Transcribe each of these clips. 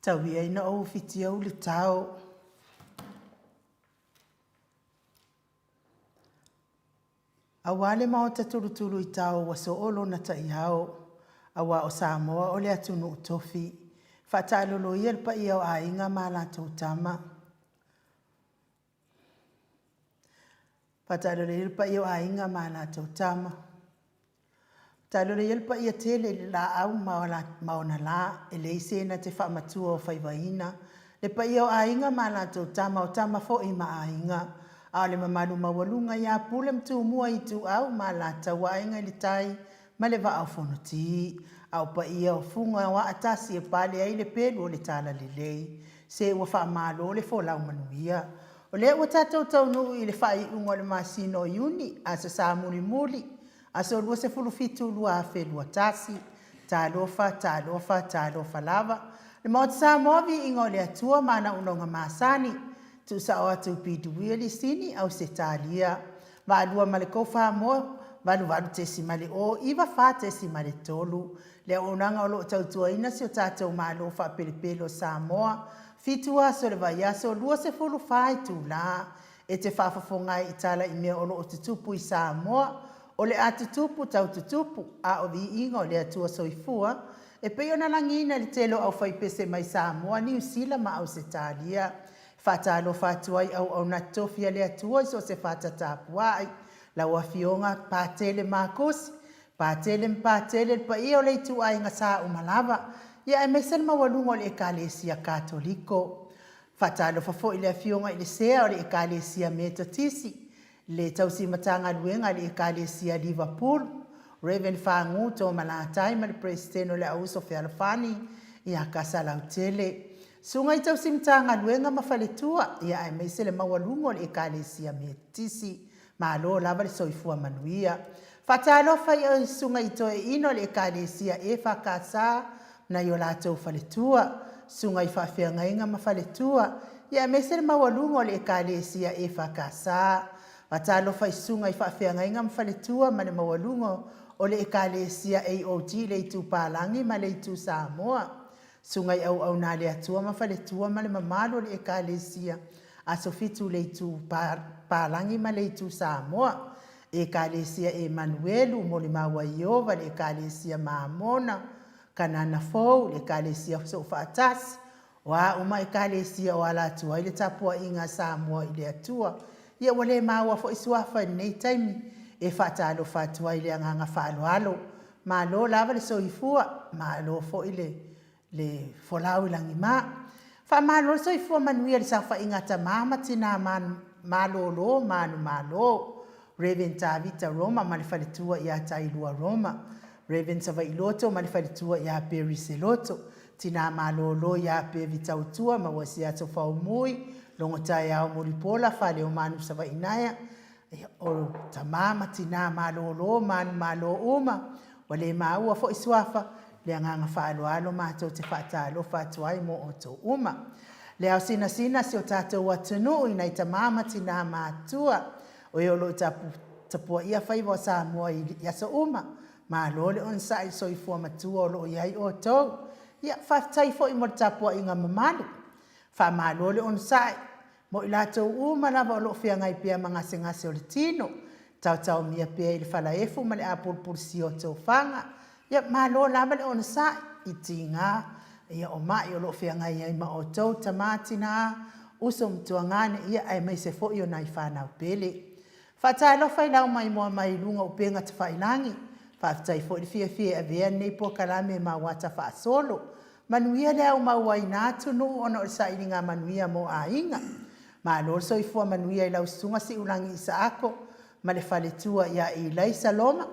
Tau ia ina ou fitia uli tao. Aua le maota tulutulu i tao ua soo lona ta'iao, auā o Samoa o le atunuu tofi, faataalolo ia le paia o aiga ma a latou tama. Faataalolo ia le paia o aiga ma a latou tama. Taalolo ia le paia tele i le laau ma ona la, e leai se na te faamatua o faivaina, le paia o aiga ma a latou tama, o tama foi ma aiga, a o le mamalu maualuga ia Pule ma Tumua Ituau ma Alataua, Aiga i le Tai ma le Vaa o Fonoti. A o paia o Fuga o aa tasi e pale ai le pelu o le Talalelei. Se ua faamalo le folau manuia. O lea ua tatou taunuu i le faaiuga o le masina o Iuni, aso Sa mulimuli, aso 27 2021. Talofa, talofa, talofa lava. Le Maota Samoa, viiga o le Atua ma ana auaunaga masani. Tuusao atu i PW Lisini Ausetalia. Vaalua ma le Kofamoa 88.094.3. Le auaunaga o loo tautuaina si o tatou Malo faapelepele o Samoa. 7 aso o le vaiaso, 24 itula. E te faafofoga ai i tala i mea o lo o tutupu i Samoa, o le a tutupu tau tutupu, a o viiga o le Atua Soifua, e pei ona lagiina e le tele o aufaipese mai Samoa, Niu Sila ma Ausetalia. E faatalofa atu ai auauna totofi a le Atua i so o se fata tapuai, lau Afioga Patele Makosi, Patele ma Patele, le paia o le ituaiga sa uma lava, ia aemaise le maualuga o le Ekalesia Katoliko. Faatalofa foi i le Afioga i le Sea o le Ekalesia Metotisi, le tausi Matagaluega a le Ekalesia Liverpool, Rev Fagu Toomalatai ma le Peresetene o le Auuso Fealofani ia Kasalautele. Susuga i tausi Matagaluega ma faletua, ia aemaise le maualuga o le Ekalesia Metotisi. Malo lava le soifua manuia. Faatalofa i Susuga i Toeaina o le Ekalesia EFKS nai o latou faletua, susuga i faafeagaiga ma faletua, ia aemaise le maualuga o le Ekalesia EFKS. Faatalofa i susuga i faafeagaiga ma faletua ma le maualuga o le Ekalesia AOG i le Itu Palagi ma le Itu Samoa. Susuga i auauna a le Atua ma faletua ma le mamalu o le Ekalesia Aso Fitu i le Itu Palagi ma le Itu Samoa. Ekalesia Emanuelu, Molimau a Ieova, le Ekalesia Mamona, Kanana Fou, le Ekalesia Soofaatasi, o a uma Ekalesia o ala atu ai le tapuaiga a Samoa i le Atua. Ia ua le maua foi suafa i lenei taimi e faatalofa atu ai i le agaga faaaloalo. Malo lava le soifua, malo foi le le folau i lagima. Faamalo le soifua manuia i le saofaiga a tama ma tina malolo manumalo, Rev Tavita Roma ma le faletua ia Tailua Roma, Rev Savaii Loto ma le faletua ia Perry Seloto, tina malolo ia Pevi Tautua ma Uasiato Faumui, Logotaeao Mulipola Faleomanu Savaii Naea, O tama ma tina malolo manumalo uma, ua le maua foi suafa, le agaga faaaloalo matou te faatalofa atu ai mo outou uma. Le ao sinasina si o tatou atunuu i nai tama ma tina matutua, o e o lo o tapuaia faiva o Samoa i aso uma, malo le onosai i le soifua matua o lo o i ai outou. Ia, faafetai foi mo le tapuaiga mamalu. Faamalo le onosai. Mo i latou uma lava o lo o feagai pea ma gasegase o le tino, taotaomia pea i le falaefu ma le apulupulusia o tofaga. Ia, malo lava le onosai i tiga ia o mai o lo o feagai ai ma outou, tama, tina, uso ma tuagane, ia aemaise foi o nai fanau pele. Faatalofa i lau maimoa mai i luga o upega tafailagi. Faafetai foi le fiafia e avea lenei polokalame ma auata faasolo. Manuia le aumauaina atunuu ona o le sailiga manuia mo aiga. Malo le soifua manuia i lau Susuga Siulagi Isaako ma le faletua ia Ilaisa Loma.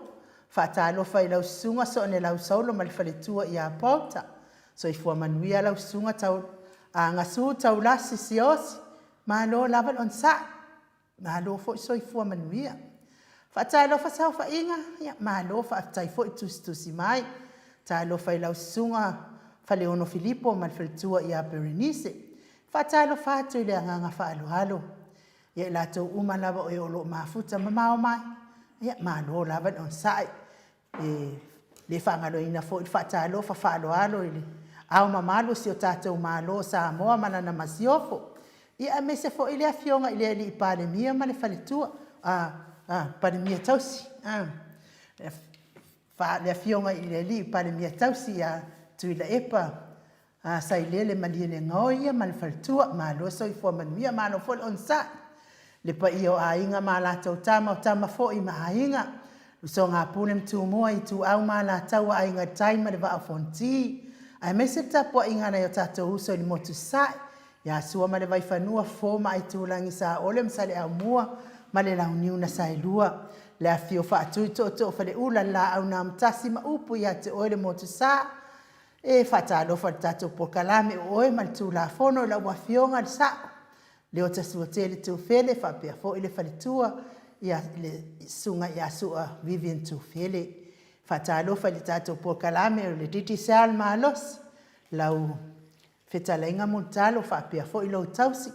Faatalofa i lau Susuga Soonelau Saulo ma le faletua ia Paulta. Soifua manuia lau Susuga Tau Gasu Taulasi Siaosi. Malo lava le onosai. Malo foi soifua manuia. Faatalofa saofaiga, ia malo faafetai foi tusitusi mai. Talofa i lau susuga Faleono Filipo ma le faletua ia Berenice. Faatalofa atu i le agaga faaaloalo ia i latou uma lava o e o lo o mafuta mamao mai, ia malo lava le onosai. E le faagaloina foi le faatalofa faaaloalo i le Ao Mamalu o si o tatou Malo o Samoa ma lana Masiofo, ia aemaise foi le Afioga i le Alii Palemia ma le Faletua, a, a, Palemia Tausi, a, le Afioga i le Alii Palemia Tausi ia Tuilaepa Sailele Malielegaoi ia ma le faletua. Malo le soifua manuia, malo foi le onosai. Le paia o Aiga ma latou Tama, o Tama foi ma Aiga, Usoga a Pule ma Tumua, Ituau ma Alataua, Aiga i le Tai ma le Vaa o Fonoti, aemaise le tapuaiga a nai o tatou uso i le Motu Sasae, ia Sua ma le Vaifanua, Fofo ma Aitulagi, Saole ma Saleaaumua ma le Launiu na Saelua, le afifio o Faatui, Tootoo o Faleula, le Laau na Amotasi ma upu ia te oe le Motusa. E faatalofa i le tatou polokalame o oe ma le Tulafono i lau Afioga i le Sao Leota Suatele Tufele faapea foi le faletua ia le Susuga ia Sua Vivian Tufele. Faatalofa i le tatou polokalame o le Digicel Malosi, lau Fetalaiga Mulitalo faapea foi lou tausi,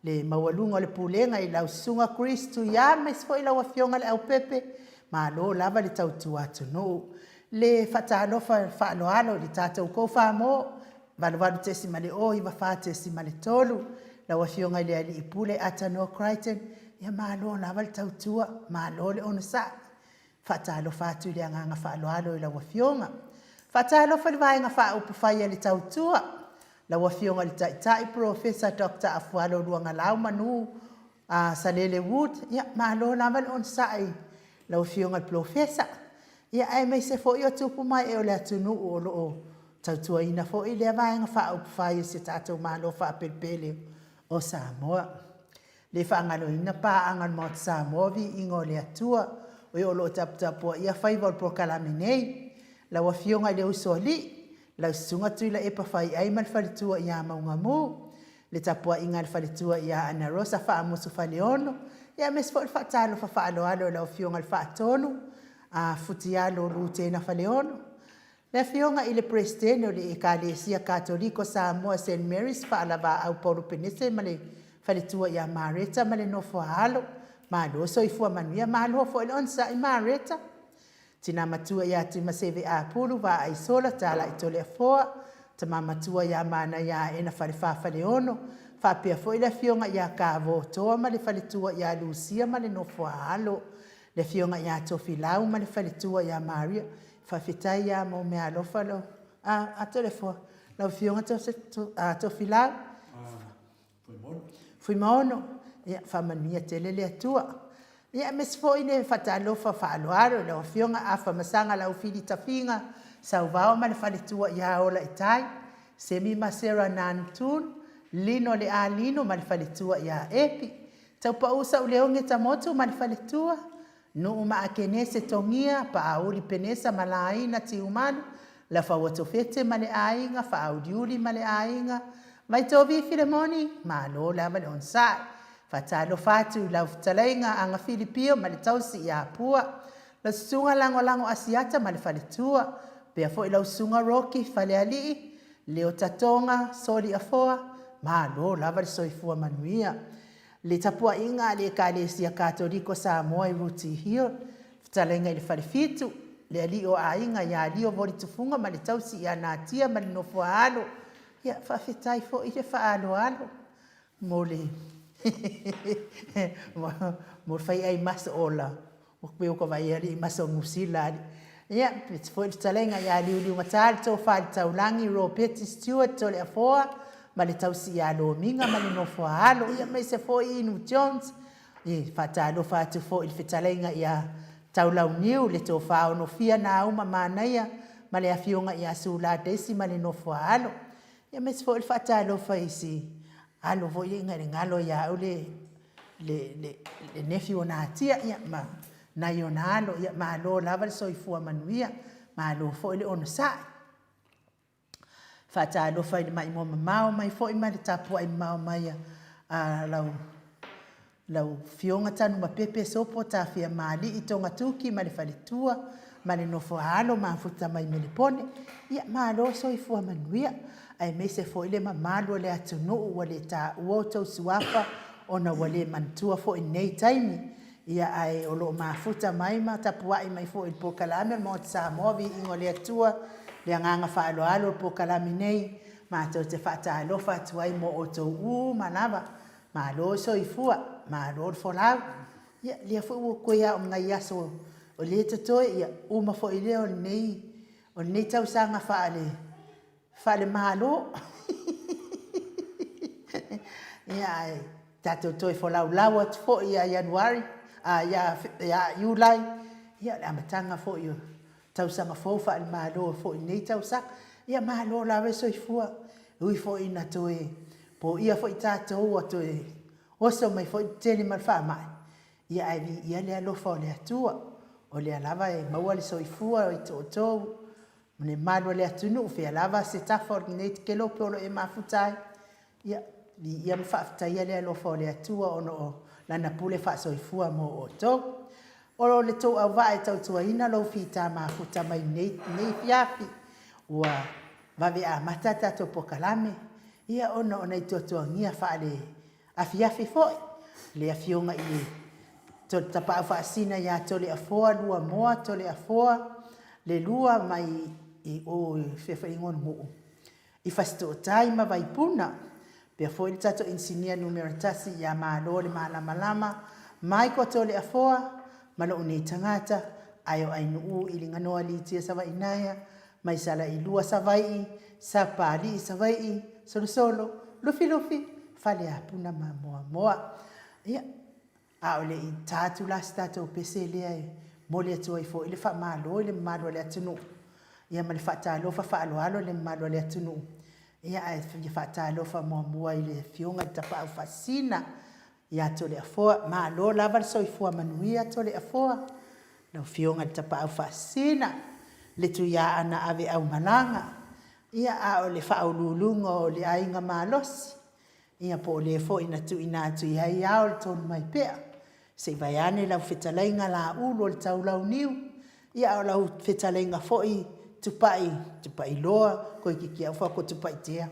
le maualuga o le pulega i lau Susuga Chris Tuia aemaise foi lau Afioga Leaupepe, malo lava le tautua atunuu. Le faatalofa faaaloalo i le tatou Co-Farm 88.0 94.3 lau Afioga i le Alii Pule Atanoa Crichton, ia malo lava le tautua, malo le onosai. Faatalofa atu i le agaga faaaloalo i lau Afioga. Faatalofa i le Vaega Faaupufai a le Tautua, lau Afioga i le Taitai Polofesa Doctor Afualo Luagalau Manu Salele Wood, ia malo lava le onosai i lau Afioga i le Polofesa, ia aemaise foi o tupu ma ee o le atunuu o lo o tautuaina foi lea Vaega Faaupufai a si o tatou Malo faapelepele o Samoa. Le faagaloina paaga a le Maota Samoa, viiga o le Atua, o e o lo o taputapuaia faiva o le polokalame nei. Lau Afioga i le Usoalii, lau Susuga Tuilaepa Faiai ma le faletua ia Maugamu, le tapuaiga a le faletua ia Anarosa Faamusu Faleono, ia aemaise foi le faatalofa faaaloalo i lau Afioga i le Faatonu a Futialo Lutena Faleono, Le Afioga i le Peresetene o le Ekalesia Katoliko Samoa Saint Mary's Faalavaau Paulo Penese ma le Faletua ia Mareta ma le nofo a alo, malo le soifua manuia, malo foi le onosai Mareta. Tina matua ia Tuimaseve Apulu Vaaisola Talai Toleafoa, Tama matua ia Manaia Aena Falefa Faleono, faapea foi le Afioga ia Kavo Toa ma le Faletua ia Lusia ma le nofo a alo. Le Afioga ia Tofilau ma le faletua ia Maria, faafetai lava mo meaalofa lau a Toleafoa, lau Afioga Tofilau Fuimaono, ia faamanuia tele le Atua. Ia aemaise foi le faatalofa faaaloalo i lau Afioga Afamasaga Laufili Tafiga Sauvao ma le faletua ia Olaitai, Semi ma Sarah Nantoon, Lino Le'a Lino ma le faletua ia Epi, Taupau Sauleoge Tamotu ma le faletua, Nuu ma Akenese Togia, Paauli Penesa ma Laina Tiumalu, Lafaua Tofete ma le aiga, Faauliuli ma le aiga, Vaitovi Filemoni, malo lava le onosai. Faatalofa atu i lau fetalaiga Agafili Pio ma le tausi ia Pua, lau susuga Lagolago Asiata ma le faletua, pea foi lau susuga Rocky Falealii, Leota Toga, Soli Afoa, malo lava le soifua manuia. Le tapuaiga a le Ekalesia Katoliko Samoa i Rooty Hill, fetalaiga i le Falefitu, le alii o aiga ia Lio Voli Tufuga ma le tausi ia Natia ma le nofo a alo. Ia, faafetai foi le faaaloalo mo le mo le faiai maso ola. Ua pei ua ta vaai alii maso Niu Sila alii. Ia, peti foi le fetalaiga ia Liuliugata le Tofa i le Taulagi, Ropeti Stewart Toleafoa ma le tausi ia Lomiga ma le nofo a alo, ia aemaise foi Inu Jones. E faatalofa atu foi i le fetalaiga ia Taulauniu, le Tofa Onofia Nauma Manaia ma le afioga ia Sula Daisy ma le nofo a alo. Ia aemaise foi le faatalofa i si alo foi ia i le galo ia au le le, le, le nephew o Natia ia, ma nai ona alo, ia malo lava le soifua manuia, malo foi le onosai. Faatalofa i le maimoa mamao mai foi ma le tapuai mamao mai a lau lau Afioga Tanumapepe Sopo Tafiamaalii Togatuki ma le faletua ma le nofo a alo mafuta mai Melepone. Ia malo soifua manuia aemaise foi le mamalu o le atunuu ua le taua outou suafa ona ua le manatua foi i lenei taimi. Ia ae o lo o mafuta mai ma tapuai mai foi i le polokalame o le Maota Samoa, Viiga o le Atua. Le agaga faaaloalo o le polokalame nei, matou te faatalofa atu ai mo outou uma lava. Malo le soifua, malo le folau. Ia, lea foi ua toe lava o ni nai aso o lea e totoe, ia uma foi lea o lenei, o lenei tausaga faale, faale-Malo. Ia, ae tatou toe folaulau atu foi ia Ianuari, ia Iulai, ia o le amataga foi o tausaga fou faale-Malo foi i lenei tausaga. Ia malo lava le soifua, e ui foi ina toe poia foi tatou ua toe oso mai foi le tele ma le faamai, ia ae viia le alofa o le Atua, o lea lava e maua le soifua o outou ma le mamalu o le atunuu, o fea lava se tafa o lenei kelope o lo o e mafuta ai, ia viia ma faafetaia le alofa o le Atua ona o Lana pule faasoifua mo outou. O le tou auvaa e tautuaina lou fita mafuta mai lenei afiafi, ua vave amata le tatou polokalame, ia ona o nai tuatuagia faale-afiafi foi, le Afioga i le Tapaau Faasisina ia Toleafoa Luamoa Toleafoa Leilua mai o i fea foi le igoa o le nuu, i Fasitootai ma Vaipuna. Faapea foi le tatou Inisinia Numera 1 ia Malo le Malamalama Michael Toleafoa ma lou nei tagata, ae o Ainuu Iliganoa Litia Savaiinaea mai Salailua Savaii, Sapapalii Savaii, Solosolo, Lufilufi, Faleapuna ma Moamoa. Ia, a o le i ta atu la se tatou pese lea e momoli atu ai foi le faamalo i le mamalu o le atunuu, ia ma le faatalofa faaaloalo i le mamalu o le atunuu, ia ae fia faatalofa muamua i le Afioga i le Tapaau Faasisina ia Toleafoa. Malo lava le soifua manuia Toleafoa, lau Afioga i le Tapaau Faasisina, le Tuiaana aveaumalaga, ia a o le faauluuluga o le Aiga Malosi, ia po o le foi na tuuina atu i ai ao le Tonumaipea, se i vaeane lau fetalaiga Laulu o le Taulauniu, ia a o lau fetalaiga foi Tupai, Tupailoa, toeitiiti lava ou fai atu o Tupaitea.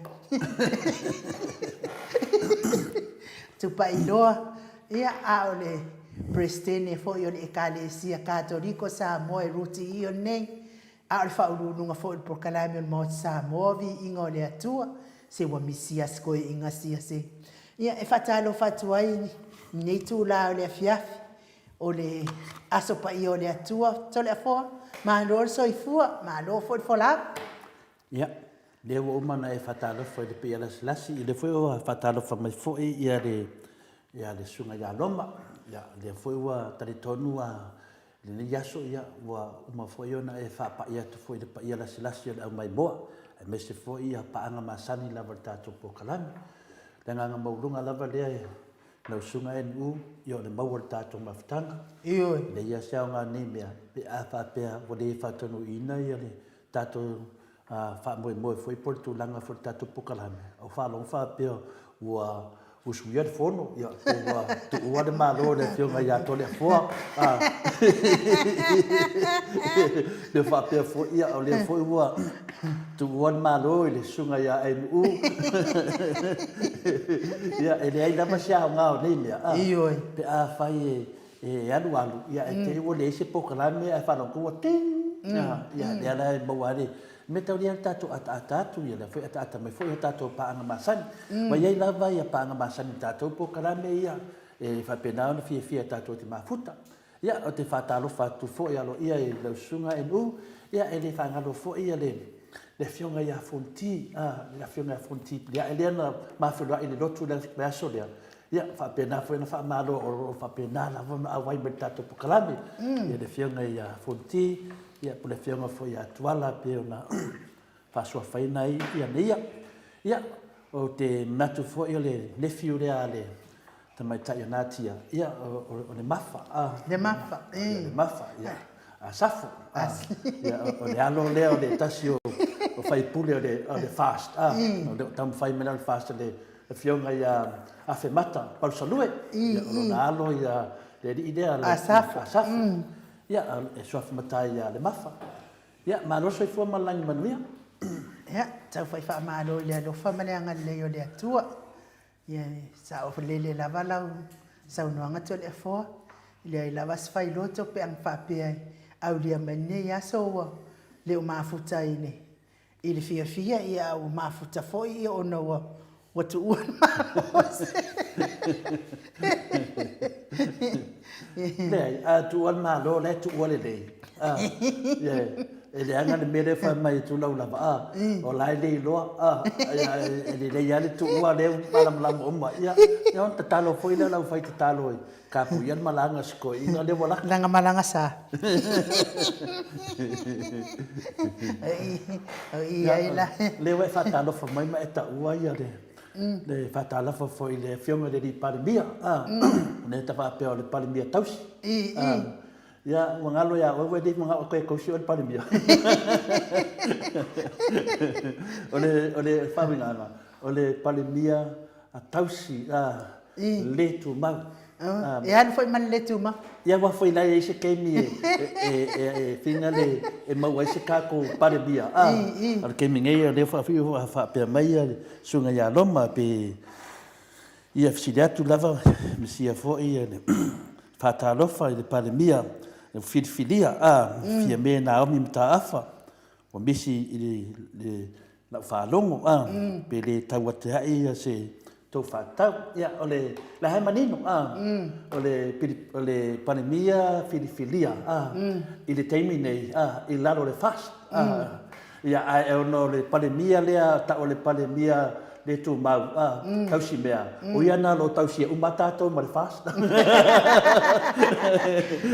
Tupailoa, ia a o le Peresetene foi o le Ekalesia Katoliko Samoa e Ruti Ion nei, a o le Faauluuluga foi o le Polokalame o le Maota Samoa, Viiga o le Atua, se ua misi lava si toeaina sia se. Ia, e faatalofa atu ai i lenei itula o le afiafi, o le Aso Paia o le Atua. Toleafoa, malo le soifua, malo foi le folau. Ia, lea ua uma ona e faatalofa i le paia lasilasi, o lea foi ua faatalofa mai foi le Susuga ia Roma. Ia, o lea foi ua talitonu lava i lenei aso, ua uma foi ona e faapai atu foi i le paia lasilasi o le aumaimoa, aemaise foi paaga masani lava o le tatou polokalame. O le agaga maualuga lava lea i lau Susuga NU, ia o le maua o le tatou mafutaga. Ioe. E leai lava se aoga o nei mea pe a faapea ua le faataunuuina le tatou faamoemoe foi po o le tulaga foi o le tatou polokalame, ou faalogo faapea ua usuia le fono, ia, po ua tuua le Malo e le Afioga ia Toleafoa. Pe faapea foi, ia, o lea foi ua tuua le Malo i le Susuga ia NU. Ia, e leai lava se aoga o nei mea, Ioe. pe afai e alu alu, ia ae te i ua leai se polokalame ae faalogo atu ua ting, ia lea la e maua ai le mea tau le tatou ataata atu, ia lea foi e ataata mai foi a tatou paaga masani. Ua i ai lava ia paaga masani i tatou polokalame ia e faapena ona fiafia tatou te mafuta. Ia, ou te faatalofa atu foi aloaia i lau Susuga NU, ia e le faagalo foi le Afioga ia Fonoti, le Afioga ia Fonoti Piliae lea na ma feiloai i le lotu i le vaiaso lea, Ia, faapena foi ona faamalo o lo o faapena lava ona auai mai i le tatou polokalame. Ia le Afioga ia Fonoti, ia po o le Afioga foi ia Tuala pei ona faasuafaina ai ia. Ia, ou te manatu foi o le nephew lea a le tamaitai o Natia, ia, o le Mafa. Le Mafa, e. Le Mafa, ia. Asafo, ia, o le alo lea o le tasi o faipule o le FAST, o lo o taumafai mai la le FAST, le Afioga ia Afemata Palusalue, ia, o lona alo ia le alii lea Asafo. Asafo. Ia, e suafa matai ia Lemafa. Ia, malo le soifua ma le lagi manuia. Ia, tau fai faamalo i le alofa ma le agalelei o le Atua. Ia, e saolele lava lau saunoaga Toleafoa, e leai lava se failoto pe ana faapea e aulia mai lenei aso ua le o mafuta i le. i le fiafia, ia, a ua mafuta foi ia ona ua ua tuua le malosi. Leai, a tuua le Malo, o la e tuua lelei. A, yeah. E leaga le mea lea e fai mai e tulau lava, a, o la e le iloa, a, e lelei lava le tuua lea ua malamalama uma. Ia, ia ona tatalo foi lea o le aufai tatalo e tapuia le malaga a si toeaina lea ua lata. Lana malaga sa. O i ai la. Lea ua e faatalofa mai ma e taua ia le le faatalofa foi i le Afioga i le alii Palemia, a, lea ta faapea o le Palemia tausi. A, ia, ua galo ia oe ua le manao e toe tausi oe le Palemia. O le, o le faauigaga, o le Palemia tausi, a, le tumau. E alu foi ma le le tumau. Ia aua foi la e i ai se taimi e e fina le e maua ai se tatou Palemia a o le taimi nei o lea ua faapea mai le Susuga ia Roma pe ia fesili atu lava Mesia foi le faatalofa i le Palemia ua filifilia a Fiame Naomi Mataafa Ua misi i le lau faalogo a, pe le tau atea'i se tou faatatau. Ia, o le la e manino a, o le o le Palemia filifilia a, i le taimi nei a, i lalo o le FAST a, ia, ae ona o le Palemia lea ta'u o le Palemia le tumau a, tausi mea, o ia na o lo o tausia uma tatou ma le FAST.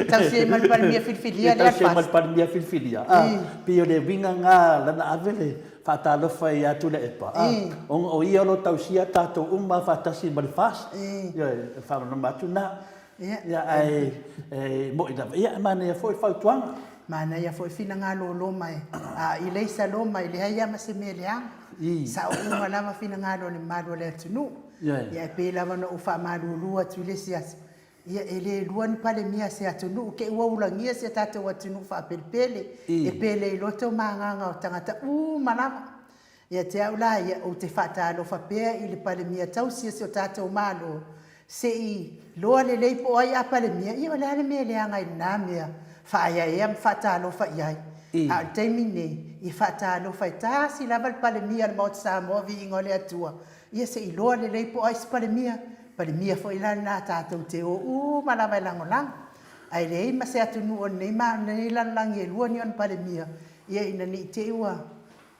Tausia ai ma le Palemia filifilia lea le FAST. Tausia ai ma le Palemia filifilia a, pei o le uiga na lana ave le faatalofa ia Tuilaepa a, ona o ia o lo o tausia tatou uma faatasi ma le FAST. Ioe, e faamalamalama atu na. Ia, ae e moni lava, ia, e manaia foi le fautuaga. Manaia foi finagalo o Roma e, a i leisa Roma e leai lava ma se mea leaga. Sao uma lava finagalo o le mamalu o le atunuu. Ia, e pei lava ona ou faamalulu atu i le isi aso, ia, e le lua ni Palemia a se atunuu, te i ua ulagia si a tatou atunuu faapelepele, e pele i loto ma agaga o tagata uma lava. Ia te au la ia, ou te faatalofa pea i le Palemia tausi o si o tatou Malo, se i loa lelei po o ai a Palemia, ia o le a le mea e leaga ai i lena mea, faaeaea ma faatalofa i ai. A o le taimi lenei, ia faatalofa e tasi lava le Palemia o le Maota Samoa, viiga o le Atua, ia se i loa lelei po o ai se Palemia, Palemia foi la lena tatou te o uma lava e lagolago. Ae leai ma se atunuu o lenei lalolagi e lua ni ona Palemia, ia ina ne i te i ua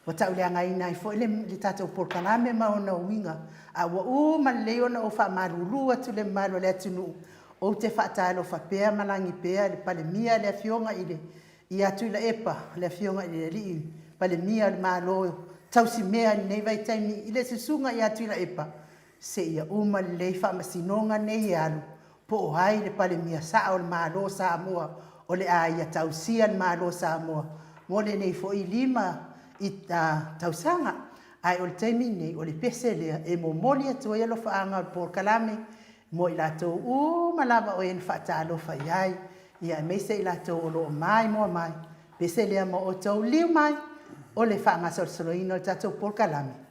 Ua tauleagaina ai foi le tatou polokalame ma ona uiga, a ua uma lelei ona ou faamalulu atu i le mamalu o le atunuu, ou te faatalofa pea ma lagi pea i le Palemia, le Afioga i le ia Tuilaepa, le Afioga i le Alii Palemia o le Malo tausimea i lenei vaitaimi i le Susuga ia Tuilaepa, seia uma lelei faamasinoga nei e alu, po o ai le Palemia sao o le Malo o Samoa o le a ia tausia le Malo o Samoa mo lenei foi 5 i tausaga. Ae o le taimi lenei, o le pese lea e momoli atu ai alofaaga o le polokalame mo i latou uma lava o e na faatalofa i ai, ia aemaise i latou o lo o maimoa mai. Pese lea ma outou liu mai o le faagasolosoloina o le tatou polokalame.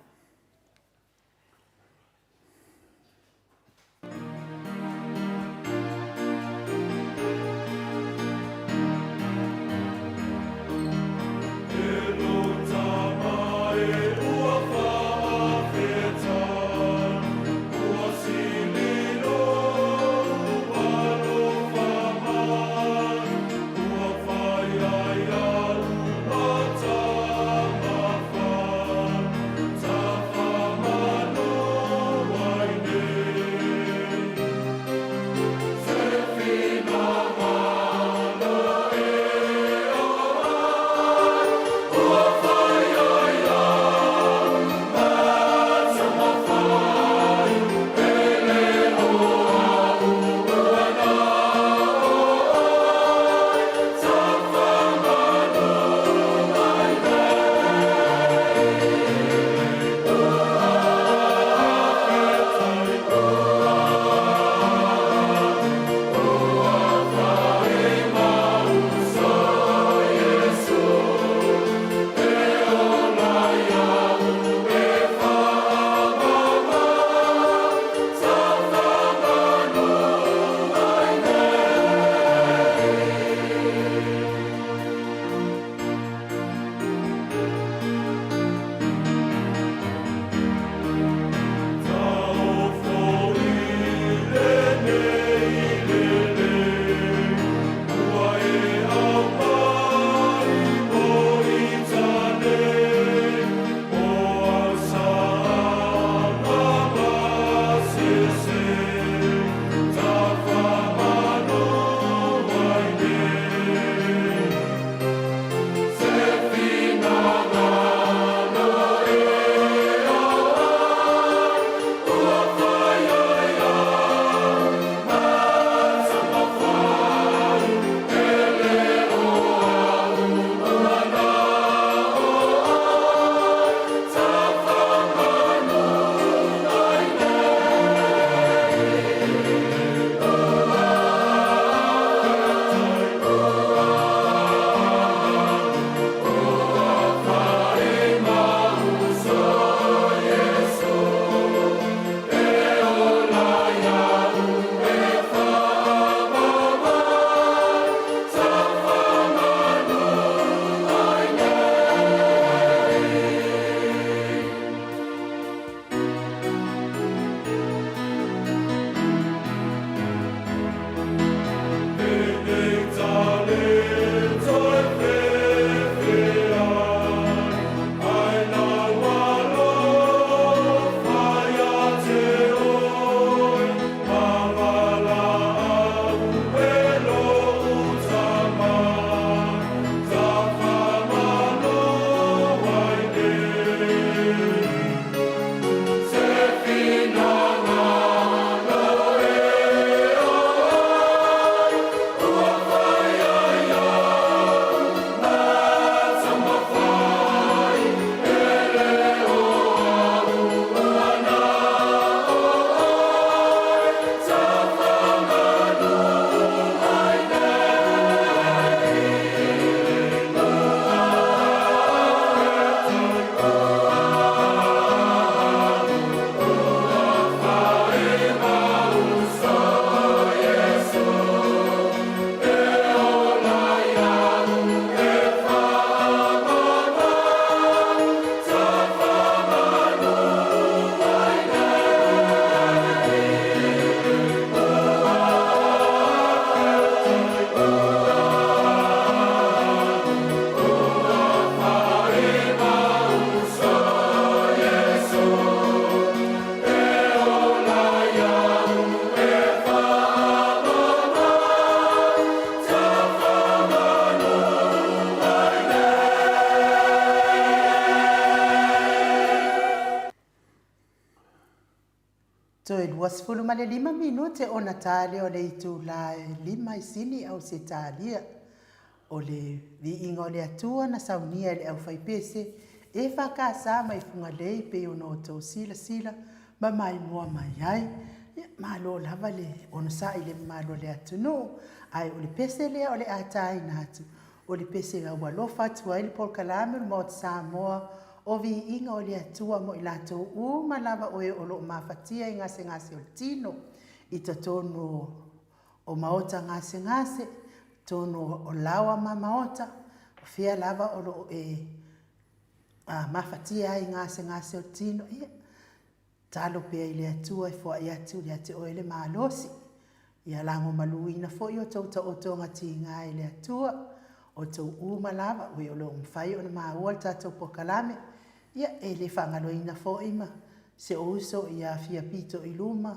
Toe 25 minute ona ta lea o le itula e 5 i Sini, Ausetalia. O le viiga o le Atua na saunia e le aufaipese EFKS mai Fugalei pei ona outou silasila ma maimoa mai ai. Ia, malo lava le onosai i le mamalu o le atunuu. Ae o le pese lea o le a taina atu, o le pese aualofa atu ai le polokalame o le Maota Samoa o Viiga o le Atua mo i latou uma lava o e o lo o mafatia i gasegase o le tino, i totonu o maota gasegase, totonu o laoa ma maota, o fea lava o lo o e mafatia ai i gasegase o le tino, ia, tatalo pea i le Atua e foai atu ia te oe le malosi. Ia lagomaluina foi o outou taotoga tiga i le Atua, o outou uma lava o e o lo o mafai ona maua le tatou polokalame. Ia, e le faagaloina foi ma si ou uso ia Afia Pito i Luma,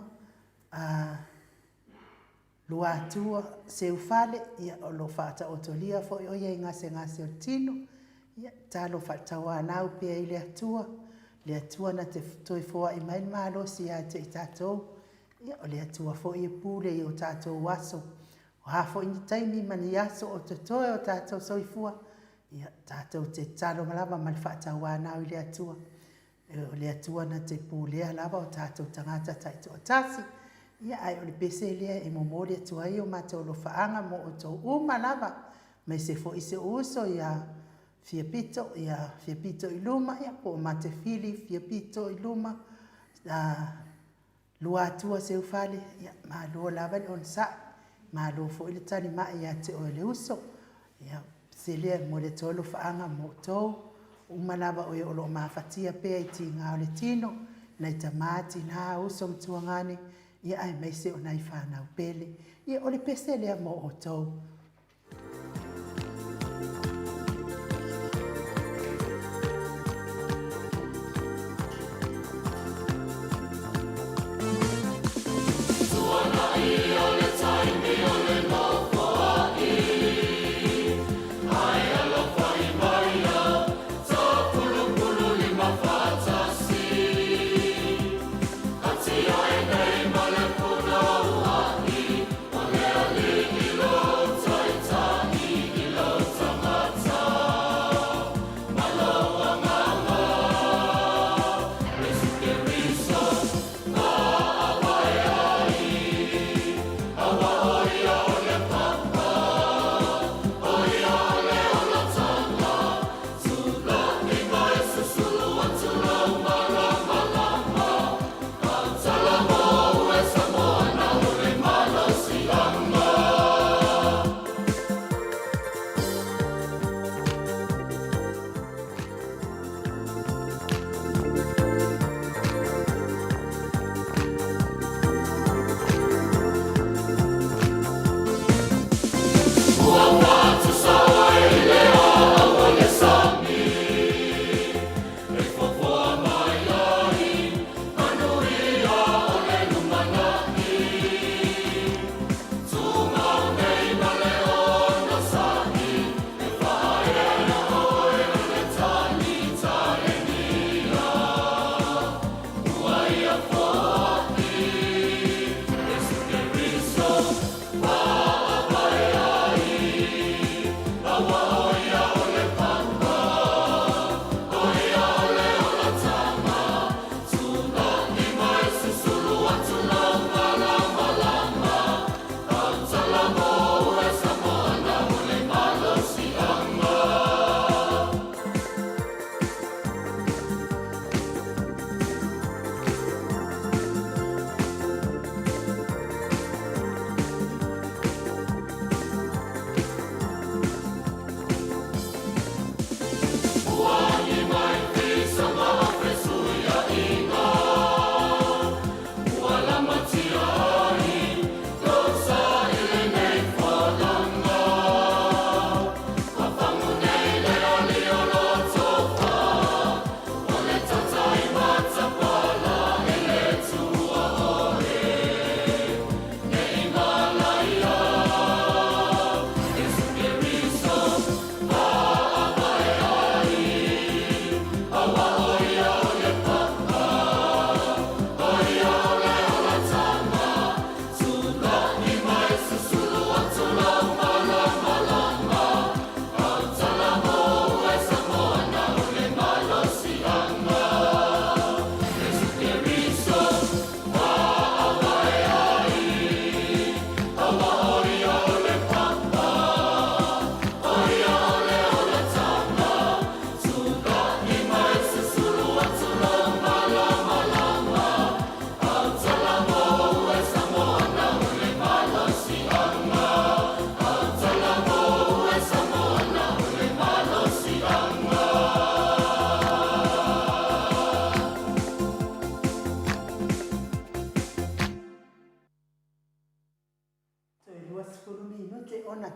Luatua Seufale, ia, o lo o faataotolia foi o ia i gasegase o le tino. Ia, tatalo faatauanau pea i le Atua, le Atua na te toe foai mai le malosi ia te i tatou. Ia, o le Atua foi e pule i o tatou aso, o a foi ni taimi ma ni aso o totoe o tatou soifua, ia tatou te tatalo lava ma le faatauanau i le Atua, o le Atua na te pulea lava o tatou tagata taitoatasi. Ia, ae o le pese lea e momoli atu ai o matou alofaaga mo outou uma lava, aemaise foi si ou uso ia Fiapito, ia Fiapito i luma, ia po o Matefili Fiapito i luma, Luatua Seufale, ia malo lava le onosai, malo foi le talimai ia te oe le uso. Ia, se lea e momoli atu ai alofaaga mo outou uma lava o e o lo o mafatia pea i tiga o le tino, nai tama, tina, uso ma tuagane, ia aemaise o nai fanau pele. Ia, o le pese lea mo outou.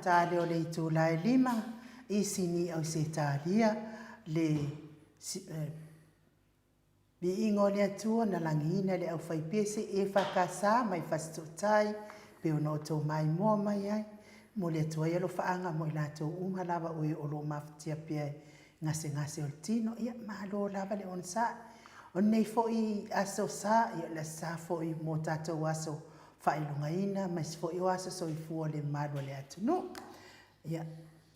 gata lea o le itula e 5 i Sini Ausetalia le Viiga o le Atua na lagiina le aufaipese EFKS mai Fasitootai pei ona outou maimoa mai ai. Momoli atu ai alofaaga mo i latou uma lava o e o lo o mafatia pea i gasegase o le tino. Ia, malo lava le onosai. O lenei foi Aso Sa, ia o le Aso Sa foi mo tatou aso faailogaina aemaise foi o aso soifua o le mamalu o le atunuu. Ia,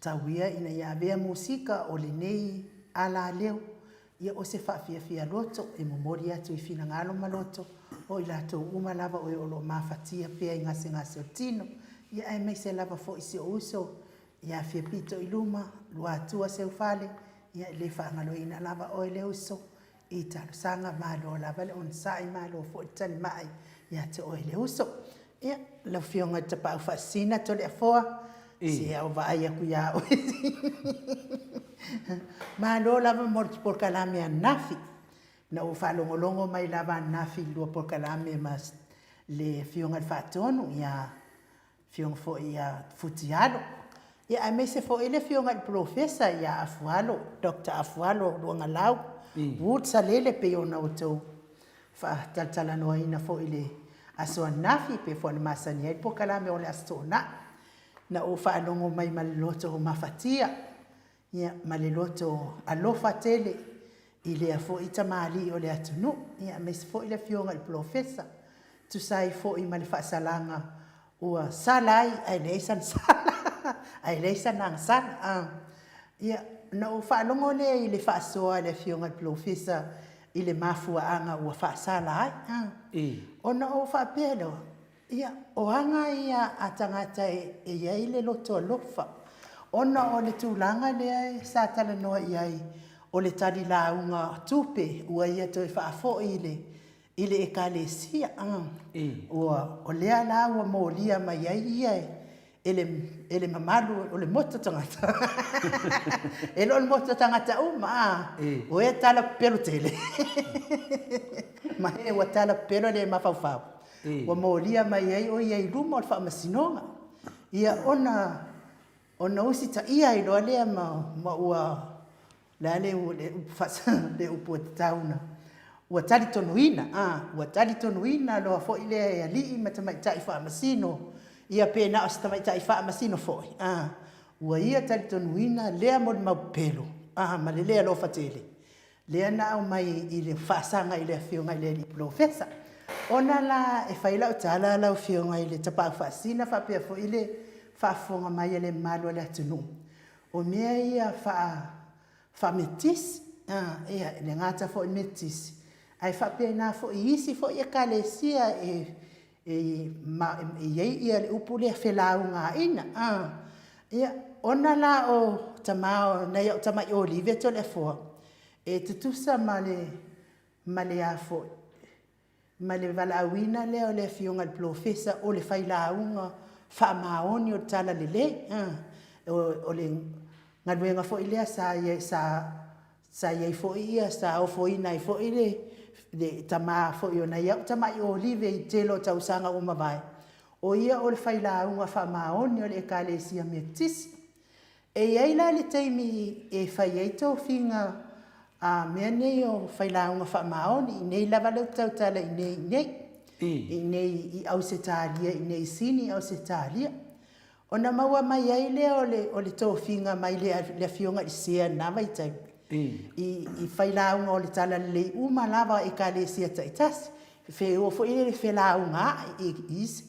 tau ia ina ia avea musika o lenei alaleo, ia o se faafiafia loto e momoli atu i finagalo ma loto o i latou uma lava o e o lo o mafatia pea i gasegase o le tino, ia aemaise lava foi si ou uso ia Fiapito i luma, Luatua Seufale, ia e le faagaloina lava oe le uso i talosaga, malo lava le onosai, malo foi le talimai ia te oe le uso. Ia, lau Afioga i le Tapaau Faasisina Toleafoa, se a ou vaai atu ia oe, malo lava mo le polokalame ananafi. Na ou faalogologo mai lava ananafi i le lua polokalame ma le Afioga i le Faatonu, ia Afioga foi ia Futialo, ia aemaise foi le Afioga i le Polofesa ia Afualo, Doctor Afualo Luagalau Wood Salele pei ona outou faatalatalanoaina foi i le aso ananafi pei foi ona masani ai le polokalame o le Aso Toonai. Na ou faalogo mai ma le loto mafatia, ia, ma le loto alofa tele i lea foi tamalii o le atunuu, ia aemaise foi le Afioga i le Polofesa, e tusa ai foi ma le faasalaga ua sala ai ae leai sana sala, ae leai sana agasala. Ia, ona ou faalogo lea i le faasoa a le Afioga i le Polofesa i le mafuaaga ua faasala ai. Ona ou faapea lea, Ia, o aga ia a tagata e i ai le loto alofa, ona o le tulaga lea sa talanoa i ai o le tali lauga tupe ua ia toe faafoi i le Ekalesia. Ua, o lea la ua molia mai ai ia e le mamalu o le motu tagata. E le o le motu tagata uma, a, o e tala pepelo tele ma e ua tala pepelo le mafaufau. Ua molia mai ai o ia i luma o le faamasinoga. Ia ona ona usitaia ai loa lea ma ma ua le a le upu faasa le upu e tatau ona ua talitonuina a ua talitonuina loa foi lea e alii ma tamaitai faamasino ia pe na o se tamaitai faamasino foi a ua ia talitonuina lea molimau pepelo a ma le le alofa tele lea na aumai i le faasaga i le Afioga i le Alii Polofesa. Ona la e fai lau tala lau Afioga i le Tapaau Faasisina faapea foi le faafofoga mai a le mamalu o le atunuu, o mea ia faa faametisi, ia e le gata foi i metisi, ae faapena foi i isi foi Ekalesia e e i ai ia le upu lea felaugaina. Ia, ona la o tama o nai au tamai olive Toleafoa, e tutusa ma le, ma le a foi, ma le valaauina lea o le Afioga i le Polofesa o le failauga faamaoni o le Talalelei. O le galuega foi lea sa ia, sa Sa i ai foi ia, sa ofoina ai foi le le tama foi o nai au tamai olive i le tele o tausaga ua mavae, o ia o le failauga faamaoni o le Ekalesia Metotisi. E i ai la le taimi e fai ai tofiga a mea nei o failauga faamaoni, i nei lava lea ou te tautala i nei i nei, i nei i Ausetalia, i nei i Sini Ausetalia. Ona maua mai ai lea o le, o le tofiga mai le, le afioga i le Sea i lena vaitaimi, i, i failauga o le Talalelei uma lava o Ekalesia taitasi, feua foi le felaugaai i, i isi.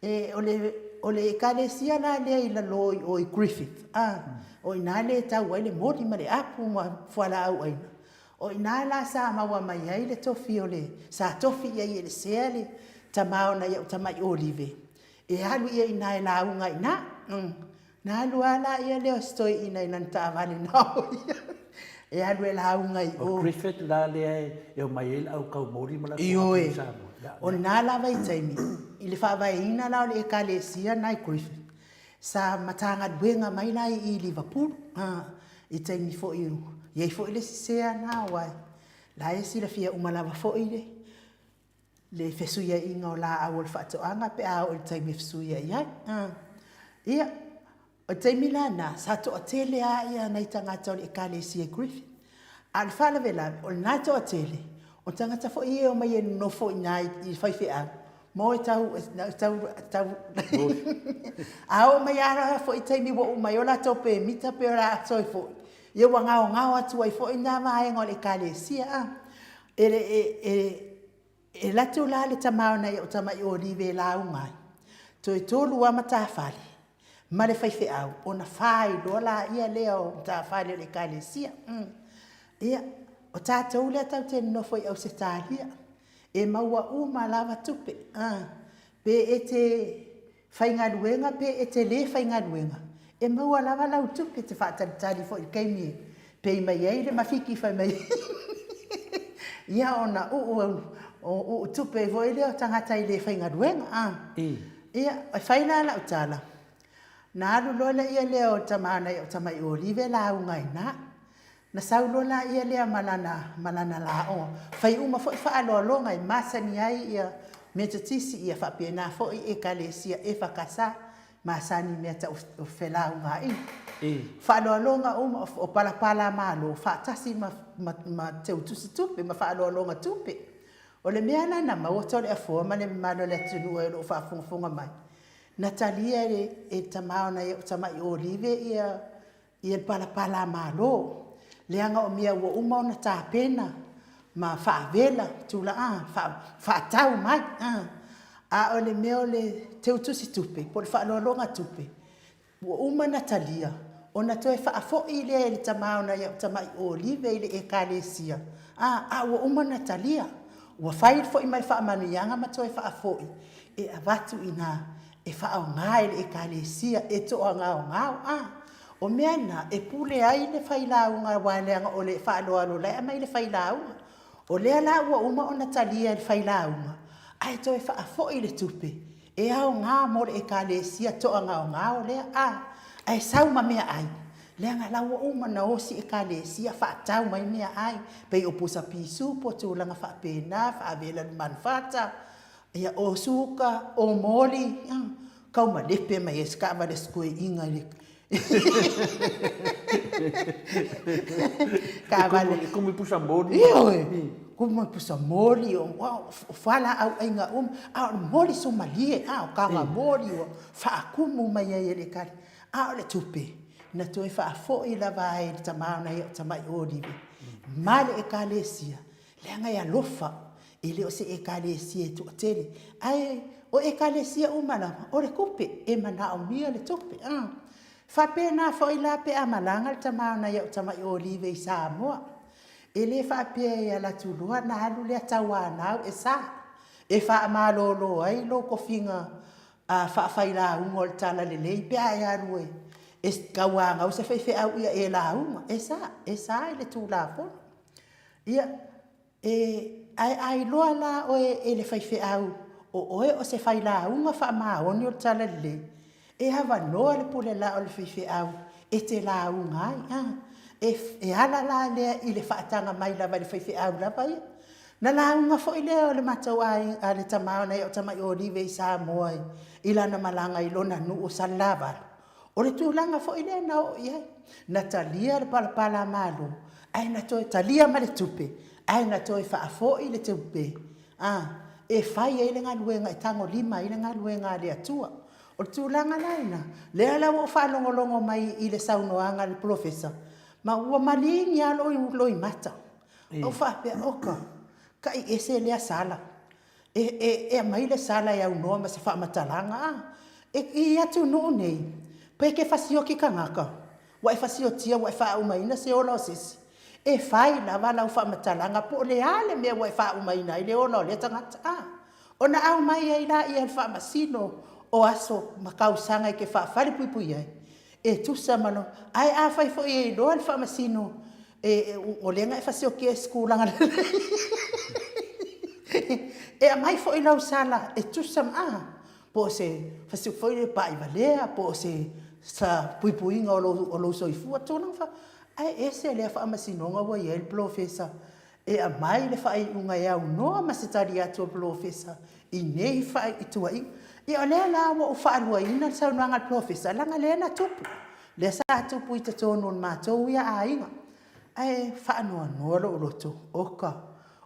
E, o le, o le Ekalesia la lea i lalo i o i Griffith, a, o i ina lea e tau ai le moli ma le apu ma fualaau aina, o i ina la sa maua mai ai le tofi o le, sa tofi i ai e le Sea le tama o nai au tamai olive, E alu ia i ina e lauga i ina. Ona alu lava laia lea o si toeaina i lana taavale na o ia e alu e lauga i o. O Griffith la lea e omai ai le au taumoli ma le au apu i Samoa. Ioe. O lena la vaitaimi, i le faavaeina la o le Ekalesia lena i Griffith, sa Matagaluega mai la i Liverpool, i taimi foi, e i ai foi le isi sea lena aua o la e silafia uma lava foi le le fesuiaiga o laau o le faatoaga pe a oo i le taimi e fesuiai ai. Ia, O le taimi la lena, sa toatele lava nai tagata o le Ekalesia i Griffith. A o le faalavelave, o lena toatele, o tagata foi ia e omai e nonofo i ina i faifeau, ma o e tau, tau, tau a oo mai lava foi i taimi ua uma ai o latou pemita pe o le a toe foi, ia ua gaogao atu ai foi lena vaega o le Ekalesia. E alu atu la le tama o nai ou tamai Olive e lauga ai, toe 3 lava matafale ma le faifeau ona fa ai loa lea o matafale o le Ekalesia. Ia, o tatou lea tatou te nonofo i Ausetalia, e maua uma lava tupe, pe e te faigaluega pe e te le faigaluega, e maua lava lau tupe, e te faatalitali foi i le taimi e pay mai ai le mafiki fai mai ia ona uu tupe ai foi lea o tagata e le faigaluega. Ia, e fai la lau tala, na alu loa lea o le tama o nai ou tamai Olive lauga ai i ina. Na sau loa lea ma lana laoa, fai uma foi faaaloaloga e masani ai ia Metotisi ia faapena foi Ekalesia EFKS, masani i mea tau o felaugaaiga. Faaaloaloga uma, o palapalamalo faatasi ma teutusitupe ma faaaloaloga tupe. O le mea la na maua Toleafoa ma le mamalu o le atunuu e o lo o faafogafoga mai, na talia e le tama o nai ou tamai Olive ia le palapalamalo, leaga o mea ua uma ona tapena ma faavela, tulaga faatau mai. A o le mea o le teutusitupe po o le faaaloaloga tupe, ua uma ona talia, ona toe faafoi lea e le tama o nai au tamai Olive i le Ekalesia, a ua uma ona talia. Ua fai foi ma le faamanuiaga ma toe faafoi e avatu i ina e faaaoga e le Ekalesia e toagaogao. O mea na e pule ai le failauga aua leaga o le faaaloalo o la e aumai le failauga. O lea la ua uma ona talia e le failauga, ae toe faafoi le tupe e aoga mo le Ekalesia toagaogao lea, ae sau ma meaai, leaga o la ua uma ona osi Ekalesia faatau mai meaai, pei o pusa pisupo, tulaga faapena, faavela i le manufata, ia o suka, o moli, tau malepe mai ai se taavale a si toeaina i le taavale. E tumu i pusa moli. Ioe, tumu i pusa moli, o fualaau aina uma, a o le moli sumalie, a o taga moli ua faatumu mai ai e le Ekalesia. A o le tupe, na toe faafoi lava ai e le tama o nai ou tamai Olive ma le Ekalesia, leaga e alofa, e le o se Ekalesia e toatele, ae o Ekalesia uma lava, o le tupe, e manaomia le tupe. E faapena foi la pe a malaga le tama o nai au tamai Olive i Samoa, e le faapea e alu atu loa ona alu lea tauanau, e sa, e faamalolo ai lou tofiga faafailauga o le talalelei pe a e alu e tauanau se faifeau ia e lauga, e sa, e sa i le Tulafono. Ia, e, ae a iloa la oe e le faifeau o oe o se failauga faamaoni o le talalelei, e avanoa le pule laa o le faifeau e te lauga ai, a. E ala la lea i le faataga mai lava e le faifeau lava ia. Na lauga foi lea o le matou aiga, a le tama o nai au tamai Olive i Samoa i lana malaga i lona nuu o Salelavalu, O le tulaga foi lea na oo i ai, na talia le palapalamalo, ae na toe talia ma le tupe, ae na toe faafoi le tupe e fai ai le galuega, e tagolima ai le galuega a le Atua. O le tulaga la lena, lea la ua ou faalogologo mai i le saunoaga a le polofesa, ma ua maligi lava lou loimata. Ou faapea, oka, tai ese lea sala. E aumai le sala e aunoa ma se faamatalaga a. I atunuu nei, pe e te fasioti tagata, ua e fasiotia ua e faaumaina se ola o se isi, e fai lava lau faamatalaga po o le a le mea ua e faaumaina ai le ola o lea tagata a. Ona aumai ai lea o le faamasino o aso ma tausaga e te faafalepuipui ai, e tusa ma lou, ae afai foi e iloa le faamasino o lea na e fasiotia i se tulaga lelei, e aumai foi lau sala e tusa ma, a, po o se fasioti foi lea pa'ivalea, po o se puipuiga o lou soifua, tulaga faapena. Ae ese lea faamasinoga ua i ai le polofesa e aumai le faaiuga e aunoa ma se tali atu a le polofesa i nei tuuaiga. Ia o lea la ua ou faaluaina le saunoaga a le Polofesa, leaga lea na tupu, lea sa tupu i totonu o le matou ia aiga. Ae faanoanoa lou loto, oka,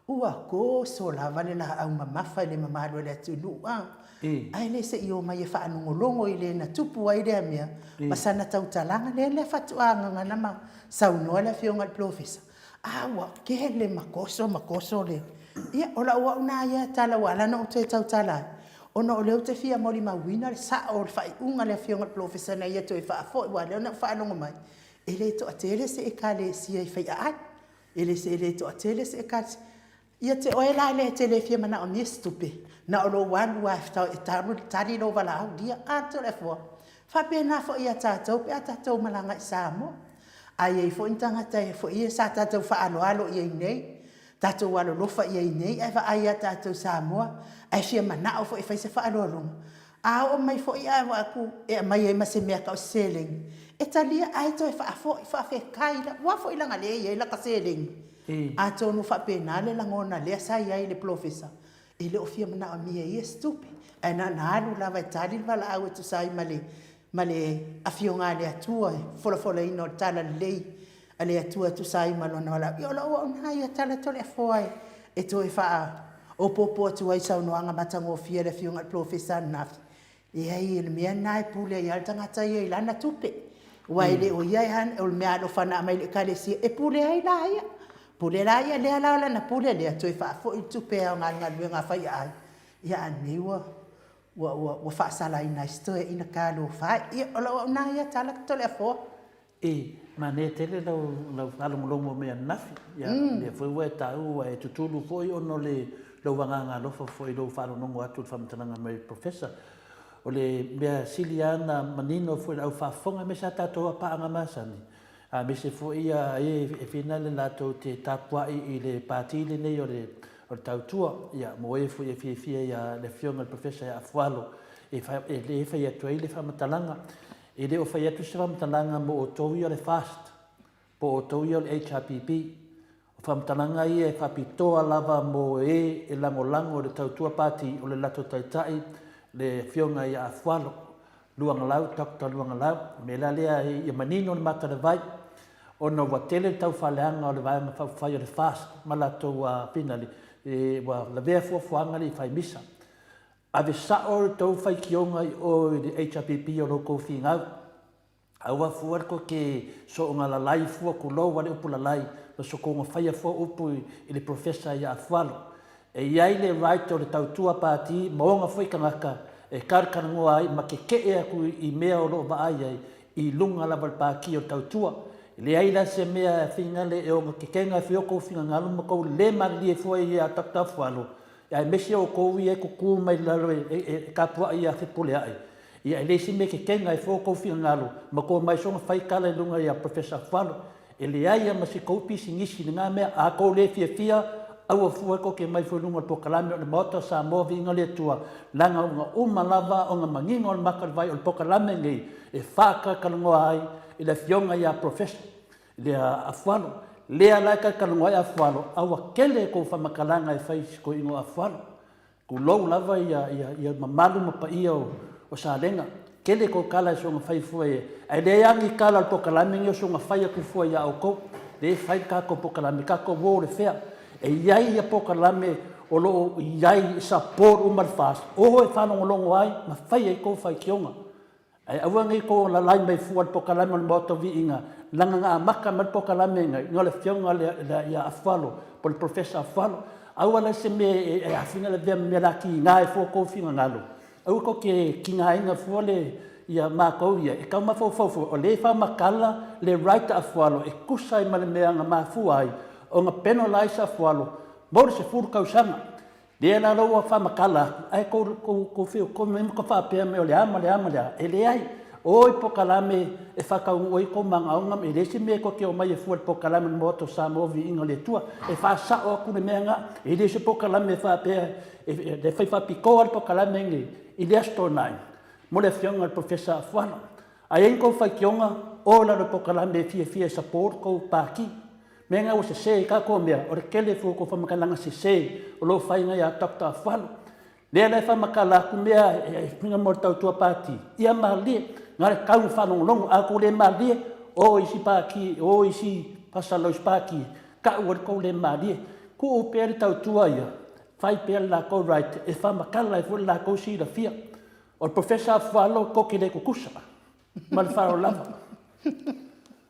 ua toso lava le laau mamafa i le mamalu o le atunuu, a, ae le se i omai e faalogologo i le na tupu ai lea mea ma sana tautalaga. Lea la faatoa gagana ma saunoa le Afioga i le Polofesa, a ua tele ma toso ma toso le… Ia, o lau au lena ia tala ua ala ona ou toe tautala atu, ona o lea ou te fia molimauina le sao o le faaiuga a le Afioga i le Polofesa na ia toe faafoi. Aua o lea na ou faalogo mai e le toatele se Ekalesia i Faiaai, e le toatele se Ekalesia. Ia te oe la lea e te le fia manaomia se tupe, na o lou alu lava e tali lou valaau, ia a Toleafoa? E faapena foi ia tatou pe a tatou malaga i Samoa. A i ai foi ni tagata foi ia sa tatou faaaloalo i ai nei, tatou alolofa i ai nei ae vaai ia tatou i Samoa ae fia manao foi e fai se faaaloaloga, a oo mai foi ae vaai atu e aumai ai ma se mea e tau o se seleni, e talia ae toe faafoi, faafetai lava, aua foi leaga o lea e i ai lata seleni. Atonu e faapena le lagona lea sa i ai i le polofesa, e le o fia manaomia e ia se tupe, ae na ona alu lava e tali le valaau e tusa ai ma le Afioga a le Atua i le folafolaina o le talalelei a le Atua e tusa ai ma lona valaauina. Ia o lau au lena ia tala Toleafoa e toe faaopoopo atu ai i le saunoaga matagofie a le Afioga i le Polofesa ananafi. Leai, o le mea lena e pule ai lava le tagata ia i lana tupe, aua e le o ia e ana, o le meaalofa na aumai i le Ekalesia e pule ai la ia. Pule la ia lea la o lana pule lea, toe faafoi le tupe e aoga i le galuega a Faiaai, a o lenei ua faasalaina ai si toeaina. Talofa e. Ia, o lau au lena ia tala Toleafoa. E manaia tele lau faalogologo mai ananafi, ia o lea foi ua e taua ua e tutulu foi ona o lou agaga alofa foi i lou faalogologo atu i le faamatalaga mai a le Professor. O le mea sili lava ona manino foi i le au faafofoga aemaise lava tatou paaga masani, aemaise foi e e finagalo latou te tapuai i le Pati lenei o le Tautua, ia mo e foi e fiafia i le Afioga i le Professor ia Afualo e fai atu ai le faamatalaga. E le o fai atu se faamatalaga mo outou ia o le FAST, po o outou ia o le HRPP. O faamatalaga ia e faapitoa lava mo e e lagolago i le Tautua Pati o le latou Taitai le Afioga ia Afualo Luagalau, Doctor Luagalau. O le mea la lea ia manino le mata o le vai, ona ua tele le taufaaleaga o le Vaega Faaupufai o le FAST ma latou finale, ua lavea fuafuaga le i fai misa. Ave sao le tou faitioga i o i le HRPP o lo outou finau. Aua fua le tou te soona lalai fua tulou a le upu lalai ma sotoga faia fua upu i le Professor ia Afualo. E i ai le right o le tautua pati ma ona foi tagata e talatalanoa ai ma tetee atu i mea o lo o vaai ai i luga lava o le pati o le tautua. E leai la se mea e finagale e ono tetena e fai o tou finagalo ma tou le malilie fua ia Doctor Afualo aemaise outou ia e tutu mai lalo e tapuai ia Fepuleai, ia e leai se mea e tetena ai fua outou finagalo ma outou omai soona fai tala i luga ia Professor Afualo. E leai lava ma se tou pisinisi i lena mea. A tou le fiafia, aua fua tou te omai fua i luga o le polokalame o le Maota o Samoa Viiga le Atua, leaga ua uma lava ona manino le mata o le vai o le polokalame lenei e faatalatalanoa ai i le Afioga ia Professor lea Afualo. Lea la e talatalanoa ai Afualo, a ua tele tou faamatalaga e fai i si toeaina o Afualo. Tulou lava ia, ia, ia mamalu ma paia o, o Salega. Tele tou tala e soona fai fua e, ae leai lava ni tala o le polokalame lenei o soona fai atu fua ia outou. Lea e fai le tatou polokalame, tatou o i le fea. E i ai ia polokalame o lo o i ai e support uma le FAST, o e faalogologo ai ma fai ai tou faitioga. Ae aua nei tou lalai mai fua i le polokalame o le Maota o Viiga, leaga na amata mai le polokalame lenei na o le Afioga ia Afualo po o le Professor Afualo. Aua la se mea e afina le avea ma mea latiina ai fua outou finagalo, aua tou te tigaina fua le ia matou ia e tau mafaufau fua o lea e faamatala le right a Afualo e tusa ai ma le mea na mafua ai ona penalize Afualo mo le 10 tausaga. Lea la ua faamatala atu, ae tou mai ma faapea mai o le a ma le a ma le a, e leai. O i polokalame e faataunuu ai tou manaoga, e leai se mea tou te omai ai fua i le polokalame o le Maota o Samoa Viiga o le Atua. E faasao atu le mea lena. E le o se polokalame e faapea e fai faapitoa le polokalame lenei i le Aso Toonai mo le Afioga i le Polofesa Afualo. A i ai ni tou faitioga, o i lalo o le polokalame e fiafia e support tou Pati. Mea na ua sese i tatou mea, o le tele foi o tou faamatalaga sese o lo o fai nei ia Doctor Afualo. Lea la e faamatala atu mea e uiga mo le tautua pati, ia malie, na o le tau ina faalogologo. A outou le malie, o i isi pati, o i isi faasalalausi pati, tau ai le tou le malie. Tuu pea le tautua ia, fai pea le latou right e faamatala ai foi le latou silafia. O le Professor Afualo tou te le tutusa. Ma le faaaloalo lava.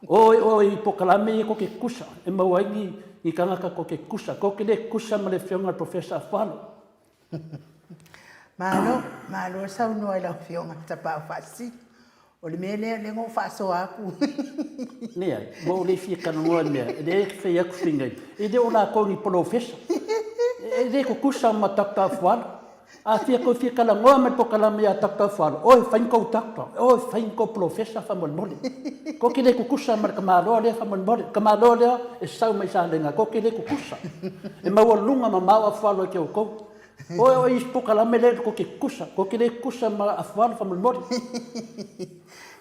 O i o i polokalame ia tou te tutusa, e maua ai ni tagata tou te tutusa. Tou te le tutusa ma le Afioga i le Professor Afualo. Malo, malo le saunoa i lau Afioga i le Tapaau Faasisina. O le mea lea, lea na ou faasoa atu. Leai, ua ou le fia talanoa i le mea, lea e fai atu fai, e le o latou ni polofesa. E le tutusa ma Doctor Afualo. A fia toe fia talanoa ma le polokalame ia Doctor Afualo, o e fai ni tou doctor, o e fai ni tou polofesa faamolemole. Tou te le tutusa ma le tamaloa lea faamolemole. Le tamaloa lea e sau mai Salega, tou te le tutusa. E maualuga mamao Afualo ia te outou. O e o isi polokalame lea tou te tutusa, tou te le tutusa ma Afualo faamolemole.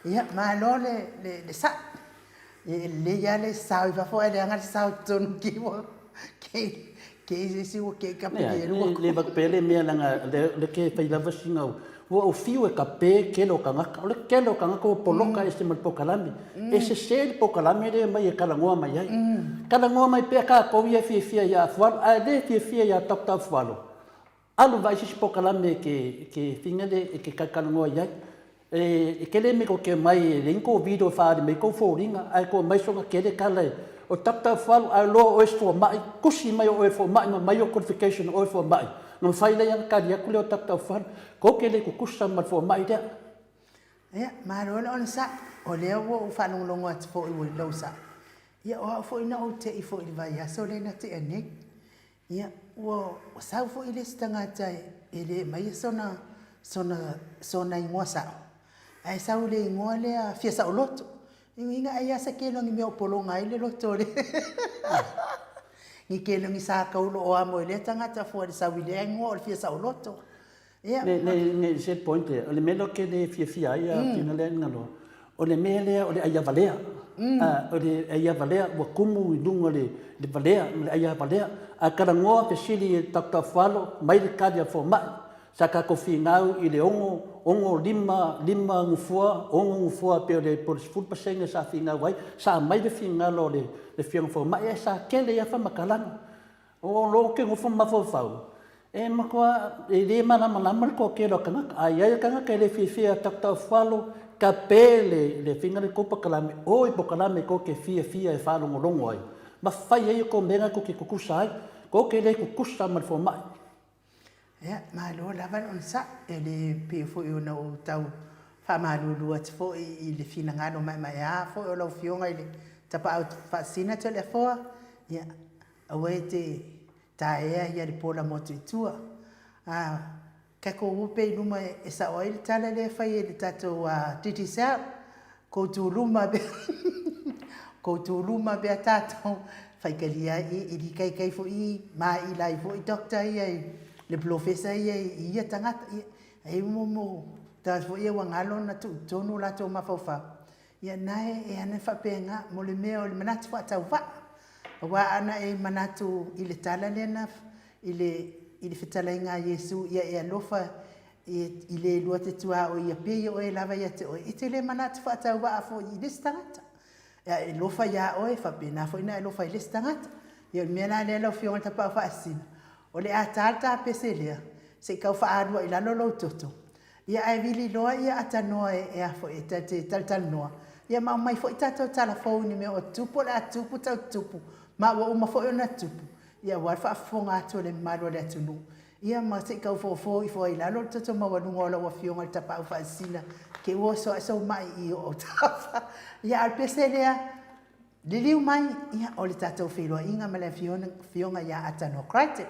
Ia, malo le, le sao. E lelei lava le sao i fafo ae leaga le sao i totonu ki ua kei kei se isi ua kei kapili e lua. Le avatu pea le mea leaga lea ke fai lava sina ua ou fiu e kape tele o tagata. O le tele o tagata ua poloka ese ma le polokalame. E sese le polokalame lea e aumai e talanoa mai ai. Talanoa mai pea tatou ia e fiafia ia Afualo ae le fiafia ia Doctor Afualo. Alu vaai se isi polokalame e te, te fina le, e te talatalanoa i ai. E tele mea tou te omai e leai ni tou video e faaali mai ai tou foliga, ae tou aumai soona tele tala e, o Doctor Afualo, a iloa o oe o se fomai, tusi mai o oe o le fomai ma aumai ou qualification o oe o le fomai, ona mafai lea ona tali atu lea o Doctor Afualo, tou te le tutusa ma le fomai lea. Ia, malo le onosai. O lea ua ou faalogologo atu foi i lou sao. Ia, o au foi na ou te i foi i le vaiaso lea na tea nei. Ia, ua sau foi le isi tagata e le aumaia sona, sona, sona igoa sao, ae sau i le igoa lea Fia Saoloto. Lona uiga ai lava se kelo o ni mea o pologa ai le loto o le ni kelo ni sa taulo o amo i lea tagata fua i le sau i lea igoa o le Fia Saoloto. Ia. Ne, ne, ne, se point lea, o le mea lea ou te le fiafia ai a Tina lea Nigaloa, o le mea lea o le aiavalea. O le aiavalea ua tumu i luga o le valea ma le aiavalea. A talanoa fesili i Doctor Afualo, mai le tali a le fomai, sa tatou finau i le 6, 6, 5, 5 nofoa, 6 nofoa pei o le 10% sa finau ai, sa aumai le finagalo o le Afioga i le Fomai ae sa tele ai lava faamatalaga. O lo o ke nofo ma mafaufau, e matua e le malamalama le toatele o tagata. A i ai le tagata e le fiafia ia Tautaufualo, tape le le faiga lea i tou pokalame, o i pokalame tou te fiafia e faalogologo ai, ma fai ai tou mea na tou te tutusa ai. Tou te le tutusa ma le fomai. Ia, malo lava le onosai. E le pei foi ona ou tau faamalulu atu foi i le finagalo maemaea foi o lau Afioga i le Tapaau Faasisina Toleafoa, ia, Aua e te taea ia le pola motu i tua. A, tatou o pea i luma e sao ai le tala lea e fai e le tatou Digicel, kou tuluma pea, kou tuluma pea tatou, faitalia ai i, i litaitai foi i, maila ai foi doctor ia i, le polofesa ia i ia tagata. Ia, e mo, mo, tagata foi ia ua galo ona tuu i totonu o latou mafaufau. Ia na e ana faapena mo le mea o le manatu faatauvaa. Aua ana e manatu i le tala lea na i le i le fetalaiga a Iesu, ia e alofa i le lua te tuaoi ia pei o oe lava ia te oe, e te le manatu faatauvaa foi i le isi tagata. Ia e alofa iā oe, faapena foi ona e alofa i le isi tagata. Ia o le mea la lea lau Afioga i le Tapaau Faasisina, o le a ta le tapese lea, se i tau faalua i lalo lou toto, Ia ae vili loa ia atanoa e a foi e ta te talatalanoa, ia ma aumai foi tatou tala fou i ni mea o tutupu o le a tutupu tau tutupu ma ua uma foi ona tutupu, ia aua le faafofoga atu a le mamalu o le atunuu. Ia ma se i tau fofo ifo ai i lalo le toto maualuga o lau Afioga i le Tapaau Faasisina te ua oso ae sou mai i o autafa. Ia a o le pese lea, liliu mai, ia o le tatou feiloaiga ma le Afioga ia Atanoa Crichton.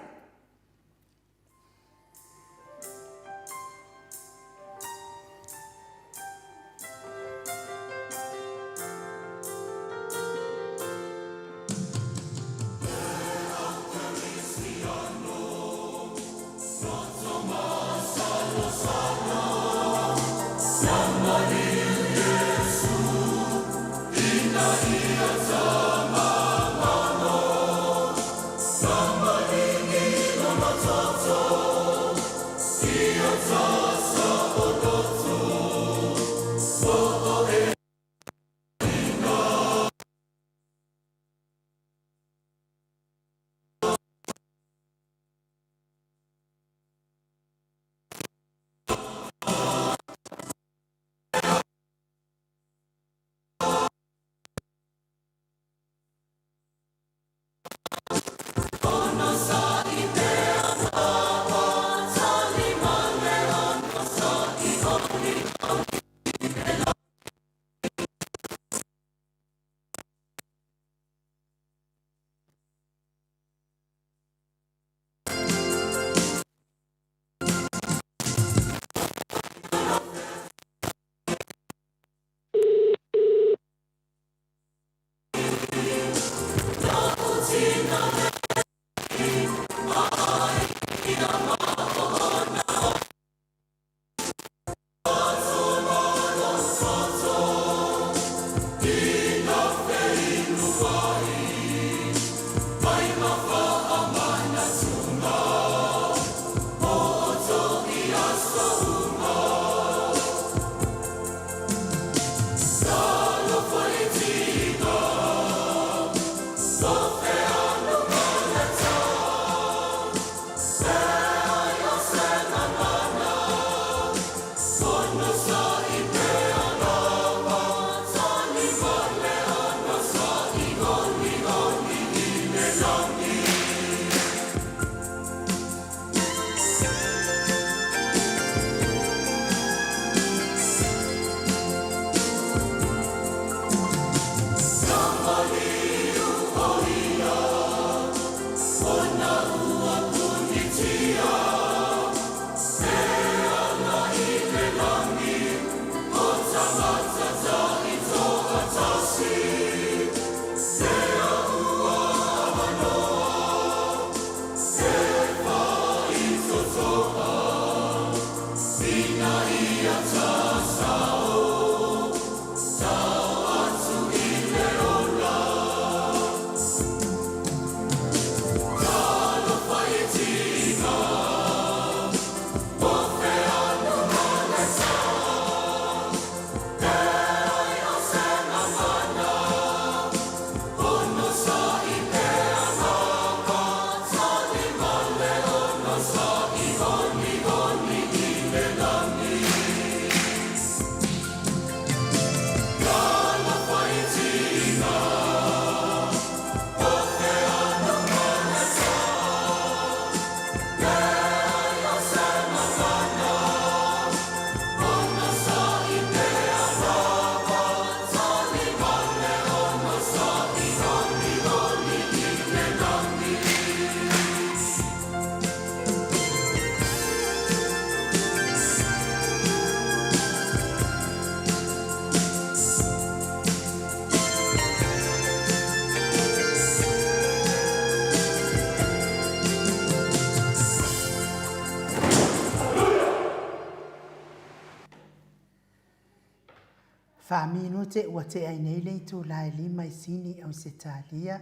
Fa minute ua tea ai nei le itula e lima i Sini, Ausetalia,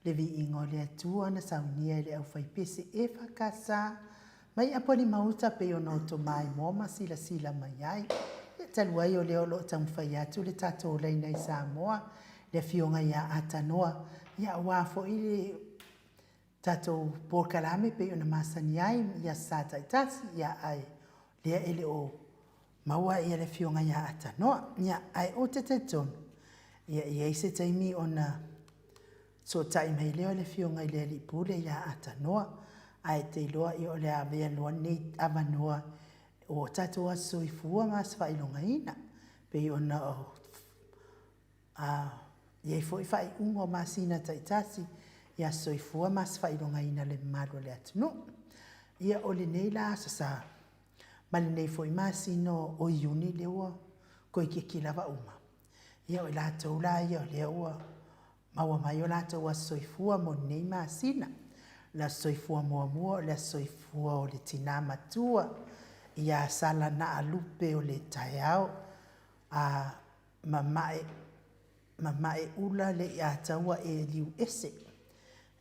le viiga o le Atua na saunia e le aufaipese EFKS mai Apolima-uta pei ona outou maimoa ma silasila mai ai. Ia talu ai o lea o lo o taumafai atu le tatou laina i Samoa, le Afioga ia Atanoa, ia aua foi le tatou polokalame pei ona masani ai i aso Sa taitasi, ia ae lea e le o maua ia le Afioga ia Atanoa. Ia ae ou te talitonu, ia e i ai se taimi ona Sootai mai lea o le Afioga i le Alii Pule ia Atanoa, ae te iloa o le a avea loa lenei avanoa o tatou aso soifua ma aso faailogaina, pei ona i ai foi faaiuga o masina taitasi i aso soifua ma aso faailogaina o le mamalu o le atunuu. Ia o lenei la aso Sa ma lenei foi masina o Iuni lea ua toeitiiti lava uma, Ia o i latou la ia o lea ua maua mai o latou aso soifua mo lenei masina. O le aso soifua muamua o le aso soifua o le tina matua ia Sala Naalupe o le taeao a mamae mamae ula le Iataua e liu ese.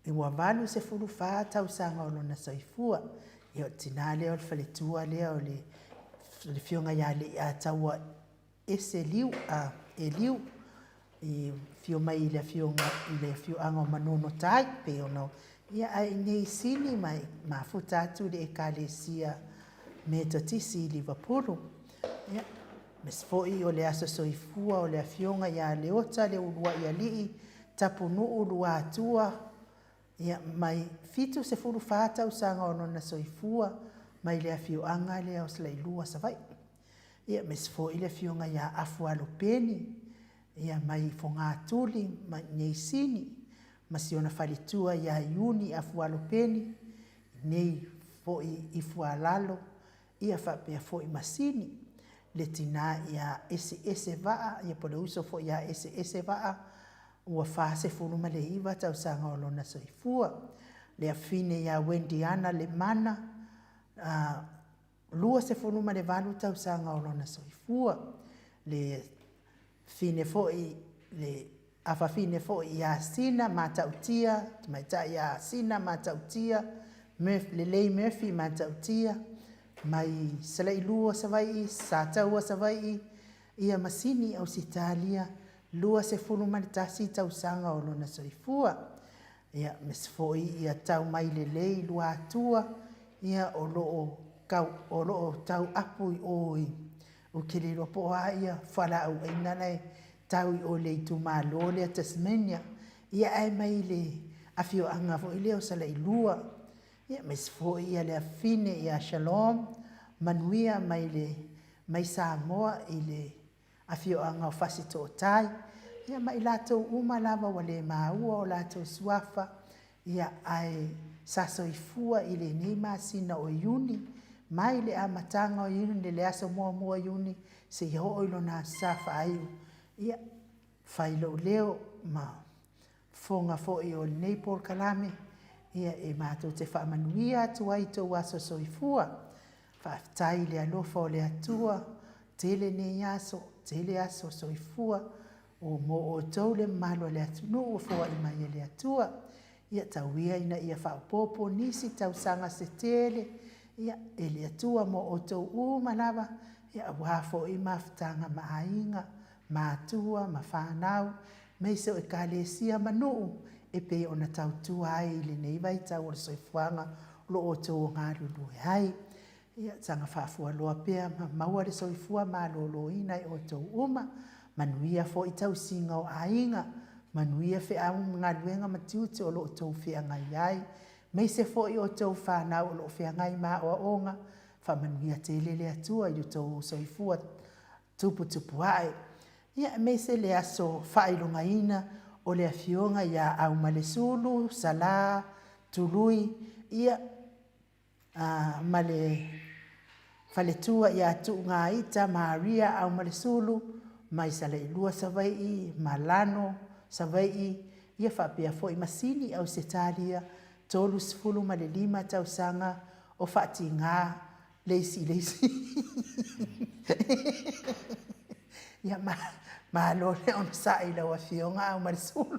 Ua 84 tausaga o lona soifua. Ia o le tina lea o le faletua lea o le Afioga ia Leiataua Ese Liu, a Eliu, i afio mai i le afioga i le afioaga o Manono Tai, pei ona ia ae i nei Sini ma e mafuta atu i le Ekalesia Metotisi i Livapulu. Ia, aemaise foi o le aso soifua o le afioga ia Leota Leuluaialii Tapunuu Luatua, ia, mai 74 tausaga o lona soifua mai le afioaga lea o Salailua, Savaii. Ia, aemaise foi le afioga ia Afu Alopeni, ia, mai Fogatuli, mai i Sini, ma si ona faletua ia Iuni Afu Alopeni, nei foi i Fualalo, ia faapea foi ma Sini, le tina ia Eseese Vaa, ia po o le uso foi ia Eseese Vaa, ua 49 tausaga o lona soifua. Le afine ia Wendy Ana Lemana, a, 28 tausaga o lona soifua. Le fine foi, le afafine foi ia Sina Matautia, tamaitai ia Sina Matautia, Murphy, Lelei Murphy Matautia, mai Salailua, Savaii, Sataua, Savaii, ia ma Sini, Ausetalia, 21 tausaga o lona soifua. Ia, aemaise foi ia tau mai lelei Luatua, ia o lo o kau, o lo o tau apu i o i, ou te le iloa po o a ia fualaau aina la e tau i o i le itumalo lea Tasmania, ia ae mai le afioaga foi lea o Salailua, ia aemaise foi ia le afine ia Shalom, manuia mai le, mai Samoa i le afioaga o Fasitootai, ia ma i latou uma lava ua le maua o latou suafa, ia ae sa soifua i lenei masina o Iuni, mai le amataga o Iuni le aso muamua o Iuni seia oo i lona aso sa faaiu. Ia, fai lou leo ma fofoga foi o lenei polokalame, ia e matou te faamanuia atu ai i tou aso soifua. Faafetai i le alofa o le Atua, tele nei aso, tele aso soifua o mo outou le mamalu o le atunuu ua foai mai e le Atua. Ia tau ia ina ia faaopoopo nisi tausaga se tele ia e le Atua mo outou uma lava, ia aua foi mafutaga ma aiga, matua ma fanau, aemaise o Ekalesia ma nuu e pei ona tautua ai i lenei vaitau o le soifuaga o lo o outou galulue ai. Ia saga faafualoa pea ma maua le soifua maloloina i outou uma, manuia foi tausiga o aiga, manuia feau ma galuega ma tiute o lo o outou feagai ai, aemaise foi o outou fanau o lo o feagai ma aoaoga, faamanuia tele le Atua i lo outou soifua tuputupuae. Ia, aemaise le aso faailogaina o le Afioga ia Aumalesulu Sala Tului, ia, ma le faletua ia Tuugaita Maria Aumalesulu mai Salailua Savaii, Malano Savaii, ia faapea foi Masini Ausetalia, 35 tausaga o faatiga le isi i le isi. Ia, malo le onosai i lau Afioga Aumalesulu.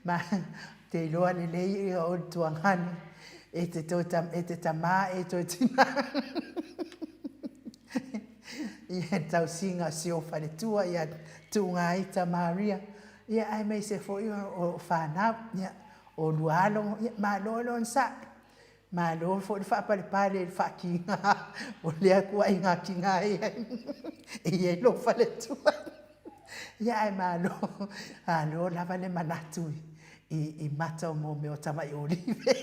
Ma ou te iloa lelei ia oe le tuagane, e te toe e te tama e toe tina. Ia le tausiga o si ou faletua ia Tuugaita Maria, ia aemaise foi o fanau, ia o lua alo, ia malo le onosai. Malo foi le faapalepale i le faatiga o lea ituaiga tiga e i ai, e i ai lou faletua. Ia ae malo, malo lava le manatu i mata o mea o tamai olive.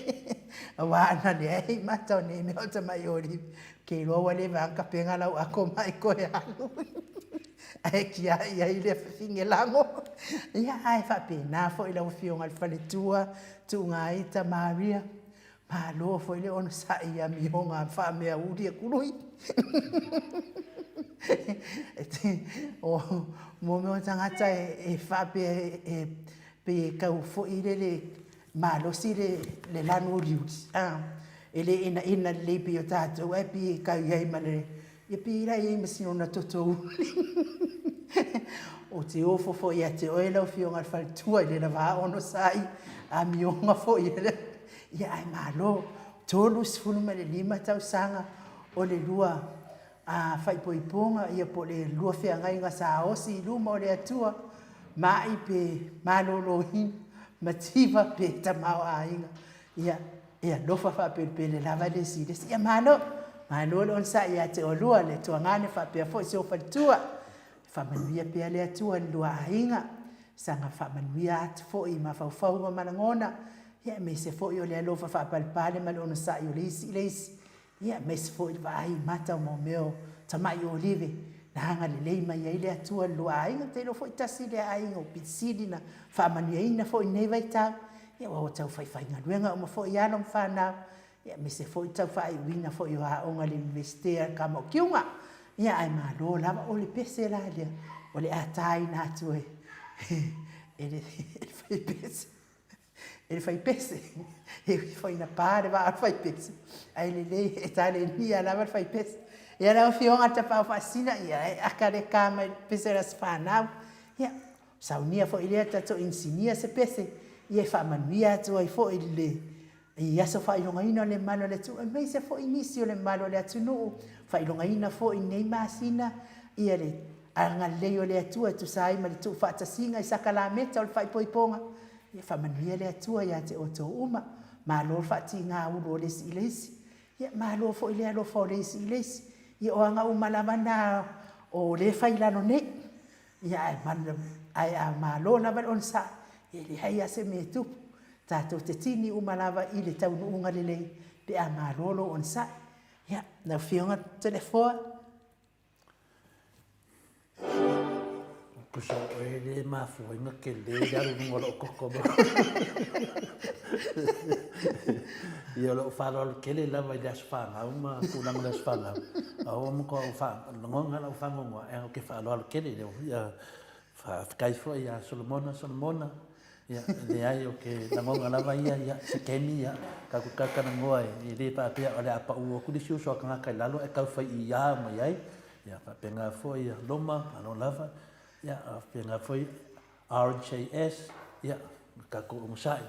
Aua ana leai mata o nei mea o tamai olive, ou te iloa ua leva lava ona tapena lau ato mai toe alu ae tiai ai le fafine lago. Ia ae faapena foi lau Afioga i le faletua, Tuugaita Maria, Malo foi le onosai i amioga faameauli e tului. O mea o tagata e faapea e pei e tau foi lele malosi le lanu uliuli, e le enaena lelei pei o tatou ae pei e tau i ai ma le, ia pei la e i ai ma sina ona toto uli. Ou te ofo foi ia te oe lau Afioga i le faletua i le lava onosai, amioga foi a le Ia ae malo, 35 tausaga o le lua faaipoipoga ia po o le lua feagaiga sa osi i luma o le Atua, mai pe maloloina, mativa pe tamaoaiga, ia e alofa faapelepele lava le isi i le isi. Ia malo, malo le onosai ia te oulua le tuagane faapea foi si ou faletua. Faamanuia pea le Atua i le lua aiga, saga faamanuia atu foi i mafaufauga ma lagona, ia aemaise foi o le alofa faapalepale ma le onosai o le isi i le isi, ia aemaise foi le vaai i mata o mea o tamai olive na agalelei mai ai le Atua i le lua aiga. Ou te iloa foi tasi lea aiga ua pito sili ona faamanuiaina foi i lenei vaitau, ia aua ua tau faifaigaluega uma foi alo ma fanau, ia aemaise foi le tau faaiuina foi o aoga i le Iunivesite a le Tama o Kiuga. Ia ae malo lava, o le pese la lea o le a taina atu e e le faipese, e le faipese, e ui foi ina pa le vaa o le faipese, ae lelei e talenia lava le faipese. Ia lau Afioga i le Tapaau Faasisina, ia e aka le ka mai le pese o le Aso Fanau. Ia, saunia foi lea tatou inisinia se pese, ia e faamanuia atu ai foi i le I aso faailogaina o le mamalu o le atunuu, aemaise foi nisi o le mamalu o le atunuu, faailogaina foi i lenei masina ia le agalelei o le Atua e tusa ai ma le tuufaatasiga i sakalameta o le faaipoipoga. Ia faamanuia le Atua ia te outou uma. Malo le faatiga ulu o le isi i le isi. Ia malo foi le alofa o le isi i le isi. Ia o aga uma lava na o lea e fai i lalo nei. Ia ae ae a malo lava le onosai, e leai lava se mea e tupu. Tatou te tini uma lava i le taunuuga lelei pe a malo lou onosai. Ia, lau Afioga Toleafoa. Tusa o oe lea e mafua ai ona tele le alu i luga o lou toto. Ia, o lou faaaloalo tele lava i le aso fanau ma tulaga o le aso fanau, a ua matua ou lagona lou faanoanoa, ae ou te faaaloalo tele i le, ia, faafetai foi ia Solomona, Solomona, ia, leai, ou te lagona lava ia, ia, se taimi, ia, tatou talatalanoa e le faapea o le a pau atu le isi uso a tagata i lalo ae tau fai i-ā mai ai, ia, faapena foi ia Roma, malo lava, ia, faapena foi RJS, ia, tatou onosai.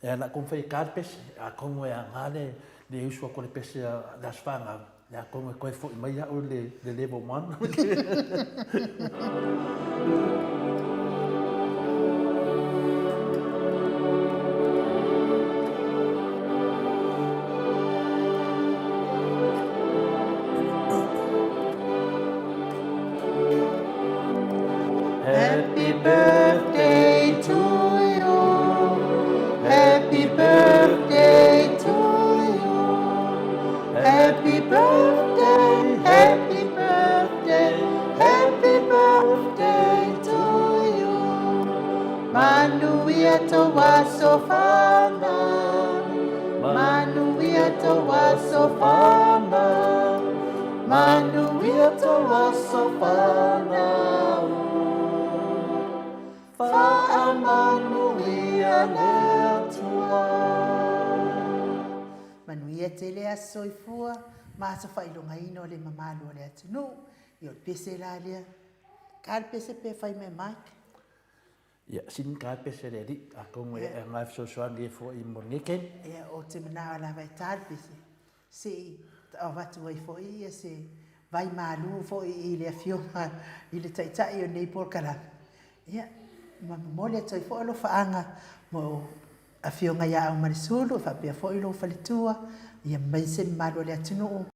Ia, la taumafai e ta le pese, atonu e aoga le, le usu atu o le pese a le Aso Fanau, ia atonu e toe foi mai au i le, le level one. Happy birthday to you. Happy birthday to you. Happy birthday, happy birthday, happy birthday to you. Manuia tou aso fanau. Manuia tou aso fanau. Manuia tou aso fanau. Faamanuia le Atua. Manuia tele aso soifua ma aso faailogaina o le mamalu o le atunuu. Ia o le pese la lea. Ka le pese pe fai mai Mike. Ia, sini ka pese le alii, atonu e aoga e fesoasoani ai foi mo lenei taimi. Ia, ou te manao lava e ta le pese, se i avatu ai foi ia se vai malu foi i le Afioga i le Taitai o lenei polokalame. Ia, ma momoli atu ai foi alofaaga mo Afioga ia Aumalesulu faapea foi lou faletua, ia aemaise le mamalu o le atunuu,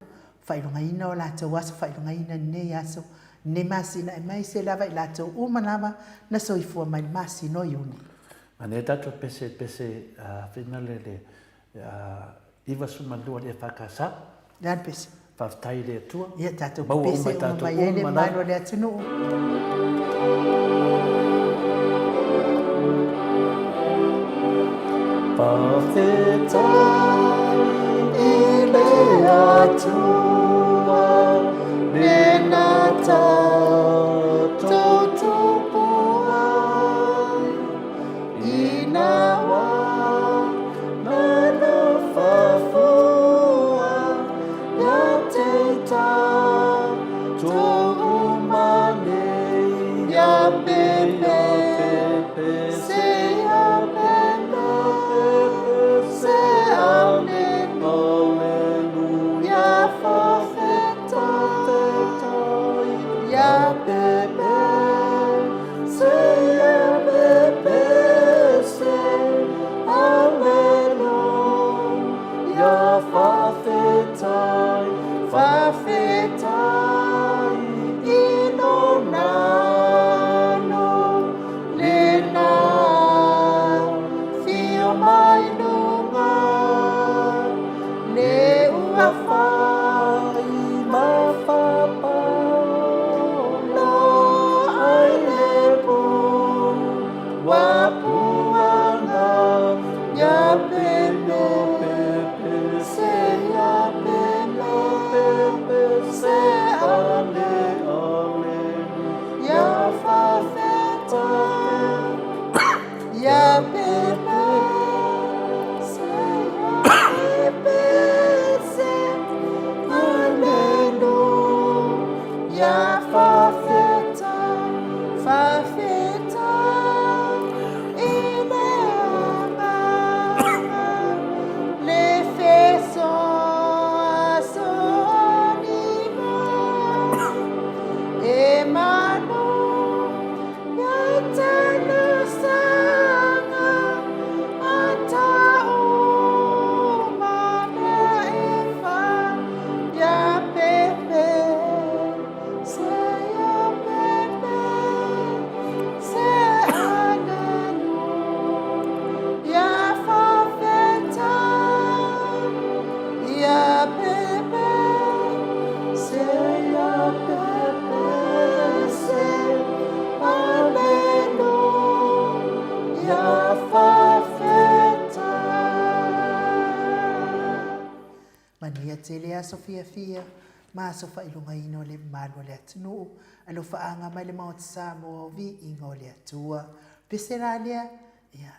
faailogaina o latou aso faailogaina i lenei aso, lenei masina aemaise lava i latou uma lava na soifua mai le masina o Iuni. Manaia tatou pese pese fina le le 92 le EFKS. Le a le pese? Faafetai i le Atua. Ia tatou pepese uma mai ai le mamalu o le atunuu. Faafetai i le Atua lena tatou tupu ai. Ina wā nana fafua ia te tatou uma nei ia pepe se ia pepe se aleluia fafetai ia pepe Manuia tele aso fiafia ma aso faailogaina o le mamalu o le atunuu, alofaaga mai le Maota Samoa o Viiga o le Atua. Pese la lea, ia,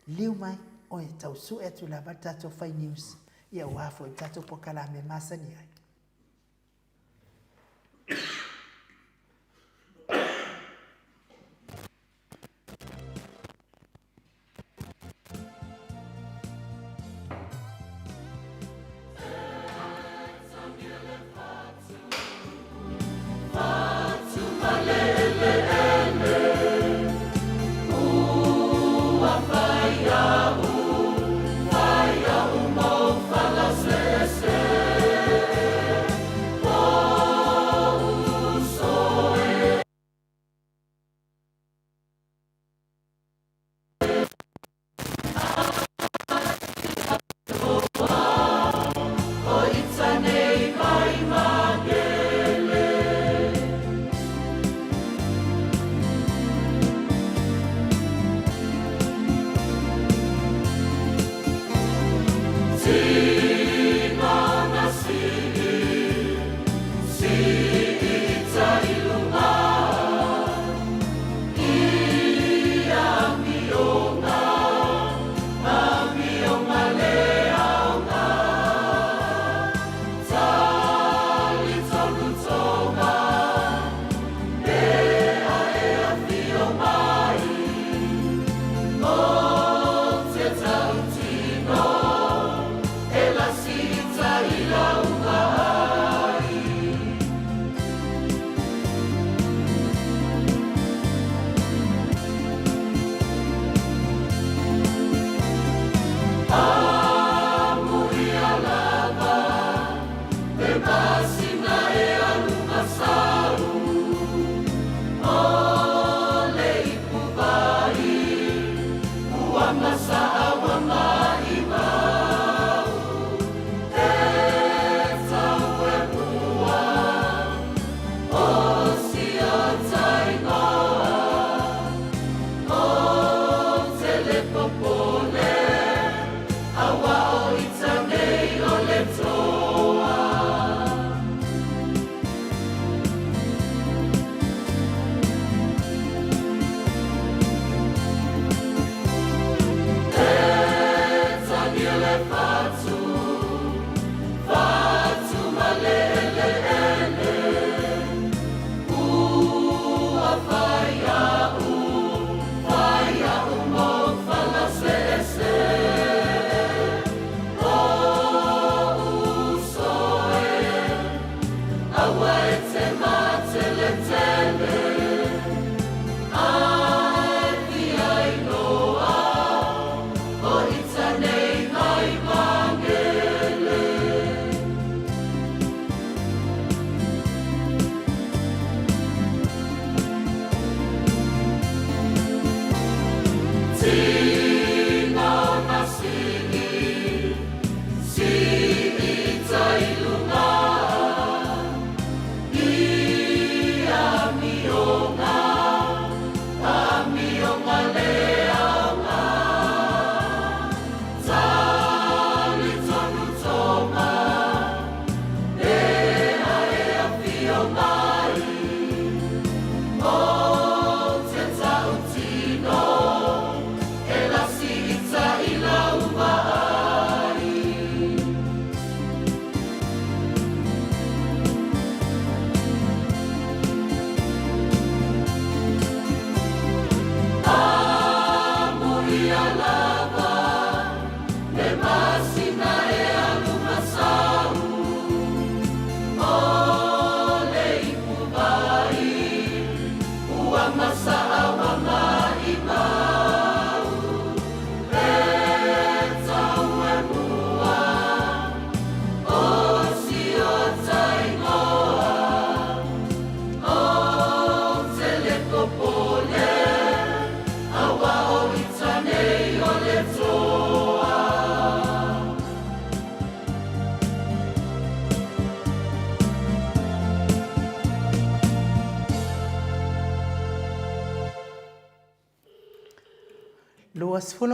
liu mai, oe, tau sue atu lava le tatou fai news, ia aua foi le tatou polokalame masani ai.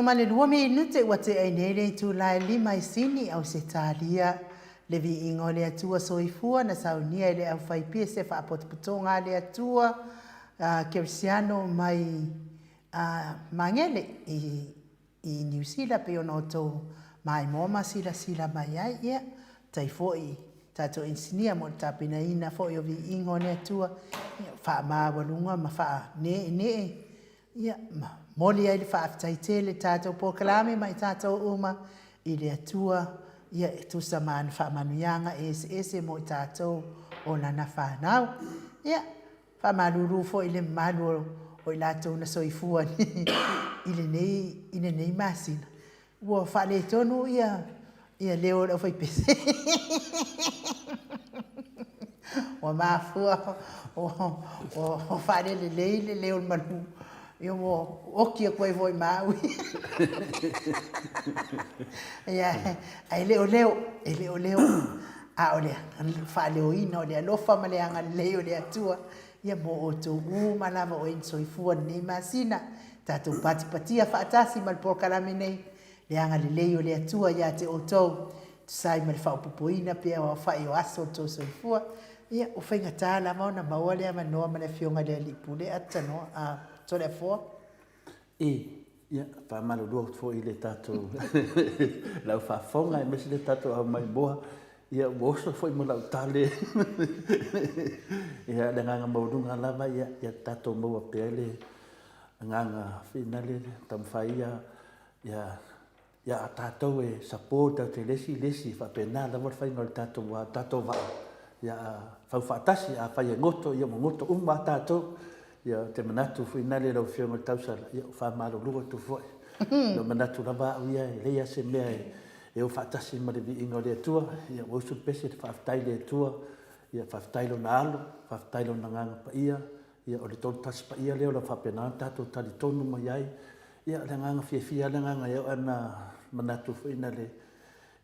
22 minute ua tea ai nei le itula e 5 i Sini, Ausetalia. Le viiga o le Atua Soifua na saunia e le aufaipese faapotopotoga a le Atua Kerisiano mai Magele i i Niu Sila pei ona outou maimoa ma silasila mai ai. Ia, tai foi tatou inisinia mo le tapenaina foi o viiga o le Atua, ia, faamaualuga ma faaneenee, ia, ma momoli ai le faafetai tele i le tatou polokalame ma i tatou uma i le Atua, ia, e tusa ma ana faamanuiaga eseese mo i tatou o Lana fanau. Ia, faamalulu foi i le mamalu o i latou na soifua i lenei, i lenei masina, ua faaletonu ia ia leo o le aufaipese. Ua mafua ua faalelelei le leo o le malu, ia ua oki atu ai foi ma au ia. Ia, ae le o leo, e le o leo, a o le faaleoina o le alofa ma le agalelei o le Atua, ia mo outou uma lava o e na soifua i lenei masina, tatou patipatia faatasi ma le polokalame nei, le agalelei o le Atua ia te outou, e tusa ai ma le faaopoopoina pea o aofai o aso o le tou soifua. Ia, ua faigata lava ona maua le avanoa ma le Afioga i le Alii Pule Atanoa, a Toleafoa. E, ia, faamalulu atu foi i le tatou lau faafofoga aemaise le tatou aumaimoa, ia ua oso foi ma lau tale. Ia, le agaga maualuga lava, ia, ia tatou maua pea le agaga finale, taumafai ia, ia Ia a tatou e support atu e le isi i le isi, e faapena lava le faiga o le tatou a tatou vaa, ia a fau faatasi, afai e goto, ia ua goto uma lava tatou. Ia ou te manatu foi nale lau Afioga i le tausala, ia ua faamalulu atu foi. Ua manatu lava au ia e leai lava se mea e o faatasi ma le viiga o le Atua, ia ua usu le pese, faafetai i le Atua, ia faafetai i Lona Alo, faafetai i Lona Agaga Paia, Ia, o le Tolu Tasi Paia lea o lo o faapena ona tatou talitonu mai ai. Ia, o le agaga fiafia lava le agaga e oo ina manatu foi na le,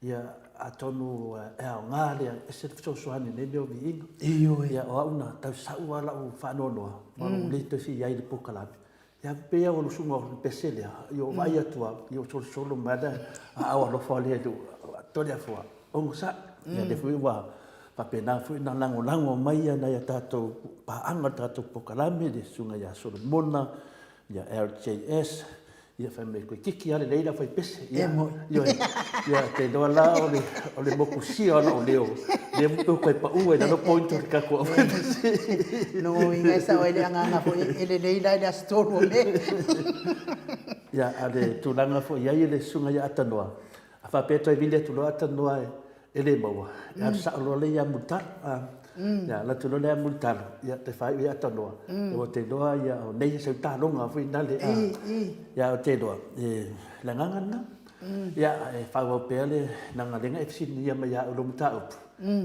ia, atonu e aoga le ese le fesoasoani i nei mea o viiga. Ioe. Ia, o au na tau sau lava lau faanoanoa, ma ua le toe fia i ai i le polokalame. Ia, pei lava o le usuga o le pese lea, ia ua vaai atu lava, ia ua solosolo mai lava le aao alofa o le Alii, Toleafoa, onosai. Ia, lea foi ua faapena foi ona lagolago mai nai a tatou paaga o le tatou polokalame, le Susuga ia Solomona, ia LJS, ia fai mai toeitiiti lava lelei le aufaipese. E moni. Ioe. Ia, ou te iloa la o le, o le mokusia o lou leo, lea ua toe toe pau ai i lalo point o le tatou aufaipese. Lona uiga e sao ai le agaga foi e lelei la i le aso 3 o Me. Ia, a o le tulaga foi e i ai le Susuga ia Atanoa, a faapea e toe vili atu loa Atanoa e, e le maua, e alu sao loa lea ia Mulitalo. Ia alu atu loa lea ia Mulitalo, ia toe faaiu ia Atanoa, ia ua te iloa ia o nei sau taaloga foi nale a. Ia ou te iloa, le agaga lena. Ia e faaauau pea le leaga lea na e fesiligia mai ia au i lou mataupu,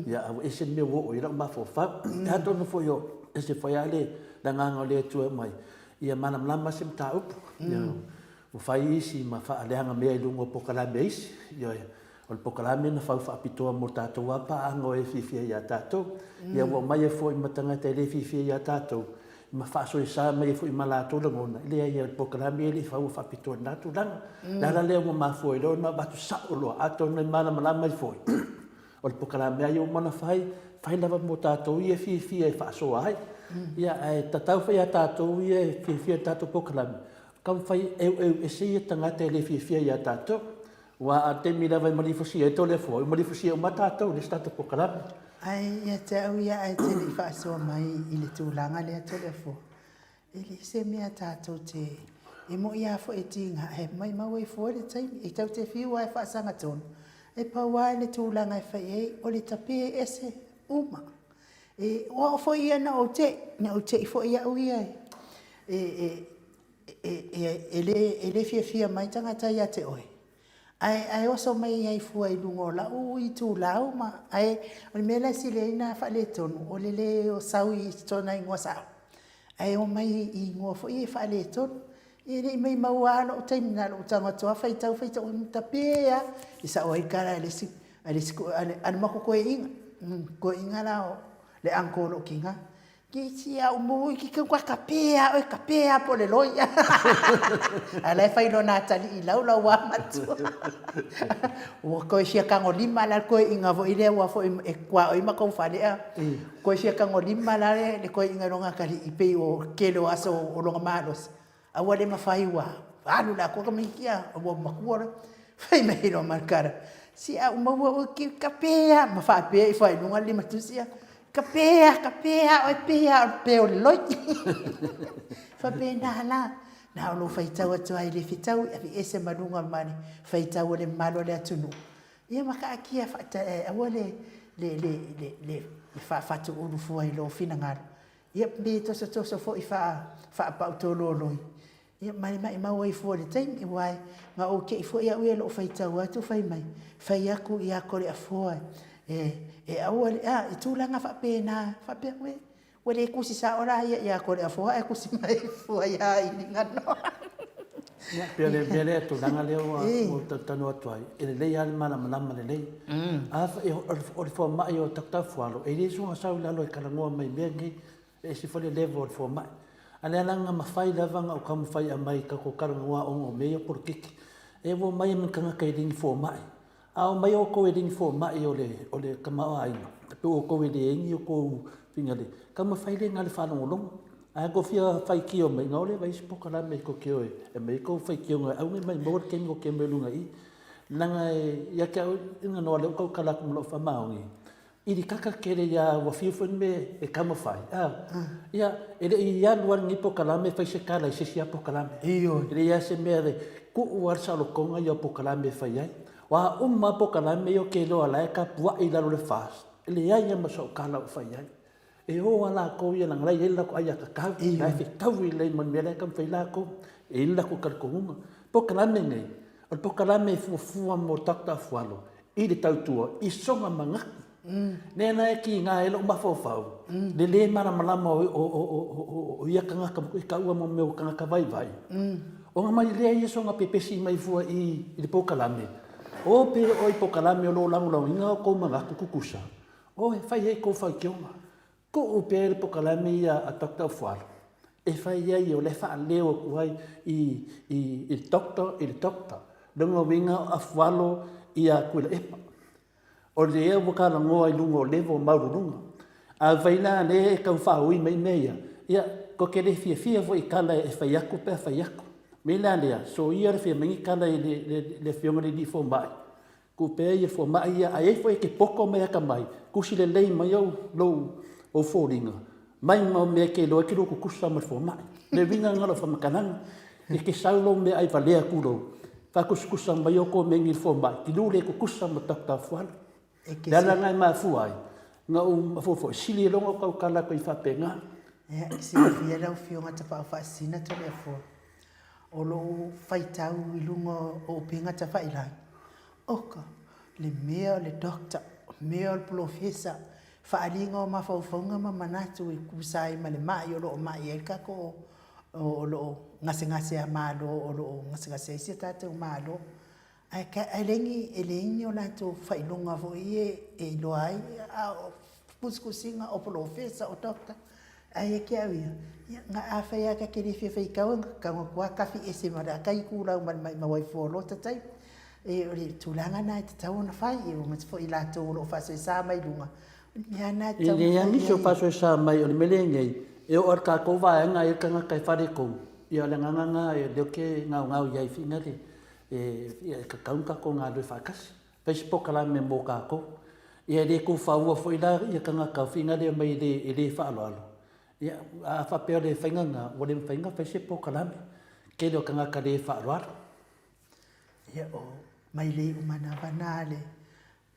ia a ua ese le mea ua oo i ai lau mafaufau. Atonu foi o ese foi lava le agaga o le Atua e aumai, ia malamalama se mataupu. Ua fai isi ma faaleaga mea i luga o polokalame a isi. Ioe. O le polokalame na fau faapitoa mo tatou a paaga o e fiafia ia tatou. Ia ua aumai ai foi ma tagata e le fiafia ia tatou, ma faasoesa mai ai foi ma latou lagona, e leai o le polokalame e le i faua faapitoa i lena tulaga. O le ala lea ua mafua ai loa ona avatu sao loa, atonu e malamalama ai foi, o le polokalame lava ia ua uma ona fai, fai lava mo tatou ia e fiafia e faasoa ai. Ia ae tatau foi ia tatou ia e fiafia i le tatou polokalame, taumafai e eueu ese ia tagata e le fiafia ia tatou. Aua a taimi lava e malifosia ai Toleafoa, e malifosia uma lava tatou, e leai se tatou polokalame. Ae ia te au ia ae te le i faasoa mai i le tulaga lea Toleafoa, e leai se mea tatou te, e moi lava foi e tiga ae maimau ai fua le taimi, e tatou te fiu lava e faasagatonu, e pau lava le tulaga e fai i ai o le tape ese uma. E, o au foi ia na ou tei, na ou tei foi au ia e, e, e, e le fiafia mai tagata ia te oe, ae, ae oso mai ai fua i luga o lau itulau ma, ae o le mea la e sili ai ona faaletonu, o le le o sau i sona igoa sao, ae omai i igoa foi ia e faaletonu. E le i maimau lava lou taimi, na o lou tago atu lava faitau, faitau, tape lava, e sao ai le tala a le isi, a le isi, a le matou toeaina, toeaina la o le uncle o lou tina. Ki a umu ki ka ka pe a oe ka pe a po le loi. A la e fai lona atalii lau lau a matua. Ua koe fia tagolima la le koeina foi lea ua foi e tuaoi ma kou fale a. Koe fia tagolima la le koeina i lona atalii pei o le tele o aso o lona malosi. A ua le mafai ua alu le atoa tamaiti a ua matua loa. Fai mai loa ma le tala, se a ou maua oe ki ka pe a ma faapea ifo lava i luga le limatusi a, ka pe a, ka pe a oe pe a o le pe o le loi. Faapena la, na o lou faitau atu lava i le fetaui aveese ma luga ma le faitau a le mamalu o le atunuu, ia ma taatia aua le le faafatuulu fua i lou finagalo. Ia pe tosotoso foi faapautololoi, ia ma e maumau ai fua i le taimi, aua na ou te i foi au ia i lou faitau atu fai mai, fai atu ia Toleafoa e aua le, a, i tulaga faapena, faapea, auē, ua le tusi sao la ia ia Toleafoa ae tusi mai fua ia Iliganoa. Ia, pei o le mea lea, tulaga lea ua ou talatalanoa atu ai, e lelei lava le malamalama lelei. A foi o le fomai o Takutafualo, e le soona sau i lalo e talanoa mai i mea nei, e ese foi le level o le fomai. A o lea la na mafai lava ona ou taumafai e aumai tatou talanoa ona o mea ia o polokiki. E ua omai ma ni tagata e le ni fomai. A omai outou e le ni fomai o le o le tamaoaiga, e pei o outou e leai ni outou finagalo, taumafai lea na o le faalogologo. Ae tou fia faitio mai, ona o lea e vaai isi polokalame tou te o e aumai ai tou faitioga e aua ne i maumau le taimi o te omai i luga i i. Leaga ia te au, leaga o lea ua tautala atu ma lou faamaoni, i le kaka tele ia ua fiu foi le mea e taumafai a ia e le i alu lava lenei polokalame fai se tala i se isi lava polokalame. Ioe. E leai lava se mea e tuu lava le saolotoga ia o polokalame e fai ai. O a uma lava polokalame ia ou te iloa o la e tapuai i lalo o le FAST, e leai lava ma sau tala o fai ai. E o lava latou ia leaga o la e i ai le latou aiatatau, o la e fetaui lelei ma le mea la e taumafai latou, e i ai le latou talitonuga. O polokalame nei, o le polokalame e fuafua mo tagata afualo i le tautua i sona manatu. Lea la e tiga ai lou mafaufau, le le malamalama o ia tagata e taua mo mea o tagata vaivai, ona mai lea ia soona pepesi mai fua i le polokalame, o pe o i polokalame o lo o lagolagoina o tou manatu tutusa, o e fai ai tou faitioga. Tuu pea le polokalame ia a Doctor Afualo e fai ai, o lea e faaleo atu ai i le doctor i le doctor. O lona uiga o Afualo ia Tuilaepa. O lea ua talanoa i luga o level maualuluga. Afai la lea e tau faaui mai mea ia, ia tou te le fiafia foi i tala e fai atu pe a fai atu. O le mea la lea, soia le fia aumai ni tala i le Afioga i le Alii Fomai, Tuu pea ia fomai ia, a i ai foi e te poto ma e atamai, tusi lelei mai ou, lou, ou foliga, mai ma mea e te iloa ai e te lua tutusa ma le fomai. O le uiga lena o lau faamatalaga, e te sau lou meaai valea tulou, faatusatusa mai outou mea nei i le fomai, i lou le tutusa ma Doctor Fuala. O le ala lena e mafua ai ona ou mafaufau, e sili ai loa ona ou tautala atu ai faapena. Ia, e silafia lau Afioga Tapaau Faasisina Toleafoa, O lou faitau i luga o upega tafailagi, oka, le mea o le doctor, mea o le polofesa, faaaliga o mafaufauga ma manatu e tusa ai ma le mai o lo o mai ai le tatou, o lo o gasegase malo o lo o gasegase ai si o tatou Malo. Ae e leai ni, e leai ni o latou faailoga foi ia e iloa ai, a o tusitusiga o polofesa, o doctor, ae ia te au ia, ia afai lava ta te le fia faitau, e tatau ona matua tafi ese ma le ata itulau ma le maumau ai fua o lota taimi. E o le tulaga lena e tatau ona fai, aemaise foi i latou o lo o faasoesa mai luga, o le mea lava lena e tatau ona fai. E leai lava nisi o faasoesa mai, o le mea lea e i ai nei, e oo lava i le tatou vaega e i ai le tagata e faaletonu, ia o le agaga lena o lea ou te gaogao i ai foi lea, e tatau ona tatou galulue faatasi, fai se polokalame mo tatou. Ia e le tufaua foi la ia tagata finagalo mai e le faaaloalo, ia a faapea o le faiga lena, ua le mafai ona fai se polokalame, tele o tagata le faaaloalo. Ia o mailei uma lava na a le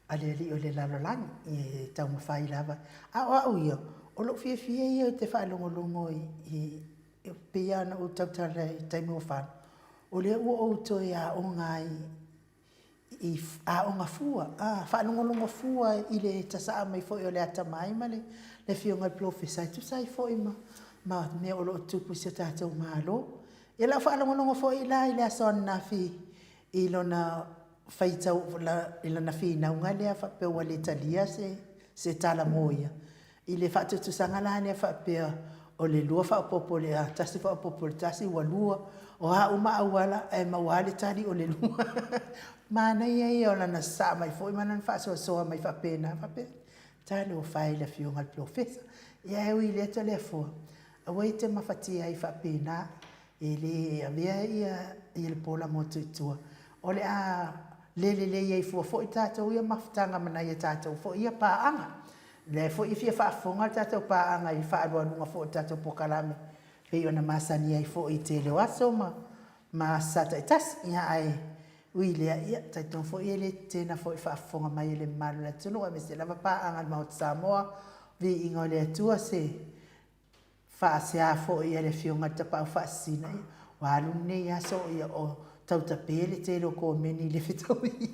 a le alii o le lalolagi e taumafai lava. A o au ia, o lou fiafia ia ou te faalogologo i, e pei lava ona ou tautala i taimi ua fano, o lea ua ou toe aoga ai i aoga fua, a, faalogologo fua i le tasaa mai foi o le atamai ma le Afioga i le Polofesa e tusa ai foi ma mea o lo o tutupu i si o tatou Malo. Ia o lau faalogologo foi la i le aso ananafi i lona faitau i lana finauga lea faapea ua le talia se tala mo ia. I le faatutusaga la lea faapea o le 2 faaopoopo i le 1 faaopoopo i le 1 ua 2, o a uma auala ae maua lava le tali o le 2. Manaia ia o lana sasaa mai foi ma lana faasoasoa mai faapena, faapea, talofa e i le Afioga i le Polofesa. Ia ae ui i lea Toleafoa, aua e te mafatia ai faapena, e le avea ia le pola motu i tua, o le a le lelei ai fua foi tatou ia mafutaga ma nai a tatou foi ia paaga. O lea foi e fia faafofoga le tatou paaga i le faaalualuga foi o le tatou polokalame e pei ona masani ai foi i le tele o aso ma aso Sa taitasi. Ia ae ui i lea, ia e talitonu foi e le tetena foi i le faafofoga mai a le mamalu o le atunuu aemaise lava paaga a le Maota Samoa, viiga o le Atua se faasea foi a le Afioga i le Tapaau Faasisina, ia ua alu lenei aso o tautape le tele o komeni i le fetaui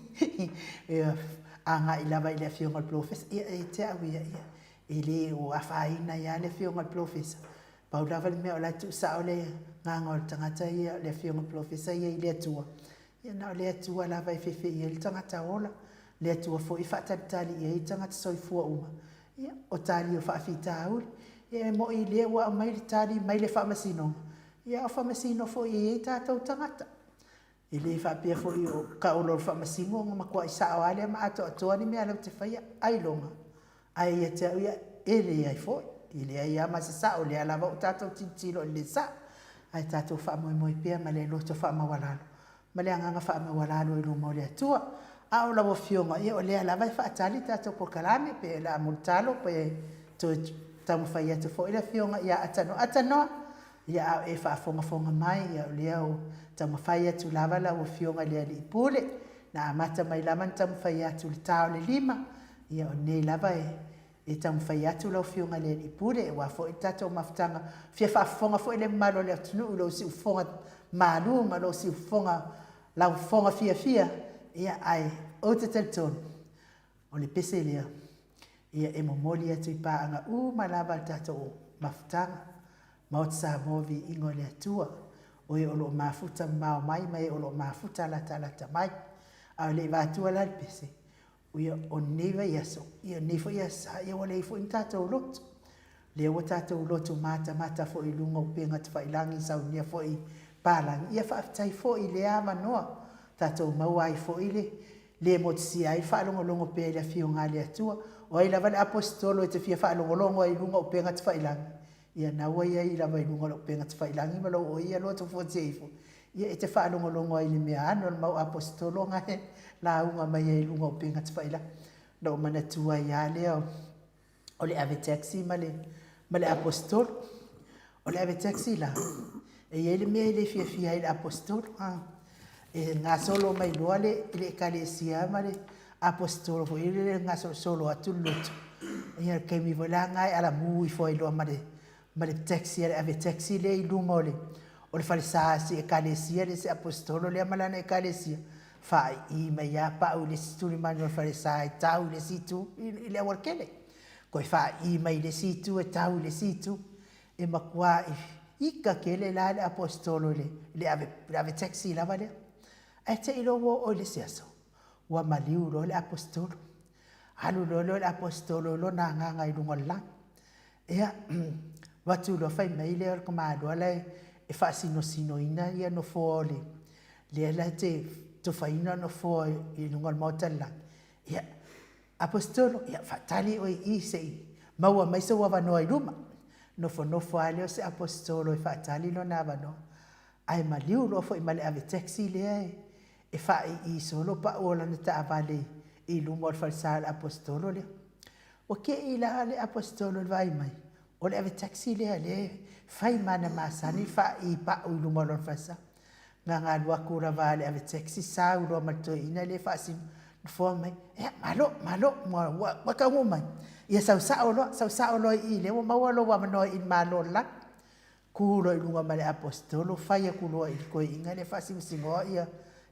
agai lava i le Afioga i le Polofesa. Ia ia te au ia, ia e le o afaina ai lava le Afioga i le Polofesa, pau lava le mea o la e tuusao le agaga o le tagata ia, le Afioga i le Polofesa ia i le Atua, ia na o le Atua lava e fefe i ai le tagata ola, le Atua foi e faatalitali i ai tagata soifua uma. Ia, o tali o faafitauli. Ia e moi lea ua aumai le tali mai le Faamasinoga, ia a o Faamasino foi e i ai tatou tagata. E le faapea foi o taolo o le Faamasino ona matuai sao lava lea ma atoatoa ni mea latou te faia, ailoga. Ae ia te au ia, e leai foi, e leai lava ma se sao, o lea lava ua tatou tilotilo i le le sao. Ae tatou faamoemoe pea ma le loto faamaualalo ma le agaga faamaualalo i luma o le Atua. A o lau Afioga, ia o lea lava e faatali le tatou polokalame, pe o le a mulitalo pe toe taumafai atu foi le Afioga ia Atanoa. Atanoa, ia a o e faafogafoga mai, ia o lea ua taumafai atu lava lau Afioga i le Alii Pule, na amata mai lava ona taumafai atu i le ta o le 5, ia o lenei lava e E taumafai atu lau Afioga i le Alii Pule, aua foi le tatou mafutaga, fia faafofoga foi le mamalu o le atunuu i lou siufofoga malu ma lou siufofoga laufofoga fiafia, ia ae ou te talitonu, o le pese lea, ia e momoli atu i paaga uma lava le tatou mafutaga, Maota Samoa Viiga o le Atua, o e o lo o mafuta mamao mai ma e o lo o mafuta latalata mai. A o le i vatua la le pese, Ia, o lenei vaiaso, ia, lenei foi Aso Sa, ia ua leai foi ni tatou lotu. Lea ua tatou lotu matamata foi i luga o upega tafailagi, saunia foi palagi. Ia faafetai foi i lea avanoa, tatou maua ai foi le le motusia ai le faalogologo pea i le Afioga a le Atua. O ai lava le Aposetolo e te fia faalogologo ai i luga o upega tafailagi, ia na ua i ai lava i luga o le upega tafailagi ma lou oia loto fuatia ifo, ia e te faalogologo ai i le mea ano a le mau Aposetolo na e lauga mai ai i luga o upega tafailagi. Na ou manatua ai lava lea o le ave taxi ma le, ma le Aposetolo. O le ave taxi la, e i ai le mea e le fiafia ai le Aposetolo. E gasolo mai loa le, le ekalesia ma le Aposetolo foi lele e gasolosolo atu le lotu. Ia le taimi foi la lena e alamu ifo ai loa ma le, ma le taxi a le ave taxi lea i luma o le, o le falesa a si ekalesia lea, si Aposetolo lea ma lana ekalesia, faai'i mai lava pau i le isi tulimanu o le falesa e tau i le isi itu i le aualatele. Toe faai'i mai i le isi itu e tau i le isi itu. E matua ika tele la le Aposetolo i le ave, le ave taxi lava lea. Ae te i loa ua oo i le isi aso, ua maliu loa le Aposetolo. Alu loa lea o le Aposetolo i lona agaga i luga o le lagi. Ia, avatu loa fai mai lea o le tamaloa la e faasinosinoina ia nofoa o le, lea la te tofaina nofoa i luga o le Maota o le Lagi. Ia, Aposetolo, ia faatali oe i i se i maua mai sou avanoa i luma. Nofonofo lava lea o se Aposetolo e faatali lona avanoa. Ae maliu loa foi ma le ave taxi lea e faai'i solo pau o lana taavale i luma o le falesa o le Aposetolo lea. Ua te'i la le Aposetolo i le vaai mai, o le ave taxi lea lea e fai ma ana masani le faai'i pau i luma o lona falesa. Na alu atu lava a le ave taxi sau loa ma le toeaina lea e faasino nofoa mai, ia malo, malo, ua taunuu mai. Ia sau sao loa, sau sao loa i i lea ua maua lou avanoa i le Malo o le Lagi. Tu loa i luga ma le Aposetolo fai atu loa i le toeaina lea e faasinosinoa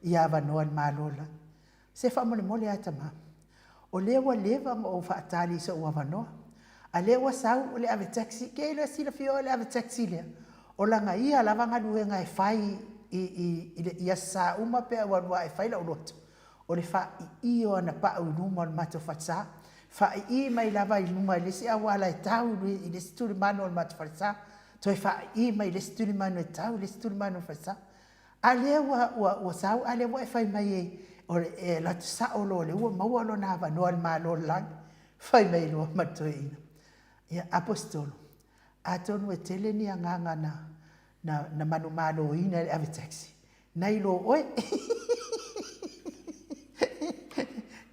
ia avanoa i le Malo o le Lagi. Se faamolemole a tama, o lea ua leva ona ou faatali i sou avanoa, a lea ua sau o le ave taxi, ke le silafia oe le ave taxi lea, o lana ia lava galuega e fai i Aso Sa uma pe a ou alu lava e fai lau lotu, o le faaiio o ana pau i luma o le matou falesa. Faaii mai lava i luma i le isi auala e tau i le isi tulimanu o le matou falesa, toe faaii mai i le isi tulimanu e tau i le isi tulimanu o le falesa. A lea ua, ua, ua sau, a lea ua e fai mai e, o le, e alu atu sao loa o lea ua maua lona avanoa i le Malo o le Lagi. Fai mai loa ma le toeaina, ia, Aposetolo, atonu e tele ni agaga na, na, na manumaloina e le ave taxi, nai lo oe.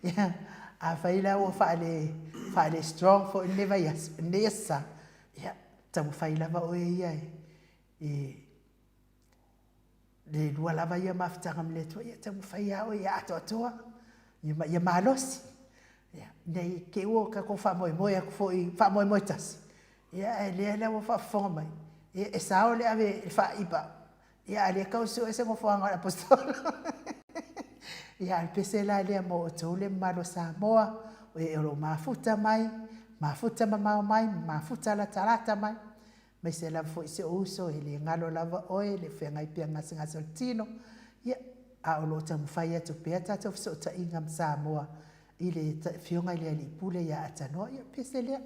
Ia, afai la ua faale, faale strong foi lenei vaiaso, lenei aso Sa, ia, taumafai lava oe ia e, e le lua lava ia mafutaga ma le Atua, ia taumafai lava oe ia atoatoa, ia ma ia malosi. Ia, ne i te i ua tatou faamoemoe atu foi, faamoemoe tasi, ia ae lea la ua faafofoga mai, ia e sao le ave le faaiba, ia a o lea e tau sue se nofoaga o le Aposetolo. Ia a o le pese la lea mo outou le mamalu o Samoa, o e o lo o mafuta mai, mafuta mamao mai, mafuta latalata mai, aemaise lava foi si ou uso e le galo lava oe le feagai pea gasegase o le tino, ia, a o lo o taumafai atu pea tatou fesootaiga ma Samoa i le Afioga i le Alii Pule ia Atanoa, ia pese lea.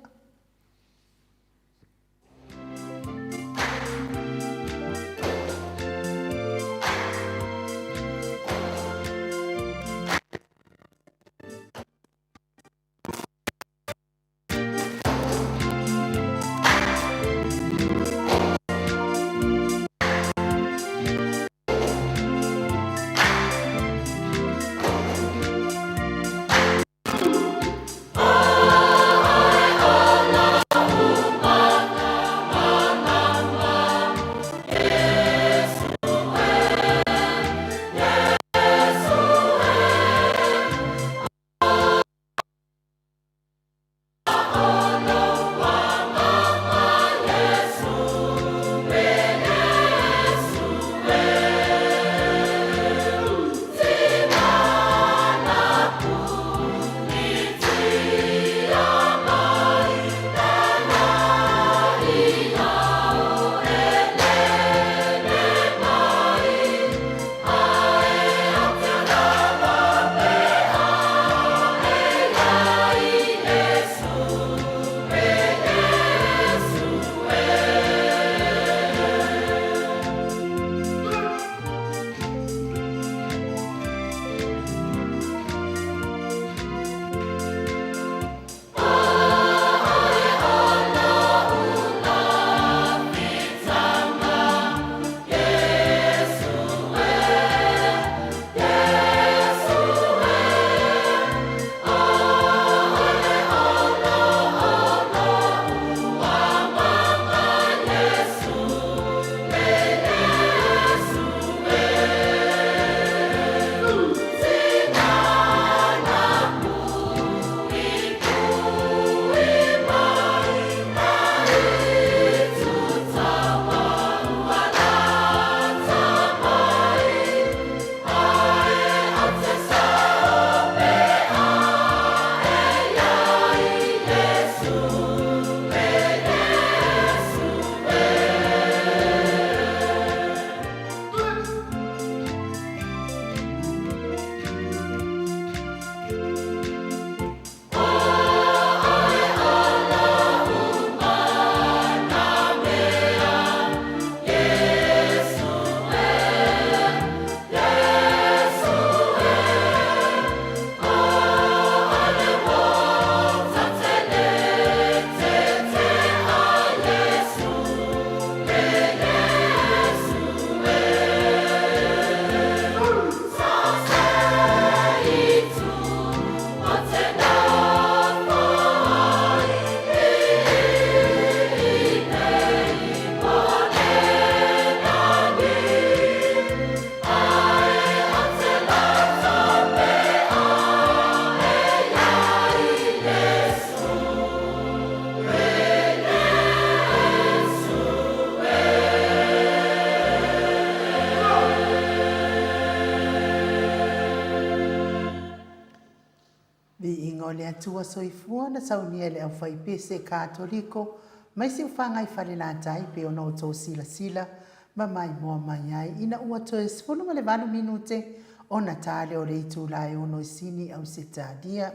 Viiga o le Atua Soifua na saunia e le aufaipese Katoliko mai Siufaga i Falelatai pei ona outou silasila ma maimoa mai ai ina ua toe 18 minute ona ta lea o le itula e ono i Sini, Ausetalia.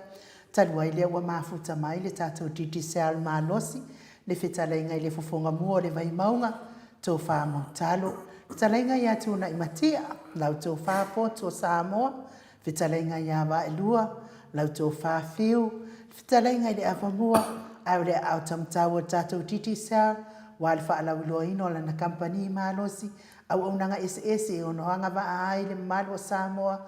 Talu ai lea ua mafuta mai le tatou Digicel malosi, le fetalaiga i le fofoga mua o le Vaimauga, Tofa Mautalo, fetalaiga ia Tuunaimatia, lau Tofa Poto o Samoa, fetalaiga ia Vaelua, lau Tofa Fiu, fetalaiga i le Avamua, ae o le aao taumatau o le tatou Digicel, aua le faalauiloaina o lana kamupani malosi, auaunaga eseese e ono agavaa ai le mamalu o Samoa,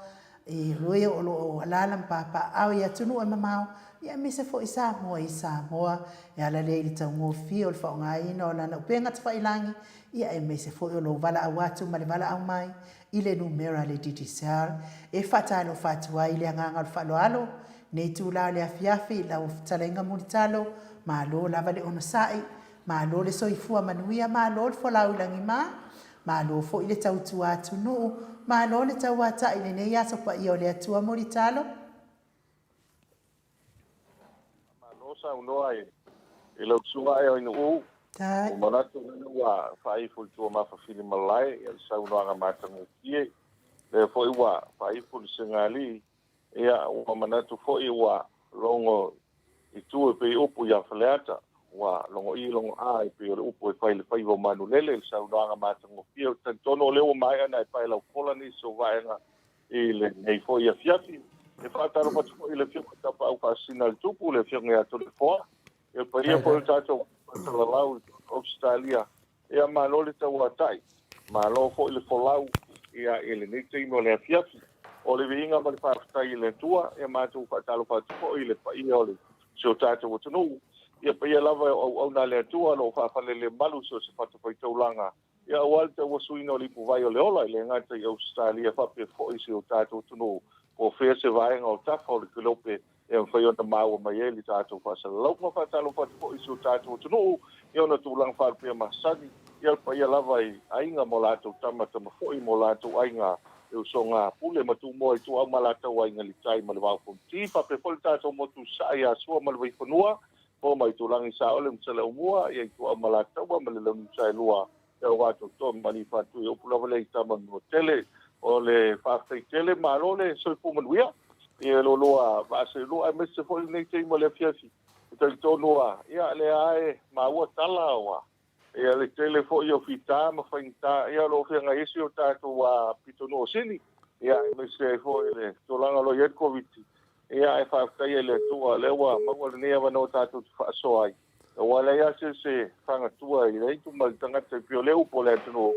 E oi o lo o alaala ma papaaao i atunuu e mamao, ia aemaise foi Samoa i Samoa, e ala lea i le taugofie o le faaaogaina o lana upega tafailagi, ia aemaise foi o lou valaau atu ma le valaau mai i le numera a le Digicel. E faatalofa atu ai i le agaga o le faaaloalo, nei itula o le afiafi, lau fetalaiga Mulitalo, malo lava le onosai, malo le soifua manuia, malo le folau i lagima, Malo foi le tautua atunuu, malo le tauatai i lenei aso paia o le Atua Mulitalo. Malo saunoa i lau susuga e Oinuu. Ua manatu lea ua faaifo i tua mafafili malae ia le saunoaga matagofie. Lea foi ua faaifo le Segalii Ia, ua manatu foi ua logo i tu e pei upu ia Faleata, ua logo i logo a e pei o le upu e fai i le faiva o Manulele i le saunoaga matagofie. Ou te talitonu o lea ua maea ona e pae laufola nisi o vaega i lenei foi afiafi. E faatalofa atu foi i le Afioga i Tapaau Faasisina a le Tupu, le Afioga ia Toleafoa, ia le paia foi o le tatou faasalalau i Ausetalia Ia malo le tauatai, malo foi le folau ia i lenei taimi o le afiafi. O le viiga ma le faafetai i le Atua, ia matou faatalofa atu foi i le paia o le si o tatou atunuu, ia paia lava o auauna a le Atua o lo o faafalelemalu i so o se fatafaitaulaga, ia aua le tauasuina o le ipuvai o le ola, e le gata i Ausetalia faapea foi si o tatou atunuu, po o fea se vaega o tafa o le kelope e mafai ona maua mai ai le tatou faasalalauga. Faatalofa atu foi i si o tatou atunuu i ona tulaga faalupea masani, ia le paia lava i aiga ma o latou tama, tama foi ma o latou aiga, le usoga a Pule ma Tumua i Tuau ma latou aiga Litai ma le Vao Fonoti, faapea foi le tatou motu i Sasae ia Sua ma le Vaifanua, Fo ma Itulagi i Saole ma Saleaaumua, ia Ituau ma Alataua ma le Launiusaelua. Ia o Vatoto ma Aliifaatui, upu lava lea i tama tele. O le faafetai tele, malo le soifua manuia i lo lua vaa seelua aemaise foi lenei taimi o le afiafi. E talitonu lava, ia lea lava e maua tala ua ia le tele foi o fita ma faigata, ia o lo o feagai ai si o tatou pitonuu o Sini, ia aemaise ai foi le tulaga o lo o i ai le Koviti. Ia ae faafetai i le Atua o lea ua maua lenei avanoa tatou te faasoa ai. Aua e leai lava se isi e fagatua i le aitu ma le tagata e pei o le upu o le atunuu,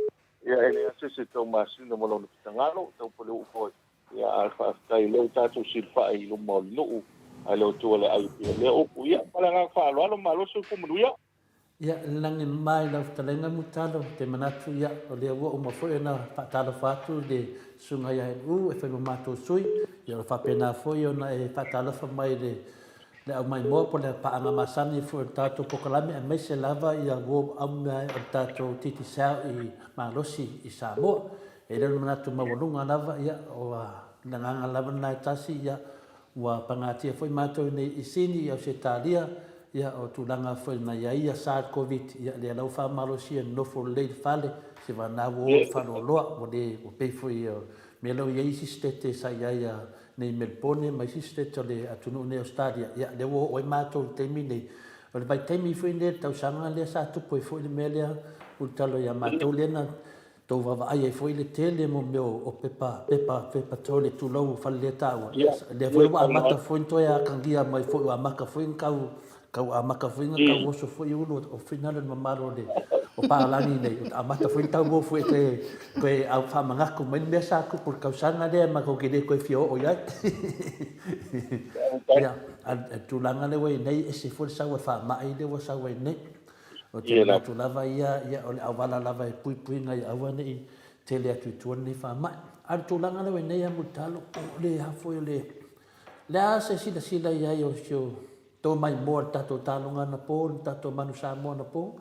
ia e leai lava se isi e taumasina ma lona finagalo, tau pale uu foi. Ia ae faafetai o lea ua tatou silafai i luma o le nuu a le Atua le ai pei o lea upu. Ia ma le agaga faaaloalo, malo soifua manuia. Ia, le lagi mama i lau fetalaiga Mutalo, ou te manatu ia, o lea ua uma foi ona faatalofa atu i le Susuga ia NU e fai ma matou sui, ia o lo faapena foi ona e faatalofa mai i le le aumaimoa po o le paaga masani foi o le tatou polokalame aemaise lava ia uo aumea o le tatou Digicel i malosi i Samoa. E le o le manatu maualuga lava, ia, o le agaga lava lena e tasi, ia, ua pagatia foi matou i nei i Sini, i Ausetalia, ia, o tulaga foi na i ai ia sa le Koviti, ia, lea la ua faamalosia e nonofo lelei i le fale, se vana ua o i le faleoloa, ua le, ua pei foi o mea la ua i ai isi setete sa i ai nei i Melbourne ma isi state o le atunuu nei o Ausetalia, ia lea ua oo ai matou i le taimi nei. O le vaitaimi foi lenei o le tausaga lea sa tupu ai foi le mea lea Ulutalo ia matou lea na tou vaavaai ai foi le tele mo mea o pepa, pepa, pepa toilet tulou o fale letaua. Ia, lea foi ua amata foi ona toe atagia mai foi ua amata foi ona tau Tau amata foi na tau oso foi ulu o finalo le mamalu o le o Palangi nei, amata foi na tau ofu e toe toe au faamanatu mai le mea sa tupu i le tausaga lea matou te le toe fia oo i ai. Ia, a le tulaga lea ua i ai nei, ese foi le sau a le faamai lea ua sau ai nei. Ou te manatu lava ia, ia o le auala lava e puipuiga ia aua ne i tele atu i tua lenei faamai. A o le tulaga lea ua i ai nei a Mulitalo, o le a foi o le le a se silasila i ai o si o Tō mai moa le tatou taaloga anapo, le tatou Manu Samoa anapo.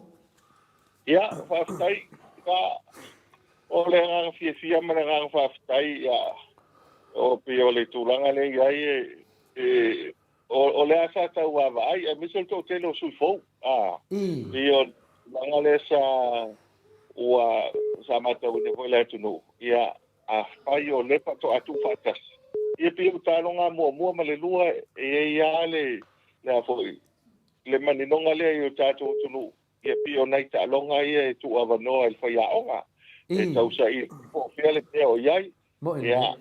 Ia, faafetai. Ia, o le agaga fiafia ma le agaga faafetai, ia, o pei o le tulaga lea i ai, e, e, o, o lea sa tau vaavaai, aemaise o le toatele o sui fou. A, pei o le tulaga lea sa, ua, sa matauina foi le atunuu, ia, Afai o lea faatoa tuufaatasi, Ia pei o taaloga muamua ma le lua e i ai lava le, le a foi, le maninoga lea i o tatou atunuu, ia pei o nai taaloga ia e tuuavanoa i le faiaoga e tausaili po o fea le mea o i ai. Ia,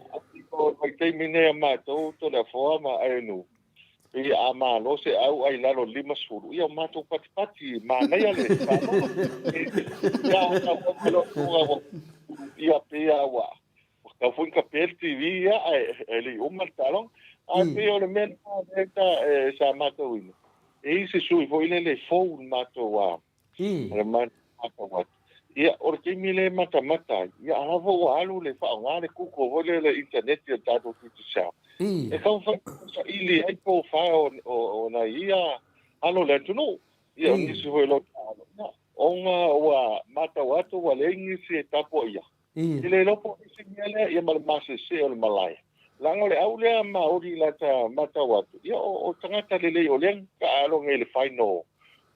o le vaitaimi lenei a matou Toleafoa ma Aenu, pei a malo se au ai lalo 50, ia o matou patipati, manaia le taaloga. Ia, ia pei a ua tau foi na tape le TV ia ae le i uma le taaloga. Ae pei o le mea lena lea sa matauina, e i ai se sui foi lele e fou i le matou le matou atu. Ia, o le taimi lea e matamata ai, ia a la foi ua alu le faaaoga le Google foi lea le internet i le tatou Digicel. E taumafai e saili ai profile o nai ia alo o le atunuu. Ia, o nisi foi o lo o taalo, ia, ona ua matau atu ua leai nisi e tapuaia. I le iloa po o isi mea lea, ia ma le masese o le malae. Leaga o le au lea maoli i lata matau atu, ia o tagata lelei o lea na taaalo nei i le final.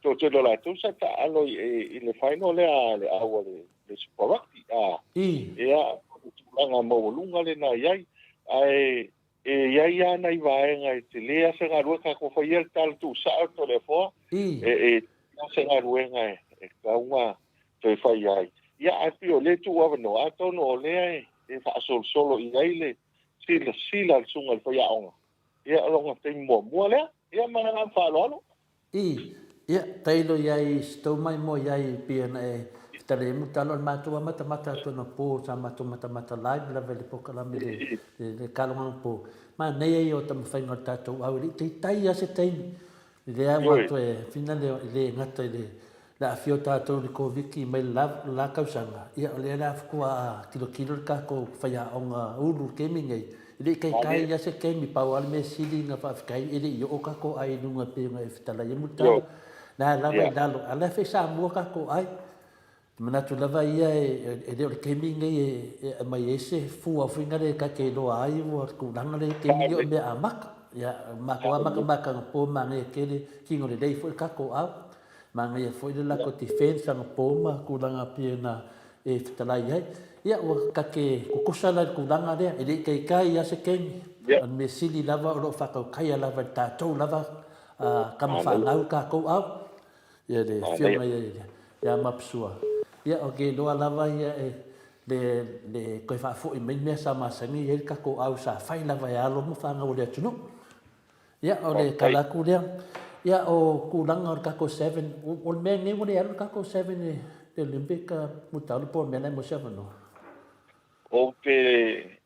Toatele o latou sa taaalo i le final lea a le au a le Super Rugby. A, ia, o le tulaga maualuga lena e i ai. Ae e i ai lava nai vaega e tele lava se galuega, tatou faia le tala tuusao Toleafoa, e tele lava se galuega e tatau ona toe fai ai. Ia, ae pei o lea e tuu avanoa, atonu o lea e faasolosolo i ai le silasila a le susuga i le faiaoga, ia, o lona taimi muamua lea. Ia, ma le agaga faaaloalo. I, ia, tailo i ai i se tou maimoa i ai pei ona e fetalai talo o le matou amatamata atu anapo sa matou matamata live lava i le pokalame le, le, le kalogaga po. Manaia ia o taumafaiga o le tatou au e le i taitai lava se taimi. Lea ua toe fina le, e le gata i le, le aafia o tatou i le Koviti mai le la, la tausaga, ia o lea la faatoa tilotilo le tatou faiaoga ulu i le taimi nei, e le i taitai lava se taimi, pau lava le mea sili ona faafetai e le i oo tatou ai i luga pei ona e fetalai ai Mulitalo, la e lava i lalo, a o la e fai Samoa tatou ai. E manatu lava ia e le o le taimi lenei e aumai ai se fua foi lea ta te iloa ai ua tulaga lea i le taimi lenei o mea amata. Ia, matou lava matamata anapo manaia tele, tino lelei foi le tatou au, manaia foi le latou defense anapo ma tulaga pei ona e fetalai ai. Ia, ua ta te tutusa la i le tulaga lea, e le i taitai lava se taimi, a o le mea sili lava o lo o faatautaia lava e le tatou lava tama fanau le tatou au. Ia le afioga ia ia Mapsua. Ia ou te iloa lava ia e le le toe faafoi mai mea sa masani i ai le tatou au sa fai lava e alo ma fanau a le atunuu. Ia o le tala atu lea. Ia o tulaga o le tatou seven, o le mea nei ua le alu le tatou seven i le Olympic Mulitalo po o le mea la e maua se avanoa? Ou te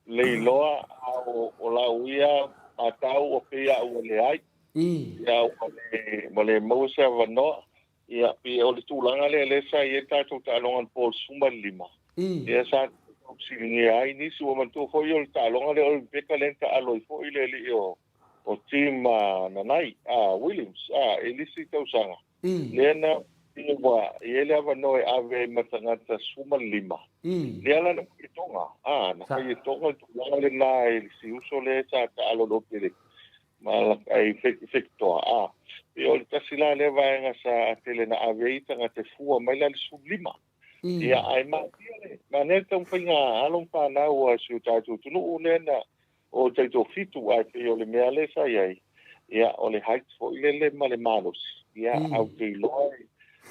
le iloa a o lau ia matau ua pei a ua leai. Ia ua le maua se avanoa. Ia pei o le tulaga lea lea sa i ai le tatou taaloga i le po 15. Ia sa fesiligia ai nisi ua manatua foi o le taaloga lea o le Olympic lea na taalo ai foi le alii o Tim Nanai, Williams, i le isi tausaga. Lea na ua i ai le avanoa e ave ai ma tagata 15. Lea la na fai e Tonga, na fai e Tonga le tulaga lena i le si uso lea sa taalo i le Opereki ma ai Fekitoa. Pei o le tasi la lea vaega sa tele na ave ai tagata e fua mai la le 15. Ia, ae manaia le, manaia le taumafaiga a alo ma fanau a si o tatou atunuu lea na o taitoafitu, ae pei o le mea lea sa i ai, ia, o le height foi lele ma le malosi, ia, au te iloa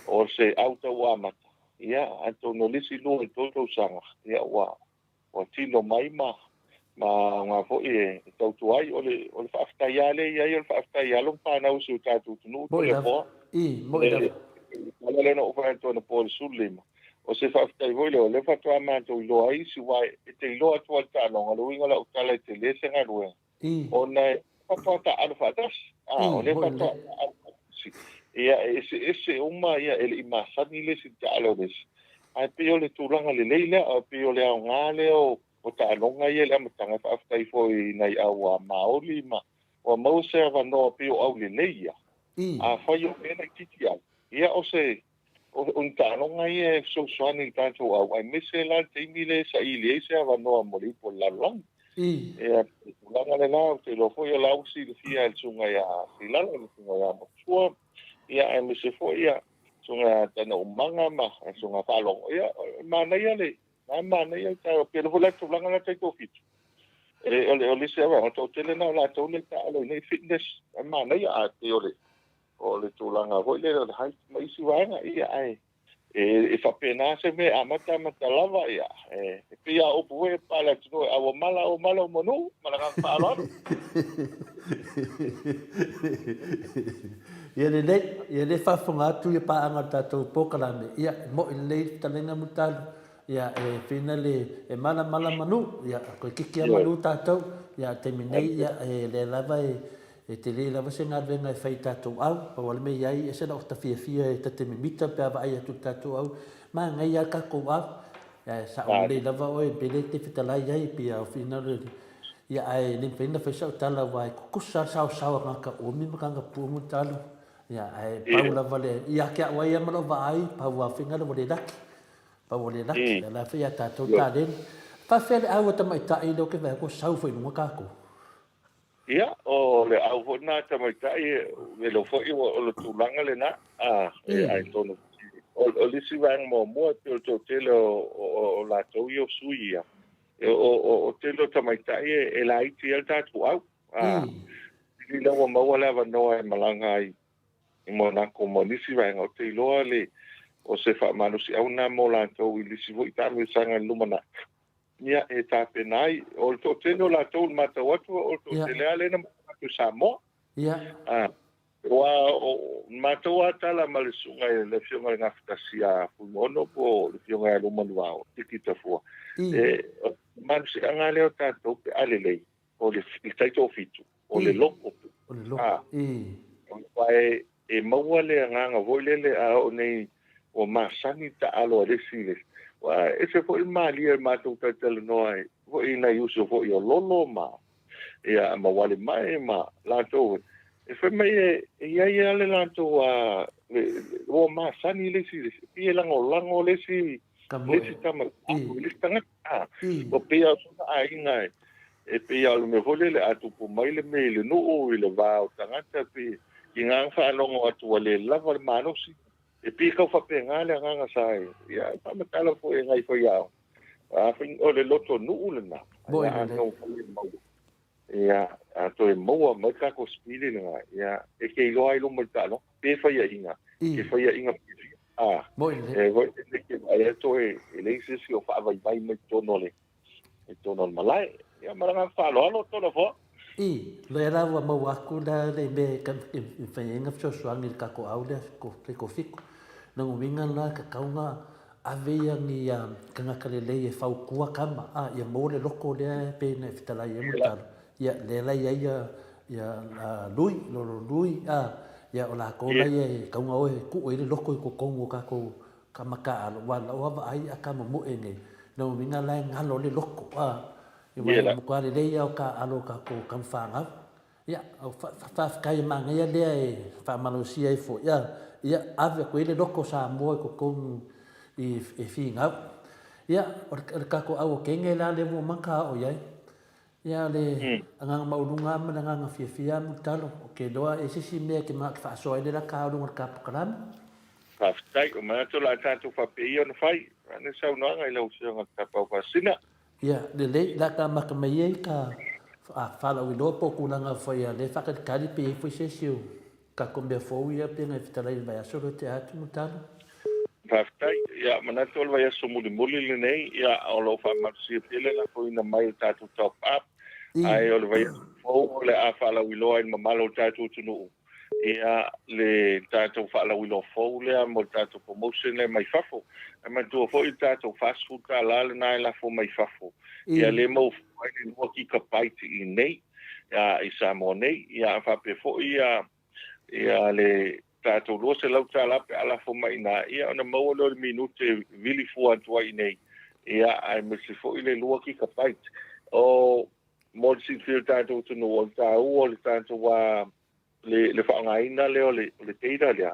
o se au tau amata, ia, atonu o le isi 2 i 3 tausaga, ia, ua, ua tino mai ma ma aoga foi e tautua ai. O le, o le faafetai lava lea e i ai, o le faafetai i alo ma fanau o si o tatou atunuu, Moi lava. Toleafoa. I, moi lava. Le ala lea na ou fai atu anapo i le 15, o se faafetai foi lea, o lea faatoa matou iloa ai isi, aua e te iloa atu lava i le taaloga, o le uiga o lau tala e tele se galuega, ona e faatoa taaalo faatasi. O lea faatoa taaalo faatasi. Ia, e eseese uma, ia, e le i masani le isi i le taaalo a le isi. Ae pei o le tulaga lelei lea, e pei o le aoga lea o taaloga ia i le amataga, e faafetai foi i nai au Maoli ma ua maua se avanoa pei o aulelei ia. Afai o mea laitiiti ai, ia o se O ni taaloga ia e fesoasoani i le tatou au, aemaise la le taimi lea e saili ai se avanoa mo le ipu o le lalolagi. Ia, le tulaga lena, ou te iloa foi o la ua silafia e le Susuga ia Seilala, le Susuga ia Matusua, ia aemaise foi ia Susuga ia Tanaumaga ma le Susuga Faalogo. Ia, e manaia le, na manaia le taua, pei foi la le tulaga lea taitoafitu. E o le isi lava, o le toatele lena o latou lea e taaalo i nei fitness, e manaia ae pei o le o le tulaga foi lele o le height ma isi vaega, ia ae e faapena se mea e amata amata lava, ia e pei lava o upu foi e pale atunuu e auamala auamala o manu ma le agaga faaaloalo. Ia lelei, ia lea e faafofoga atu ia paaga o le tatou polokalame, ia e mo'i lelei le fetalaiga Mulitalu, ia e whina le e malamala manu, ia koe kiki a manu tatou, ia a le taimi nei, ia e lea lava e E tele lava se galuega e fai i tatou au, pau lava le mea i ai, ese lou fiafia e ta te mimita pe a vaai atu i le tatou au, manaia lava le tatou au, ae sao lelei lava oe pele e te fetalai ai, pei a ofiina le, ia ae le mafai ona fai sau tala aua e tutusa lava le saosao a tagata uumi ma tagata pu'u ma talo, ia ae pau lava le, ia te au ai lava ma lou vaai, pau lava faiga lea ua le laki, pau ua le laki, o le a foi ia tatou taleni. Faafefea le au a tamaitai lea ou te vaai atu ua sau foi i luga tatou? Ia, o le au foi lena a tamaitai, e iloa foi o le tulaga lena, a, e ai tonu. O le isi vaega muamua, e pei o le toatele o latou ia o sui ia, o tele o tamaitai e laiti ai le tatou au. A, ina ua maua le avanoa e malaga ai i Monaco ma nisi vaega, ou te iloa le, o se faamalosiau lena mo latou i nisi foi taamilosaga i le lumanai. Ia, e tapena ai. O le toatele o latou i le matau atu, o le toatele lava lea na maua atu i Samoa. Ia. Aua o matou lava tala ma le susuga i le Afioga i le Gafatasi ia Fuimaono po o le Afioga ia Lumanuao, Tiki Tafua, e, o le malosiaga lava lea o tatou pe a lelei, o le taitoafitu, o le loko. O le loko, Aua e maua le agaga foi lele a oo nei ua masani taalo a le isi i le isi. Aua e ese foi le malie o le matou talatalanoa ai foi i nai uso foi o Lolo ma, ia, ma Walemae ma latou foi, e fai mai e i ai lava le latou ua masani le isi i le isi, e pei e lagolago le isi le isi tama i le isi tagata. Ua pei lava o sona aiga e pei lava o le mea foi lele a tupu mai le mea i le nuu i le va o tagata pei i agaga faalogo atu ua le lava le malosi. E pei e tau faapena le agaga sa e ia faamatala foi e nai faiaoga. O le loto nuu lena. Ia taumafai e maua. Ia, a toe maua mai le tatou spirit lena, ia, e te iloa ai luma i le taaloga, pe faiaina, e faiaina fiafia. A, e foi e te vaai atu e leai se isi o faavaivai mai totonu o le, i totonu o le malae. Ia, ma le agaga faaaloalo, Toleafoa. I, lea la ua maua atu la le mea e mafai ai ona fesoasoani i le tatou au lea taitoafitu. Lona uiga la e tatau ona Ave ia ni tagata lelei e fautua tama, a, ia maua le loto lea e pei ona e fetalai ai Mulitalo, ia, lea la e i ai ia, ia Lui, Lolo Lui, a, ia o latou la ia e tatau ona o e tuu ai le loto i totonu o tatou tama taaalo, aua o lau lava vaai a ta momoe nei, lona uiga la e galo le loto, a, aua e matua lelei lava o taaalo o tatou tama fanau. Ia, faafetai e manaia lea e faamalosia ai foi, a, ia, ave atu i ai le loto o Samoa i totonu i, e finau. Ia, o le tatou au o teine la lea ua uma ona oo i ai. Ia, o le agaga maualuga lava ma le agaga fiafia lava Mulitalo, ou te iloa e se isi mea e te manao e te faasoa ai le la ta luga o le ta polokalame. Faafetai, ua manatu o le a tatou faapea ia ona fai. Vaeane saunoaga i lau Afioga i le Tapaau Faasisina. Ia, lelei, la ta amata mai ai ka faalauiloa po o tulaga foi a lea faatalitali pe i ai foi se isi o tatou mea fou ia pei ona e fetalai i le vaiaso lea tea atu Mulitalo. Faafetai. Ia, manatu o le vaiaso mulimuli lenei, ia, o lo o faamalosia pea le lafoina mai o le tatou top up, ae o le vaiaso fou o le a faalauiloa ai i le mamalu o le tatou atunuu Ia, le tatou faalauiloa fou lea mo le tatou promotion lea mai fafo. Ae manatua foi le tatou $40 lena e lafo mai fafo. Ia lea e maua fua ai le 2 gigabyte i inei i Samoa nei. Ia a faapea foi ia ia le tatou $200 pe a lafo mai i ina, ia ona maua lea o le minute e vili fua atu ai i inei. Ia aemaise foi le 2 gigabyte. O mo le silafia e le tatou atunuu, o le taua o le tatou le faaaogaina lea o le data lea,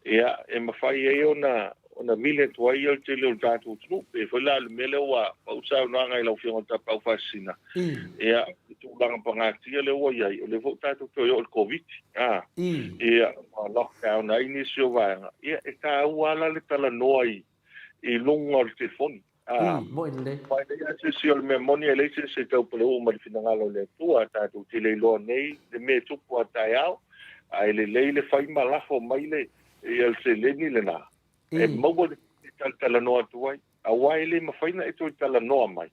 ia, e mafai ai ona ona vili atu ai le tele o le tatou atunuu. Pei foi la o le mea lea ua pau saunoaga i lau Afioga i le Tapaau Faasisina, ia, le tulaga pagatia lea ua i ai, o lea foi ua tatou toe oo i le Koviti, a, ia, ua lockdown ai nisi o vaega, ia, e taua lava la le talanoa i luga o le telefoni. Ā, Moe lelei. Aua e leai lava se isi o le mea moni, e leai se isi e taupaleu'u mai le finagalo o le Atua. Tatou te le iloa nei le mea e tupu a taeao, ae lelei le fai ma lafo mai le, ia le seleni lena, e maua le e talatalanoa atu ai, aua e le mafai ona e toe talanoa mai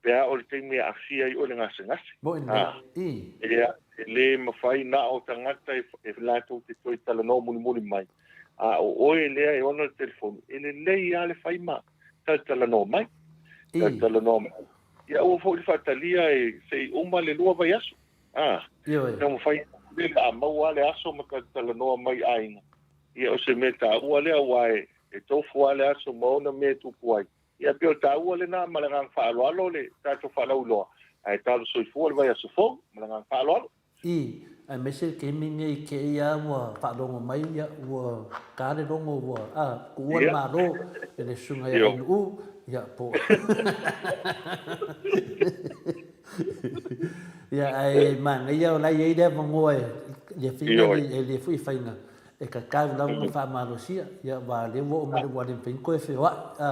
pe a o le taimi e aafia ai oe i le gasegase. Moe Ā, lelei. ia, e le mafai na o tagata e, e latou te toe talanoa mulimuli mai, a o oe lea e ona le telefoni, e lelei lava le fai ma talatalanoa mai, talatalanoa mai. Ia aua foi le faatalia e se i uma le 2 vaiaso. A, Ioe. taumafai atu lea a maua lava le aso ma talatalanoa mai i aiga, ia o se mea taua lea aua e, e tofu lava le aso ma ona mea e tupu ai. Ia pei o le taua lena ma le agaga faaaloalo le tatou faalauiloa, ae talo soifua le vaiaso fou ma le agaga faaaloalo. I, aemaise le taimi nei i kēia ua faalogo mai ia ua ka le logo ua a kuua le Malo e le susuga ia Ainu'u ia po ia ae manaia o la e i ai le avanoa e le faiga e le foi faiga e tatau lava ona faamalosia ia aua lea ua oo mai ua le mafai ona toe feoai a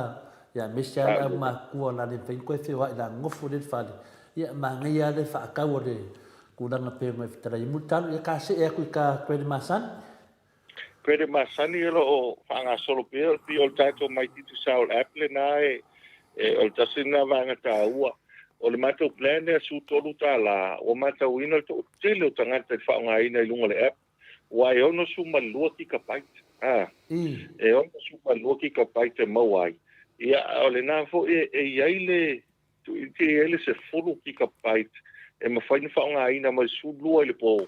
ia aemaise lava le aumatua o le a le mafai ona toe feoai o le a nofo lea i le fale ia manaia lava le faatau o le tulaga pei ona e fetalai ai Mulitalo ia ka see atu i ka credit masani. Credit masani o lo o faagasolo pea o le pei o le tatou My Digicel app lena e o le tasi lena vaega taua. O le matou plan lea $13 ua matauina le toatele o tagata i le faaaogaina i luga o le app aua e 62 gigabyte. A, e 62 gigabyte e maua ai. Ia o lena foi e i ai le Tuuitiitia i ai le 10 gigabyte e mafai ona faaaogaina mai le 12 i le po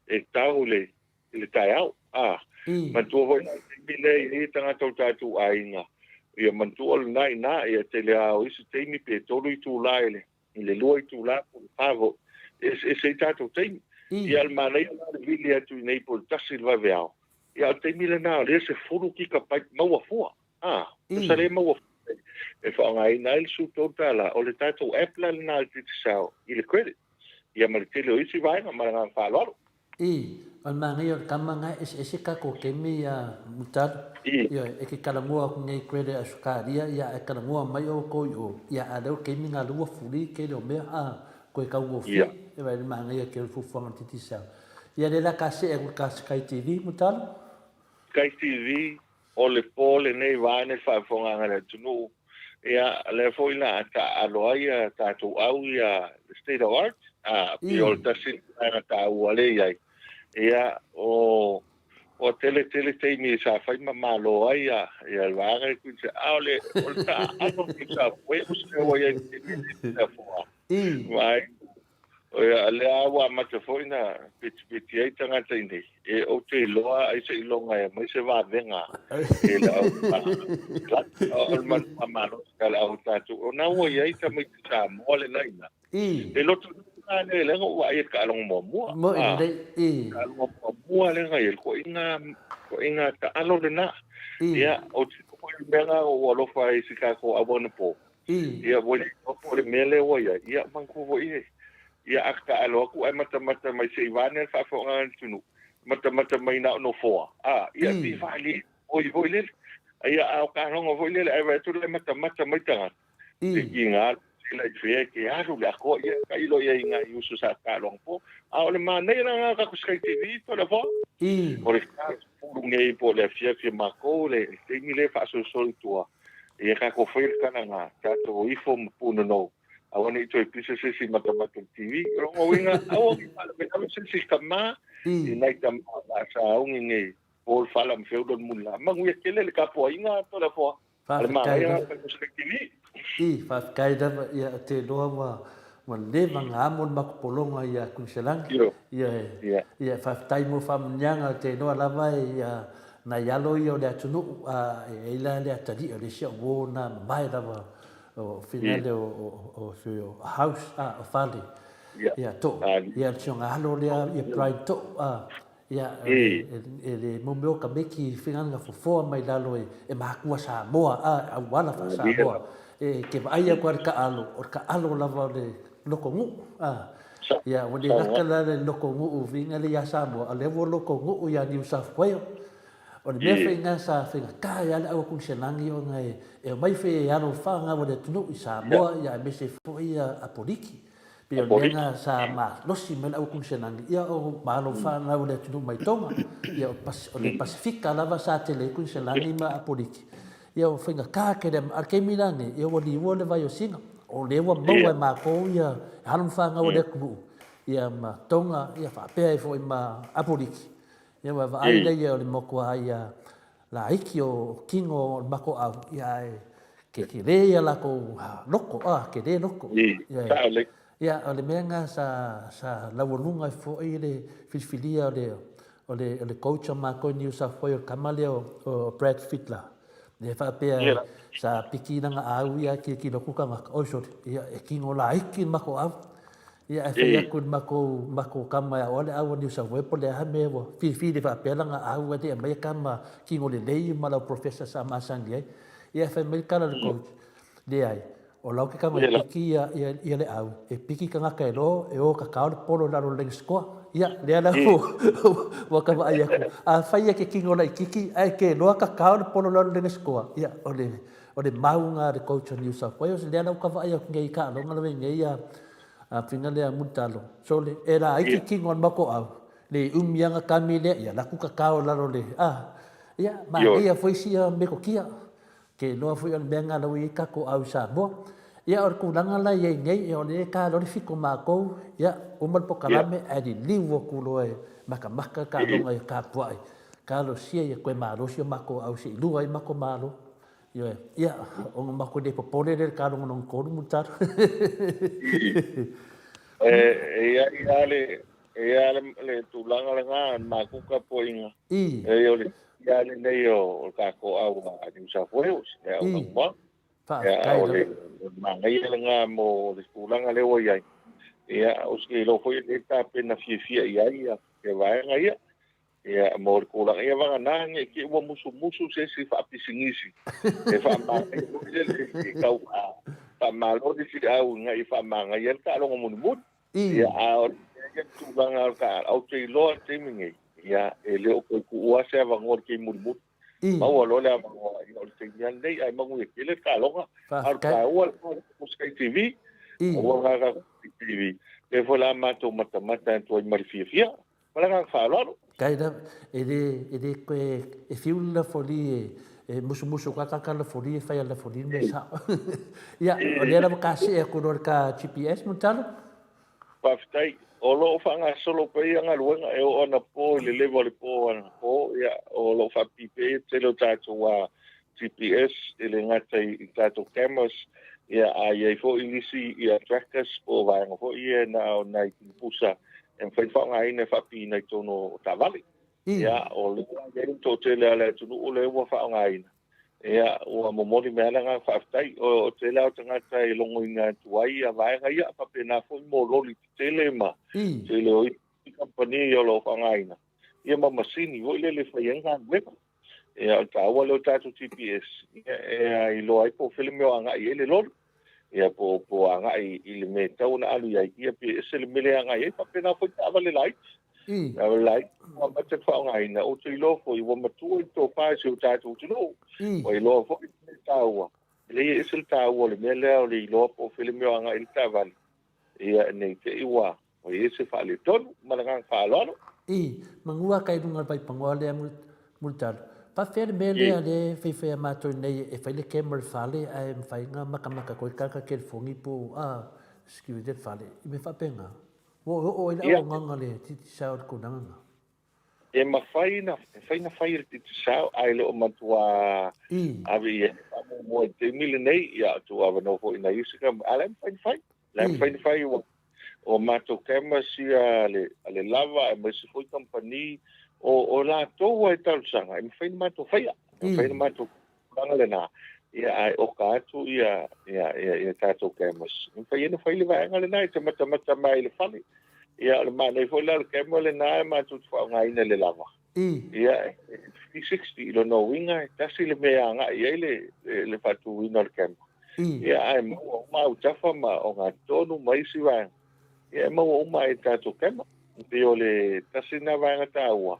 e tau i le taeao. A, manatua foi la le taimi lea e i ai tagata o le tatou aiga, ia manatua o lena i ina, ia tele lava o isi taimi pe 3 itula i le 2 itula po o le 4 foi, e eseese ai tatou taimi. Ia o le manaia la o le vili atu i inei po o le 1 i le vaveao, ia o le taimi lena o lea e 10 gigabyte maua fua. A, tusa lea maua e faaaogaina ai le $13, o le tatou app la lena a le Digicel i le credit, ia ma le tele o isi vaega. Ma le agaga faaaloalo. I, o le manaia o le tama na e eseese tatou taimi ia Mulitalo. Ioe, e te talanoa atu nei credit Ausetalia ia ae talanoa mai outou i o, ia a lea o le taimi na lea ua free tele o mea a, toe taugofie, e vaai le manaia tele o le fuafuaga a le Digicel. Ia lea la ta see atu i le ta Sky TV Mulitalo. Sky TV, O le po lenei vaene faafofogaaga a le atunuu, ia, lea foi la a taaalo ai a tatou au ia le state of art, a, pei o le tasi vaega taua lea i ai. Ia, o, ua tele tele taimi sa fai ma malo ai ia, ia le vaega i Queensland, a o le, o le taaalo i New South Wales lea ua i ai nei le afoa. Vaai, Ia, lea ua amata foi na petipeti ai tagata i nei, e ou te iloa ai seiloga e aumai se vavega e le au o le manu malosi a le au tatou. O na ua i ai tamaiti Samoa le la ina. E loto la le le ua vaai i le taaloga muamua. Mo i lelei. Taaloga muamua le na i le koiga taalo lena. Ia, ou te iloa foi le mea lena ua alofa ai i si tatou au anapo. Ia, ua le iloa po o le mea lea ua i ai. Ia, manatua foi e, ia, a taalo atu ae matamata mai se i vaeane le faafofogaaga a le atunuu, matamata mai na o nofoa, a, ia, pei e faale oi foi lele. Ia, a o taaloga foi lele, ae vaai atu la e matamata mai tagata, e tiga le sela i fea e te alu le atoa, ia, tailo i ai i nai uso sa taalo anapo. A o le manaia la lena o tatou Sky TV, Toleafoa, o le 40 nei po o le afiafi a matou le taimi lea e faasolosolo i tua, Ia tatou faia le tala na tatou ifo ma punonou, aua ne i toe pisa se isi matamata i le TV. O lona uiga, aua ne i faalavelave se isi tama i nai tama o le a sauni nei po le fala ma feula le mulila. Manuia tele le tapuaiga a Toleafoa a le Faafetai manaia lava. na o Sky TV. I, faafetai lava, ia, ou te iloa ua, ua leva ona amo le matou pologa ia Kuiniselani. Io. Ia, Ia. ia, faafetai mo faamanuiaga, ou te iloa lava ia, Nai alo ia o le atunuu, a e ai la le atalii o le isi au uo na mamae lava o finale o house a o fale ia To'u ia le sioga alo lea ia Brian To'u a ia e le mo mea o ka meki finale na fofoa mai lalo e makua Samoa a auala faa-Samoa e ke vaai atu a le taalo o le taalo lava o le loko nu'u a Ia, ua le lata la le lotonuu viga lea ia Samoa, a o lea ua lotonuu ia New South Wales. O le mea foi lena sa faigata ai lava le au a Kunisenagi ona e omai foi e alo fanau a le atunuu i Samoa aemaise foi Apoliki. Pei o le mea lena sa malosi mai le au a Kunisenagi, ia o alo fanau a le atunuu mai Toga, ia o le Pasefika lava sa tele ai Kunisenagi ma Apoliki. Ia ua faigata tele, a o le taimi la lenei, ia ua liua le vai o Sina. O lea ua maua e matou ia alo ma fanau a le atunuu, ia ma Toga, ia faapea ai foi ma Apoliki. Ia ua vaai lea o le matua ia laiti o tino o le matou au, ia ae tetele ia latou loto, a, tele loto. Ia, o le mea lena sa, sa laualuga ai foi le filifilia o le, o le, o le coach a matou i New South Wales, o le tama lea o Brad Fittler. Lea faapea sa piki lana au ia kilokilo atu tagata, oi sole, ia e tino laiti le matou au. Ia ae fai atu i le matou, matou tama e aoa le au a New South Wales po o le a mea ua filifili faapea lana au ae le i aumaia tama tino lelei ma lau professor sa masani ai. Ia ae fai mai le tala a le coach, leai, o lau ke tago e piki ia, ia, ia le au, e piki tagata e lo, e o kakao le polo i lalo o le laina scoa. Ia, lea la ua ka vaai atu. Afai e ke tino laititi ae ke loa kakao le polo i lalo o le laina scoa, ia, o le, o le mau lena a le coach a New South Wales. Lea la ua ka vaai atu nei i taaloga la nei a, a fina lea Mulitalo. Sole, e laiti tino a le matou au, le umi ana kami lea, ia laku kakao i lalo o le, a, ia, manaia foi sia metotia. Ke iloa foi o le mea lena la ua i ai tatou au i Samoa. Ia o le tulaga la i ai nei, ia o lea e ta loa le fito o matou, ia uma le pokalame ae liliu atu loa e matamata le taaloga ia tapuai. Talosia ia toe malosi o matou au se i lua ai matou malo. Ioe. Ia, ona matou le popole lea i le taaloga lona tolu Mulitalo. E i ai lava le, E i ai le tulaga lena, le matou tapuaiga, e o le ia lenei o le tatou au a New South Wales, le au laumua. Ia, o le manaia lena mo le tulaga lea ua i ai. Ia, ou te iloa foi e le tapena fiafia i ai ia vaega ia. Ia, mo le tulaga ia vagana ne i te i ua musumusu se isi faapisinisi e faamanaia foi lele i tau faamalo le isi au ina ia faamanaia le taaloga mulimuli. Ia, a o le tulaga o le taaloga, ou te iloa i le taimi nei, ia, e le o toe tuua se avanoa i le taimi mulimuli. Maua loa le avanoa, ia, o le taimi lava lenei, ae manuia tele le taaloga. A o le taua o le Sky TV, aua le Sky TV, lea foi la matou matamata atu ai ma le fiafia. Ma le agaga faaaloalo. Kai la, e le, e le koe, e fiu le lafoli e, e musumusu ka ka ka lafoli e fai a lafoli le mea sao. Ia, o lea lava ka see atu loa le ka GPS, Mulitalo. Faafetai. O lo o faagasolo pea ia galuega e oo anapo i le leva o le po anapo, ia, o lo o faapipii pea ia tele o tatou GPS e le gata i tatou cameras, ia, a i ai foi nisi ia trackers po o vaega foi ia na o nai pusa e mafai ona faaaogaina e faapiina i totonu o taavale. Ia, o lea ua i ai le toatele a le atunuu lea ua faaaogaina, ia, ua momoli mai lava le agaga faafetai. O le tele lava o tagata e logoina atu ai ia vaega ia, faapena foi mo loli tetele ma tele o isi kamupani o lo o faaaogaina, ia ma masini foi lele e fai ai galuega. Ia, o le taua lea o tatou GPS, ia, e iloa ai po o fea le mea o agai i ai le loli. Ia, po, po agai i le mea e tatau ona alu i ai, ia pe ese le mea lea e agai i ai. Faapena foi taavale laiti. Taavale laiti, ua amata ona faaaogaina, ou te iloa foi ua matua i le tofa i si o tatou atunuu. Ua iloa foi le taua, e leai e ese le taua o le mea lea o le iloa po o fea le mea o agai i le taavale. Ia, ne i te i ua Ua i ai se faaletonu ma le agaga faaaloalo. I, manua kai luga o le vaipangoa lea Mulitalo. Faafefea le mea lea lea e faifai a matou nei e fai le camera i le fale ae mafai ona matamata atu ai le tagata telefoni po o a security le fale i mea faapena. Ua oo ai le auaunaga a le Digicel i le tulaga lena. E mafai na fai na fai e le Digicel ae le o matua ave i ai le faamuamua i le taimi lenei, ia tuu avanoa foi i nai isi kamupani, a o la e mafai na fai. La e mafai na fai ua o matou cameras ia a le, a le lava aemaise foi kamupani o, o latou lava e talosaga e mafai na matou faia. E mafai na matou tulaga lena, ia ae oka atu ia, ia, ia, ia tatou cameras. E mafai ai na fai le vaega lena e te matamata mai i le fale. Ia o le manaia foi la o le camera lena e matou te faaaogaina i le lava. Ia, e 360 i lona uiga e tasi le mea e agai i ai le, le, le faatuina o le camera. Ia, ae maua uma autafa ma ogatotonu ma isi vaega. Ia, e maua uma e tatou camera. E pei o le tasi lena vaega taua.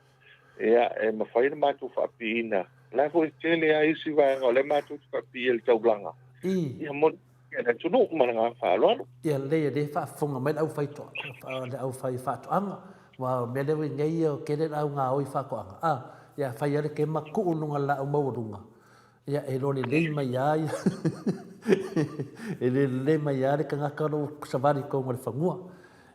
Ia, e mafai ona matou faapiina. O la foi e tele lava isi vaega o lea matou te faapiia i le taulaga. Ia mo le atunuu ma le agaga faaaloalo. Ia lelei o lea e faafofoga mai le au faatoaga, aua o le mea lea ua i nei ia, tele le au gaoi faatoaga, a, ia fai lava le kema tuu i luga o le laau maualuga, ia e iloa lelei mai lava ia, e iloa lelei mai lava le tagata o lo o savali i totonu o le fanua.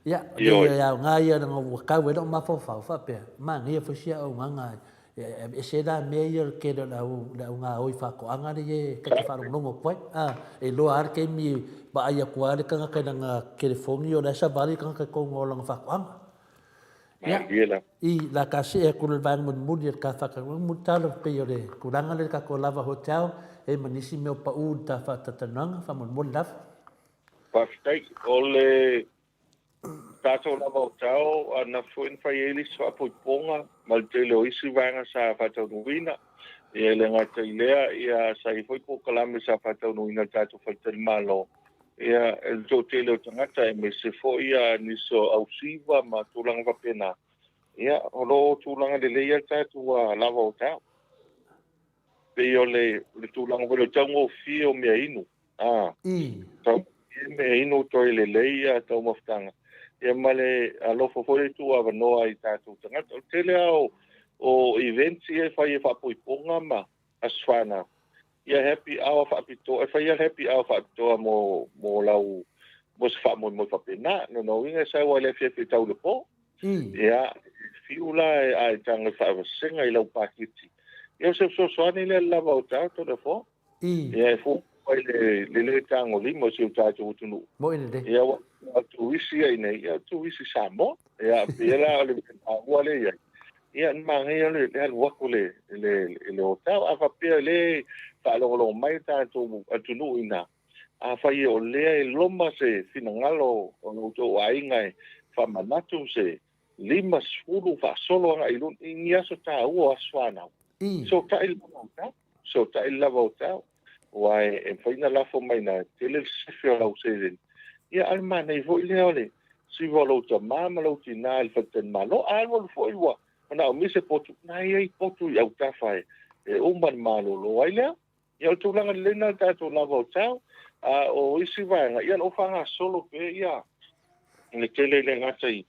Ia, leai e aoga ia leaga ua tau ai lou mafaufau faapea, manaia foi si auaunaga e aveese ai la mea ia o le tele o le au le au gaoi faatoaga lea e ta te faalogologo atu ai. A, e iloa lava le taimi e vaai atu lava le tagata i lana telefoni o la e savali le tagata i totonu o lana faatoaga. Ia, i la ta see atu i le vaega mulimuli o le ta faatanoaga, Mulitalo, pei o le tulaga lea i le tatou lava hotel, e i ai ma nisi mea o pau i le ta faatalatalanoaga, faamolemole lava. Faafetai. O le tatou lava o tao, ananafi foi na fai ai le isi faapoipoga ma le tele o isi vaega sa faataunuuina. Ia e le gata i lea, ia sa i ai foi polokalame sa faataunuuina e le tatou faletalimalo, ia e le toatele o tagata aemaise foi ia nisi o ausiva ma tulaga faapena. Ia o lo o tulaga lelei lava le tatou lava o tao. Pei o le tulaga foi lea o le taugofie o meainu. A, taugofie meainu toe lelei ia taumafataga, ia ma le alofa foi lea e tuuavanoa i tatou tagata. O le tele lava o events ia e fai e faapoipoga ma aso fanau, ia happy hour faapitoa, e fai lava le happy hour faapitoa mo mo lau mo se faamoemoe faapena. Lona uiga e sau lava i le afiafi e tau i le po. Ia, fiu la a e tago e faavasega i lau paketi. Ia o se fesoasoani lea i le lava o tatou le afoa. Ia e fuafua i le le tagolima o si o tatou atunuu. Moi lelei. Ia ua turisi ia i inei, ia turisi Samoa. Ia pei la o le mea taua lea i ai. Ia na manaia le alu atu i le hotel. A faapea o lea e faalogologo mai le tatou atunuu i ina, afai o lea e loma se finagalo o lo outou aiga e faamanatu se 50 faasolo agai i luga i ni aso taua o aso fanau, fesootai le lava o tau, fesootai le lava o tau, aua e mafai ona lafo mai ina, e tele le sefe o lau seleni. Ia, a o le manaia foi lea o le siva o lou tama ma lou tina i le faletalimalo. A alualu foi ua manaomia se potu, na e i ai potu i autafa e uma le malolo ai lea. Ia, o le tulaga lelei lena o le tatou lava o tau. A o isi vaega, ia o lo o faagasolo pea ia le tele e le gata i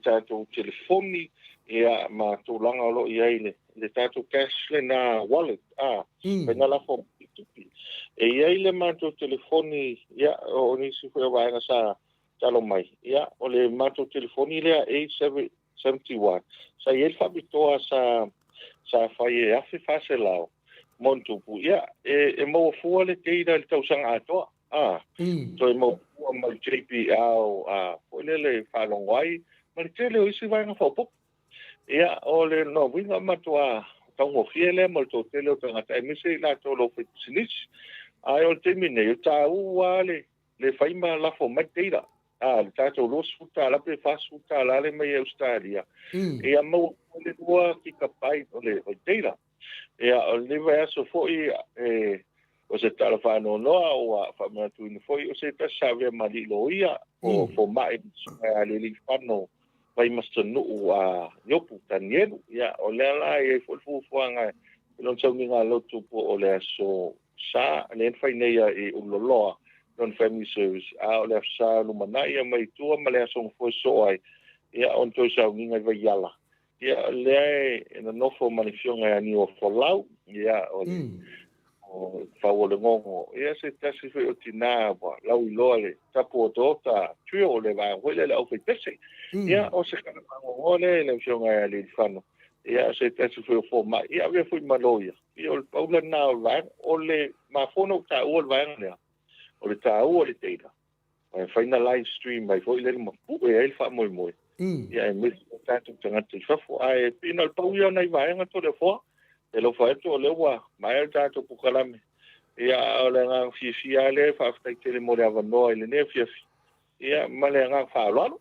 tatou telefoni ia ma tulaga o lo o i ai le tatou cash lena wallet, a, fai na lafo mai tupe. E i ai le matou telefoni, ia, o nisi foi o vaega sa talo mai, ia, o le matou telefoni lea A71, sa i ai le faapitoa sa sa fai e 1400 ma ona tupu, ia, e maua fua le data i le tausaga atoa, a, toe maua fua ma le JPL, a, foi lele e faalogo ai, ma le tele o isi vaega faaopoopo. Ia, o le lona uiga matua taugofie lea mo le toatele o tagata, aemaise i latou o lo o faipisinisi. Ae o le taimi nei, o taua lava le le fai ma lafo mai data, a, le tatou $20 pe $40 le mai Ausetalia, ia maua foi le 2 gigabyte o le data. Ia, o lenei vaiaso foi, e, o se tala faanoanoa ua faamanatuina foi o se tasi sa avea ma alii loia po o fomai ma susuga ia Lealiifano Vaimasanuu a Iopu Tanielu. Ia, o lea la e i ai foi le fuafuaga i lona sauniga lotu po o le aso Sa, lea na fai nei i Ululoloa, lona family service, a o le Aso Sa lumanai aumai i tua ma le aso gafua e sosoo ai, ia, ona toe sauniga i Vaiala. Ia, o lea e nonofo ma le Afioga ia Niua Folau, ia, o le o Fau o le Gogo, ia, se tasi foi o tina ua lauiloa le tapu otaota trio, le vaega foi lea le aufaipese. Ia, o se tala fagogoa lea i le Afioga ia Lealifano, ia, se tasi foi o fomai, ia, avea foi ma loia. Ia, o le pau lena o le vaega. O le mafua ona ou taua le vaega lea, o le taua o le data, e mafai ona live stream ai foi lele ma pue ai le faamoemoe, ia aemaise o tatou tagata i fafo. Ae pei na o le pau ia o nai vaega Toleafoa, e alofa atu o lea ua maea le tatou polokalame. Ia, a o le agaga fiafia lava lea, faafetai tele mo le avanoa i lenei afiafi, ia ma le agaga faaaloalo.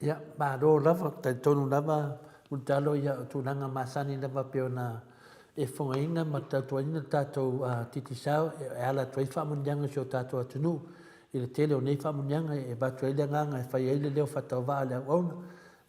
Ia, malo lava, talitonu lava Mulitalo, ia o tulaga masani lava pei ona e fofogaina ma tautuaina le tatou Digicel e ala atu ai faamanuiaga i si o tatou atunuu. I le tele o nei faamanuiaga e avatu ai le agaga e fai ai le leo faatauvaa a le auauna,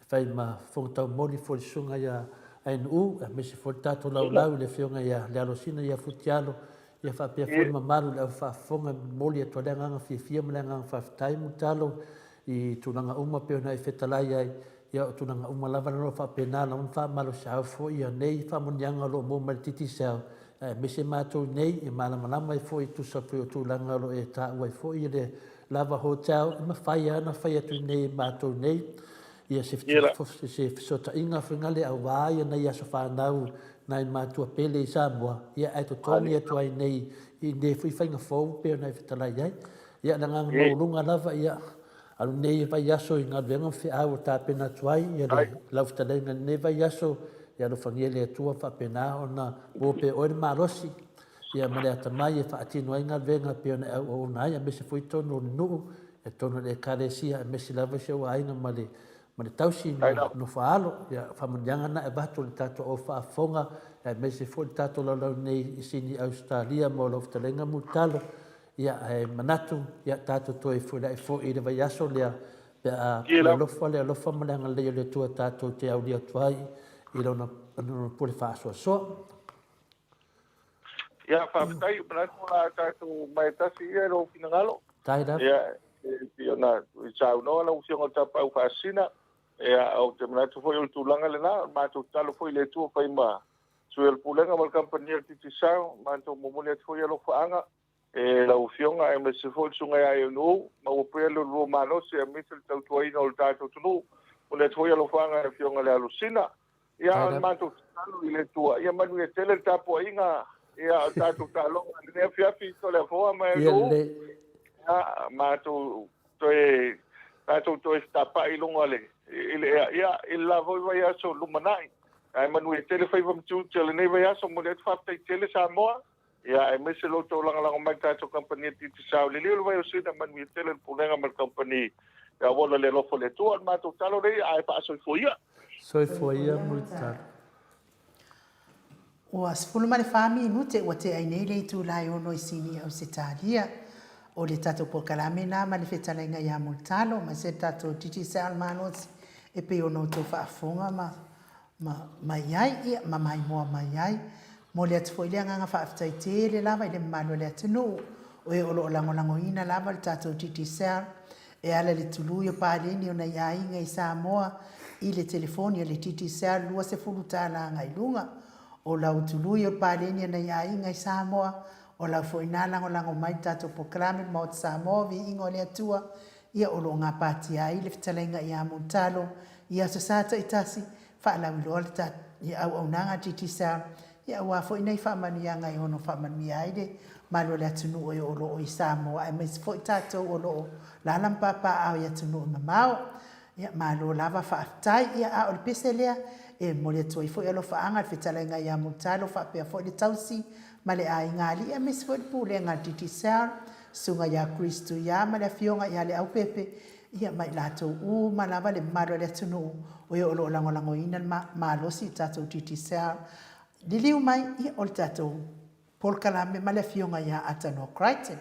e fai ma fofoga taumoli foi le susuga ia Ainu'u, aemaise foi le tatou laulau i le Afioga ia Lealosina ia Futialo, ia faapea foi le mamalu i le au faafofoga e momoli atu ai le agaga fiafia ma le agaga faafetai Mulitalo i tulaga uma pei ona e fetalai ai. Ia o tulaga uma lava o lo o faapena ona faamalosiau foi ia nei faamanuiaga o lo o maua mai le Digicel, aemaise matou nei e malamalama ai foi e tusa foi o tulaga o lo o e taua ai foi le Lava Hotel, e mafai lava ona fai atu nei e matou nei ia se fesootaiga foi lea aua ia nai aso fanau nai matua pele i Samoa, ia ae totogi atu ai nei i nei foi faiga fou pei ona e fetalai ai. Ia le agaga maualuga lava ia alu nei vaiaso i galuega ma feau ua tapena atu ai ia le lau fetalaiga i lenei vaiaso, ia alofagia e le Atua faapena ona maua pea e oe le malosi ia ma le atamai e faatino ai galuega pei ona e auauna ai, aemaise foi totonu o le nuu, ia totonu o le Ekalesia, aemaise lava si ou aiga ma le ma le tausi ma nofo a alo. Ia, faamanuiaga na e avatu i le tatou au faafofoga, aemaise foi le tatou laulau nei i Sini Ausetalia mo lau fetalaiga Mulitalo. Ia, ae manatu, ia tatou toe feiloai foi i le vaiaso lea, pe a le alofa, le alofa ma le agalelei o le Atua tatou te aulia atu ai i Lona pule faasoasoa. Ia, faafetai, manatu o le a tatou mae tasi ia i lou finagalo. Faafetai lava. Ia, e pei ona saunoa lau Afioga i le Tapaau Faasisina, ia, ou te manatu foi o le tulaga lena, o le matou tatalo foi i le Atua fai ma sui o le Pulega ma le Kamupani a le Digicel, matou momoli atu foi alofaaga e lau Afioga aemaise foi le Susuga ia Ionu'u, maua pea le lua malosi aemaise le tautuaina o le tatou atunuu. Momoli atu foi alofaaga i le Afioga i le Alosina. Ia, o le matou tatalo i le Atua, ia manuia tele le tapuaiga, ia, o le tatou taaloga i lenei afiafi, Toleafoa ma Ionu'u. Ia, matou toe, tatou toe fetapa'i i luga o le, i le ea, ia, i le la foi vaiaso lumanai. Ae manuia tele faiva ma tiute o lenei vaiaso. Momoli atu faafetai tele Samoa. Ia, aemaise lo outou lagolago mai i le tatou kamupani a Digicel. Liliu le vai o Sina, manuia tele le Pulega ma le kamupani. Ia ola le alofa o le Atua. O le matou talo lea, ae faasoifua ia. Soifua ia Mulitalo. Ua 14 minute ua tea ai nei le itula e ono i Sini i Ausetalia. O le tatou polokalame lena ma le fetalaiga ia Mulitalo, aemaise le tatou Digicel malosi e pei ona outou faafofoga ma ma mai ai, ia, ma maimoa mai ai. Momoli atu foi le agaga faafetai tele lava i le mamalu o le atunuu, o e o lo o lagolagoina lava le tatou Digicel e ala i le tului o paleni o nai aiga i Samoa i le telefoni a le Digicel $20 agai luga. O lau tului o paleni a nai aiga i Samoa, o lau foi na lagolago mai le tatou polokalame le Maota Samoa, Viiga o le Atua, Ia o lo o gapatia ai le fetalaiga ia Mulitalo i aso sa taitasi, faalauiloa le ta ia auaunaga a Digicel, ia aua foi nai faamanuiaga e ono faamanuia ai le malu o le atunuu e o lo o i Samoa aemaise foi tatou o lo o lala ma papaaao i atunuu e mamao. Ia malo lava faafetai. Ia a o le pese lea e momoli atu ai foi alofaaga i le fetalaiga ia Mulitalo faapea foi le tausi ma le aiga alii aemaise foi le pulega a le Digicel, Susuga ia Chris Tuia ma le Afioga ia Leaupepe, ia ma i latou uma lava le mamalu o le atunuu o e o lo o lagolagoina le malosi i le tatou Digicel. Liliu mai, ia, o le tatou polokalame ma le Afioga ia Atanoa Crichton.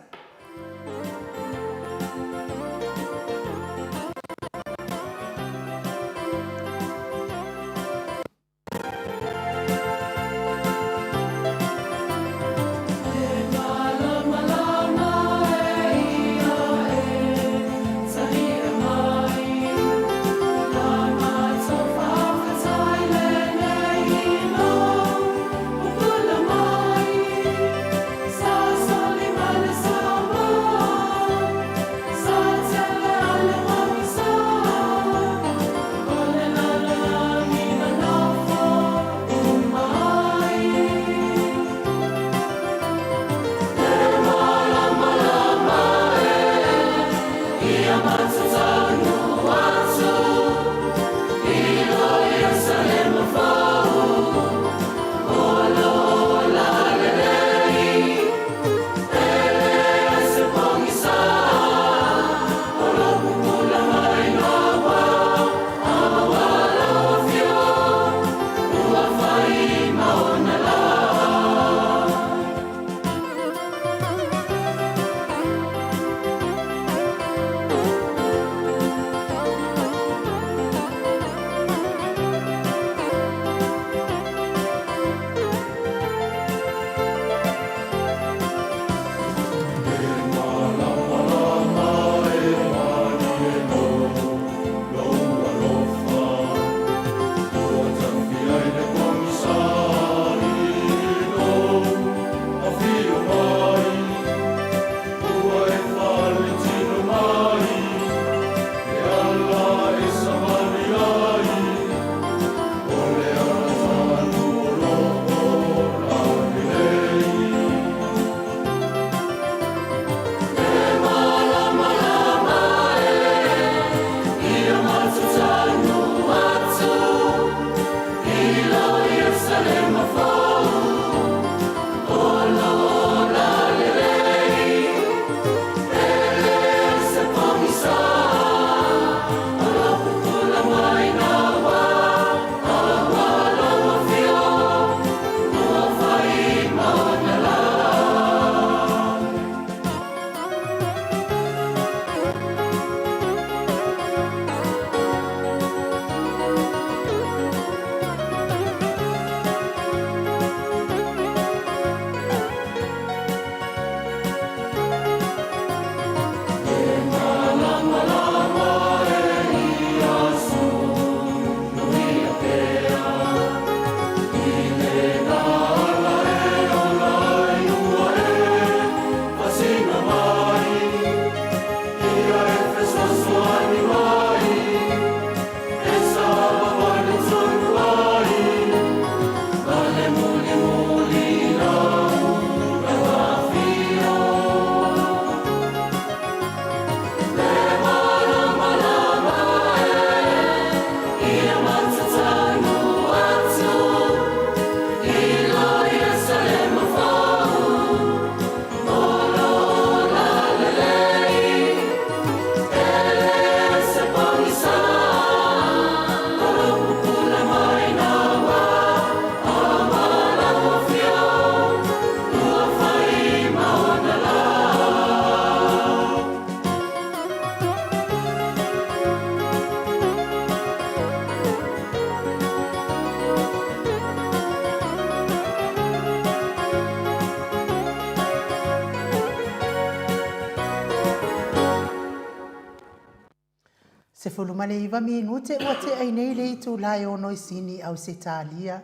19 minute ua tea ai nei le itulā e ono i Sini, Ausetalia,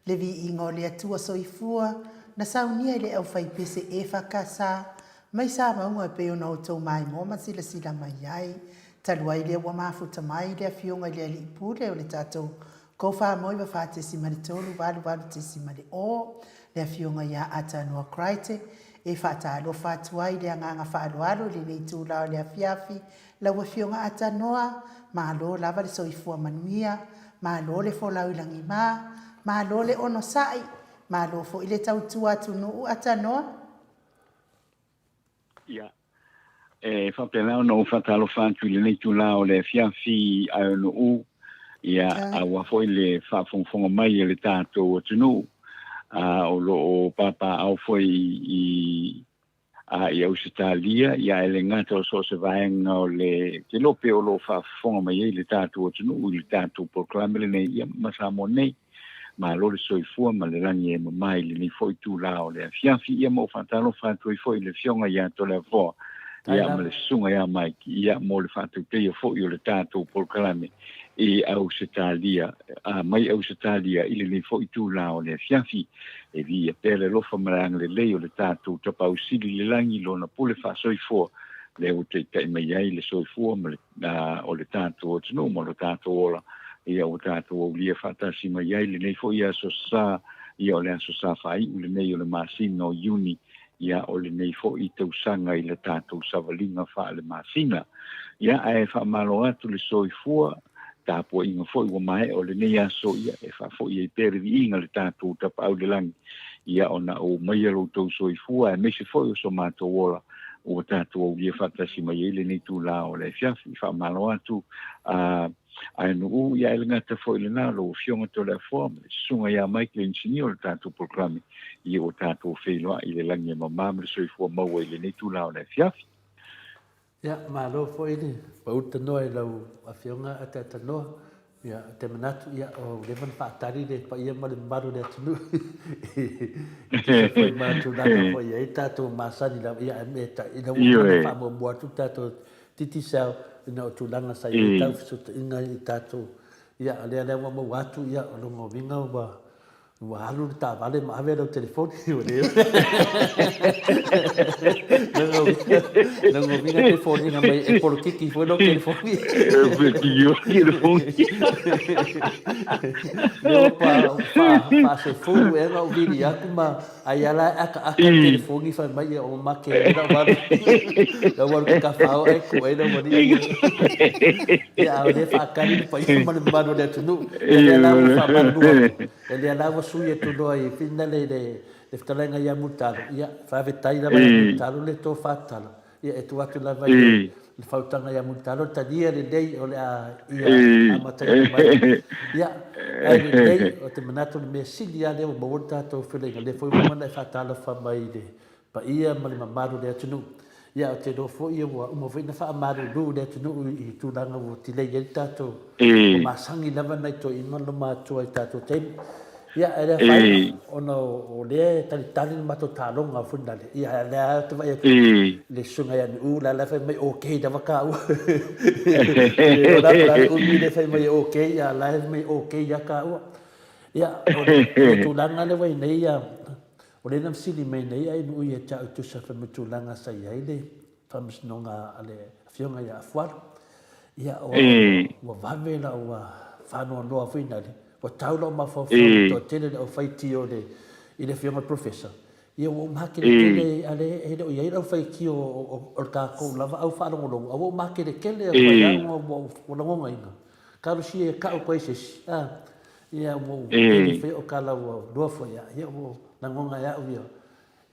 le viiga o le Atua Soifua na saunia e le aufaipese EFKS mai Samauga e pei ona outou maimoa ma silasila mai ai. Talu ai lea ua mafuta mai le Afioga i le Alii Pule o le tatou 494.3 88.0, le Afioga ia Atanoa Crichton, e faatalofa atu ai i le agaga faaaloalo i lenei itula o le afiafi. Lau Afioga Atanoa, malo lava le soifua manuia, malo le folau i lagima, malo le onosai, malo foi le tautua atunuu Atanoa. Ia, e faapena ona ou faatalofa atu i lenei itula o le afiafi Aeonu'u, ia, aua foi le faafogafoga mai a le tatou atunuu, a o lo o papaaao foi i a i Ausetalia, ia ae le gata o so o se vaega o le kelope o lo o faafofoga mai ai le tatou atunuu i le tatou polokalame lenei, ia, ma Samoa nei. Malo le soifua ma le lagi e mama i lenei foi itula o le afiafi. Ia ma ou faatalofa atu ai foi i le Afioga ia Toleafoa, ia ma le Susuga ia Mike, ia mo le faatautaia foi o le tatou polokalame i Ausetalia, a mai Ausetalia i lenei foi itula o le afiafi. E viia pea le alofa ma le agalelei o le tatou Tapaau Sili i le Lagi, Lona pule faasoifua, lea ua taitai mai ai le soifua ma le o le tatou atunuu ma lo tatou ola, ia ua tatou aulia faatasi mai ai lenei foi aso Sa, ia o le aso Sa faaiu lenei o le masina o Iuni, ia o lenei foi tausaga i le tatou savaliga faale-masina. Ia ae faamalo atu le soifua, tapuaiga foi ua maea o lenei aso, ia e faafoi ai pea le viiga le tatou Tapaau i le Lagi, ia ona ou aumaia lo outou soifua aemaise foi o so matou ola, ua tatou aulia faatasi mai ai lenei itula o le afiafi. Faamalo atu a Aenuu, ia e le gata foi i lena, lau Afioga Toleafoa ma le Susuga ia Mike le Inisinia o le tatou polokalame, ia ua tatou feiloai i le lagi e mama ma le soifua maua i lenei itula o le afiafi. Ia, malo foi le pauta noa i lau Afioga Ataatanoa. Ia, ou te manatu, ia, ua leva ona faatali le paia ma le mamalu o le atunuu i tusa foi ma tulaga foi i ai tatou masani lava, ia, e ina ua uma ona faamuamua atu le tatou Digicel ina o tulaga sa i ai tau fesootaiga i tatou, ia, o lea la ua maua atu, ia, o lona uiga ua Ua alu le taavale ma ave lau telefoni. Ua le Lona uiga pei e foliga mai e polokiki foi lau telefoni. E polokiki foi telefoni. Lea ua faasefulu ea na ou vili atu ma ai lava la e akaaka le telefoni fai mai ia ua make ai lau alu. Lau alu ke kafao ae kuai lau alii. Ia a o lea e faatali le paia ma le mamalu o le atunuu. Ia lea la ua faamalulu atu, ia lea la ua sui atu loa i whina le le fetalaiga ia Mulitalo, ia faafetai lava ia Mulitalo le tofa tatala. Ia e tuu atu lava i le fautaga ia Mulitalo le talia lelei o le a ia amataina mai. Ia, ae lelei, ou te manatu o le mea sili lava lea ua maua le tatou feloaiga, lea foi ua uma ona e faatalofa mai i le paia ma le mamalu o le atunuu. Ia, ou te iloa foi ua uma foi ona faamalulu le atunuu i tulaga ua tilei ai le tatou, ua masani lava nai toeaiina ma lomatua i tatou taimi. Ia, ae le afaina, ona o lea e talitali le matou taaloga foi lale. Ia, ae o lea lava ou te vaai atu i le susuga ia Nu'u, la e fai mai okay lava kāua. O la e umi le fai mai okay, a o la e fai mai okay lava kāua. Ia, o le tulaga lea ua i ai nei, O lea na fesili mai nei ai Nu'u ia te au e tusa fai ma tulaga sa i ai le faamasinoga a le Afioga ia Afualo. Ia, ua, ua vave la ua faanoanoa foi nale, ua tau lau mafaufau i le toatele o le aufaitio i le, i le Afioga i le Professor. Ia ua ou makelekele a le, e le o i ai le aufaitio o, o le tatou lava au faalogologo, a ua ou makelekele atu ai lava ona ua lagonaina. Talosia e kau koe se isi, a. Ia ua ou tele foi o kala ua lua foi ia, ia ua lagona e au ia,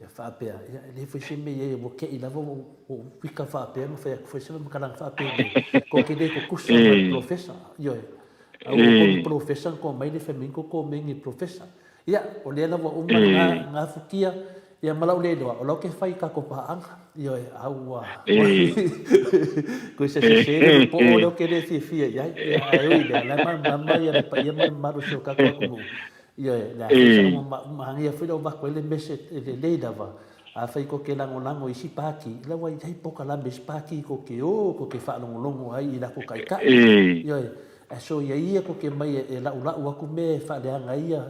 ia faapea, ia e leai foi se mea i ai ua kei lava ua ou pika faapea ma fai atu foi se faamatalaga faapenei, ko ke le tutusa ma le polofesa, ioe. A ua ko ni polofesa na kua mai le fai mai ko ko mei ni polofesa. Ia, o lea la ua uma lena gafutia, Ia ma lau le iloa, o lau ke fai i kakou paaga. Ioe, a ua koe se sese le po'o lea ou ke le fiafia i ai. Ia, ae ui i lea, la e malamalama ia le paia ma le mamalu o si o tatou atunuu. Ioe, le a foi sa uma manaia foi le avatu ai le mese lelei lava. Afai kou te lagolago i isi pati, la ua i ai pokalame i isi pati kou te o kou te faalogologo ai i lakou taitai. Ioe, ae soia ia kou te mai e laʻulaʻu atu mea e faaleaga ai ia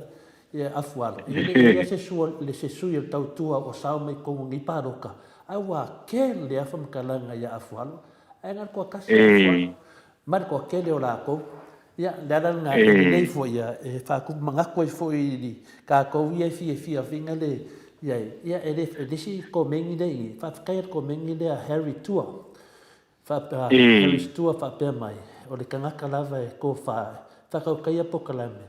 ia afualo. E le i ai se sua le se sui o le tautua ua sao mai totonu o nei paloka, ae ua kele lava faamatalaga ia afualo, ae na o le toatasi ia afualo ma le toatele o latou. Ia, le ala lena e lelei foi ia e faatupu manatu ai foi i tatou ia e fiafia fina le i ai. Ia, e le e le isi komeni lea i i, faafetai i le komeni lea a Harry Tua. Faapea, Harry Tua faapea mai, o le tagata lava e tofa e faatautaia polokalame,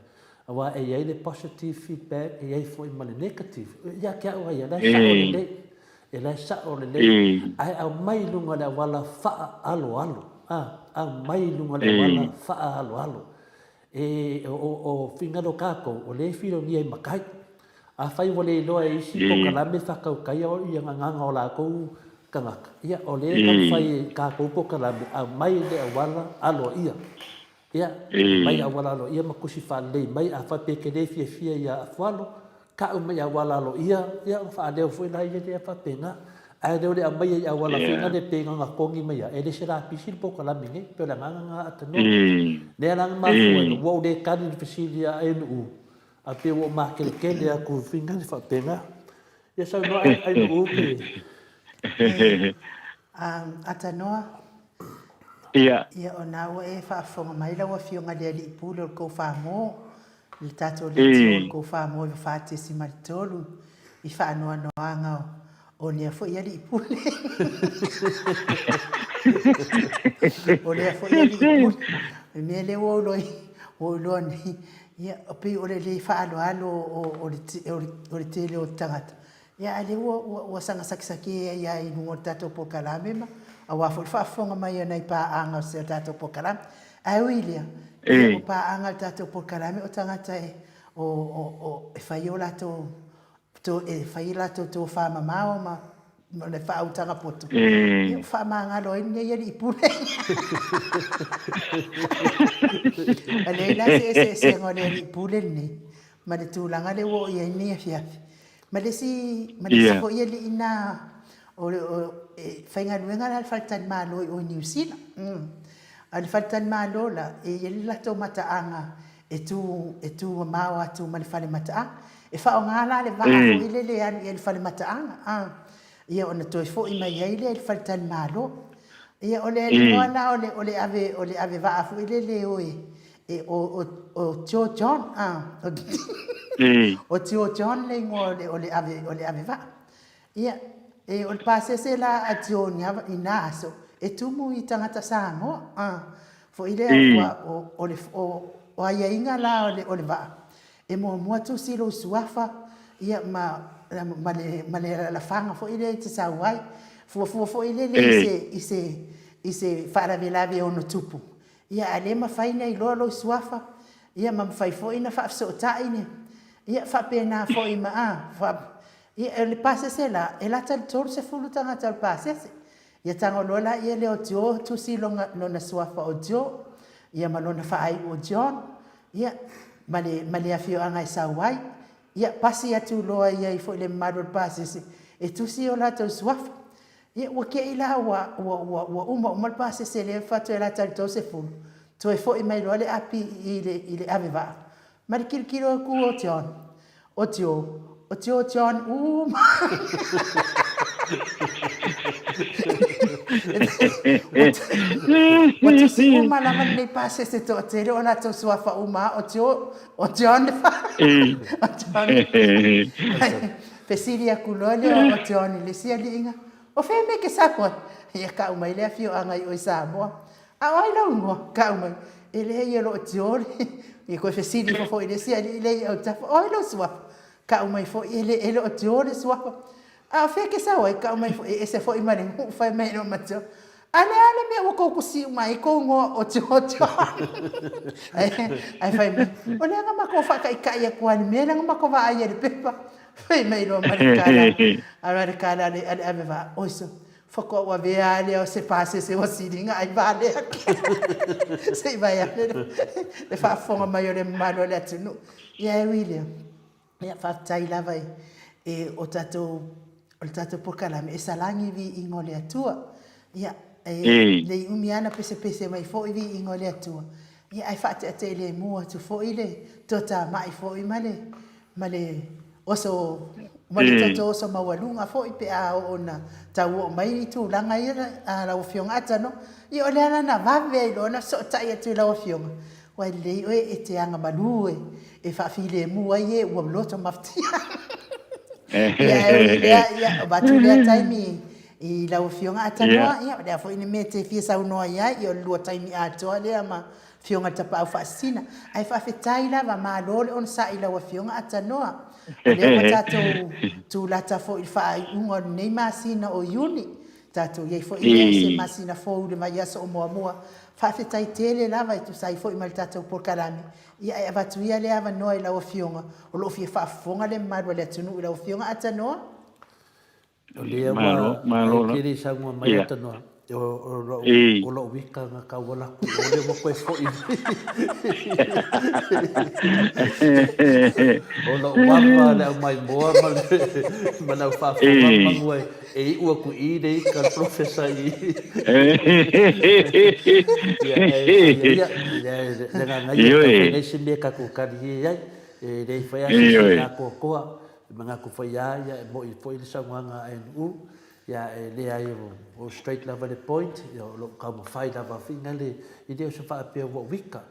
aua e i ai le positive feedback, e i ai foi ma le negative. Ia te au lava ia, o la e sao lelei. E la e sao lelei, ae aumai i luga o le auala faaaloalo, a, aumai i luga o le auala faaaloalo. E, o, o, o finagalo tatou, o lea e filogia i matai. Afai ua le iloa e isi polokalame faatautaia ia gagana o latou tagata, ia, o lea e taumafai e tatou polokalame, aumai le auala aloaia. Ia, mai auala aloaia ma tusi faalelei mai, afai pe te le fiafia ia Afualo, tau mai auala aloaia, ia ona faaleo foi laia lea faapena. Ae le o le aumaia i auala foi na le pe na ona togi mai lava, e le se lapisi le polokalame nei, pei o le agaga lena Atanoa. Lea la na mafua ai, ua ou le tali i le fesili a Ainuu, ae pei ua ou makeletele atu i finagalo faapena. Ia saunoa Ainuu pe. Atanoa. Ia. Ia, o na ua e faafofoga mai lau Afioga i le Alii Pule o le tou Famo, le tatou Leitio o le tou Famo 94.3 i faanoanoaga o lea foi Alii Pule. O lea foi Alii Pule. O le mea lea ua ou iloa nei, ia, pei o le le faaaloalo o le tele o tagata, Ia, a lea ua, ua, ua saga sakisaki ai lava i luga o le tatou polokalame ma aua foi le faafofoga mai a nai paaga o si a tatou polokalame. Ae ui i lea, ia, o paaga o le tatou polokalame o tagata e, o, o, o, e fai o latou, to, e fai a latou tofamamao ma, ma le faautaga poto, ia, ua faamagalo ai lenei alii pule. E leai la se eseesega o le alii pule lenei ma le tulaga lea ua oo i ai lenei afiafi. Ma le isi, ma le isi foi alii na, o, o, e faigaluega la i le faletalimalo i o i Niu Sila. A o le faletalimalo la, e i ai le latou mataaga e tu, e tu mamao atu ma le fale mataaga. E faaaoga la le vaa foi lele e alu i ai i le fale mataaga, a, ia ona toe foi mai ai lea i le faletalimalo. Ia, o le igoa la o le, o le ave, o le ave vaa foi lele e o e, E, o, o, o Tio John, ah, o, o Tio John le igoa o le, o le ave, o le ave vaa. Ia, e, o le pasese la a Tio i na, i na aso, e tumu i tagata Samoa, ah, foi lea ua, o, o le, o, o aiaiga la o le, o le vaa, e muamua tusi lou suafa, ia, ma, ma le, ma le alafaga foi lea e te sau ai. Fuafua foi lele i se, i se, i se faalavelave e ono tupu, Ia, a le mafai na iloa lou suafa, ia, ma mafai foi na faafesootai ni, ia, faapena foi ma, a, fa, ia, o le pasese la, e lata i le 30 tagata o le pasese. Ia tago loa laia lea o Joe tusi lona, lona suafa o Joe, ia, ma lona faaiu o John, ia, ma le, ma le afioaga e sau ai. Ia, pasi atu loa i ai foi le mamalu o le pasese e tusi o latou suafa. Ia, ua te i la ua, ua, ua, ua uma uma le pasese lea faatoa lata i le 30, toe foi mai loa le api i le, i le ave vaa. Ma le tilotilo atu o John, o Joe, o Joe John uma. Ua tusi uma lava lenei pasese toatele o latou suafa uma o Joe, o John le fa. O John. Fesili atu loa lea o John i le isi aliiga, O fea mea e ke sau ai? Ia kau mai le afioaga i o i Samoa. A o ai lau igoa? Kau mai. E leai e lo o John. Ia koe fesili ifo foi i le isi alii lea i autafa, O ai lou suafa? Kau mai foi, E le, e le o John le suafa. A o fea ke sau ai? Kau mai foi, E ese foi ma le nuu fai mai loa ma John. A le a le mea ua kou kusi uma ai kou igoa o John John? Ae fai mai, O lea na makou faataitai atu lava i le mea lea na makou vaai ai i le pepa. Fai mai loa ma le kala, a ma le kala a le, a le ave vaa, oi so, faatoa ou avea lava lea o se pasese ua siliga ai vale ake. Se i vae ane le, le faafofoga mai o le mamalu o le atunuu. Ia e ui i lea, ia faafetai lava i, i o tatou. O le tatou polokalame e salagi viiga o le Atua. Ia, e lei umi lava na pesepese mai foi viiga o le Atua, ia ae faateateelemu atu foi le toatamai foi ma le ma le oso ma le toto oso maualuga foi pe a oo ina tau oo mai i tulaga ia a lau Afioga Atano. Ia o le ala na vave ai loa ona fesootai atu i lau Afioga, Ua lelei oe e te agamalu e e faafilemu ai e ua loto mafatia. Ia e ui lea, ia avatu lea taimi i lau Afioga Atanoa, ia o le a foi le mea e te fia saunoa i ai, ia o le lua taimi atoa lea ma Afioga i le Tapaau Faasisina. Ae faafetai lava, malo le onosai i lau Afioga Atanoa. O lea ua tatou tulata foi i le faaiuga o lenei masina o Iuni, tatou i ai foi lea i se masina fou i le vaiaso o Muamua. Faafetai tele lava e tusa ai foi ma le tatou polokalame. Ia ae avatu ia lea avanoa i lau Afioga o lo o fia faafofoga le mamalu o le atunuu i lau Afioga Atanoa. O lea ua e te le saunoa mai Atanoa, o lou ika na tauala atu i o lea ua toe foi mai. O lou ava le aumaimoa ma le au faafofoga manu e iu atu i i le ika le professor i ia ia le agaga ia e leai se mea tatou talie ai e le fai a se isi atoatoa e manatu foi a ia e moi foi le saunoaga a NU ia e leai o straight lava le point ia o lou taumafai lava fina le e le o se faapea ua uika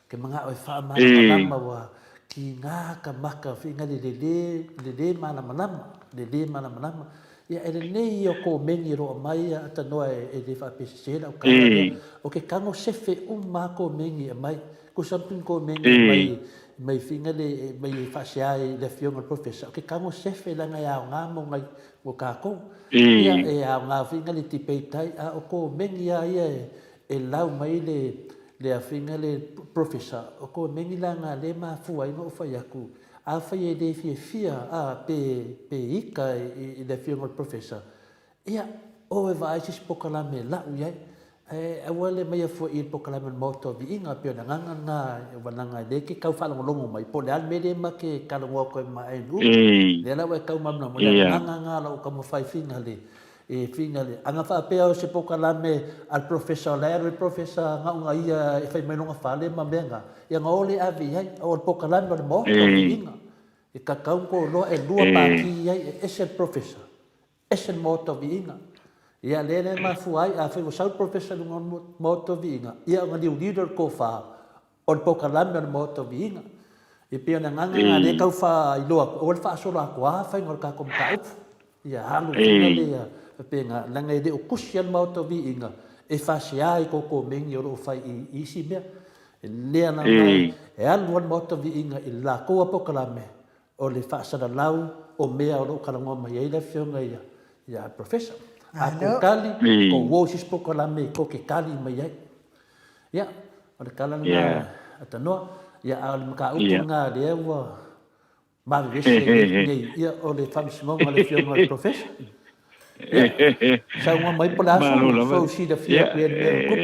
Ke manao e faamalamalama ua kīnā ka maka whingari le lē, le lē malamalama, le lē malamalama. Ia e lenei ia o komeni e loa mai ia atanoa e, e le faapesese lau tala lea. O ke kago sefe uma a komeni e mai. Ko something komeni e mai mai whingari e mai e faasea i le afioga le professor. O ke kago sefe langa e aoga mo ngai mo kākou. Ia e aoga whingari debate ai a o komeni a ia e e lau mai le le afiga le professor o ko mengi la nga le mafua ai na ou fai atu afai e le fiafia a pe pe ika i le afioga o le professor ia oe vaai se isi pokalame e lau iai ae aua le maia fua i le pokalame o le maota o viiga pei o le agaga lena walaga e le ke kau faalogologo mai po o le a le mea lea ma ke talanoa atu ai ma ANU lea la ua e tau malamalama o le agaga lena o lau taumafai figa le E whina le anga faapea o se pokalame a le professor o la e alu le professor gaoga ia e fai mai lona fale ma mea na, ia na o le ave i ai, a o le pokalame o le maota o viiga. E tatau ona iloa e lua pati i ai, e ese le professor, ese le maota o viiga. Ia lea la e mafua ai, afai ua sau le professor i luga o le maota o viiga, ia ona liuliu lea o le tofa O le pokalame o le Maota o Viiga. E pei o le agaga lena lea e tau faailoa atu, aua le faasolo atoa faiga o le tatou mataupu. Ia alu faiga lea faapena, leaga e le o tusi lava le Maota o Viiga e faasea i tou komeni o lo o fai i isi mea. E lea lava e alu lava le Maota o Viiga i le latou lava pokalame o le faasalalau o mea o lo o talanoa mai ai le Afioga ia Professor. A tou tali, tou o i se isi pokalame tou te tali mai ai. Ia, o le tala lena a Tanoa. Ia, a o le mataupu lena lea ua mavevesi ai nei, ia, o le faamasinoga a le Afioga i le Professor. Ia, saunoa mai po o le a sou silafia atu i le mea ua tupu.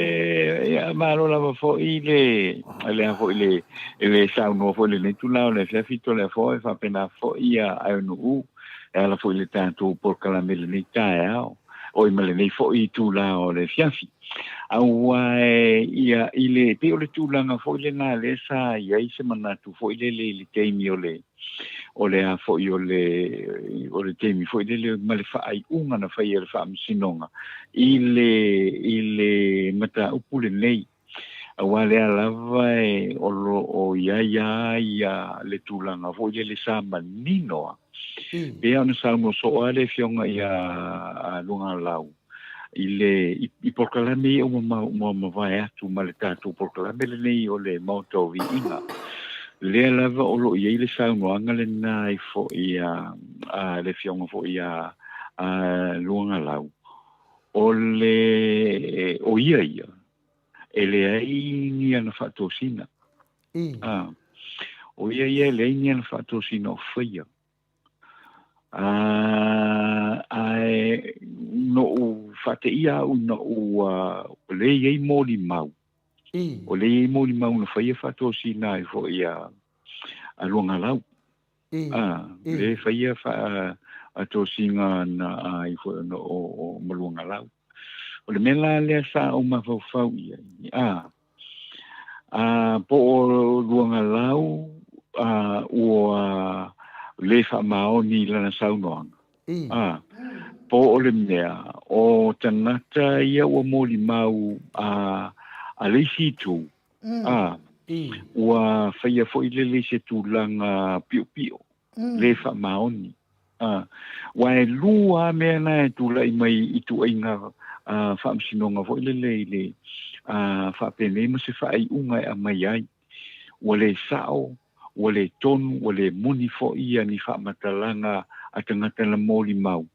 Ia, malo lava foi le, le a foi le, le saunoa foi lenei tulaga o le afiafi Toleafoa e faapena foi ia Aenu'u e ala foi i le tatou polokalame i lenei taeao, oi ma lenei foi itula o le afiafi. Aua e ia i le pei o le tulaga foi lena lea sa i ai se manatu foi lele i le taimi o le o le a foi o le o le taimi foi lele ma le faaiuga na faia e le Faamasinoga i le i le mataupu lenei. Aua lea lava e o lo o i ai lava ia le tulaga foi lele sa manino lava. Pei ona saunoa soo lava le Afioga ia Luagalau i le i polokalame ia ua ua mavae atu ma le tatou polokalame lenei o le Maota o Viiga. Lea lava o lo o i ai le saunoaga lena i foi a a le Afioga foi ia Luagalau o le o ia ia e leai ni ana faatosina. A, o ia ia e leai ni ana faatosina o faia. A, ae noʻu faateia au ina ua o lea e i ai molimau. O lea e i ai molimau na faia faatosina ai foi a Luagalau. A, lea e faia fa, tosiga na ai foi ona o Maluagalau. O le mea la lea sa ou mafaufau i ai, a, a po o Luagalau a, ua le faamaoni i lana saunoaga, a, po o le mea o tagata ia ua molimau a, a le isi itu, a, ua faia foi lele i se tulaga piopio, le faamaoni. A, aua e lua lava mea na e tulai mai i ituaiga faamasinoga foi lele i le faapenei ma se faaiuga e aumai ai. Ua le sao, ua le tonu, ua le moni foi ia ni faamatalaga a tagata na molimau,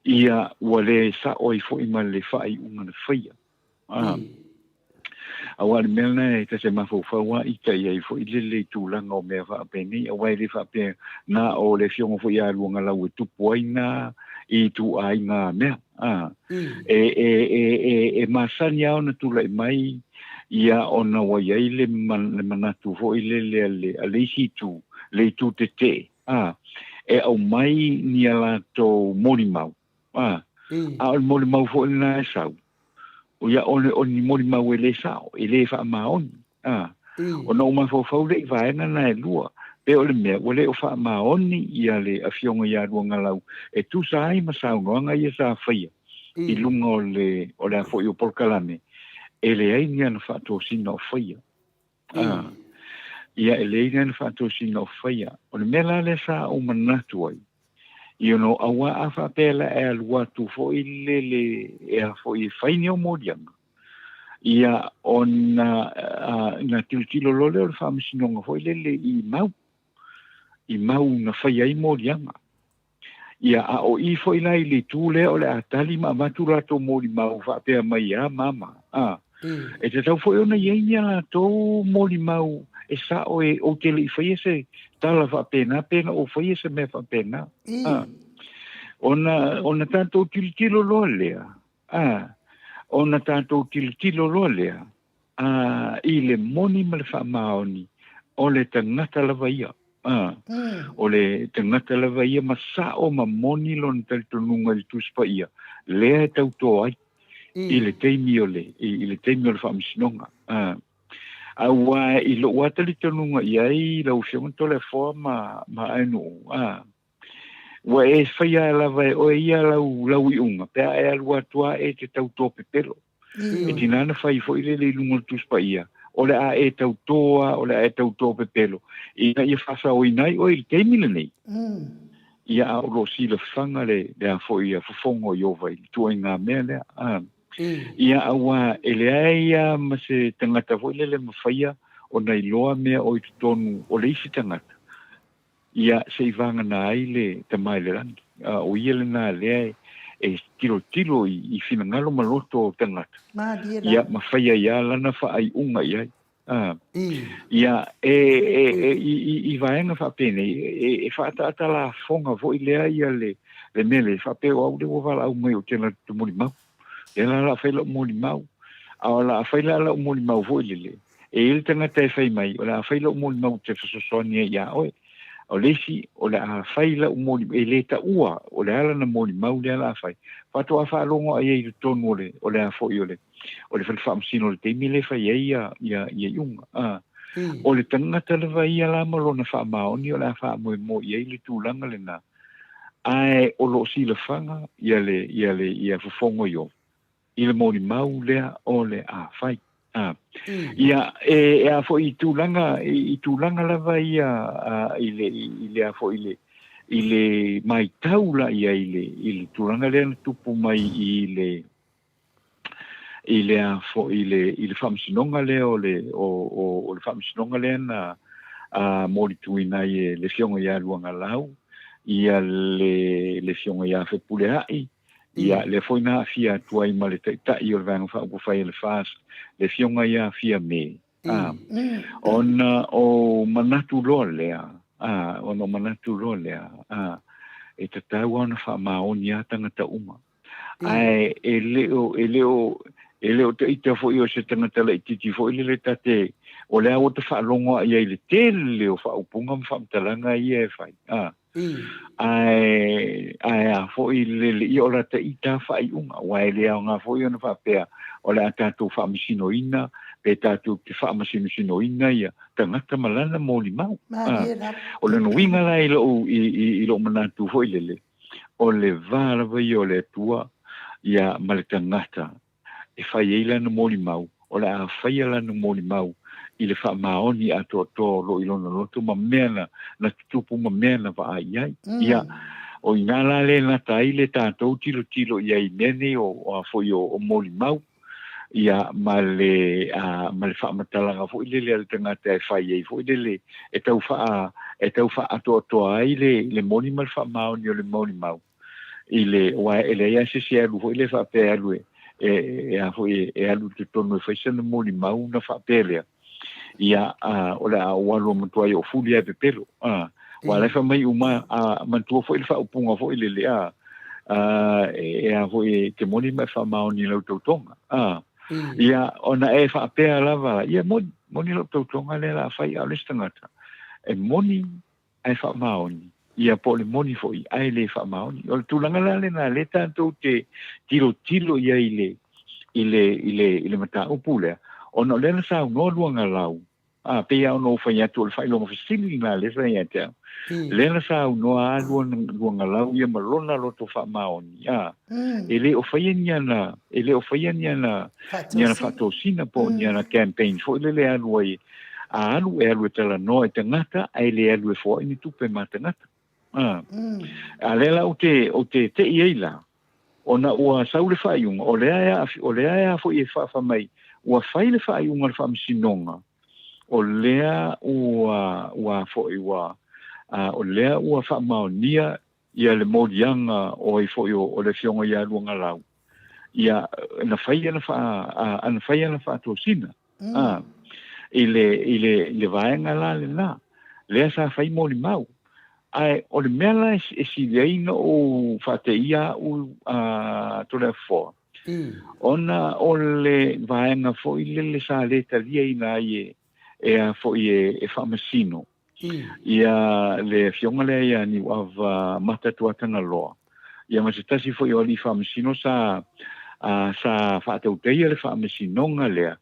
ia ua le sao ai foi ma le faaiuga na faia. A, aua o le mea lena e ta te mafaufau a ita i ai foi lele i tulaga o mea faapenei, aua e le faapea na o le afioga foi ia Luagalau e tupu ai na i ituaiga mea. A, e, e, e, e, e masani lava ona tulai mai ia ona ua i ai le, man, le manatu foi lele a le, a le isi itu, le itu tetee, a, e aumai ni a latou molimau. A, a o le molimau foi lena e sau, o ia o, o ni molimau e le sao, e le faamaoni. A, ona ou mafaufau lea i vaega na e lua, pe o le mea ua le o faamaoni ia le afioga ia Luagalau e tusa ai ma saunoaga ia sa faia i luga o le, o le a foi o polokalame, e leai ni ana faatosina o faia. A, ia e leai ni ana faatosina o faia. O le mea la lea sa ou manatu ai, you know, auā a faapea la e alu atu foi lele e a foi e fai ni au moliaga, ia ona na tilotilo loa lea o le faamasinoga foi lele i mau, i mau na fai ai moliaga. Ia, a o i foi la i le itu lea o le a tali ma avatu latou molimau faapea mai a mama, a, e tatau foi ona i ai ni a latou molimau e sao e ou te le i faia se tala faapena pe na ou faia se mea faapena. A, ona, ona tatou tilotilo loa lea, a, ona tatou tilotilo loa lea, a, i le moni ma le faamaoni o le tagata lava ia. A, o le tagata lava ia ma sao ma moni lona talitonuga i le Tusi Paia, lea e tauto ai i le taimi o le, i le taimi o le faamasinoga. A, aua i lou lava talitonuga i ai lau Afioga Toleafoa ma, ma Aenuu, a, ua e faia lava e oe ia lau, lau iuga, pe a e alu atu lava e te tautō pepelo. E tinā na fai foi lele i luga o le Tusi Paia, o le a e tautō a, o le a e tautō pepelo, ina ia faasaoina ai oe i le taimi lenei. Ia a o lo o silafaga le, le a foi a fofoga o Ieova i le ituaiga mea lea. A, ia auā e leai lava ma se tagata foi lele e mafaia ona iloa mea o i totonu o le isi tagata. Ia, se i vagana ai le Tama i le Lagi. A, o ia lena lea e tilotilo i finagalo ma loto o tagata. Malie la. Ia, ma fai ai lava lana faaiuga i ai. A, ia, e, e, e, i, i, i vaega faapenei, e, e faaataata lafoga foi lea ia le, le mea lea, faapea o au lea ua valaau mai ou te alu atu molimau. Lea la o le a fai lau molimau. A o le a fai la lau molimau foi lele, e i ai le tagata e fai mai, o le a fai lau molimau ou te fesoasoani ai iā oe. O le isi, o le a fai lau molimau, e le taua o le a lana molimau lea o le a fai, faatoa faalogo ai i totonu o le, o le a foi o le, o le fale faamasino i le taimi lea e fai ai ia, ia, ia iuga. A, o le tagata lava ia la ma lona faamaoni o le a faamoemoe i ai le tulaga lena, ae o lo o silafaga ia le, ia le, ia fofoga i o, i le molimau lea o le a fai. A, ia, e, e a foi i tulaga, i, i tulaga lava ia a, i le, i le a foi i le, i le maitau la ia i le, i le tulaga lea na tupu mai i le, i le a foi i le i le faamasinoga lea o le o o o le faamasinoga lea na a molituina ai e le Afioga ia Luagalau ia le le Afioga ia Fepuleai ia lea foi na aafia atu ai ma le Taitai o le Vaega Faaupufai a le FAST le Afioga ia Fiame a ona o manatu loa lea a ona o manatu loa lea a e tatau lava ona faamaoni lava tagata uma Ae e le o, e le o, e le o taita foi o se tagata laitiiti foi lele ta te, o lea ua ta faalogo i ai i le tele o faaupuga ma faamatalaga ia e fai. A. Ae, ae a foi le, le, ia o lata ita faaiuga, aua e le aoga foi ona faapea o le a tatou faamasinoina pe tatou te faamasinosinoina ia tagata ma lana molimau. Malie lava. O lona uiga la i lou, i, i, i lou manatu foi lele, o le va lava ia o le Atua ia ma le tagata e fai ai lana molimau, o le a faia lana molimau i le faamaoni atoatoa o lo o i lona loto ma mea na, na tutupu ma mea na vaai i ai. Ia, o i ina la lea e gata ai le tatou tilotilo i ai i mea nei o, o a foi o, o molimau, ia, ma le, a, ma le faamatalaga foi lele a le tagata e fai ai foi lele, e tau faa, e tau faaatoatoa ai le, le moni ma le faamaoni o le molimau. I le, aua e leai lava se isi e alu foi lea faapea e alu e, e, e a foi e alu i totonu e fai sana molimau ona faapea lea, ia, a, o le a ou alu e matuai ou fuli lava e pepelo. A, aua la e fai mai uma, a, manatua foi le faaupuga foi lele, a, a, e, e a foi e te moni ma e faamaoni i lau tautoga. A, ia, ona e faapea lava, ia moni, moni lau tautoga lea o le a fai, a o le isi tagata, e moni ae faamaoni, ia po o le moni foi ae le faamaoni. O le tulaga la lena lea tatou te tilotilo i ai i le, i le, i le, i le mataupu lea, ona o lea na saunoa Luagalau, a, pei lava ona ou fai atu o le faailoga fesili lena lea sa ia te au. Lea na saunoa lava Luagalau ia ma lona loto faamaoni, a, e le o faia ni ana, e le o faia ni ana, ni ana faatosina po o ni ana campaign foi lele e alu ai A alu, e alu e talanoa i tagata, ae le alu e foai ni tupe ma tagata. A. A lea la ou te, ou te te'i ai la, ona ua sau le faaiuga, o lea e aafi, o lea e a foi e faafa mai, ua fai le faaiuga a le Faamasinoga, o lea ua, ua a foi, ua, a, o lea ua faamaonia ia le moliaga o ai foi o, o le Afioga ia Luagalau, ia, na fai ana faa, a, na fai ana faatosina. A, i le, i le, i le vaega la lena, lea sa fai molimau. Ae o le mea la e sili ai ona ou faateia au a Toleafoa, ona o le vaega foi lele sa le taliaina ai e, e a foi e, e faamasino. Ia le afioga lea ia Niuava Matatuatagaloa, ia ma se tasi foi o alii faamasino sa sa faatautaia le faamasinoga lea,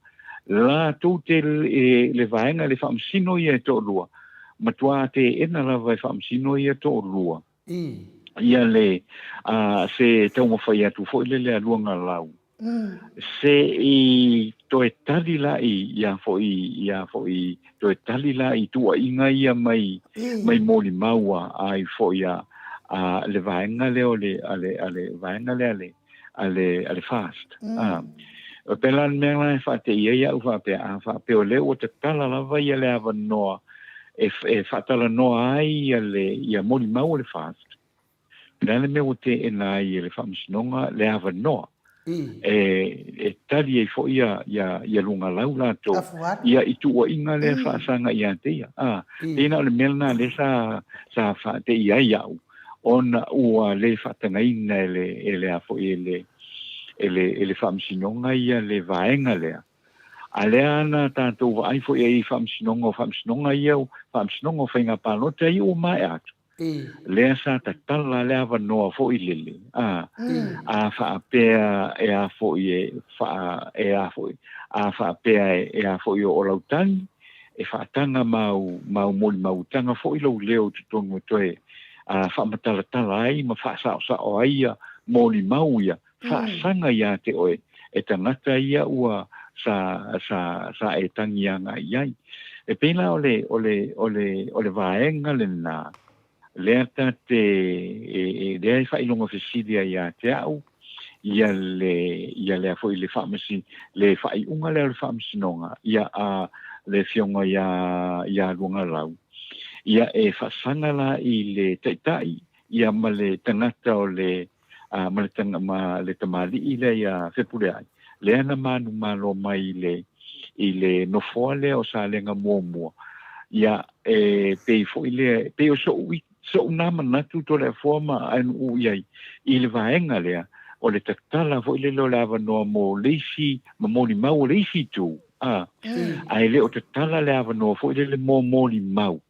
latou te le vaega le faamasino ia e toalua, matua teena lava e faamasino ia toalua. Ia le se taumafai atu foi lele a Luagalau se i toe tali la i ia foi ia foi toe tali la i tuuaiga ia mai mai molimau a ai foi a a le vaega lea o le a le a le vaega lea a le a le a le FAST. A o pēlā le mea la e faate'i ai a'u faapea a faapea o lea ua tatala lava ia le avanoa e e faatalanoa ai ia le ia molimau o le FAST. O le a le mea ua teena ai e le Faamasinoga le avanoa e e tali ai foi ia ia ia lugalau latou ia i tuuaiga lea faasaga ia te ia. A, pei na o le mea lena lea sa sa faateia ai au ona ua le faatagaina e le e le a foi e le e le e le Faamasinoga ia le vaega lea. A lea na tatou vaai foi ai i Faamasinoga o Faamasinoga ia Faamasinoga o Faiga Palota ia ua maea atu. Lea sa tatala le avanoa foi lele, a, a faapea e a foi e faa, e a foi, a faapea e, e a foi o, o lau tagi, e faataga mau, mau molimautaga foi lou leo i totonu e toe, a, faamatalatala ai ma faasaosao ai ia molimau ia, faasaga ia te oe e tagata ia ua sa, sa, sa e tagi agai i ai. E pei la o le, o le, o le, o le vaega lena, lea ta te, e, e, lea e faailoga fesili ai ia te au, ia le, ia lea foi le faamasi, le faaiuga lea o le faamasinoga, ia a le afioga ia, ia Luagalau, ia e faasaga la i le taitai, ia ma le tagata o le, a, ma le, ma le tamalii lea ia Fepuleai, lea na manumalo mai i le, i le nofoa lea o Salega muamua, ia, e pei foi lea, e pei o soʻu, soʻu nā manatu Toleafoa ma Aenuʻu i ai i le vaega lea, o le tatala foi lele o le avanoa mo le isi, ma molimau o le isi itu, a, ae le o tatala le avanoa foi lele mo molimau.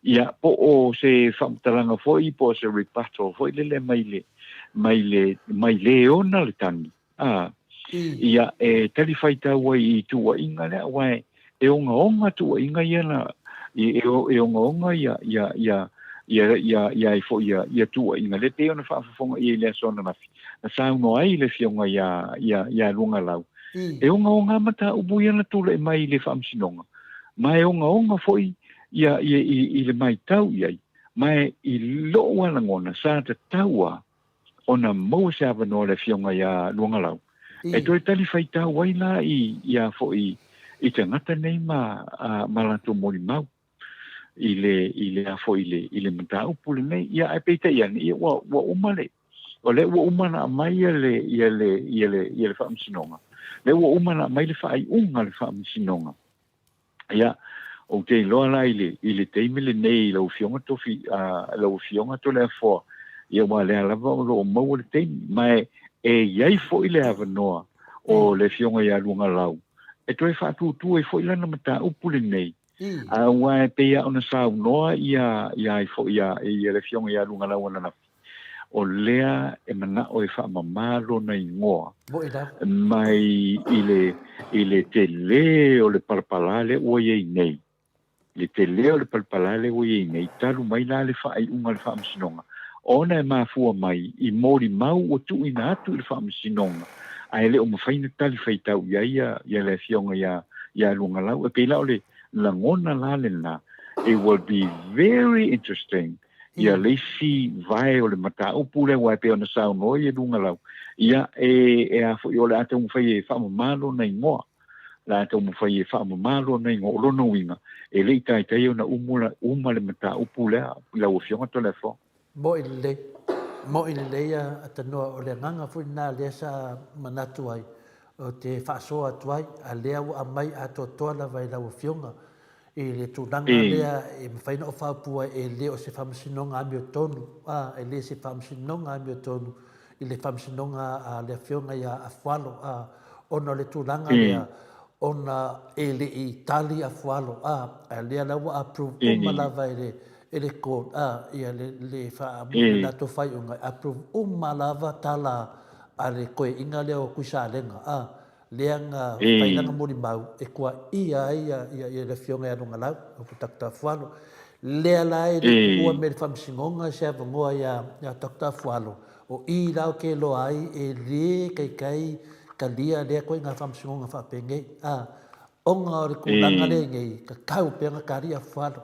Ia, po o se faamatalaga foi po o se rebuttal foi lele mai le, mai le, mai le ona le tagi, a, ia, e talifuaitau ai i tuuaiga lea, aua e, e ogaoga tuuaiga ia na, e, e ogaoga ia, ia, ia, ia, ia, ia ai foi ia, ia tuuaiga lea pei ona faafofoga i ai i le aso ananafi, na saunoa ai le Afioga ia, ia, ia Luagalau, e ogaoga lava mataupu ia na tulai mai i le Faamasinoga, ma e ogaoga foi ia, ia, i, i le matau i ai, ma e, i lou lava lagona, sa tatau lava ona maua se avanoa o le Afioga ia Luagalau e toe talifuaitau ai la i, ia foi i tagata nei ma, ma latou molimau i le, i le a foi i le, i le mataupu lenei. Ia, ae peitai ane, ia ua, ua uma le, o lea ua uma ona aumai ia le, ia le, ia le, ia le Faamasinoga. Lea ua uma ona aumai le faaiuga a le Faamasinoga. Ia, ou te iloa la i le, i le taimi lenei i lau Afioga Tofi, a, lau Afioga Toleafoa, ia aua o lea lava o lo o maua le taimi, ma e, e i ai foi le avanoa o le Afioga ia Luagalau e toe faatūtū ai foi lana mataupu lenei, aua e pei lava ona saunoa ia, ia ai foi ia, ia le Afioga ia Luagalau ananafi, O lea e manao e faamama lona igoa mai i le, i le tele o le palapala lea ua i ai nei, le tele o le palapala lea ua i ai nei, talu mai la le faaiuga a le Faamasinoga, ona e mafua mai i molimau ua tuuina atu i le Faamasinoga, ae le o mafai ona talifuaitau i ai ia le Afioga ia, ia Luagalau. E pei la o le lagona la lena, it will be very interesting ia le isi vae o le mataupu lea aua e pei ona saunoa ia Lugalau, ia e, e a foi o le a taumafai e faamama lona igoa. O le a taumafai e faamama lona igoa. O lona uiga, e le i taitai ona uma, uma le mataupu lea i lau Afioga Toleafoa. Mo'i lelei, mo'i lelei a Tanoa, o le agaga foi lena lea sa manatu ai, ou te faasoa atu ai, a lea ua aumai atoatoa lava i lau Afioga I le tulaga lea e mafai ona ou faaupua e le o se faamasinoga amiotonu, a, e le se faamasinoga amiotonu i le faamasinoga a le Afioga ia Afualo, a, ona o le tulaga lea, ona e le i tali Afualo, a, a lea la ua approve uma lava e le, e le court, a, ia le, le faa, le latou faaiuga, e approve uma lava tala a le koeaina lea o Tuisalega, a, lea na fai lana molimau e tuaia ai ia le Afioga ia Lugalau, o Dr. Afualo. Lea la e le tuua mai e le Faamasinoga se avanoa ia Dr. Afualo, o i la ou te iloa ai e le taitai talia lea ituaiga faamasinoga faapenei. A, ona o le tulaga lea i nei, tatau pea ona talia Afualo.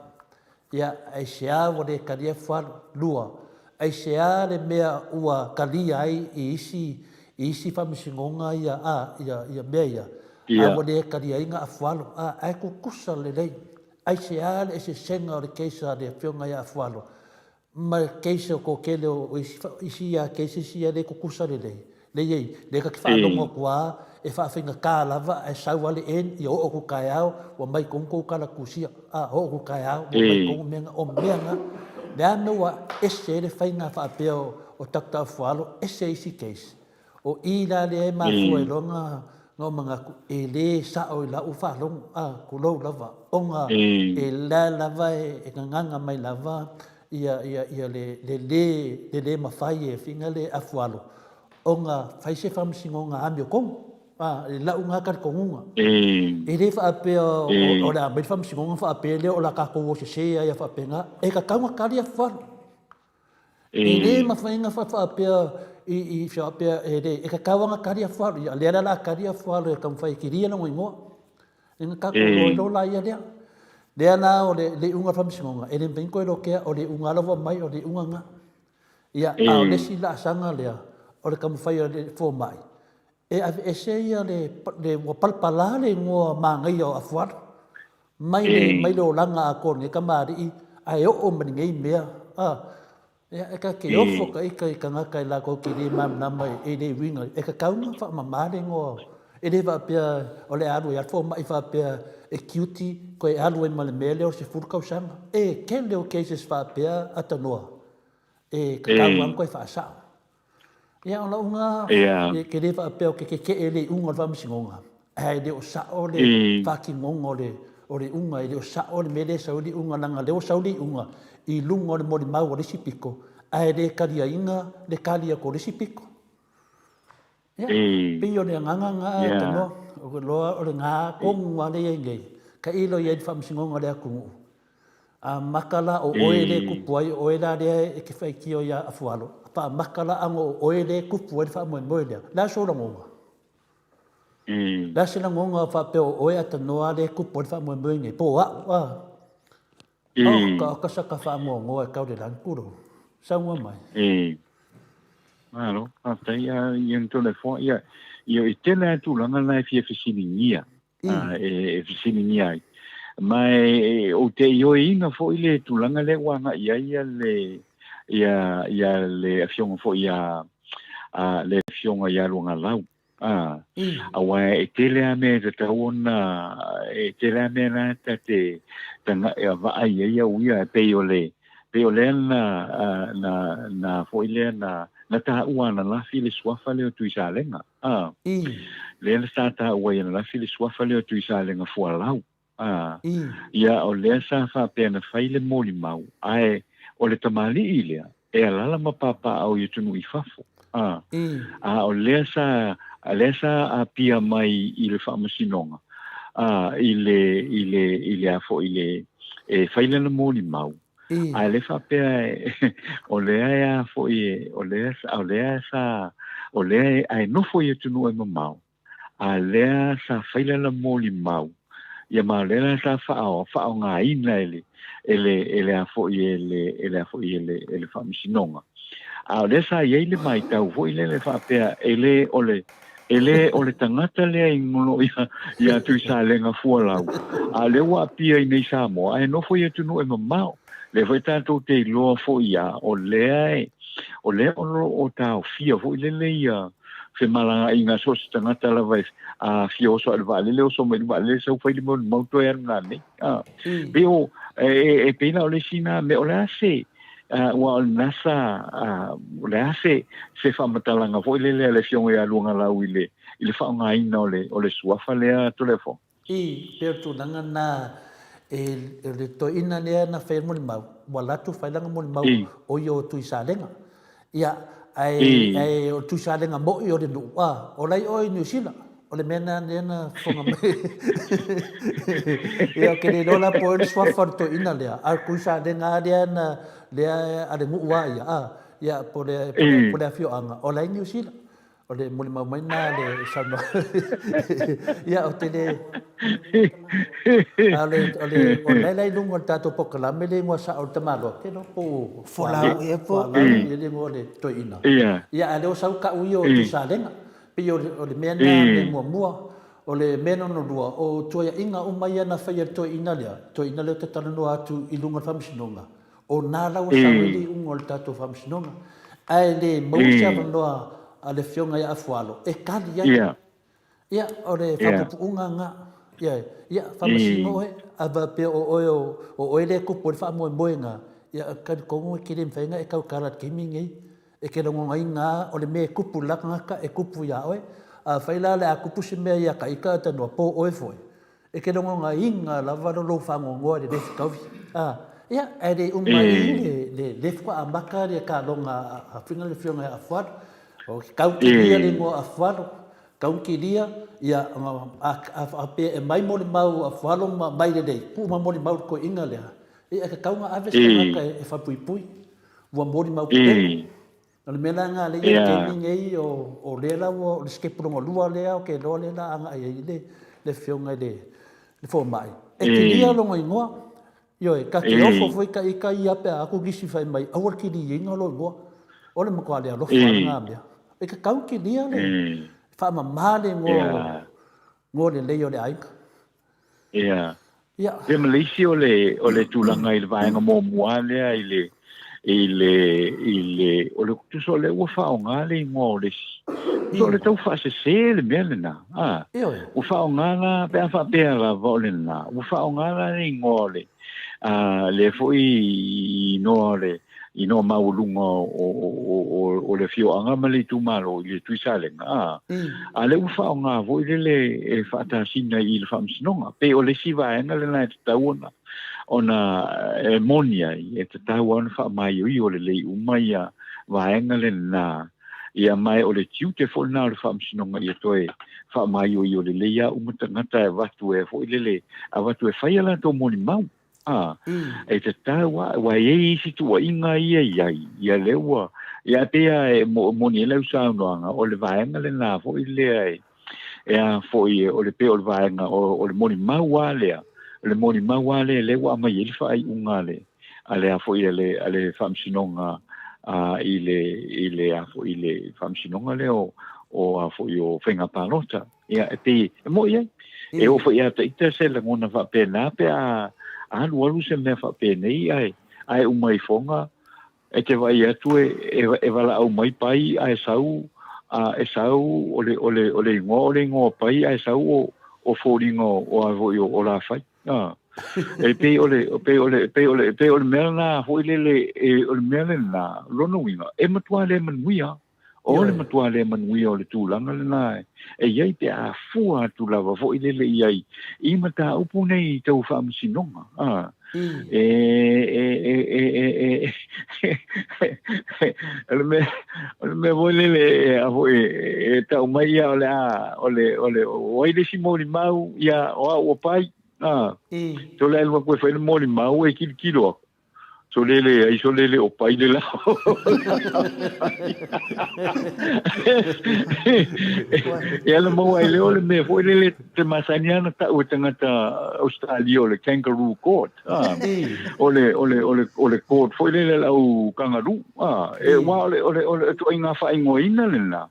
Ia, aisea ua le talia Fualo? Lua, aisea le mea ua talia ai i isi, i isi faamasinoga ia, a, ia, ia mea ia, a ua le taliaina a Fualo? A, ae tutusa lelei. Aisea le eseesega o le case a le Afioga ia Fualo ma le case o toatele o isi, isi ia cases ia le tutusa lelei? Lea lea ta te faalogo atu a e faafaigata lava ae sau a le end ia oo atu taeao ua mai tonu tou tala tusia a oo atu taeao ua mai tonu mea na o mea na le a mea ua ese ai le faiga faapea o Doctor Afualo ese isi case o i la lea e mafua ai loa na na ou manatu e le sao i lau faalogo a tulou lava ona e la lava e gagana mai lava ia ia ia le le le le le mafai e fina le Afualo ona fai se faamasinoga amiotonu, a, i lau na talitonuga. E le faapea o le a aumai le faamasinoga ona faapea lea o le a tatou o sese ai a faapena. E tatau ona tali afualo. E le mafai ona faapea i faapea e le, e tatau lava ona tali afualo. Ia, lea la o le a tali afualo e taumafai e kilia lona igoa. Ina tatou iloilo la ia lea. Lea la o le iuga o le faamasinoga, e le mafai ona toe lotea, o le iuga lava ua aumai, o le iuga lena. Ia, a o le isi laasaga lea, o le taumafai o le fomai e aveese ia le, le ua palapala le igoa manaia o Afualo mai le, mai le olaga atoa o lenei kamali'i ae oo mai lenei mea. A, ia, e ta te ofo ta ita i tagata e latou te le malamalama i le uiga, e tatau ona faamama le igoa. E le faapea o le a alu ai lava le fomai faapea e tiuti toe alu ai ma le mea lea o le 10 tausaga. E tele o cases faapea a tanoa. E tatau lava ona toe faasao. Ia, o lau na, e te le faapea ou te tetee i le iuga o le faamasinoga, ae le o sao le faatinoga o le, o le iuga, e le o sao le mea lea e sau ai le iuga, leaga o lea ua sau le iuga i luga o le molimau a le isi pito, ae le taliaina le tali atu a le isi pito. Ia, pei o le agaga lena a Tanoa, ou te iloa o lena tonu lava lea e i ai nei, tailo i ai i le faamasinoga a le atunuu. A maka la o oe lea e tupu ai, o oe la lea e te faitio ia Afualo, faamaka la ano o oe lea e tupu ai le faamoemoe lea, o le a sou lagona? O le a se lagona faapea o oe a Tanoa lea e tupu ai le faamoemoe nei, po o au, a? Oka, oka saka faanoanoa e tau le lani, tulou. Saunoa mai. E. Malo, faafetai a ia na Toleafoa. Ia, ia e tele lava tulaga la e fia fesiligia, a, e, e fesiligia ai. Ma e, ou te ioeina foi le tulaga lea ua agai i ai ia le, ia, ia le afioga foi ia, a, le afioga ia Luagalau. Ā, aua e tele lava mea e tatau ona, e tele lava mea la ta te taga'i vaai ai au ia, e pei o le, pei o lea na, na, na foi lea na, na taua ananafi le suafa lea o Tuisalega, ā, lea na sa taua ai ananafi le suafa lea o Tuisalega Fualau. Ā, ia, o lea sa faapea na fai le molimau, ae o le tamalii lea, e alaala ma papaaao i atunuu i fafo. Ā, a o lea sa, lea sa apia mai i le faamasinoga, ā, i le, i le, i le a foi, i le, e fai lana molimau, ae le faapea e, o lea e a foi e, o lea, o lea sa, o lea e, ae nofo i atunuu e mamao, a lea sa fai lana molimau, ia ma o lea la sa faaaogaina e le, e le, e le a foi e le, e le a foi e le, e le Faamasinoga. A o lea sa i ai le maitau foi lele faapea, e le o le, e le o le tagata lea i golo ia, ia Tuisalega Fualau, a o lea ua apia i nei Samoa, ae nofo i atunuu e mamao. Lea foi tatou te iloa foi ia, o lea e, o lea o lo o taofia foi lele ia femalagaaiga a so o se tagata lava e a fia oso ae i le vaalele, oso mai le vaalele, sau fai le molimau toe alu nanei. A, pei o, e, e, e pei la o le isi na mea, o le a se, aua o lena sa, o le a se, se faamatalaga foi lele a le Afioga ia Luagalau i le, i le faaaogaina o le, o le suafa lea Toleafoa? I pei o le tulaga lena e o le toeaina lea na faia le molimau, ua alu atu fai lana molimau o ia o Tuisalega. Ia, ae, ae o le Tuisalega moi o le nuu, a, o la e i o i Niu Sila. O le mea lena lea na fofoga mai. Ia, ou te le iloa la po o ai le suafa o le toeaina lea, a o le Tuisalega lava lea na, lea a le nuu lava ia, a, ia, po o le, po o le afioaga, o la e i Niu Sila. O le molimau mai lena le saunoaga. Ia, ou te le... A o le, o le, o lena la i luga o le tatou polokalame le igoa sao o le tamaloa, ou te iloa po o Folau ea po. Folau ea le igoa o le toeaina. Ia, a o lea ua sau tau ia o Tuisalega. Pei o le, o le mea lena, mea muamua. O le mea lona lua, o tuaiaiga uma ia na faia e le toeaina lea, toeaina lea ou te talanoa atu i luga o le faamasinoga, O na la ua sau ai le iuga o le tatou faamasinoga. Ae le maua se avanoa a le Afioga ia Afualo e tali ai. Ia, o le faapuupuuga lena. Ia, ia, faamasino oe, a faapea o oe o oe lea e tupu ai le faamoemoe lena, ia, ou te talitonu e te le mafai ona e tautala i le taimi lenei. E te lagonaina lava o le mea e tupu i le la tagata e tupu ia oe. Afai la o le a tupu se mea ia Taita a tanoa, po o oe foi, E te rongonaina lava lo lou faanoanoa i le le fetaui. A, ia, ae le uma ai i le, le, le faatoa amata le taloga a, a Fina le Afioga ia Afualo. O ke kautilia le igoa Afualo, kautilia, ia, a, a faapea e mai molimau Afualo ma mai lelei, tuu ma molimau i le toeaina lea, ia, e tatau ona ave se tagata e, e faapuipui. Ua molimau pepelo. O le mea la lena lea i ai le taimi nei, o lea la ua, o le sitepu lona lua lea ou te iloa lea la agai ai le le afioga i le fomai. E kilia lona igoa. Ioe, ta te ofo foi ta ita ia pe a aku nisi fai mai aua le kiliaina lou igoa. O le matua le alofa lena mea. E tatau kilia le faamama le igoa o lelei o le aiga. Ia. Ia. Ia ma le isi o le, o le tulaga i le vaega muamua lea i le, i le, i le, o le tusa o lea ua faaaoga le igoa o le isi. Tusa o le tau faasese le mea lena. A, ua faaaoga la, pe a faapea lava o lena, ua faaaoga la le igoa o le, a, lea foi inoa o le, inoa maualuga o le afioaga ma le itumalo i le Tuisalega, a, a lea ua faaaoga foi lele e faatasina i le Faamasinoga. Pei o le isi vaega lena e tatau ona ona e moni ai, e tatau lava ona faamaioio lelei uma ia vaega lena, ia ma o le tiute foi lena o le Faamasinoga ia toe faamaioio lelei lava uma tagata e avatu e foi lele, avatu e fai a latou molimau. A, e tatau lava, aua e i ai isi tuuaiga ia e i ai, ia lea ua, ia e pei lava e moni ai lau saunoaga, o le vaega lena foi lea e, e a foi, o le pei o le vaega o le molimau lava lea, o le molimau lava lea lea ua aumai ai le faaiuga a le, a le a foi a le, a le Faamasinoga a, i le, i le a foi i le Faamasinoga lea o, o a foi o Faiga Palota. Ia, e pei, e moni ai. E oo foi ia te ita se lagona faapena pe a alualu se mea faapenei ae, ae uma ifoga e te vaai atu e, e, e valaau mai pai ae sau, a, e sau o le, o le, o le igoa o le igoa pai ae sau o, o foliga o, o a foi o, o Lafai. A. E pei o le, pei o le, pei o le, pei o le mea lena foi lele, e, o le mea lena, lona uiga, e matua le manuia. O le matua le manuia o le tulaga lena e i ai pe a fua atu lava foi lele i ai i mataupu nei tau faamasinoga. A, e, e, e, e, e, e, o le mea, o le mea foi lele e, a foi, e tau mai ia o le a, o le, o le, o ai le isi molimau, ia, o au o pai, a, so le alu aku e fai le molimau e kilokilo aku. So lele ai so lele o pai le lao. E ala maua ai lea o le mea foi lele te masani ana ta'u e tagata Australia o le kangaroo court. Ah. O le o le o le o le court foi lele lau kangaroo. Ah. E ua o le o le o le ituaiga faaigoaina lena.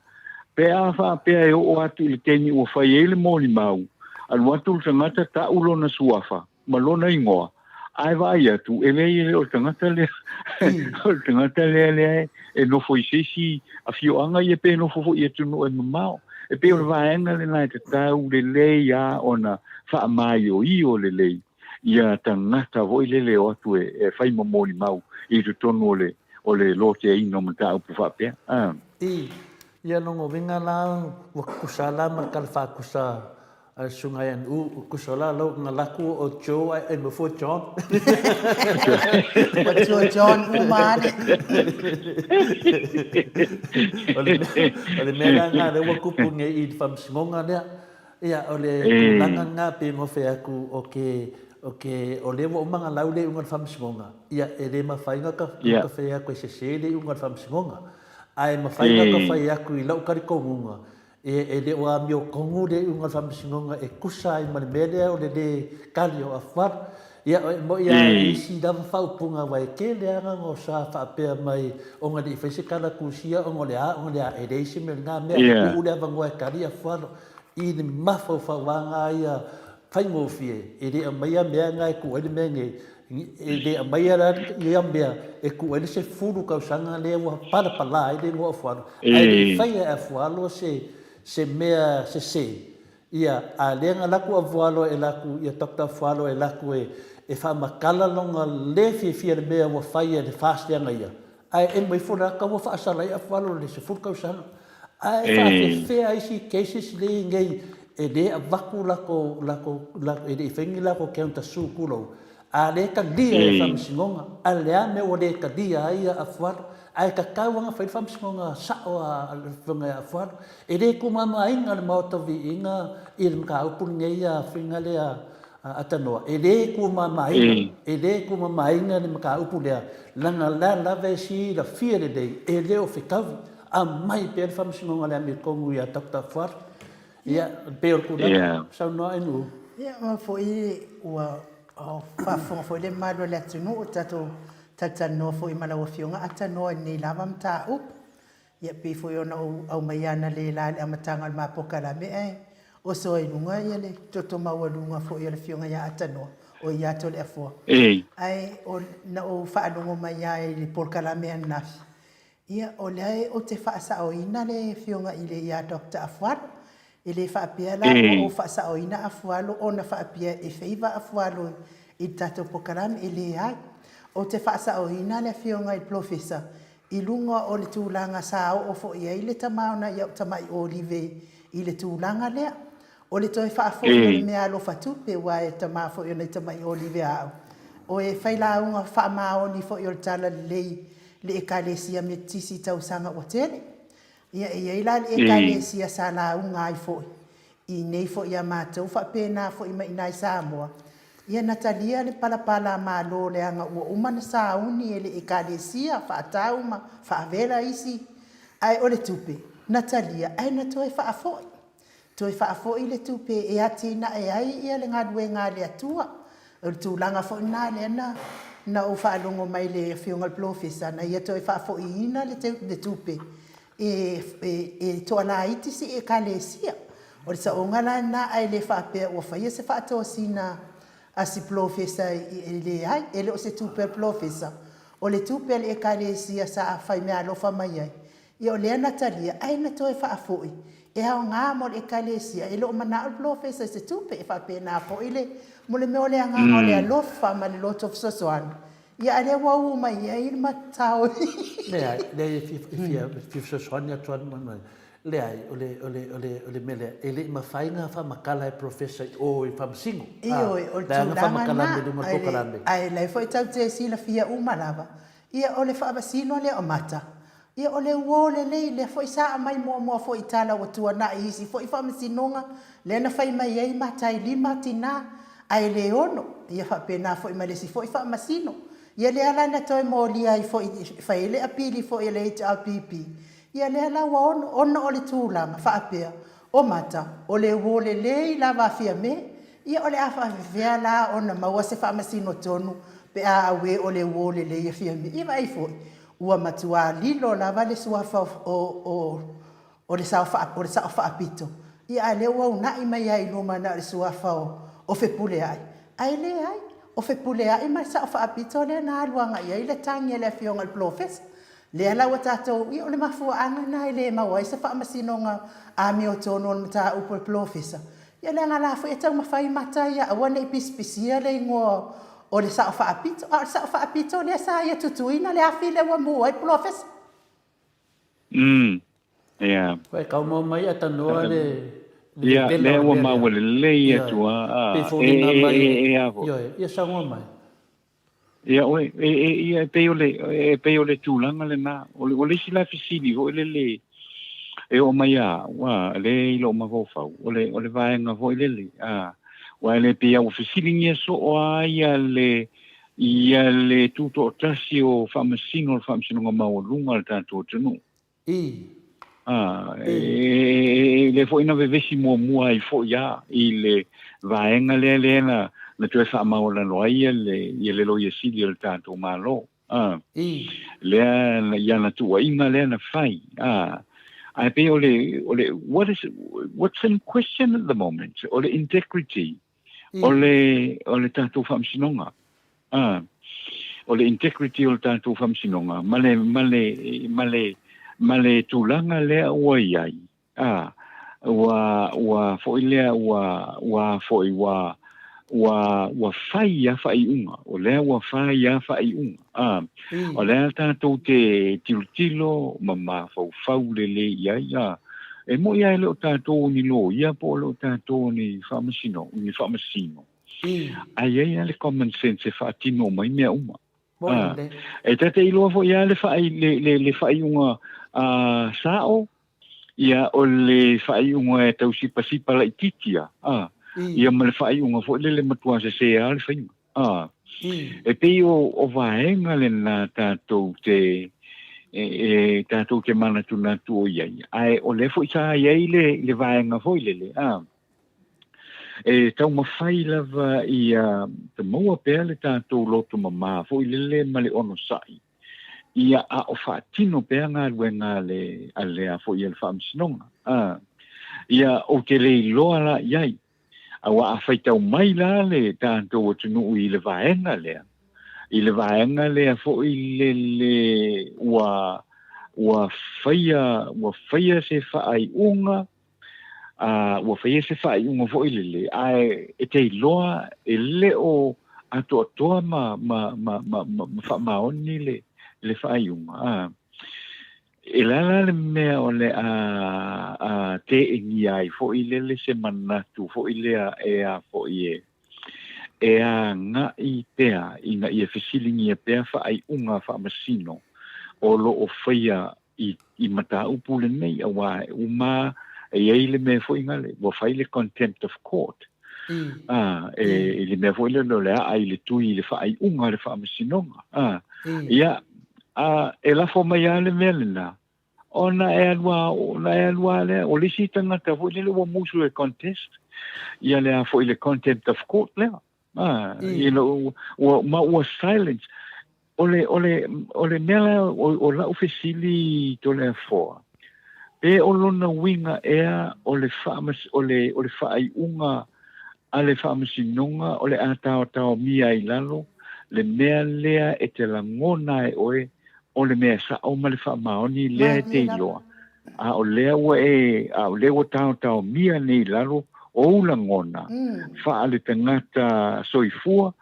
Pe a faapea e oo atu i le taimi ua fai ai le molimau, alu atu le tagata ta'u lona suafa. ma lona igoa, ae vaai atu, e leai e le o le tagata lea, o le tagata lea lea e nofo i se isi afioaga ia pe nofo foi i atunuu e mamao. E pei o le vaega lena e tatau lelei lava ona faamaioio lelei ia tagata foi lele e o atu e fai ma molimau i totonu o le o le loteaina o mataupu faapea. I ia lona uiga la ua kusa la ma le tala faakusa A le susuga ia Nu'u, kusa la lau na laku o Joe ae ai ma fua John. Ua Joe John uma ale. O le mea, o le mea la lena lea ua tupu nei i le faamasinoga lea. Ia, o le tulaga lena pei ona fai atu o ke, o ke, o lea ua uma ona lau le iuga o le faamasinoga, ia, e le mafai ona ta fai atu e sese le iuga o le faamasinoga. Ae mafai ona ta fai atu i lau talitonuga, E le o amiotonu le iuga o le faamasinoga e tusa ai ma le mea lea o le lē kali o afualo. Ia, e moni lava i isi lava faaupuga aua e tele lava na sa faapea mai ona e le i fai se tala tusia ona o le a ona o le a, e leai se mea o lena mea, e tuu le avanoa e kali afualo i le mafaufauga lava ia faigofie, e le aumaia mea na e tuu ai le mea nei, E le aumaia la ia mea e tuu ai le 10 tausaga lea ua palapala ai le igoa o Afualo, ae le i faia e Afualo se se mea sese, ia, a lea na laku Afualo e laku, ia Doctor Afualo e laku e e faamatala lona le fiafia i le mea ua fai e le FAST ia na ia, ae ema ifo la ka ua faasala ai Afualo i le 10 tausaga. Ae faafefea isi cases lea i nei e le avatu latou, latou, e le i fai ni latou counter sue tulou, a le talia e le Faamasinoga, a le a mea ua le talia ai ia Afualo? Ae tatau lava ona fai le Faamasinoga sao a le Afioga ia Afualo. E le tumamaina le Maota Viiga i le mataupu lenei a Afioga lea a Tanoa, e le tumamaina, e le tumamaina le mataupu lea, leaga la lava e silafia lelei e le o fetaui. Aumai pea le Faamasinoga o le Amiotonu ia Doctor Fuata. Ia, pei o le tulaga, saunoa ai Nu'u. Ia, ma foi ua faafofoga foi le mamalu o le atunuu, tatou talatalanoa foi ma lau Afioga Atanoa i lenei lava mataupu. Ia, pei foi ona ou aumaia analeila i le amataga o le ma polokalame ae oso ai i luga ia le toto maualuga foi o le Afioga ia Atanoa, o ia Toleafoa. Ae na ou faalogo mai lava i le polokalame ananafi, Ia, o lea ou te faasaoina le Afioga i le ia Doctor Afualo. E le faapea la ua ou faasaoina Afualo ona faapea e favour Afualo i le tatou polokalame, e leai. Ou te faasaoina le Afioga i le Polofesa i luga o le tulaga sa oo foi i ai le tama o nai au tamai olive i le tulaga lea. O le toe faafoi o le meaalofa tupe aua e tama foi o nai tamai olive a au, o e failauga faamaoni foi o le Talalelei i le Ekalesia Metotisi i tausaga ua tele. Ia, e i ai la le Ekalesia sa lauga ai foi i inei foi ia matou faapena foi ma i ina i Samoa, ia na talia le palapala a Malo leaga ua uma na sauni e le Ekalesia faatau ma faavela isi, ae o le tupe na talia ae na toe faafoi. Toe faafoi le tupe e atinae ai ia le galuega a le Atua. O le tulaga foi lena lea na na ou faalogo mai i le Afioga i le Polofesa na ia toe faafoiina le tupe e e toalaiti si Ekalesia. O le saoga la lena ae le faapea ua faia se faatosina a si Polofesa e leai, e le o se tupe a le Polofesa, o le tupe a le Ekalesia sa faimeaalofa mai ai. Ia o lea na talia ae na toe faafoi e aoga mo le Ekalesia, e le o manao le polofesa i se tupe, e faapena foi le mo le mea o le agaga o le alofa ma le loto fesoasoani, ia a lea ua uu mai i ai le matao i. Leai, leai e fia, e fia, fia fesoasoani atu lava, leai, o le, o le, o le, o le mea lea, e le i mafai ona faamatala e polofesa i o i Faamasino. Ioe, o le tulaga lena, ae o la e foi tatou te silafia uma lava, ia o le Faamasino lea o Mata, Ia o le uo lelei, lea foi sa aumai muamua foi i tala ua tuanai i isi foi faamasinoga, lea na fai mai ai matailima tina, ae le ono, ia faapena foi ma le isi foi faamasino. Ia lea la na toe molia ai foi, fai ai le apili foi a le HRPP, ia lea la ua ono, ona o le tulaga faapea, o mata, o le uo lelei lava a Fiame, ia o le a faafefea la ona maua se faamasino tonu pe a auē o le uo lelei a Fiame. Ia vaai foi, Ua matua lilo lava le suafa o le Sao Faapito, ia a lea ua una'i mai lava i luma na o le suafa o Fepulea'i, ae leai, o Fepulea'i ma le Sao Faapito lea na alu agai i ai le tagi a le Afioga i le Polofesa. Lea la ua tatou, ia o le mafuaaga lena e le maua ai se faamasinoga amiotonu o le mataupu a le Polofesa, Ia leaga la foi e taumafai mata ia aua ne i pisipisia le igoa o le Sao Faapito, a o le Sao Faapito lea sa ia tutuina le afi lea ua mu ai le polofesa. Umm, yeah. Ua e kaumau mai a tanoa le le vevela o le mea lea. Lea ua maua lelei atu a. Pei foliga mai. E, e, a foi. Ioe, ia saunoa mai. Ia oe, e, e, ia, e pei o le, e pei o le tulaga lena. O le, o le isi la fesili foi lele e oo mai ia au, a, lea i lou mafaufau, o le, o le vaega foi lele, a, aua e le pei a ua fesiligia soo lava ia le, ia le tutoatasi o Faamasino o le Faamasinoga Maualuga a le tatou atunuu. I. A, e, lea foi na vevesi muamua ai foi a i le vaega lea lea na, na toe faamaualalo ai ia le, ia le Loia Sili o le tatou Malo. A, I. lea i ana tuuaiga lea na fai. A, ae pei o le, o le, what is, what's in question at the moment? O le integrity. O le, o le tatou faamasinoga. A, o le integrity o le tatou faamasinoga ma le, ma le, ma le, ma le tulaga lea ua i ai, a, ua, ua foi lea, ua, ua foi, ua, ua, ua fai a faaiuga, o lea ua fai a faaiuga, a, o lea tatou te tilotilo ma mafaufau lelei i ai, a, E moni lava e le o tatou ni loia po o le o tatou ni faamasino, ni faamasino, ae i ai lava le common sense e faatino mai mea uma. Ah, e ta te iloa foi lava le, faai, le, le, le faaiuga sao, ia o le faaiuga e tau sipasipa laitiiti a, ah, ia ma le faaiuga foi lele matua sese lava le faiga. Ah, e pei o, o vaega lena tatou te, e, e tatou te manatunatu o i ai. Ae o lea foi sa i ai le, le vaega foi lele, ah, e taumafai lava ia te maua pea le tatou loto mamā foi lele ma le onosai, ia a o faatino pea galuega a le, a le a foi a le Faamasinoga. Ah, ia ou te le iloa la i ai, Aua a faitau mai la le tatou atunuu i le vaega lea, i le vaega lea foi lele ua, ua faia, ua faia se faaiuga, a, ua faia se faaiuga foi lele, ae e te iloa e le o atoatoa ma ma ma ma ma faamaoni le le faaiuga, a. E le a la le mea o le a a teegia ai foi lele se manatu foi lea e a foi e e agai pea ina ia fesiligia pea faaiuga a faamasino o lo o faia i i mataupu lenei, auā e uma e i ai le mea foi gale ua fai le contempt of court, a, e i le mea foi lele o le aa i le tui i le faaiuga a le faamasinoga, a. Ia, a e lafo mai lava le mea lena, ona e alu a, ona e alu a lea, o le isi tagata foi lele ua musu e contest, ia le a foi le contempt of court lea. A, you know, ua, ma ua silence. O le, o le, o le mea la, o, o lau fesili Toleafoa, pe o lona uiga ea o le faamas, o le, o le faaiuga a le Faamasinoga o le a taotaomia ai lalo le mea lea e te lagona e oe o le mea sao ma le faamaoni lea e te iloa, a o lea ua e, a o lea ua taotaomia nei i lalo ou lagona faaletagata soifua,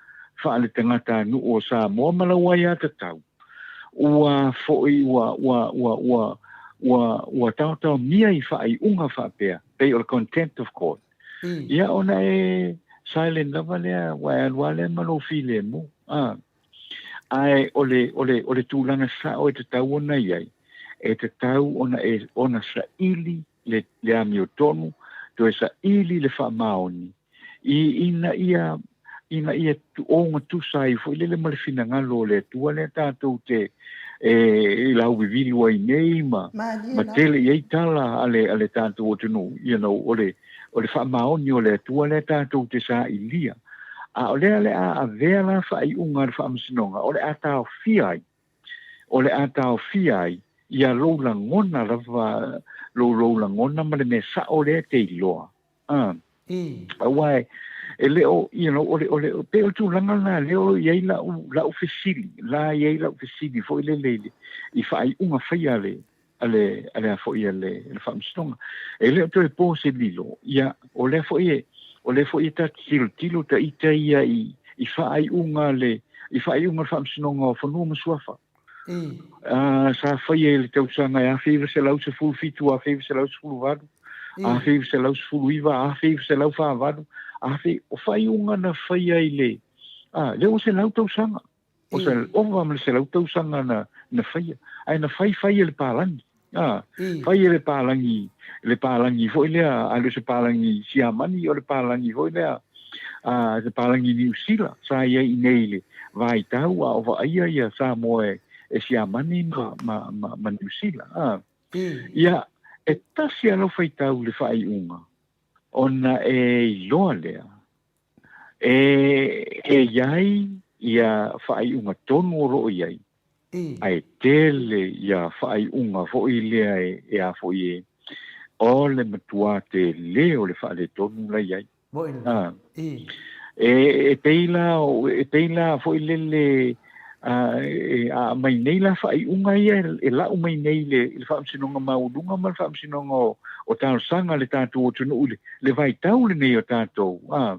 faaletagatanuu o Samoa ma lau aiatatau, ua foi ua, ua, ua, ua, ua, ua taotaomia i faaiuga faapea, pei o le contempt of court. Ia ona e silent lava lea, ua e alu lava lea ma lou filemu. A. Ae o le, o le, o le tulaga sao e tatau ona i ai, e tatau ona e, ona saili le, le amiotonu, toe saili le faamaoni, i, ina ia, ina ia ogatusa ai foi lele ma le finagalo o le Atua lea tatou te e, i lauvivilu ai nei ma, ma tele i ai tala a le, a le tatou atunuu, you know, o le, o le faamaoni o le Atua lea tatou te sailia. A o lea le a avea la faaiuga a le Faamasinoga, o le a taofia ai, o le a taofia ai ia lou lagona lava, lou, lou lagona ma le mea sao lea e te iloa. A, aua e, e le o, you know, o le, o le, pei o le tulaga lena lea o i ai lau, lau fesili, la i ai lau fesili foi lele i le, i faaiuga faia a le, a le, a le a foi a le, le Faamasinoga. E le o toe po se lilo, ia, o lea foi e, o lea foi e ta te tilotilo ta ita ia i, i faaiuga a le, i faaiuga a le Faamasinoga o Fanua ma Suafa. A, sa faia i le tausaga e 1917, 1918, 1919, 1948, afe, o faaiuga na faia i le, a, lea ua 100 tausaga. O se ova ma le 100 tausaga na, na faia. Ae na fai fai e le palagi. A, fai e le palagi, le palagi foi lea, a le o se palagi Siamani, o le palagi foi lea, a, se palagi Niu Sila, sa i ai i nei i le vaitau a o vaaia ia Samoa e, e Siamani ma, ma, ma, ma Niu Sila. A, ia, e tasi a lau faitau i le faaiuga, ona e iloa lea, E, e i ai ia faaiuga tonu o lo o i ai, ae tele ia faaiuga foi lea e, e a foi e, o le matuā tele o le faaletonu la i ai. A, e, e pei la, e pei la foi lele, a, e, a aumai nei la faaiuga ia e lau mai nei i le, i le Faamasinoga Maualuga ma le Faamasinoga o, o Talosaga a le tatou atunuu i le, le vaitau lenei o tatou, a,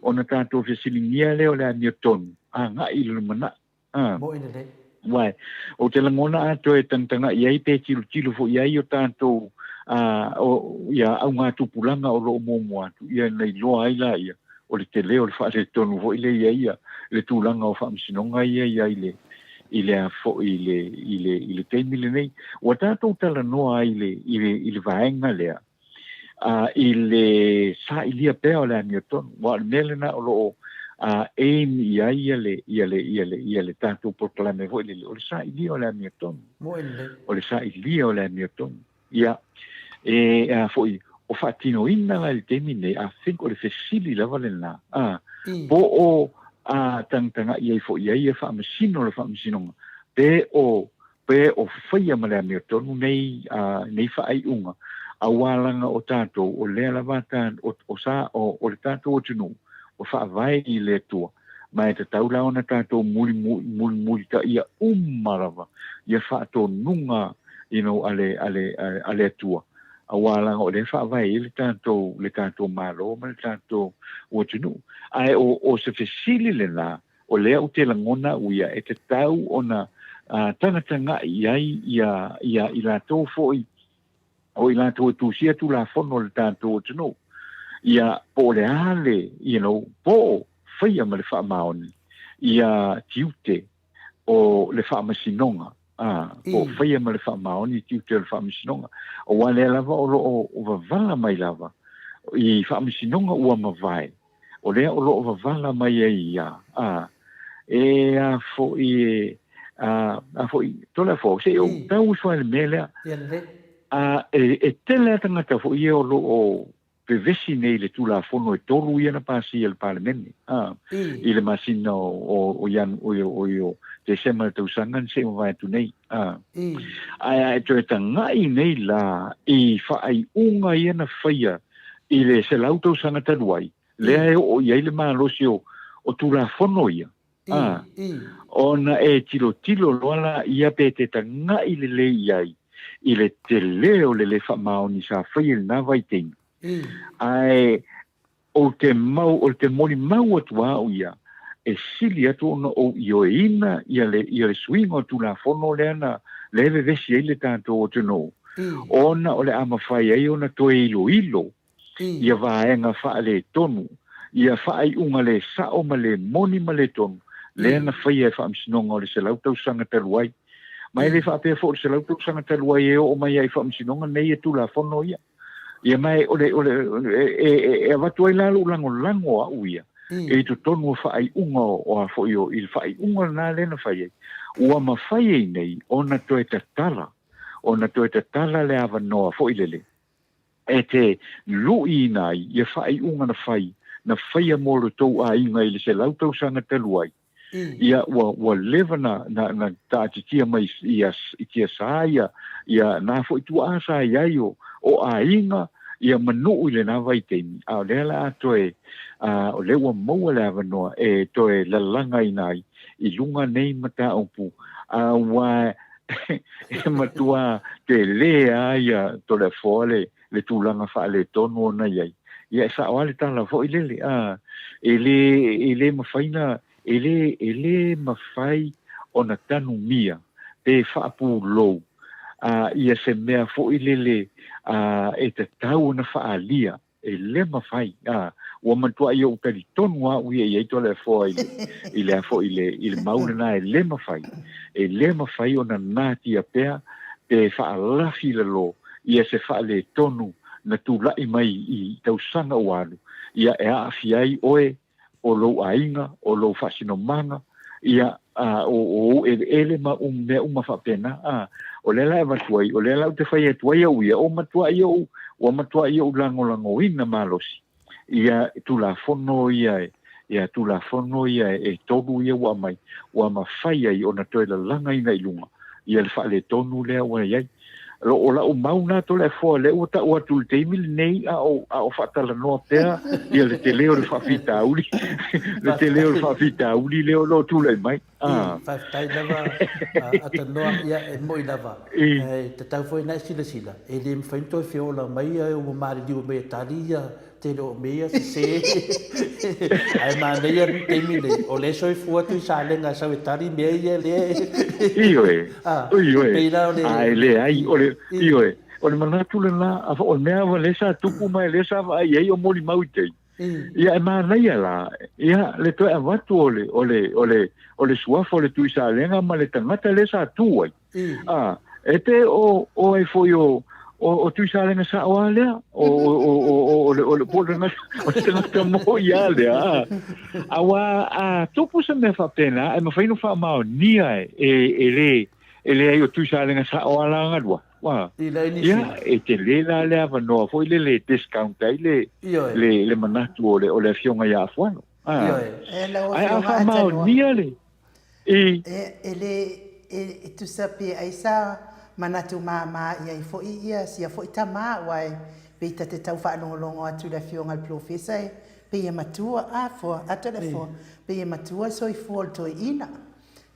ona tatou fesiligia lea o le amiotonu, agai i le lumanai, a. Moʻi lelei. Uae, ou te lagona a toe tagatagai ai pe tilotilo foi i ai o tatou, a, o, ia, augatupulaga o lo o muamua atu, ia na iloa ai laia, o le tele o le faaletonu foi lea i ai ia, le tulaga o faamasinoga ia i ai le, i le a foi i le, i le, i le taimi lenei. Ua tatou talanoa ai i le, i le, i le vaega lea, a, i le sailia pea o le amiotonu. Aua o le mea lena o lo o a, aim i ai ia le, ia le, ia le, ia le tatou polokalame foi lele, o le sailia o le amiotonu. O le sailia o le amiotonu. Ia, e, a foi, o faatinoina la i le taimi nei, I think o le fesili lava lena, a, po o a tagatagai ai foi i ai ia faamasino o le faamasinoga, pe o pe o faia ma le amiotonu nei, a, nei faaiuga, auā laga o tatou, o lea lava ta, o, o sa, o, o le tatou atunuu, ua faavae i le Atua, ma e tatau la ona tatou muli, mulimulitaia uma lava ia faatonuga, you know, a le, a le, a le Atua. Aua leaga o lea e faavae ai le tatou, le tatou Malo ma le tatou atunuu. Ae o, o se fesili lena, o lea ou te lagona au ia, e tatau ona tagatagai i ai ia, ia i latou foi o i latou e tusia Tulafono a le tatou atunuu, ia, po o le a le, you know, po o faia ma le faamaoni ia tiute o le Faamasinoga, ā, po o faia ma le faamaoni tiute o le Faamasinoga, aua lea lava o lo o vavala mai lava i Faamasinoga ua mavae, o lea o lo o vavala mai ai ia, ā, e a foi e, a, a foi, Toleafoa, se i ou tau ifo ai i le mea lea, ā, e tele lava tagata foi ia o lo o vevesi nei i le Tulafono e tolu ia na pasia e le Palemene, ā, i le masina o, o, o Ianu, o, o, o Tesema le tausaga na se i mavae atu nei, ā. Ae a e toe taga'i nei la i faaiuga ia na faia i le 100 tausaga talu ai, lea e oo i ai le malosi o, o Tulafono ia, ā, ona e tilotilo loa laia pe te taga'i lelei i ai i le tele o le lē faamaoni sa faia i lena vaitaimi. Ae ou te mau, o te molimau atu a au ia, e sili atu ona ou ioeina ia le, ia le suiga o le Tulafono lea na, lea e vevesi ai le tatou atunuu, ona o le a mafai ai ona toe iloilo ia vaega faaletonu, ia faaiuga le sao ma le moni ma le tonu, lea na faia e Faamasinoga o le 100 tausaga talu ai. Ma e le faapea foi o le 100 tausaga talu ai e oo mai ai i Faamasinoga nei e Tulafono ia. Ia ma e, o le, o le, e, e, e avatu ai la lou lagolago au ia, i totonu o faaiuga o, o a foi o, i le faaiuga lena lea na fai ai, ua mafai ai nei ona toe tatala, ona toe tatala le avanoa foi lele, e te luiina ai ia faaiuga na fai, na faia mo lo tou aiga i le 100 tausaga talu ai, ia ua, ua leva na, na, na taatitia mai i, i tiasā ia, ia nā foi tuaa sa i ai o, o aiga, ia ma nuu i lenā vaitaimi, a o lea la a toe, a, o lea ua maua le avanoa e toe lalagaina ai i luga nei mataupu, a ua e matua tele lava ia Toleafoa le, le tulaga faaletonu ona i ai. Ia e sao lava le tala foi lele, a, e le, e le mafai na, e le, e le mafai ona tanumia pe faapulou a, ia se mea foi lele a, e tatau ona faaalia E le mafai, a, ua matuai ou talitonu lava au ia i ai Toleafoa i le, i le a foi i le, i le mau lena e le mafai. E le mafai ona natia pea pe faalafi i lalo ia se faaletonu na tulai mai i tausaga ua alu, ia e aafia ai oe o lou aiga, o lou faasinomaga, ia, a, o, o ou eleele ma um, mea uma faapena, a, o lea la e avatu ai, o lea la ou te fai atu ai au ia, o matuai ou, ua matuai ou lagolagoina malosi ia Tulafono ia e, ia Tulafono ia e tolu ia ua aumai, ua mafai ai ona toe lalagaina i luga ia le faaletonu lea ua i ai. O lau mau lena Toleafoa, lea ua tau atu i le taimi lenei a o, a o faatalanoa pea ia le tele o le faafitauli, le tele o le faafitauli lea o lo o tulai mai. Ah. Faafetai lava Atanoa, ia e moi lava, e tatau foi ona e silasila, e le mafai ona toe feola mai ia ua maliliu mai e tali ia tele o mea ia sese. Ae manaia le taimi nei, o lea e soifua Tuisalega e sau e tali mea ia lea e... Ioe, ioe, pei la o le... Ae leai, o le, ioe, o le manatu lena, o le mea lava lea sa tupu ma lea sa vaai ai o molimau i tai. Ia e manaia la, ia le toe avatu o le, o le, o le, o le suafa o le Tuisalega ma le tagata lea sa tu ai. A, e te o, o ai foi o, o, o Tuisalega sao a lea, o, o, o, o, o, o, le, o, le, po o le tagata, o le tagata moi a lea. A, aua a tupu se mea faapena, e mafai ona faamaonia e, e, e le, e leai o Tuisalega sao a la galua. Ua, ia, e tele la le avanoa foi lele e discount ai le, le, le manatu o le, o le afioga ia Afualo. A, ae a faamaonia le, I. E le e tusa pe ai sa manatu māmā i ai foi ia sia foi tama aua e pei ta te tau faalogologo atu i le afioga i le polofesa e pei e matua a foa ata le foa pei e matua le soifua o le toeaina.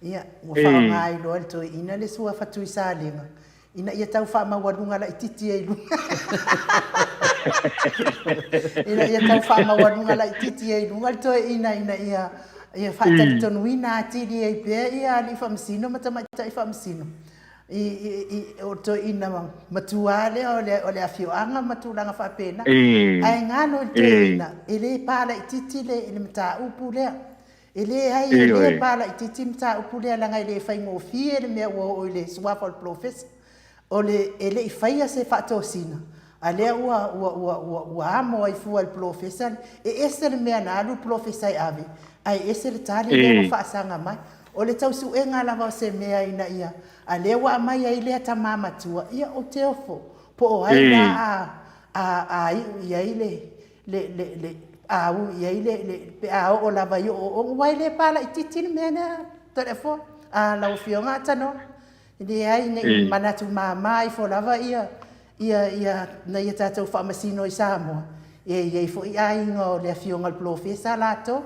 Ia ua faaaoga ai loa e le toeaina le suafa Tuisalega. Ina ia tau faamaualuga laitiiti ai i luga. Ina ia tau faamaualuga laitiiti ai i luga le toeaina ina ia ia faatalitonuina atili ai pea ia alii faamasino ma tamaitai faamasino i, i, i, o le toeaina matua lea o le, o le afioaga ma tulaga faapena. Ae galo i le toeaina, e le pa laitiiti le, le mataupu lea. E leai, e le pa laitiiti le mataupu lea leaga e le faigofie le mea ua oo i le suafa o le polofesa. O le, e le i faia se faatosina, a lea ua, ua, ua, ua, ua amo ai fua e le polofesa, e ese le mea na alu le polofesa e ave, ae ese le tali lea ua faasaga mai. O le tau suega lava o se mea ina ia, a lea ua aumai ai lea tama matua, ia ou te ofo, po o ai la a, a, a iu i ai le, le, le, le, a ui i ai le, le, pe a oo lava i ooooga, aua e le pa laitiiti le mea lea, Toleafoa, a lau Afioga Atanoa. E leai, ne i manatu mama ifo lava ia, ia, ia, nai a tatou faamasino i Samoa, e i ai foi aiga o le Afioga i le Polofesa latou.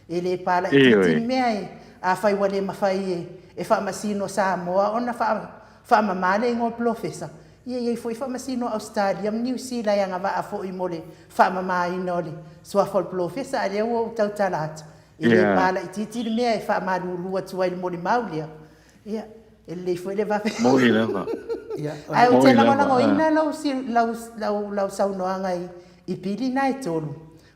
E le pa laitiiti le mea e, afai ua le mafai e, e faamasino Samoa ona faa, faamama le igoa o le Polofesa, ia i ai foi faamasino Ausetalia ma Niu Sila e agavaa foi mo le faamamaina o le suafa o le Polofesa, a lea ua ou tautala atu, e le pa laitiiti le mea e faamalulu atu ai i le molimau lea, ia, e lelei foi le vave. Moni lava. Ae ou te lagolagoina lau, lau, lau, lau saunoaga i, i pili na e tolu,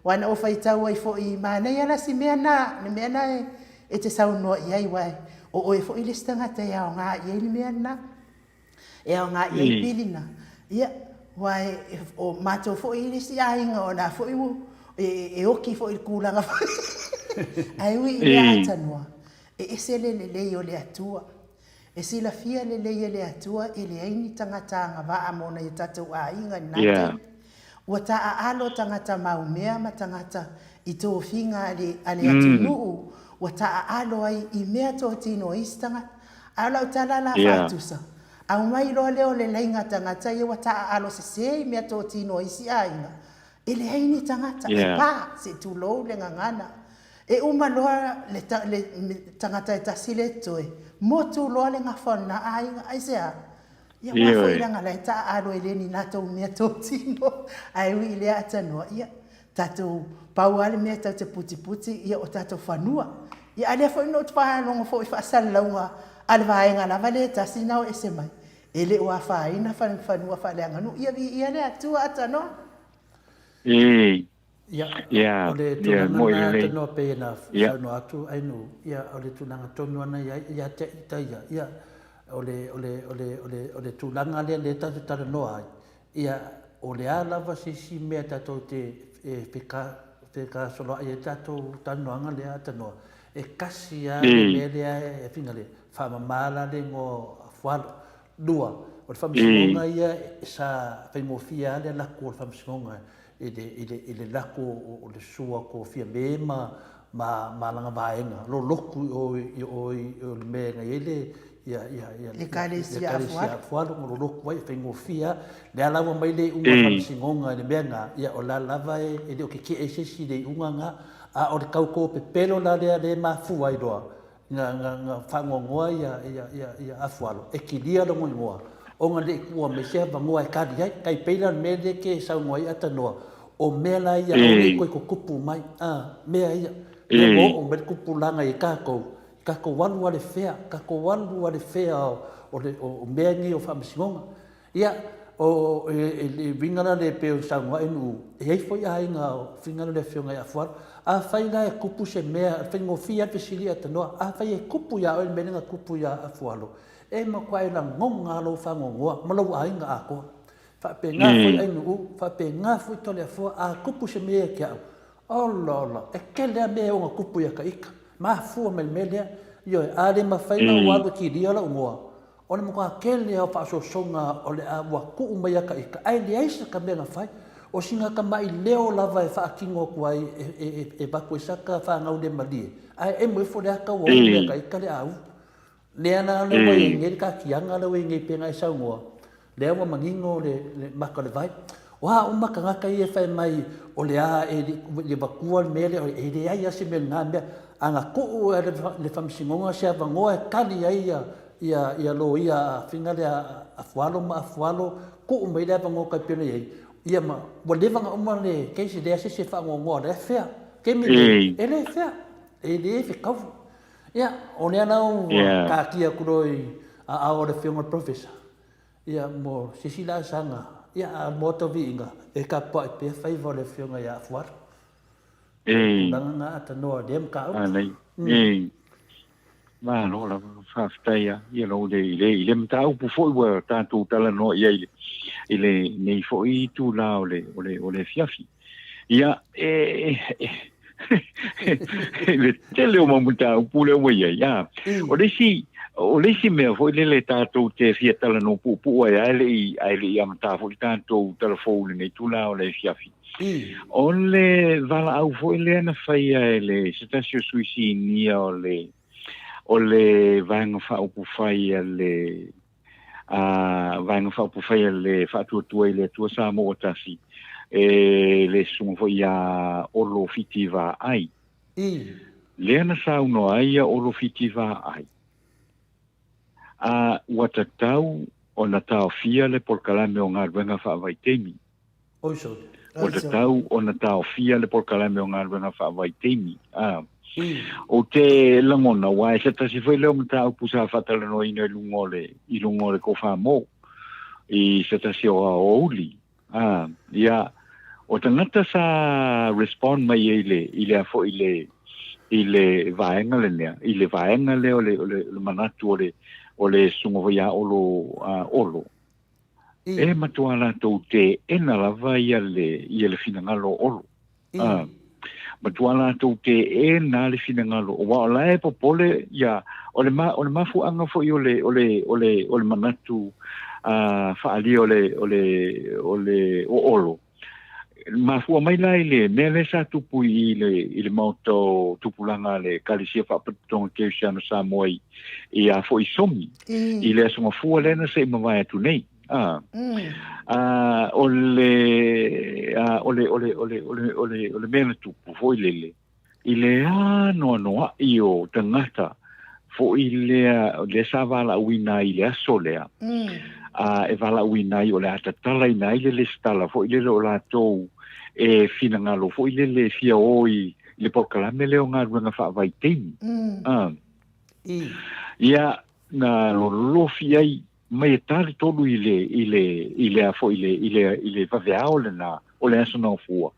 Aua na ou faitau ai foi, manaia la si mea na, le mea na e te saunoa i ai, aua o oe foi le isi tagata e aoga i ai le mea lena, e aoga i ai le pilina. Ia, aua o matou foi le isi aiga o la foi ua, e oki foi i le tulaga foi. Ae ui i lea Atanoa, e ese le lelei o le Atua. E silafia lelei e le Atua e leai ni tagata agavaa mo nai o tatou aiga i lena taimi. Ua taaalo tagata maumea ma tagata i tofiga a le, a le atunuu, ua taaalo ai i mea totino e isi tagata. A o lau tala la faatusa, aumai loa lea o le laiga tagata ia ua taaalo sese i mea totino e isi aiga, e leai ni tagata e pa, se i tulou le gagana. E uma loa le, le tagata e tasi lea e totoe, motu loa le gafa o lena aiga. Aisea? Ia aua foi leaga la e taaalo e le ni latou mea totino. Ae ui i lea atanoa, ia, tatou, pau lava le mea tatou te putiputi, ia o tatou fanua. Ia a lea foi na ou faalogo foi i faasalalauga a le vaega lava lea e tasi na o ese mai, e le o afaina fanua faaleaganuu. Ia viia le Atua atanoa. Ia, o le tulaga lena tonu e pei ona saunoa atu Ainuu, ia, o le tulaga tonu lava na i ai ia te ita ia, ia, o le, o le, o le, o le, o le tulaga lea lea tatou te talanoa ai, ia, o le a lava se isi mea tatou te e fegasoloai ai le tatou talanoaga lea Atanoa, e kasi lava le mea lea e finagalo, faamama la le igoa o Afualo. Lua, o le faamasinoga ia sa faigofie lava le alu atu o le faamasinoga i le, i le, i le lako o le sua ko Fiame ma, ma, ma lana vaega lolotu i o, i o, i o le mea na i ai le, ia, ia, ia, Ekalesia Ekalesia Afualo na lolotu ai, e faigofie lava. Lea la ua mai le iuga o le faamasinoga i le mea lena, ia o la lava e, e le o tetee ai se isi i le iuga lena, a o le tau topepelo la lea lea e mafua ai loa, na, na, na faanoanoa ia, ia, ia, ia Afualo, e kilia lona igoa, ona le i tuua mai se avanoa e kali ai. Tai pei la o le mea lea e te saunoa ai Atanoa, o mea la ia aua ne i toe tutupu mai, a, mea ia. Lea ua oo mai le tupulaga i tatou, tatou alu lava i le fea, tatou alu lava i le fea o, le, o mea nei o faamasinoga. Ia, o le uiga la lea e pei ona saunoa ai Nu'u, e i ai foi aiga o finagalo le Afioga ia Afualo. Afai la e tupu se mea, e faigofie lava le fesili ia Tanoa, afai e tupu ia oe le mea lea na tupu ia Afualo, e matuai lagona lava lou faanoanoa ma lou aiga atoa. Faapena foi Ainu'u, faapena foi Toleafoa, a tupu se mea ia te au, ola ola, e tele lava mea e ono tupu ia ta ita, mafua mai le mea lea. Ioe, a le mafai ona ou alu e kilia lou igoa, O le matua tele lava o faasoasoga o le a ua tuu mai ia ta ita, ae leai se ta mea na fai. O sina tamai leo lava e faatino atu ai e avatu ai sata fanau le malie, ae emo ifo le ata ua umi ia ta ita le au. Lea la lea ua iai nei le tatiaga lea ua iai nei pei ona e saunoa, lea ua manino le mata o le vai. O a uma tagata ia e fai mai o le a e le avatua le mea lea, e leai lava se mea i lena mea. A na tuu e le Faamasinoga se avanoa e tali ai ia Ia, ia loia a finga lea a Afualo ma Afualo, tuu mai le avanoa tai pei ona i ai, ia ma ua leva ona uma le case, e leai se isi e faanoanoa o la e fea. Taimi lenei, e le fea, e le fetau. Ia, o lea la ua taatia atu loa i aao o le Afioga i le Professor, ia mo se isi laasaga, ia a o le Maota o Viiga, e tapuai pea faiva o le Afioga ia Afualo. Ei. Tulaga na atanoa lea mataupu. Alai. Ei. Malo lava, faafetai a ia lou le i le i le mataupu foi ua tatou talanoa i ai i le i lenei foi itula o le o le o le afiafi. Ia e e le tele o mau mataupu lea ua i ai. A o le isi o le isi mea foi lele tatou te fia talanoa puupuu ai ae le i ae le i amata foi le tatou tala fou i lenei itula o le afiafi. O le valaau foi lea na faia e le se tasi o sui sinia o le o le Vaega Faaupufai a le a Vaega Faaupufai a le Faatuatua i le Atua Samoa Ua Tasi, e le susuga foi ia Olo Fiti Vaai. Lea na saunoa ai ia Olo Fiti Vaai, a ua tatau ona taofia le polokalame o galuega faavaitaimi. Ua tatau ona taofia le polokalame o galuega faavaitaimi. A. Ou te lagona, aua e se tasi foi lea o mataupu sa faatalanoaina i luga o le, i luga o le Kofamō, i se tasi o aoauli. A, ia, o tagata sa respond mai ai i le, i le a foi i le, i le vaega lenea, i le vaega lea o le, o le, o le manatu o le, o le susuga foi ia Olo, a, Olo. E matua latou teena lava ia le, ia le finagalo o Olo. A, matua latou teena le finagalo, aua o la e popole ia, o le, ma, o le mafuaaga foi o le, o le, o le, o le manatu a, faaalia o le, o le, o le, o Olo. Mafua mai la i le mea lea sa tupu i le, i le maota o tupulaga a le Ekalesia Faapotopotoga Kerisiano Samoa i, i a foi Sogi, i le Aso Gafua lea na se i mavae atu nei. A, a, o le, a, o le, o le, o le, o le, o le, o le mea na tupu foi lele, i le anoanoai o tagata foi lea, lea sa valaauina ai i le aso lea, a e valaauina ai o le a tatalaina ai le lesitala foi lele o latou e finagalo foi lele e fia o i le polokalame lea o galuega faavaitaimi. A, ia, na lolofi ai mai e ta le tolu i le, i le, i le a foi i le, i le, i le vaveao lena o le Aso Gafua,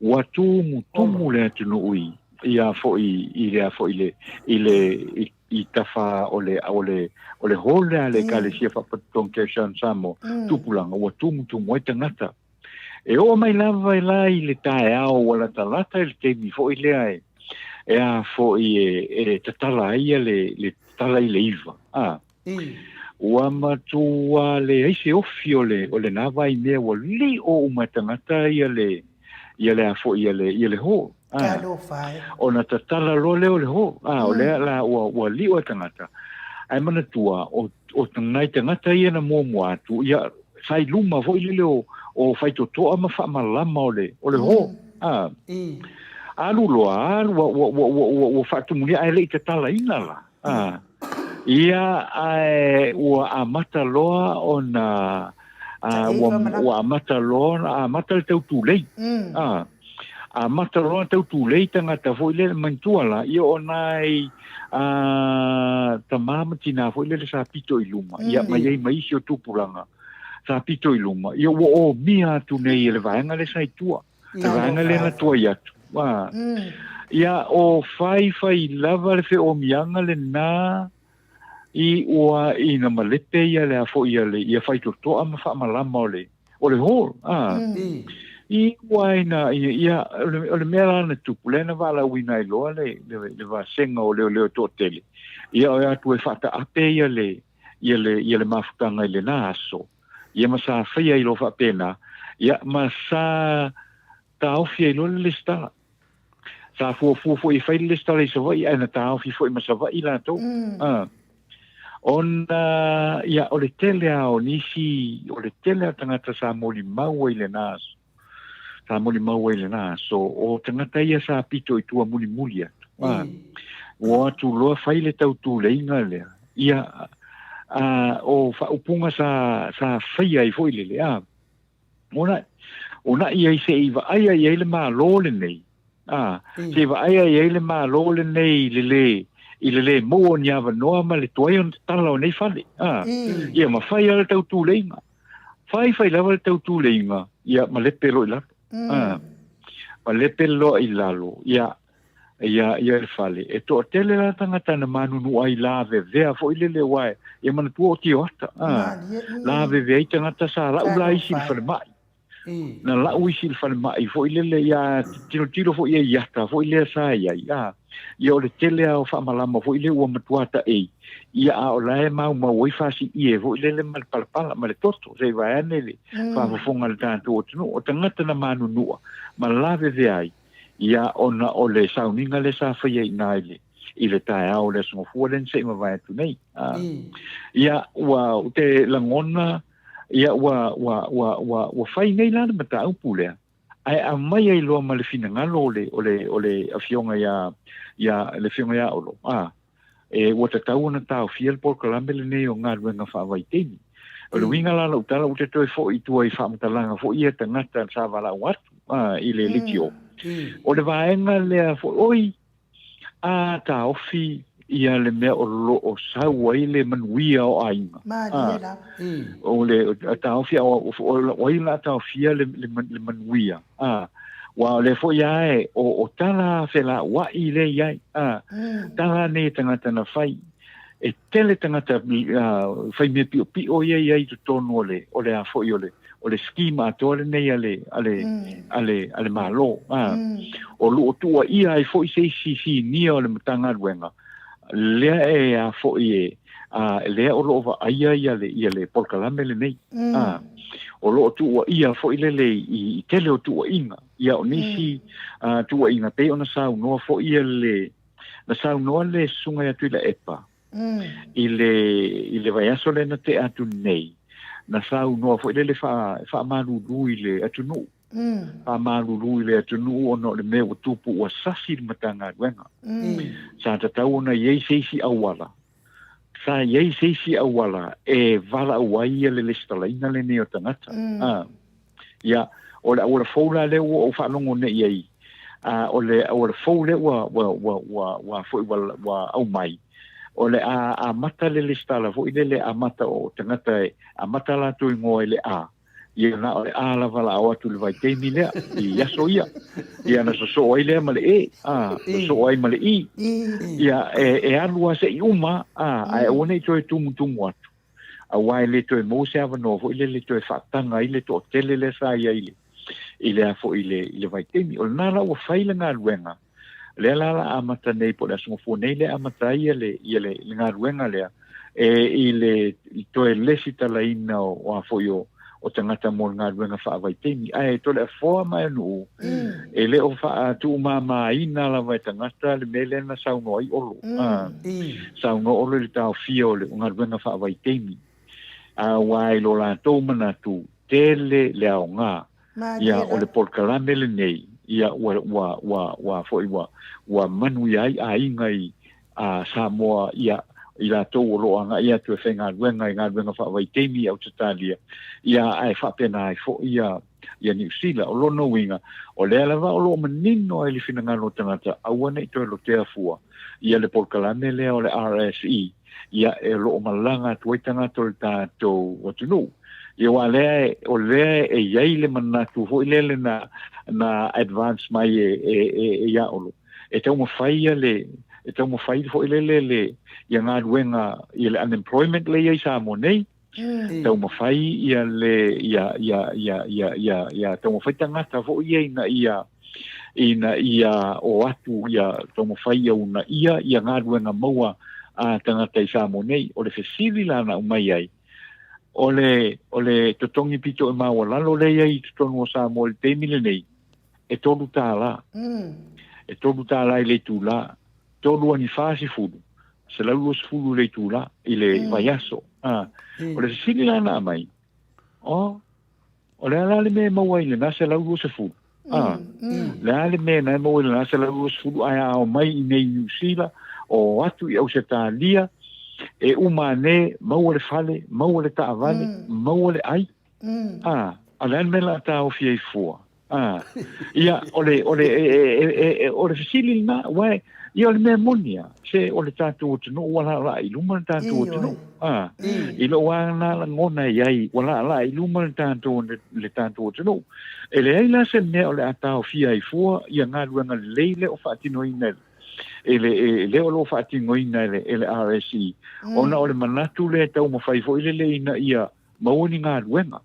ua tumutumu le atunuu i, i a foi, i le a foi i le, i le, i, i tafa o le, o le, o le hall lea a le Ekalesia Faapotopotoga Kerisiano Samoa, tupulaga, ua tumutumu ai tagata. E oo mai lava la i le taeao ua latalata i le taimi foi lea e, e a foi e, e tatala ai ia le, le tatala i le iva, a. Ua matua leai se ofi o le, o lena vaimea ua lio uma e tagata ia le, ia le a foi ia le, ia le hall. A. Talofa e. Ona tatala loa lea o le hall. A, o lea la ua, ua lio e tagata. Ae manatua, o, o nai tagata ia na muamua atu, ia, sa i luma foi lele o, o faitotoa ma faamalama o le, o le hall. A. Alu loa, alu, ua, ua, ua, ua, ua, ua faatumulia, ae le i tatalaina la. A. Ia, ae ua amata loa ona, a, ua, ua amata loa ona amata le tau tulei. A. Amata loa ona tau tulei tagata foi lele, manatua la, ia o nai, a, tama ma tina foi lele sa pito i luma, ia, ma i ai ma isi o tupulaga sa pito i luma, ia ua omia atu nei e le vaega lea sa i tua. Le vaega lea na tuai atu. A. Ia, o faifai lava le feomiaga lena i ua ina malepe ia le a foi ia le ia faitotoa ma faamalama o le o le hall. A. I ua ina ia, ia o le, o le mea la na tupu lea na valaauina ai loa le le, le vasega o leoleo toatele. Ia o e atu e faataape ia le ia le ia le mafutaga i lena aso. Ia ma sa faia ai loa faapena, ia ma sa taofi ai loa le lesitala. Sa fuafua foi e fai le lesitala i Savaii ae na taofi foi ma Savaii latou. A. Ona, ia, o le tele lava o nisi, o le tele lava o tagata sa molimau ai i lena aso, sa molimau ai i lena aso, o tagata ia sa pito i tua mulimuli atu. A. Ua o atu loa fai le tautuleiga lea, ia, O faaupuga sa sa faia ai foi lele, a. Ona, onaʻi ai se i vaaia i ai le Malo lenei, a, se i vaaia i ai le Malo lenei i le lē, i le lē maua o ni avanoa ma le tuai ona tatala o nei fale, a. Ia ma fai lava le tautuleiga. Fai fai lava le tautuleiga, ia malepe loa i lalo, a. Malepe loa i lalo, ia, ia ia le fale. E toatele la tagata na manunu ai lavevea foi lele aua ia manatua o tioata a lavevea ai tagata sa lau la isi i le falemai. Na lau isi i le falemai foi lele ia tilotilo foi ia i ata foi lea sa i ai a. Ia o le tele lava o faamalama foi lea ua matua taei ia a o la e maumau ai fasiie foi lele ma le palapala ma le toto se i vaeane le faafofoga a le tatou atunuu. O tagata na manunua ma lavevea ai Ia, ona o le sauniga lea sa faia i ina i le, i le taeao o le Aso Gafua lea na se i mavae atu nei. A, ia, ua, ou te lagona, ia, ua, ua, ua, ua, ua fai nei la le mataupu lea, ae aumai ai loa ma le finagalo o le, o le, o le Afioga ia, ia, le Afioga ia Olo, a, e, ua tatau ona taofia le polokalame lenei o galuega faavaitaimi. O le uiga la o lau tala, ou te toe foi i tua i faamatalaga foi ia tagata sa valaau atu a, i le leitio. O le vaega lea foi, oi, a taofi ia le mea o lo o sau ai le manuia o aiga. Malie lava. O le taofi, o, o ai o le a taofia le, le, le manuia. A, aua o lea foi lava e, o, o tala felauai lea e i ai, a, tala nei e tagata na fai, e tele tagata fai mea piopio ia i ai i totonu o le, o le a foi o le, o le scheme atoa lenei a le, a le, a le, a le Malo. A, o lo o tuuaia ai foi se isi sinia o le Matagaluega, lea e a foi e, a, lea o lo o vaaia ia le, ia le polokalame lenei. A, o lo o tuuaia foi lele i, i tele o tuuaiga. Ia, o nisi a, tuuaiga pei ona saunoa foi ia le, na saunoa le Susuga ia Tuilaepa i le, i le vaiaso lea na tea atu nei, na saunoa foi lele faa, faamalulu i le atunuu. Faamalulu i le atunuu ona o le mea ua tupu ua sasi le Matagaluega. Sa tatau ona i ai se isi auala, sa i ai se isi auala e valaau ai ia le lesitalaina lenei o tagata. Ia, o le auala fou la lea ua ou faalogo nei i ai, o le auala fou lea ua, ua, ua, ua, ua, foi, ua, ua aumai, o le a amata le lesitala foi lele amata o tagata e amata latou igoa i le A. Ia na o le A lava la o atu i le vaitaimi lea, i aso ia. Ia na sosoo ai lea ma le E, a, sosoo ai ma le I. Ia e, e alu lava seʻi uma, a, ae aua ne i toe tumutumu atu. Aua e le toe maua se avanoa foi lele e toe faataga ai le toatele lea sa i ai i le, i le a foi i le, i le vaitaimi. O lena la ua fai le galuega, lea la la amata nei po o le Aso Gafua nei lea amata ai ia le, ia le, le galuega lea e i le i toe lesitalaina o, o a foi o, o tagata mo le galuega faavaitaimi. Ae Toleafoa ma Aenuʻu, e le o faatuumāmāina lava e tagata le mea lea na saunoa ai Olo. Saunoa Olo i le taofia o le galuega faavaitaimi. Aua i lo latou manatu, tele le aoga Ia, o le polokalame lenei, ia, ua, ua, ua, ua foi, ua, ua manuia ai aiga i a Samoa, ia, i latou o lo o agai atu e faigaluega i galuega faavaitaimi i Ausetalia, ia, ae faapena ai foi ia, ia Niu Sila. O lona uiga, o lea lava o lo o manino ai le finagalo o tagata, aua ne i toe lotea fua ia le polokalame lea o le RSE, ia e lo o malaga atu ai tagata o le tatou atunuu. Ia aua lea e, o lea e i ai le manatu foi lele na, na advance mai e, e, e, e ia Olo. E taumafai ia le, e taumafai foi lele le, ia galuega, ia le unemployment lea e i ai Samoa nei, taumafai ia le, ia, ia, ia, ia, ia, ia taumafai tagata foi ia ina ia, ina ia o atu ia taumafai ia uunaia ia galuega maua a tagata i Samoa nei. O le fesili la na aumai ai, o le, o le totogi pito e maualalo lea e i ai i totonu o Samoa i le taimi lenei, e $3. E $3 i le itula, tolu ani 40, 120 i le itula, i le vaiaso. O le fesili la na aumai, oh, O le a la le mea e maua ai i lena 120? A, le a le mea na e maua i lena 120 ae a o mai i nei Niu Sila, o atu i Ausetalia, E uma ane, maua le fale, maua le taavale, maua le ai. A, a o le a le mea o le a taofi ai fua? A, ia, o le, o le, e, e, e, e, o le fesili lena, aua, ia, o le mea moni lava, se o le tatou atunuu ua laalaa i luma le tatou atunuu. A, i lou lava lena lagona e i ai, ua laalaa i luma le tatou, le tatou atunuu. E leai la se mea o le a taofia ai fua ia galuega lelei lea o faatinoina e le, e, lea o lo o faatinoina e le, e le RSE, ona o le manatu lea e taumafai foi lele ina ia maua ni galuega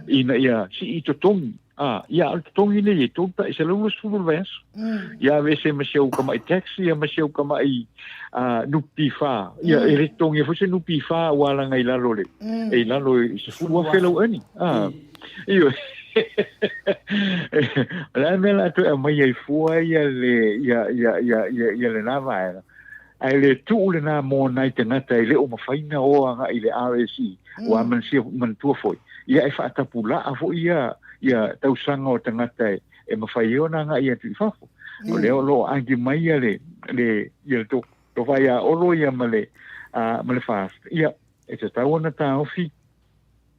ina ia sii totogi. A, ia, a o le totogi lea e $320 le vaiaso. Ia aveese ma si au tamai tax ia ma si au tamai NPF. Ia e le totogia foi se NPF aua leaga i lalo le, e i lalo i $10,000 lau earning. A, ioe. O le a le mea o le a toe aumai ai fua ia le, ia, ia, ia, ia, ia lena vaega? Ae le tuu lena mo nai tagata e le o mafai na o agai i le RSE, ua manatua foi, ia e faatapulaa foi ia ia tausaga o tagata e, e mafai ai ona agai atu i fafo. O lea o lo o argue mai ia le, le, ia le to, tofa ia Olo ia ma le, ma le FAST, ia e tatau ona taofi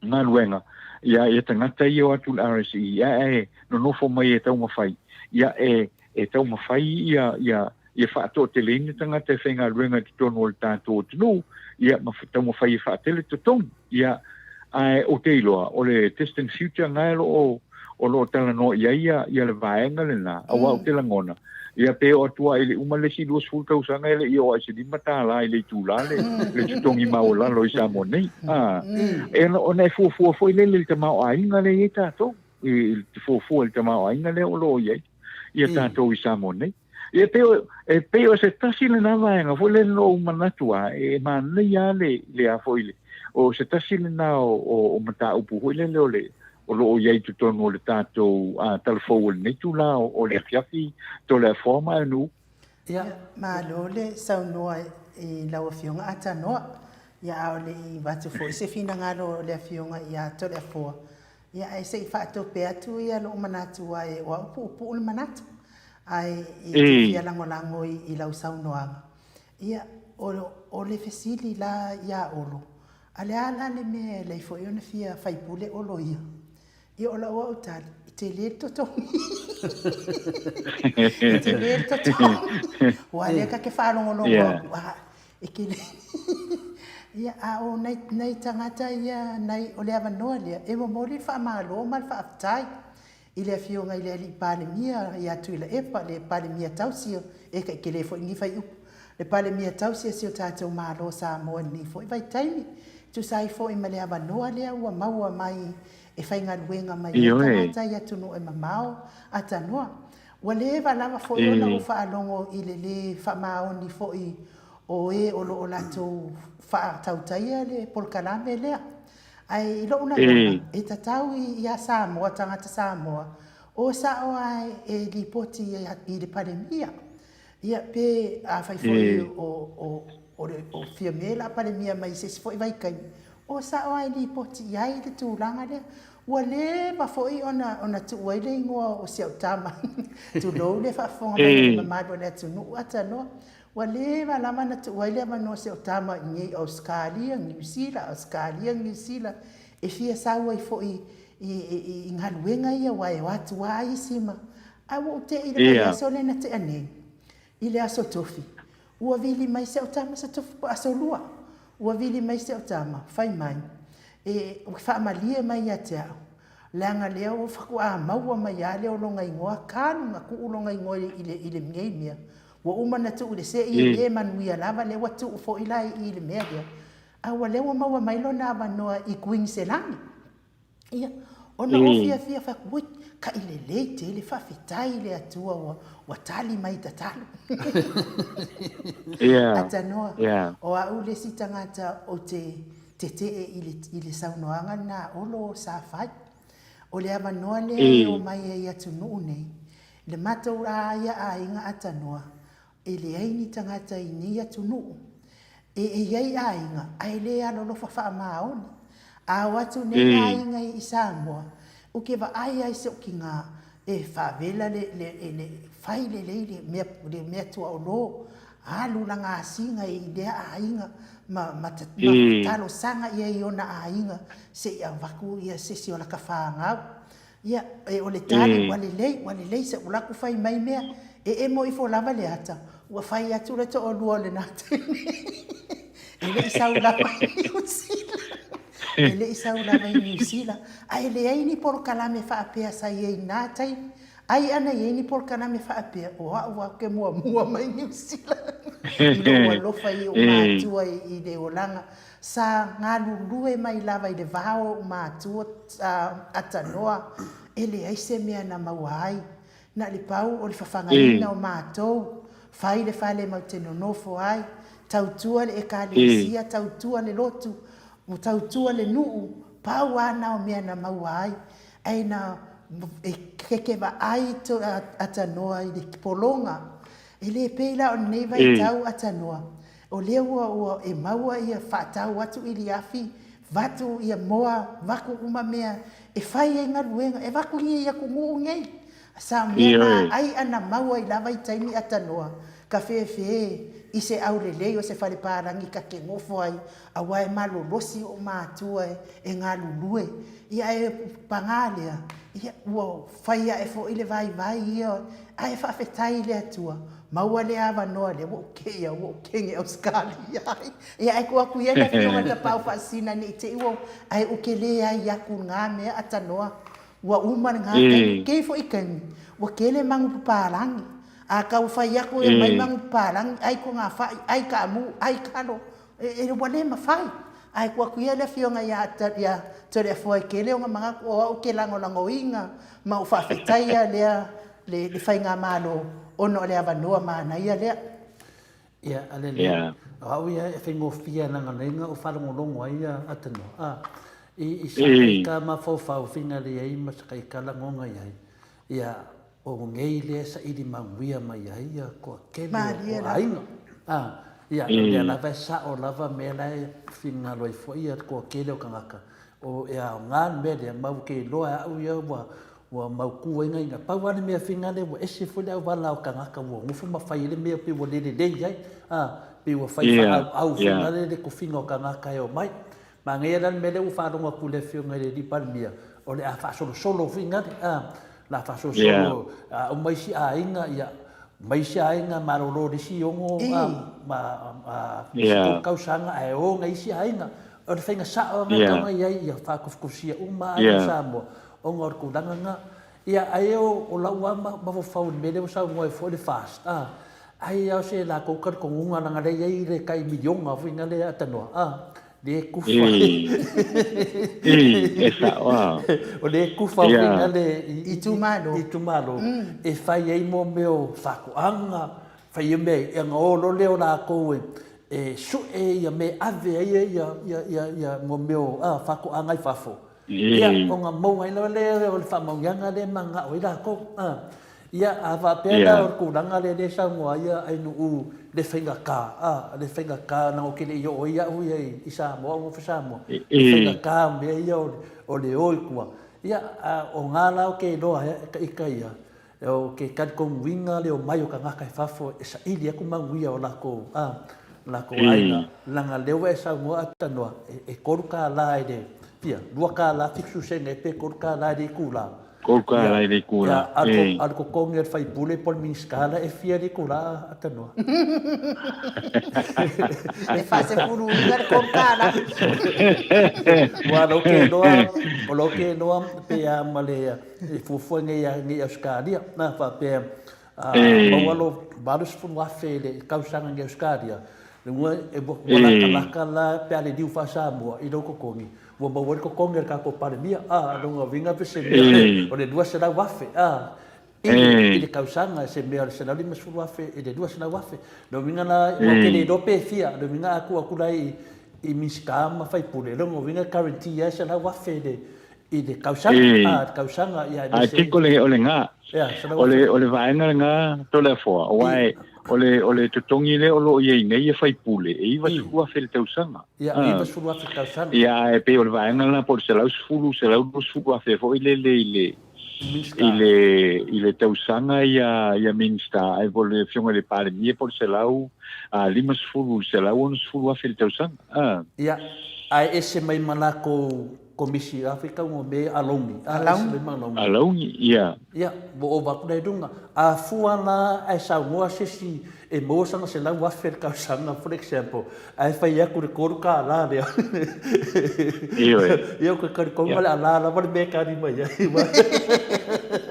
galuega ia ia tagata ia o atu i le RSE ia ae nonofo mai e taumafai ia e e taumafai ia ia ia faatoateleina tagata e faigaluega i totonu o le tatou atunuu ia ma taumafai e faatele totogi ia ae ou te iloa o le distant future na e lo o o lo o talanoa i ai ia, ia le vaega lena, aua ou te lagona, ia pe oo atu lava i le uma le isi 20 tausaga e le i oo lava i se $5 i le itula le, le totogi maualalo i Samoa nei. A, e ona e fuafua foi lele i le tamaoaiga lea e i ai tatou, i le fuafua i le tamaoaiga lea o lo o i ai ia tatou i Samoa nei. Ia pei o, e pei o se tasi lena vaega foi lea na ou manatu lava, e manaia lava le, le a foi le, o se tasi lena o, o, o mataupu foi lele o le, o lo o i ai i totonu o le tatou tala fou o lenei itula o, o le afiafi Toleafoa ma Aenu'u. Ia, malo le saunoa i lau Afioga Atanoa. Ia, a o le i avatu foi se finagalo o le Afioga ia Toleafoa, Ia, ae se i faatope atu ia lou manatu ae o au puupuu le manatu. Ae e te fia lagolago i lau saunoaga. Ia, o le fesili la ia Olo, a le a la le mea e leai foi ona fia faipule Olo ia? Ia, o lau au tali, e tele le totogi. E tele le totogi. Ua lea ta te faalogologo atu, a, E kele. Ia, a o nai, nai tagata ia, nai, o le avanoa lea, e momoli le faamalo ma le faafetai i le Afioga i le Alii Palemia ia Tuilaepa, le Palemia tausi, e kai kele foi lenei fuaiupu, le Palemia tausi a si o tatou Malo o Samoa i lenei foi vaitaimi, tusa ai foi ma le avanoa lea ua maua mai e faigaluega mai ai tagata i atunuu e mamao a tanoa. Ua leva lava foi ona ou faalogo i le lē faamaoni foi o e o lo o latou faatautaia le polokalame lea. Ae i lo'u lagona, e tatau iā Samoa, tagata Samoa, o sa'o a e lipoti i le Palemia. Ia, pe afai foi o, o, o le, o Fiame la Palemia mai se isi foi vaitaimi, o sa'o a e lipoti i ai le tulaga lea. Ua leva foi ona, ona tuu ai le igoa o si au tama, tulou le faafofoga mai a le mamalu o le atunuu, atanoa. Ua leva lava ona tuu ai le avanoa o si au tama i inei Ausetalia, Niu Sila, Ausetalia, Niu Sila, e fia sau ai foi i, i, i galuega ia aua e o atu lava isi ma, Ae ua ou te'i i le vaiaso lea na tea nei, i le Aso Tofi, ua vili mai si au tama Aso Tofi po o Aso Lua, ua vili mai si au tama, fai mai, e faamalie mai ia te au, leaga lea ua faatoa maua mai lava lea o lona igoa, talu ona tuu lona igoa i le, i lenei mea. Ua uma ona tuu i le sei, e le manuia lava, lea ua tuu foi la i i le mea lea. A ua lea ua maua mai lona avanoa i Kuiniselani. Ia, ona ou fiafia fai atu, ui, kai lelei tele, faafetai i le Atua ua, ua tali mai tatalo. Atanoa, o au le isi tagata ou te tetee i le, i le saunoaga lena a Olo sa fai. O le avanoa lea e omai ai i atunuu nei, le matou a ia aiga Atanoa, E leai ni tagata i nei atunuu e e i ai aiga ae le alolofa faamaoni. A o atu nei aiga i Samoa, u ke vaai ai se okiga e faavela le le le fai lelei le mea le mea tuaolo. Alu lana asiga i lea aiga ma ma ma talosaga ia i ona aiga se i avatu ia se isi o laka fanau. Ia, e o le tali ua lelei, ua lelei se ula atu fai mai mea, e emo ifo lava le ata, ua fai atu le toalua o lena teine. E le i sau lava i Niu Sila. E le i sau lava i Niu Sila. Ae leai ni polokalame faapea sa i ai i na taimi. Ai ana i ai ni polokalame faapea, o au lava ou te muamua mai Niu Sila i lou alofa i ou matua i le olaga. Sa galulue mai lava i le va o ou matua atanoa e leai se mea na maua ai. Na le pau o le fafagaina o matou, fai le fale matou te nonofo ai, tautua le Ekalesia, tautua le lotu, tautua le nuu, pau lava na o mea na maua ai. Ae na e kekevaai atanoa i le pologa. E le pei la o lenei vaitau atanoa, o lea ua ua e maua ia faatau atu iliafi, vatu ia moa, vatu uma mea e fai ai galuega, e avatu i atunuu nei. Sa mea na ai ana maua i la vaitaimi atanoa, ka fefe i se aulelei o se fale palagi ka te nofo ai, aua e malolosi ou matua e galulue. Ia ae paga lea, ia ua fai ae foi le vaivai ia, ae faafetai i le Atua, maua le avanoa lea ua ou kei ua ou kege Ausetalia ai. Ia ae tuu atu ia le afioga i le Tapaau Faasisina ne i te i ua, ae ou te leai atu i lena mea atanoa. Ua uma lena taimi. Kei foi taimi, ua tele manu papalagi. A tau fai atu e aumai manu papalagi, ai togafai, ai taamu, ai kalo, e, ua le mafai. Ae tuu atu ia le afioga ia ia Toleafoa e tele ona manatu o au ou te lagolagoina ma ou faafetaia lea le, le faigamalo ona o le avanoa manaia lea. Ia, a le lea, o au ia e faigofie leaga nei na ou faalogologo ai ia Atanoa, a, i, i sa ika mafaufau finagale ai ma sa ika lagona i ai, ia, o nei lea e saili manuia mai ai ia toatele o aiga. A, ia, o lea lava e sao lava mea la e finagalo ai foi ia toatele o tagata, o e aoga le mea lea, ma ua te iloa e au ia ua, ua mautu ai nai, pau lava le mea finagalo ua ese foi le auala o tagata ua nofo ma fai ai le mea pei ua le lelei ai, a, pei ua fai faaauau finagalo le tofiga o tagata e omai. Manaia la le mea lea ua faalogo atu i le Afioga i le Alii Palemia, o le a faasolosolo foi gale, a, o le a faasolosolo, a uma isi aiga, ia, uma isi aiga malolo i le isi ono, a, ma, a, isi tolu tausaga ae o nai isi aiga. O le faiga sao lena e tatau ona i ai, ia faatofutofusia uma aiga o Samoa, ona o le tulaga lena. Ia, ai o, o lau lava mafaufau i le mea lea ua saunoa ai foi le FAST, a, ai lava o se latou talitonuga leaga o lea e i ai le tai miliona foi lea atanoa, a, le kufa. E sao a. O le kufa foi le i itumalo, itumalo e fai ai mo mea o faatoaga, fai ai mea e ona o loa lea o latou e sue ia mea e ave ai ia ia ia ia mo mea o faatoaga i fafo. Ia, ona maua ai lava lea o le faamanuiaga lea e mananao ai latou. Ia, a faapea la o le tulaga lea e saunoa ai Ainuu i le faigata, a, le faigata, leaga ou te le i oo ai au ia i Samoa, au nofo Samoa, le faigata o mea ia o le o i tua. Ia, a o na la ou te iloa ai ita ia, O ke talitonuina le omai o tagata i fafo e saili atu manuia o lakou, a, lakou aiga, leaga lea ua e saunoa Atanoa, e $3 i le, fia, $2.70 sene pe $3 i le itula. $3 i le itula, e. A o le totogi o le faipule po o le Minisita la e fia le itula, Atanoa? E faasefuluina le $3. Ua lou ke iloa, o lou ke iloa pe a ma le, E fuafua nei i Ausetalia, na faapea a maua lo 80,000 i le tausaga i Ausetalia, ua latalata la pe a liliu faa-Samoa i lou totogi, ua maua ai le totogi o le tatou Palemia. A, lona uiga pe se mea o le 200,000 a i le tausaga, se mea o le 150,000 i le 200,000. Lona uiga la, ou te le iloa pe fia, lona uiga a tuu atu la i Minisita ma sui usufono, lona uiga e guarantee lava e 100,000 i le i le tausaga, a, le tausaga, ia, aemaise. Ae tiko le, o le gā. O le, o le vaega lena Toleafoa, aua e, o le, o le totogi lea o lo o i ai nei e faipule, e 90,000 i le tausaga. Ia, 90,000 i le tausaga. Ia, ae pei o le vaega lena po o le 110, 120,000 foi lele i le, i le i le tausaga ia ia Minista ai po le Afioga i le Palemia po o le 150 i le 160 afe i le tausaga. A. Ia, ae ese mai ma lakou komisi a fai tau me alauni, a ese mai ma alauni. Alauni, ia. Ia, ua ova atu la i luga. A fua la ae saunoa se isi e maua sana 100,000 i le tausaga, for example, ae fai atu le $3 lea. Ioe. Ia, ou te talitonu o le a la lava le mea e tali mai ai.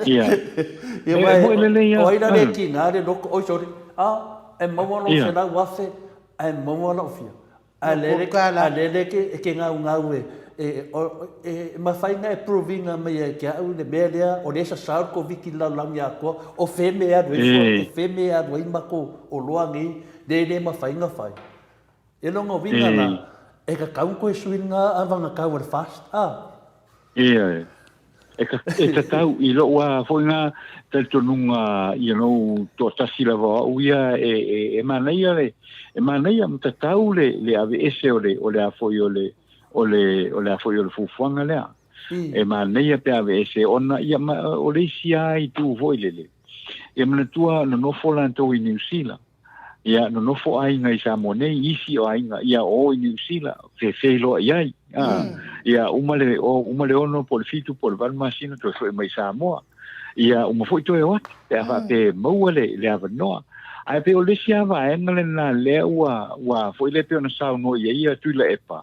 Ia. Ia, aua o ai la le tiga le loto, oi sorry, a, e maua lou 100,000 ae maua lau fia. A lele, a lele e ke gaugau e, e, e mafai na e prove ina mai ia te au le mea lea, o lea e sasao le Koviti i le lalolagi atoa, o fea mea e alu ai fua, o fea mea e alu ai matou oloa nei, le le mafai na fai. E lona uiga la, e tatau ona toe sui lena avagatau a le FAST, a. Ioe. E, e tatau i lou a foi na talitonuga, you know, toatasi lava o au ia e, e, e manaia le, e manaia ma tatau le, le aveese o le, o le a foi o le, o le, o le a foi o le fuafuaga lea. E manaia pe aveese ona, ia, ma, o le isi a itu foi lele. Ia manatua nonofo latou i Niu Sila. Ia, nonofo aiga i Samoa nei, isi o aiga, ia o i Niu Sila, fefeiloai ai. A, ia, uma le, o, uma le 6 po o le 7 po o le 8 masina toe foi mai i Samoa. Ia, uma foi toe o atu, pe a faapea e maua le, le avanoa. Ae pei o le isi lava vaega lena lea ua, ua foi lea pei ona saunoa i ai ia Tuilaepa,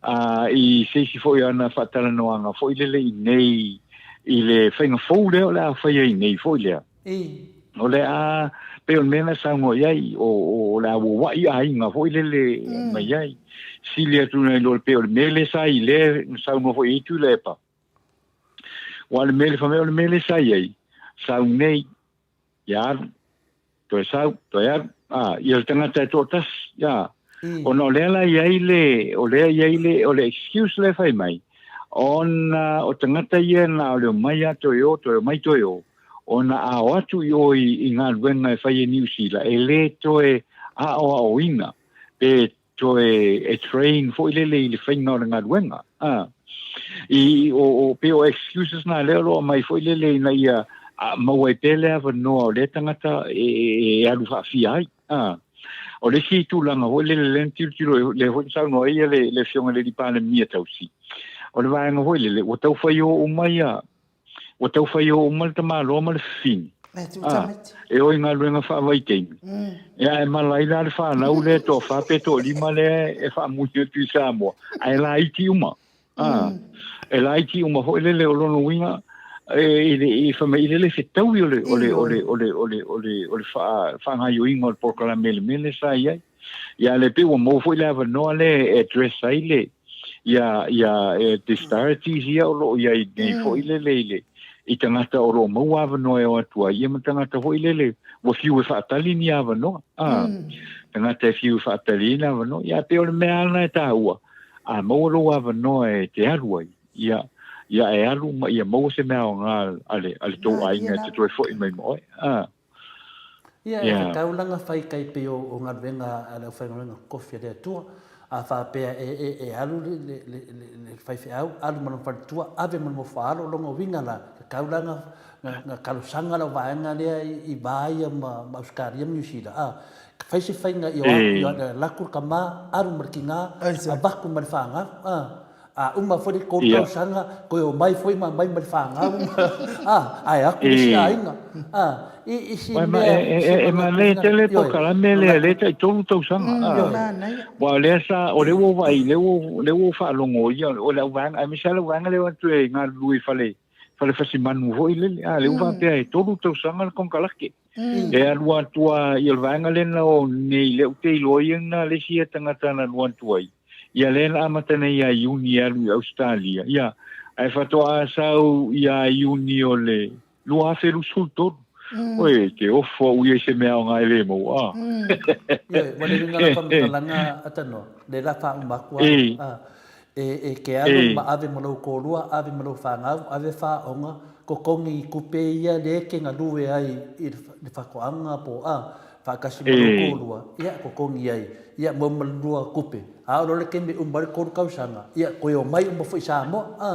a, i se isi foi o ana faatalanoaga foi lele i nei, i le faiga fou lea o le a faia i nei foi lea. O le a, pei o le mea na saunoa i ai, o, o le a uauai aiga foi lele mai ai. Sili atu nai lo le pei o le mea lea sa i lea na saunoa foi i ai Tuilaepa. Ua le mea le fai mai o le mea lea sa i ai, sau nei, ia alu, toe sau, toe alu, a, ia le tagata e toatasi, a. Ona o lea la i ai le, o lea i ai le, o le excuse lea fai mai, ona o tagata ia na o le omai a toe o, toe omai toe o, ona a o atu i o i, i galuega e fai e Niu Sila, e le toe aoaoina pe toe e train foi lele i le faiga o le galuega. A. I, o, o, pe o excuses na lea o lo o aumai foi lele ina ia a, maua ai pea le avanoa o lea tagata e, e, e alu faafia ai. A. O le isi tulaga foi lele lea na tilotilo, lea foi na saunoa ai le, le Afioga i le Alii Palemia tausi. O le vaega foi lele, ua tau fai o uma ia, Ua tau whai o uma le tamaloa ma le fifini. A, e o i galuega faavaitaimi. Ia, e mala ai la le whanau lea toawha pe toalima lea e faamui atu i Samoa, ae laiti uma. A, e laiti uma foi lele o lona uiga, e, i le, i fai mai i le le fetaui o le, o le, o le, o le, o le, o le, o le faagaioiga o le polokalame i le mea lea sa i ai. Ia, le pei ua maua foi le avanoa lea e address ai le, ia, ia, e disparities ia o lo o i ai nei foi lele i le, i tagata o lo o maua avanoa e o atu ai, ia ma tagata foi lele ua fiu e faatali ni avanoa. A, tagata e fiu e faatali ni avanoa. Ia, pei o le mea lava lena e taua, a maua lou avanoa e te alu ai, ia, ia e alu ma ia maua se mea aoga a le, a le tou aiga e te toe foi mai ma oe. A. Ia, e tatau la na fai tai pei o, o galuega a le aufaigaluega totofi a le Atua, a faapea e, e, e alu le, le, le, le, le faifeau, alu ma lona faletua, ave ma le mofoaalo, o lona uiga la, tatau la na, na, na talosaga lau vaega lea i, i va ia ma, ma Ausetalia ma Niu Sila, a, fai se faiga ia o atu, ia alu atu le tama, alu ma le tina, avatu ma le fanau, a. A uma foi le 3 tausaga, toe omai foi ma aumai ma le fanau, a, ae atu le isi aiga. A, i, i si mea... E manaia tele polokalame lea, lea e tai 3 tausaga. Aua o lea sa, o lea ua ou vaai, lea ua ou faalogo ia, o le au vaega, aemaise lava le au vaega lea o atu e galulue i fale, fale fasimanu foi lele, a, lea ua faapea e 3 tausaga le konekarate. E alu atu a i o le vaega lea na o nei lea ou te iloa ia na le isi ia tagata na alu atu ai. Ia lea na amata nei ia Iuni e alu i Ausetalia. Ia, ae faatoa sau ia Iuni o le 2023. Oi, te ofo au ia i se mea aoga e le maua. A. Ioe, ua le uiga la faamatalaga a Tanoa, le la faauma atu au. A, e, e ke alu ma ave ma lou toalua, ave ma lou fanau, ave faaoga, totogi i tupe ia lea e te galue ai i le faatoaga po o a, faatasi ma lou toalua, ia, totogi ai, ia, mo ma le lua tupe. A oo loa le taimi e uma ai le 3 tausaga, ia, toe omai uma foi i Samoa, a.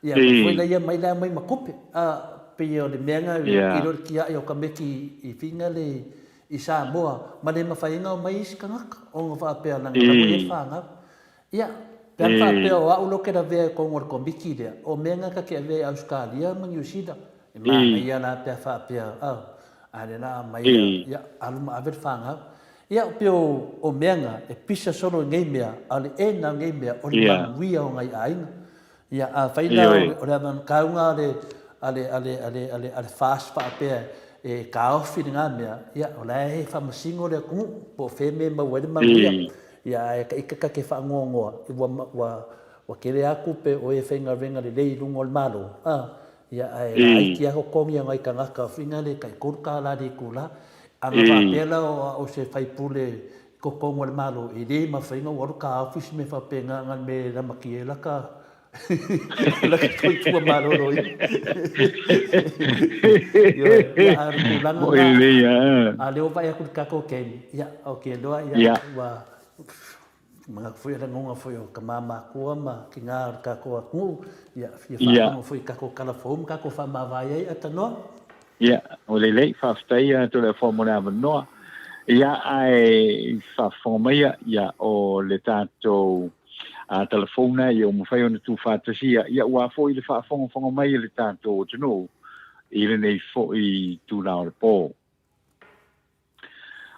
Ia, mai foi laia mai la mai ma tupe. A, pei o le mea na i lo le tiai o tameti i finga le i Samoa, ma le mafai ai na omai isi tagata, ona faapea leaga la ua i ai le fanau. Ia, pe ana faapea o au lea ou te lavea i totonu o le Komiti lea, o mea na ta te avea i Ausetalia ma Niu Sila, e manaia la pe a faapea, a, a lea la aumai, ia, alu ma ave le fanau. Ia, pei o mea na, e pisa solo i nei mea, a o le ena o nei mea, o le manuia o nai aiga. Ia, afai la o le avakauga a le, a le, a le, a le, a le, a le FAST faapea e taofi lena mea, ia, o la e faamasino le atunuu, po o fea mea e maua ai le manuia. Ia, ae ita ta te faanoanoa, ua, ua, ua tele lava tupe o e faigaluega lelei i luga o le Malo, a, ia, ae laiti lava totogi o nai tagata foi na le tai $3 le itula. Ana faapea la o se faipule totonu o le Malo, e le mafai ona ou alu taofi se mea faapena na o le mea e lamatia ai laka laka soifua maloloina. Ioe, ia a o le tulaga lena, a o lea ua vaai atu i le tatou taimi, ia ou te iloa ia ua manatu foi o lagona foi o tama matua ma tina o le tatou atunuu, ia fia faalogo foi i tatou tala fou ma tatou faamavae ai Atanoa. Ia, ua lelei, faafetai ia Toleafoa mo le avanoa. Ia, ae faafofoga maia, ia, o le tatou telefona ia ua mafai ona tuufaatasia, ia, ua foi le faafogafoga mai a le tatou atunuu i lenei foi itula o le po.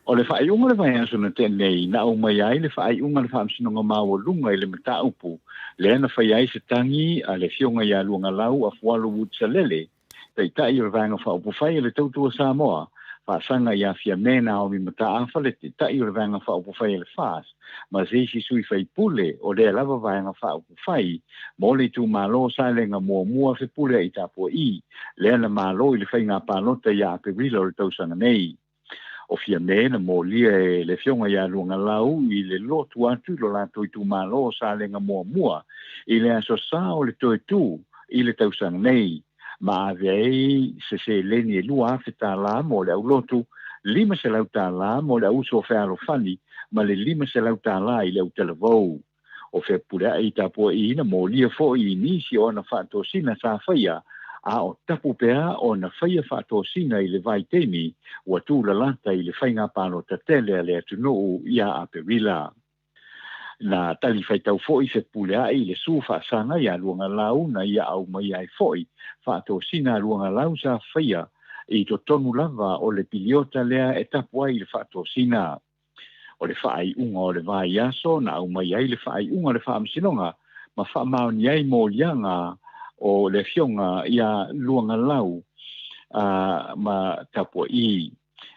O le faaiuga o le vaiaso na tea nei, na aumaia ai le faaiuga a le Faamasinoga Maualuga i le mataupu lea na faia ai se tagi a le Afioga ia Luagalau Afualo Wood Salele, Taitai o le Vaega Faaupufai a le Tautua Samoa, faasaga ia Fiame Naomi Mataafa le Taitai o le Vaega Faaupufai a le FAS, ma se isi sui faipule o lea lava Vaega Faaupufai mo le itumalo o Salega Muamua Fepuleai Tapua'i, lea na malo i le faiga palota ia Aperila o le tausaga nei. O Fiame na molia e le Afioga ia Luagalau i le lotu atu i lo latou itumalo o Salega Muamua i le Aso Sa o le Toe Tu i le tausaga nei, ma ave ai se seleni e $2,000 mo le aulotu, $500 mo le auuso o fealofani ma le $500 i le autalavou. O Fepuleai tapuaiina molia foi i nisi o ana faatosina sa faia, a o tapu pea ona faia faatosina i le vaitaimi ua tūlalata i le faiga palota tele a le atunuu ia Aperila. Na talifaitau foi Fepuleai i le su faasaga ia Luagalau na ia aumaia ai foi faatosina a Luagalau sa faia i totonu lava o le piliota lea e tapu ai i le faatosina. O le faaiuga o le vaiaso na aumai ai le faaiuga o le Faamasinoga ma faamaonia ai moliaga o le Afioga ia Luagalau ma Tapua'i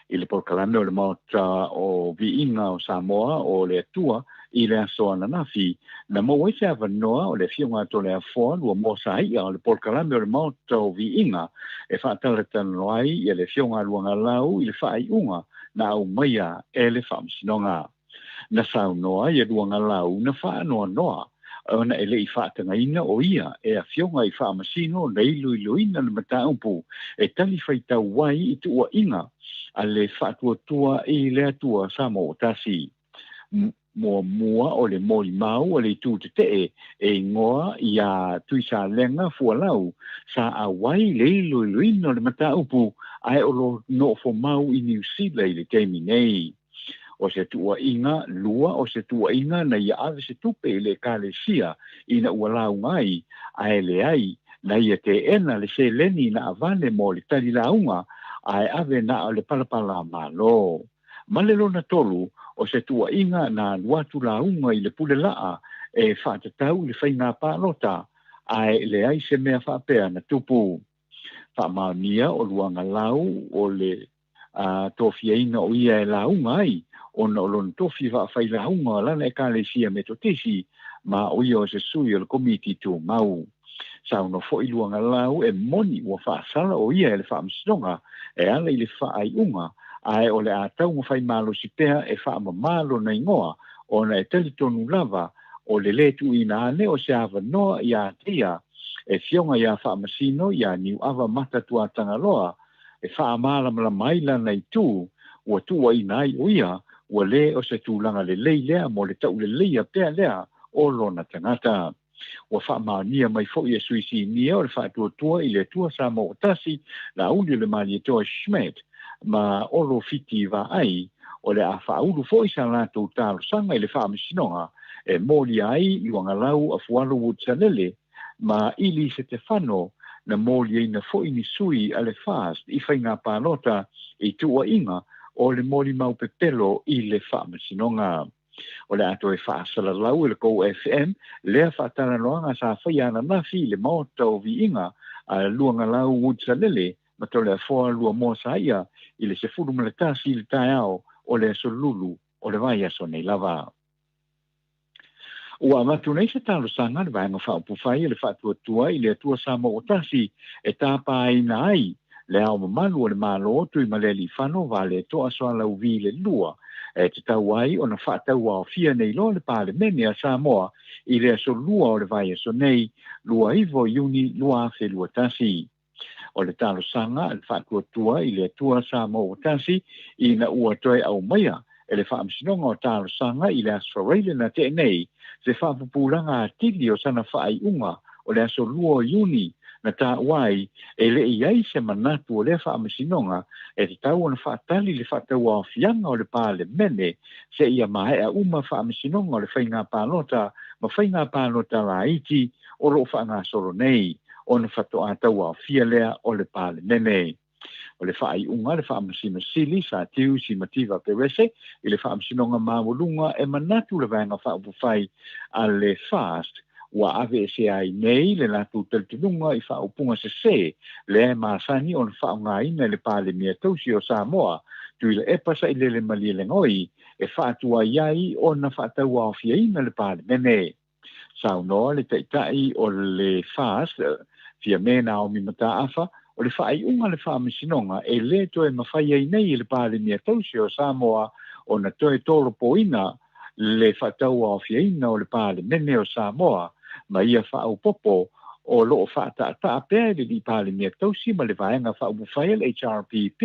i le polokalame o le Maota o Viiga o Samoa o le Atua i le aso ananafi, na maua ai se avanoa o le Afioga a Toleafoa Luamoa Sai'a o le polokalame o le Maota o Viiga e faatalatalanoa ai ia le Afioga a Luagalau i le faaiuga na aumaia e le Faamasinoga. Na saunoa ia Luagalau na faanoanoa ona e le i faatagaina o ia e afioga i Faamasino na iloiloina le mataupu e talifaitau ai i tuuaiga a le Faatuatua i le Atua Samoa ua Tasi. Muamua o le molimau a le itu tetee e igoa iā Tuisalega Fualau sa auai le iloiloina o le mataupu ae o lo nofo mau i Niu Sila i le taimi nei. O se tuuaiga lua o se tuuaiga na ia ave se tupe i le Ekalesia ina ua lauga ai, ae leai na ia teena le seleni na avane mo le tali lauga ae ave na o le palapala Malo. Ma le lona tolu, o se tuuaiga na alu atu lauga i le pule laa e faatatau i le faiga palota, ae leai se mea faapea na tupu. Faamaonia o Luagalau o le tofiaina o ia e lauga ai, ona o lona tofi faafailauga o lana Ekalesia Metotisi, ma o ia o se sui o le Komiti Tumau. Saunoa foi Luagalau e moni ua faasala o ia e le Faamasinoga e ala i le faaiuga, ae o le a taumafai malosi pea e faamamā lona igoa, ona e talitonu lava o le lē tuuina ane o se avanoa iā te ia e Fioga iā Faamasino iā Niuava Mata Tuatagaloa e faamalamalama ai lana itu ua tuuaina ai o ia ua lē o se tulaga lelei lea mo le tauleleia pea lea o lona tagata. Ua faamaonia mai foi e Sui Sinia o le Faatuatua i le Atua Samoa Tasi, Laauli o le Malietoa Schmidt ma Olo Fiti Vaai, o le a faaulu foi sa latou talosaga i le Faamasinoga e molia ai Luagalau Afualo Wood Salele ma Ili Setefano na moliaina foi ni sui a le FAST i faiga palota i tuuaiga o le molimau pepelo i le Faamasinoga. O le a toe faasalalau e le Go FM lea faatalanoaga sa faia ananafi i le Maota o Viiga a Luagalau Wood Salele ma Toleafoa Luamoa Saia i le 11 i le taeao o le aso Lulu o le vaiaso nei lava. Ua avatu nei se talosaga a le Vaega Faaupufai a le Faatuatua i le Atua Samoa Tasi e tapaina ai Le Ao Mamalu o le Malo Tuimalealiifano Vaaletoa Sualauvi le Lua, e tatau ai ona faatauaofia nei loa le Palemene a Samoa i le aso Lua o le vaiaso nei, 29 o Iuni 2021. O le talosaga a le Faatuatua i le Atua Samoa ua Tasi ina ua toe aumaia e le Faamasinoga o Talosaga i le Aso Faraile na tea nei se faapupulaga atili o sana faaiuga o le aso 2 o Iuni na taua ai e le i ai se manatu o lea Faamasinoga e tatau ona faatali le faatauaofiaga o le Palemene seia maea uma faamasinoga o le faiga palota ma faiga palota laiti o lo o faagasolo nei ona faatoa tauaofia lea o le Palemene. O le faaiuga a le Faamasino Sili Sir Teusi Mativa Perese i le Faamasinoga Maualuga e manatu le Vaega Faaupufai a le FAST ua aveesea ai nei le latou talitonuga i faaupuga sese lea e masani ona faaaogaina e le Palemia tausi o Samoa Tuilaepa Sailele Malielegaoi e faatuai ai ona faatauaofiaina le Palemene. Saunoa le Taitai o le FAST, Fiame Naomi Mataafa, o le faaiuga a le Faamasinoga e le toe mafai ai nei e le Palemia tausi o Samoa ona toe tolopoina le faatauaofiaina o le Palemene o Samoa ma ia faaopoopo o lo o faataataa pea e le Alii Palemia tausi ma le Vaega Faaupufai a le HRPP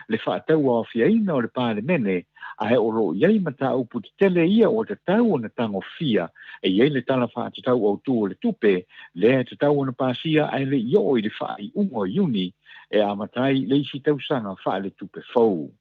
le faatauaofiaina o le Palemene ae o lo o i ai mataupu tetele ia ua tatau ona tagofia e i ai le Tala Faatatau Autu o le Tupe lea e tatau ona pasia ae le i oo i le faaiuga o Iuni e amata ai le isi tausaga faaletupe fou.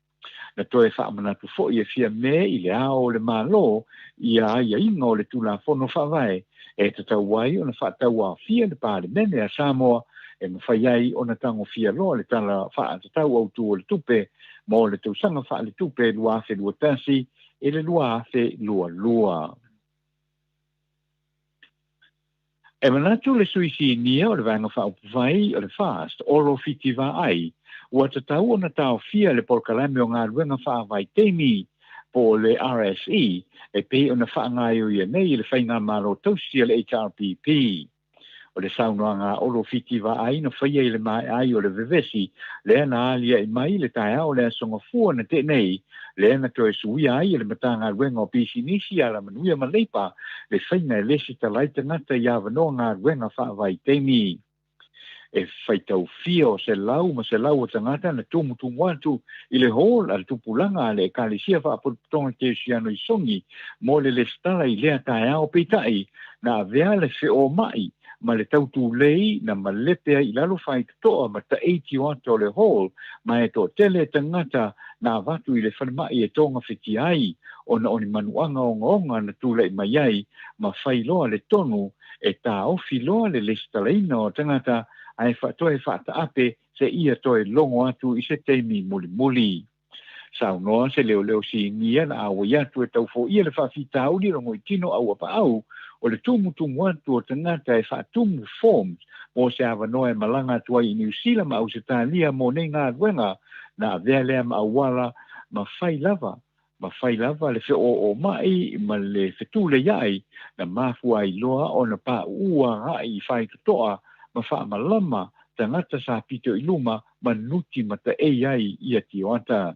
Na toe faamanatu foi e Fiame i le Ao o le Malo ia aiaiga o le Tulafono Faavae e tatau ai ona faatauaofia le Palemene a Samoa e mafai ai ona tagofia loa le Tala Faatatau Autu o le Tupe mo le tausaga faaletupe 2021 i le 2022. E manatu le sui sinia o le Vaega Faaupufai o le FAST, Olo Fiti Vaai, ua tatau ona taofia le polokalame o galuega faavaitaimi po o le RSE e pei ona faagaioia nei e le Faigamalo tausi a le HRPP. O le saunoaga a Olo Fiti Vaai na faia i le maea ai o le vevesi lea na aliae mai i le taeao o le Aso Gafua na tea nei, lea na toe suia ai e le Matagaluega o Pisinisi, Alamanuia ma Leipa le faiga e lesitala ai tagata i avanoa galuega faavaitaimi. E faitau fia o selau ma selau o tagata na tumutumu atu i le hall a le tupulaga a le Ekalesia Faapotopotoga Kerisiano i Sogi mo le lesitala i lea taeao peitai na avea le feomai ma le tautulei na malepe ai i lalo faitotoa ma taeiti o ata o le hall ma e toatele tagata na avatu i le falemai e togafetia ai ona o ni manuaga ogaoga na tulai mai ai ma fai loa le tonu e taofi loa le lesitalaina o tagata ae toe faataape seia toe logo atu i se taimi mulimuli. Saunoa se leoleo sinia na auai atu e taufoia le faafitauli logoitino Auapaau o le tumutumu atu o tagata e faatumu forms mo se avanoa e malaga atu ai i Niu Sila ma Ausetalia mo nei galuega na avea lea ma auala ma fai lava ma fai lava le feooomai ma le fetuleiai na mafua ai loa ona pauu agai i faitotoa ma faamalama tagata sa pito i luma ma nuti mataei ai ia Tioata.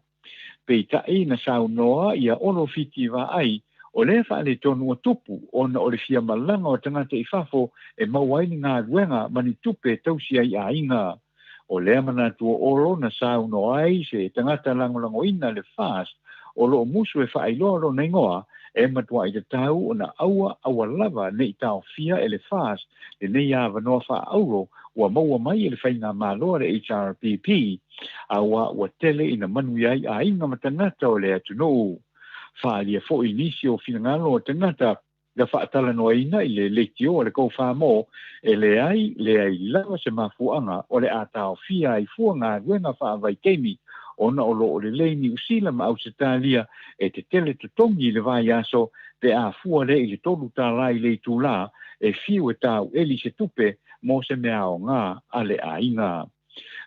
Peitai na saunoa ia Olo Fiti Vaai o lea faaletonu ua tupu ona o le fia malaga o tagata i fafo e maua ai ni galuega ma ni tupe e tausi ai aiga. O lea manatu o Olo na saunoa ai se tagata lagolagoina le FAST o lo o musu e faailoa lona igoa, e matuai tatau ona aua aua lava ne i taofia e le FAS lenei avanoa faaauro ua maua mai e le faigamalo a le HRPP, aua ua tele ina manuia ai aiga ma tagata o le atunuu. Faaalia foi nisi o finagalo o tagata na faatalanoaina i le leitio a le Kou-Fā-Mō, e leai, leai lava se mafuaaga o le a taofia ai fua galuega faavaitaimi ona o lo o lelei Niu Sila ma Ausetalia e tetele totogi i le vaiaso pe a fua lea i le $3 i le itulā e fiu e taueli se tupe mo se mea aoga a le aiga.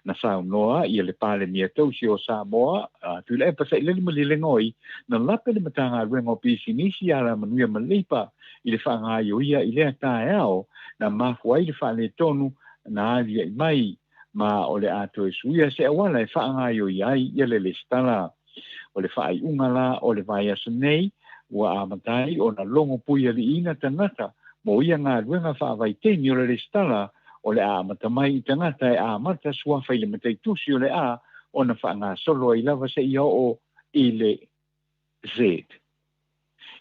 Na saunoa ia le Palemia tausi o Samoa, a Tuilaepa Sailele Malielegaoi, na lape le Matagaluega o Pisinisi, Alamanuia ma Leipa i le faagaoioia i lea taeao na mafua ai le faaletonu na aliaʻi mai, ma o le a toe suia se auala e faagaoioia ai ia le lesitala. O le faaiuga la o le vaiaso nei, ua amata ai ona logo puialiiina tagata mo ia galuega faavaitaimi o le lesitala o le a amata mai i tagata e amata suafa i le mataitusi o le A ona faagasolo ai lava seia oo i le Z.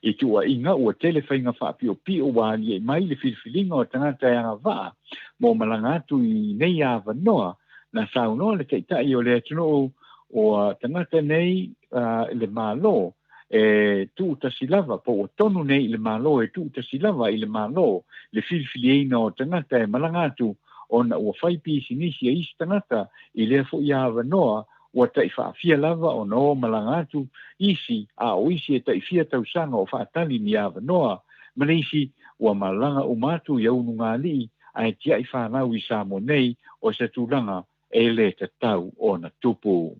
I tuuaiga ua tele faiga faapiopio ua aliae mai le filifiliga o tagata e agavaa mo malaga atu i nei avanoa, na saunoa le Taitai o le atunuu ua tagata nei le Malo e tuutasi lava, po ua tonu nei i le Malo e tuutasi lava i le Malo le filifiliina o tagata e malaga atu ona ua fai pisinisi a isi tagata i lea foi avanoa ua tai faafia lava ona o malaga atu isi, a o isi e tai fia tausaga o faatali ni avanoa, ma le isi ua malaga uma atu i aulugalii ae tiai fanau i Samoa nei o se tulaga e le tatau ona tupu.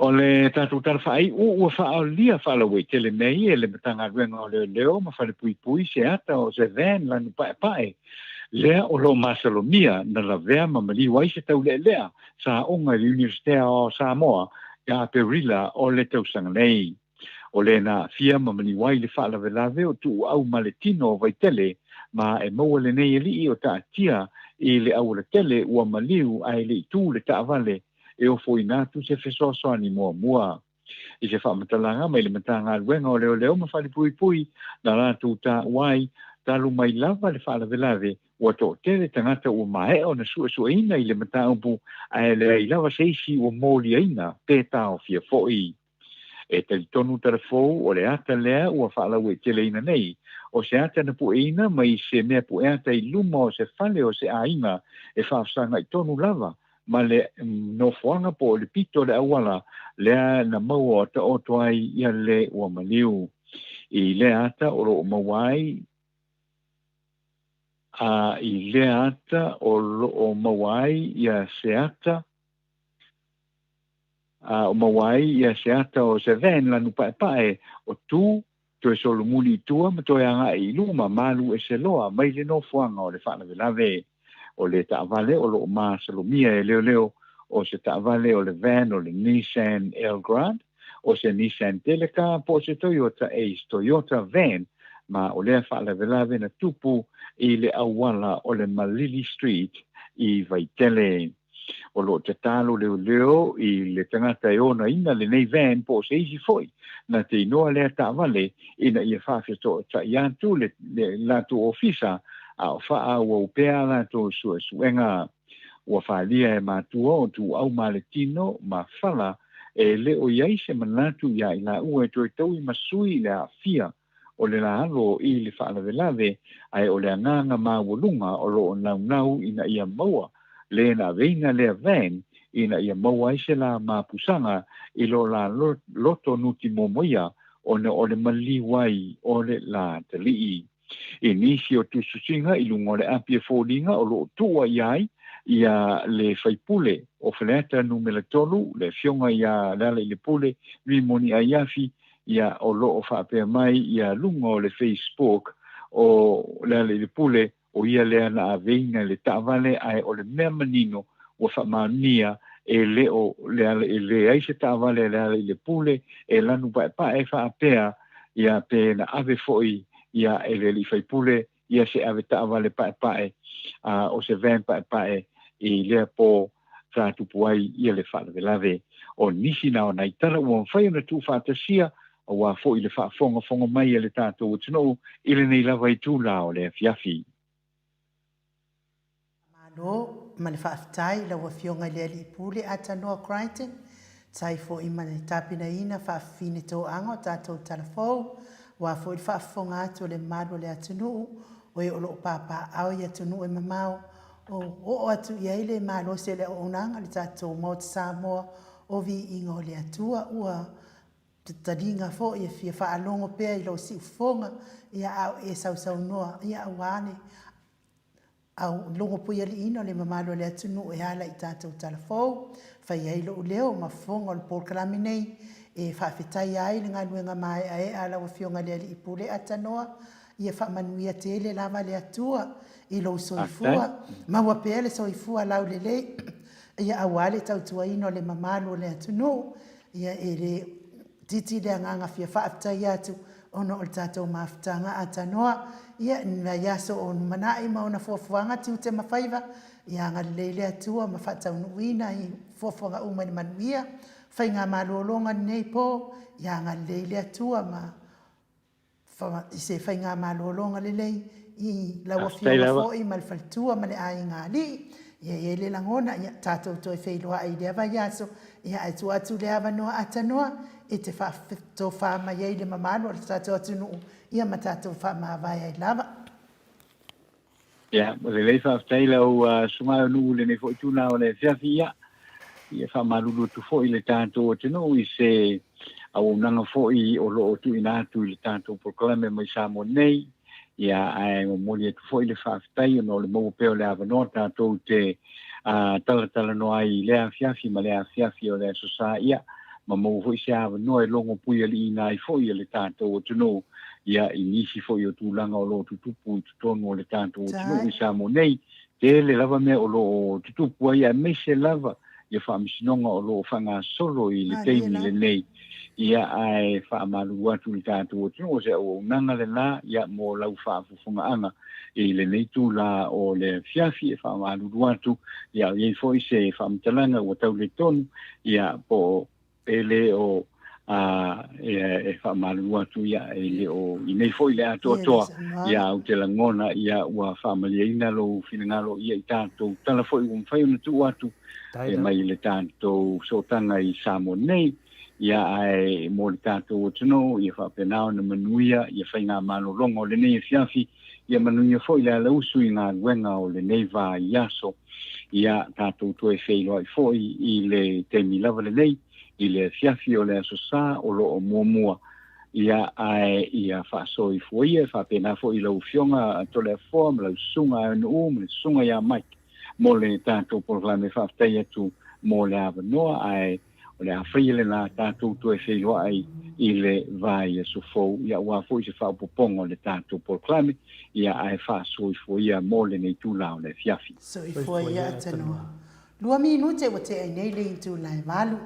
O le tatou tala faaiu ua faaaolia faalauaitele nei e le Matagaluega o Leoleo ma Falepuipui se ata o se van lanu paepae lea o lo o masalomia na lavea ma maliu ai se taulealea sa aoga i le Iunivesitea o Samoa ia Aperila o le tausaga nei. O le na aafia ma maliu ai le faalavelave o tuuau ma le tino o Vaitele ma e maua lenei alii o taatia i le aualatele ua maliu ae le i tu le taavale e ofoina atu se fesoasoani muamua. I se faamatalaga mai le Matagaluega o Leoleo ma Falepuipui na latou taua ai, talu mai lava le faalavelave, ua toatele tagata ua maea ona suesueina i le mataupu ae leai lava se isi ua moliaina pe taofia foi. E talitonu talafou o le ata lea ua faalauaiteleina nei, o se ata na pueina mai se mea pueata i luma o se fale o se aiga e faafesagai tonu lava ma le nofoaga po o le pito o le auala lea na maua o taoto ai ia le ua maliu. I lea ata o lo o maua ai a i lea ata o lo o maua ai ia se ata a o maua ai ia se ata o se van lanu paepae o tu toe solomuli i tua ma toe agai i luma malu ese loa mai le nofoaga o le faalavelave. O le taavale o lo o masalomia e leoleo o se taavale o le van o le Nissan Elgrand, o se Nissan Delica po o se Toyota Ace Toyota van, ma o lea faalavelave na tupu i le auala o le Malili Street i Vaitele. O lo o tatalo leoleo i le tagata e onaina lenei van po o se isi foi na te inoa lea taavale ina ia faafetoatai atu le latou ofisa a o faaauau pea a latou suesuega. Ua falia e matua o Tuuau ma le tino ma fala e le o i ai se manatu iā i laua e toe taui ma sui i le aafia o le la alo i le faalavelave, ae o le agaga maualuga o lo o naunau ina ia maua le na aveina lea van ina ia maua ai se la mapusaga i lo la loto nuti momoia ona o le maliu ai o le la atalii. I nisi o tusitusiga i luga o le api e foliga o lo o tuua i ai ia le faipule o Faleata Numera 3, le afioga ia Lealailepule Rimoni Aiafi, ia o lo o faapea mai ia luga o le Facebook o Lealailepule, o ia lea na aveina le taavale, ae o le mea manino ua faamaonia e le o e leai se taavale a Lealailepule e lanu paepae faapea ia pe na ave foi ia e le alii faipule ia se ave taavale paepae a o se van paepae i lea po sa tupu ai ia le faalavelave. O nisi na o nai tala ua mafai ona tuufaatasia aua foi le faafogafoga mai a le tatou atunuu i lenei lava itula o le afiafi. Malo ma le faafetai i lau Afioga i le Alii Pule Atanoa Crichton, tai foi ma le tapenaina faafifine toaga o tatou tala fou, aua foi le faafofoga atu a le mamalu o le atunuu, o e o lo o papaaao i atunuu e mamao, o oo atu i ai le malosi o le auaunaga a le tatou Maota Samoa o Viiga o le Atua. Ua taliga foi e fia faalogo pea i lou siufofoga, ia a o e sausaunoa, ia aua le Au logopuialiiina o le mamalu o le atunuu e ala i tatou tala fou, fai ai lou leo ma fofoga o le polokalame nei e faafetaia ai le galuega maeaea a lau Afioga i le Alii Pule Atanoa. Ia faamanuia tele lava le Atua i lou soifua, maua pea le soifua laulelei, ia aua le tautuaina o le mamalu o le atunuu. Ia e le Titi le agaga fia faafetai atu ona o le tatou mafutaga atanoa ia i nai aso o lumanai ma ona fuafuaga tiute ma faiva, ia agalelei le Atua ma faataunuuina i fuafuaga uma i le manuia, faigamalologa lenei po, ia agalelei le Atua ma i se faigamalologa lelei i lau Afioga foi ma le faletua ma le aiga alii. Ia i ai le lagona, ia tatou toe feiloai i lea vaiaso, ia ae tuu atu le avanoa atanoa e te faatofa mai ai le mamalu o le tatou atunuu, ia ma tatou faamavae ai lava. Ia, lelei faafetai lau susuga o nuu i lenei foi tula o le afiafi. Ia, ia faamalulu atu foi le tatou atunuu i se auaunaga foi o lo o tuuina atu i le tatou polokalame mai Samoa nei. Ia, ae momoli atu foi le faafetai ona o le maua pea o le avanoa tatou te talatalanoa ai i lea afiafi ma lea afiafi o le Aso Sa. Ia, ma maua foi se avanoa e logo puialiiina ai foi e le tatou atunuu ia i nisi foi o tulaga o lo o tutupu i totonu o le tatou atunuu i Samoa nei. Tele lava mea o lo o tutupu ai aemaise lava ia faamasinoga o lo o faagasolo i le taimi lenei. Ia ae faamalulu atu i le tatou atunuu o se auaunaga lena ia mo lau faafofogaaga i lenei itula o le afiafi e faamalulu atu ia o i ai foi se faamatalaga ua tau le tonu ia po o e le o a e faamalulu atu ia e le o i nei foi le atoatoa ia ou te lagona ia ua faamalieina lou finagalo ia i tatou tala foi ua mafai ona tuu atu e mai le tatou sootaga i Samoa nei ia ae mo le tatou atunuu ia faapena ona manuia ia faigamalologa o lenei afiafi ia manuia foi le alausu i galuega o lenei vaiaso ia tatou toe feiloai foi i le taimi lava lenei i le afiafi o le Aso Sa o lo o muamua ia ae ia faasoifua ia e faapena foi i lau Afioga Toleafoa ma lau Susuga Aeonuu ma le Susuga ia Mike mo le tatou polokalame faafetai atu mo le avanoa ae O le a faia lena tatou toe feiloai i le vaiaso fou, ia aua foi se faaopoopoga o le tatou polokalame, ia ae faasoifua ia mo lenei itula o le afiafi. Soifua ia Atanoa. Lua minute ua tea ai nei le itula e valu,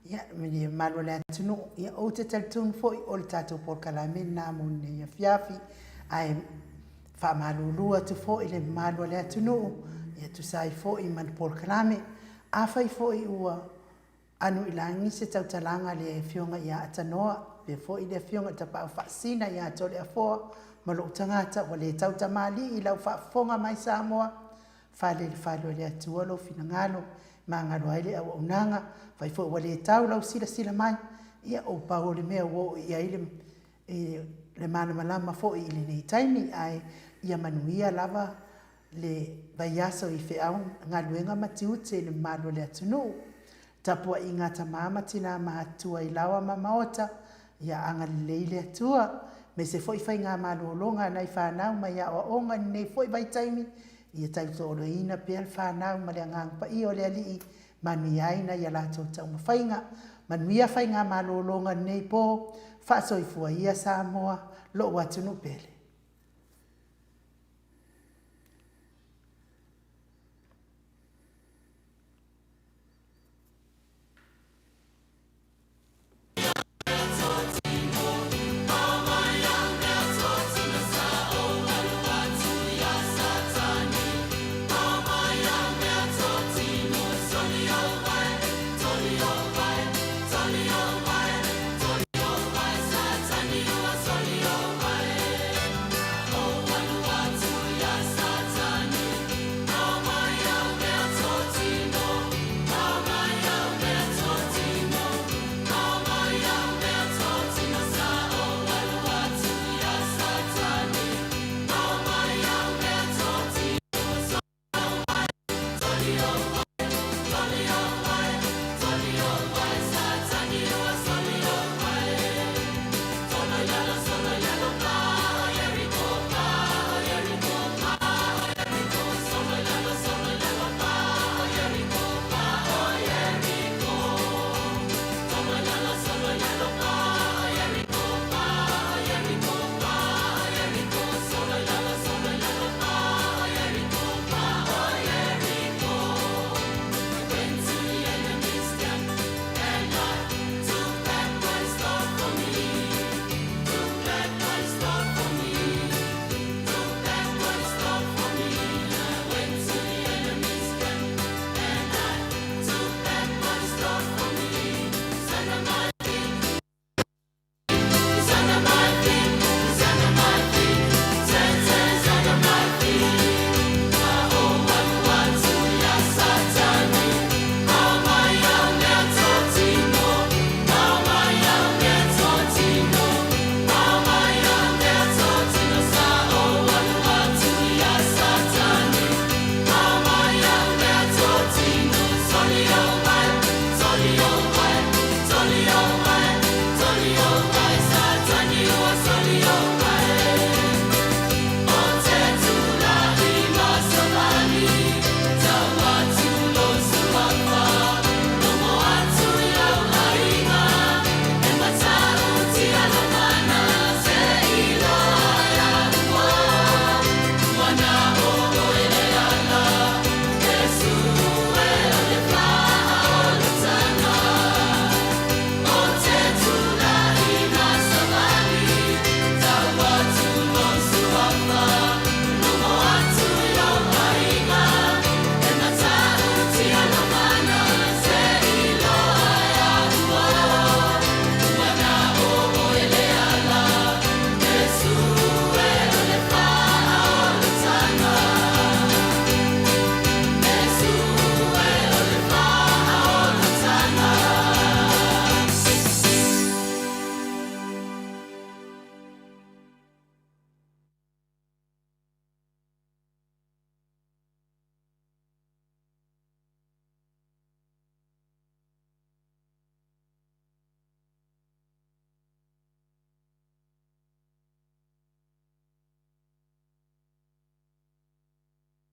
ia, ma le mamalu o le atunuu, ia, ou te talitonu foi o le tatou polokalame lena mo lenei afiafi, ae faamalulu atu foi le mamalu o le atunuu, ia tusa ai foi ma le polokalame. Afai foi ua anu i lagi se tautalaga a le Afioga ia Atanoa, faapea foi le Afioga i le Tapaau Faasina ia Toleafoa ma lou tagata ua le tautamalii i lau faafofoga mai Samoa, fale i le fale o le Atua lou finagalo, e magalo ai le auaunaga, afai foi ua le tau lau silasila mai, ia o pau o le mea ua oo i ai le, le malamalama foi i lenei taimi, ae ia manuia lava le vaiaso i feau, galuega ma tiute i le mamalu o le atunuu. Tapuaiga a tama ma tina matutua i laoa ma maota, ia agalelei le Atua. Aemaise foi faigamalologa a nai fanau mai aoaoga i lenei foi vaitaimi, ia tautoaluaina pea le fanau ma le Agaga Paia o le Alii, manuia ai nai a latou taumafaiga. Manuia faigamalologa i lenei po, faasoifua ia Samoa, lou atunuu pele.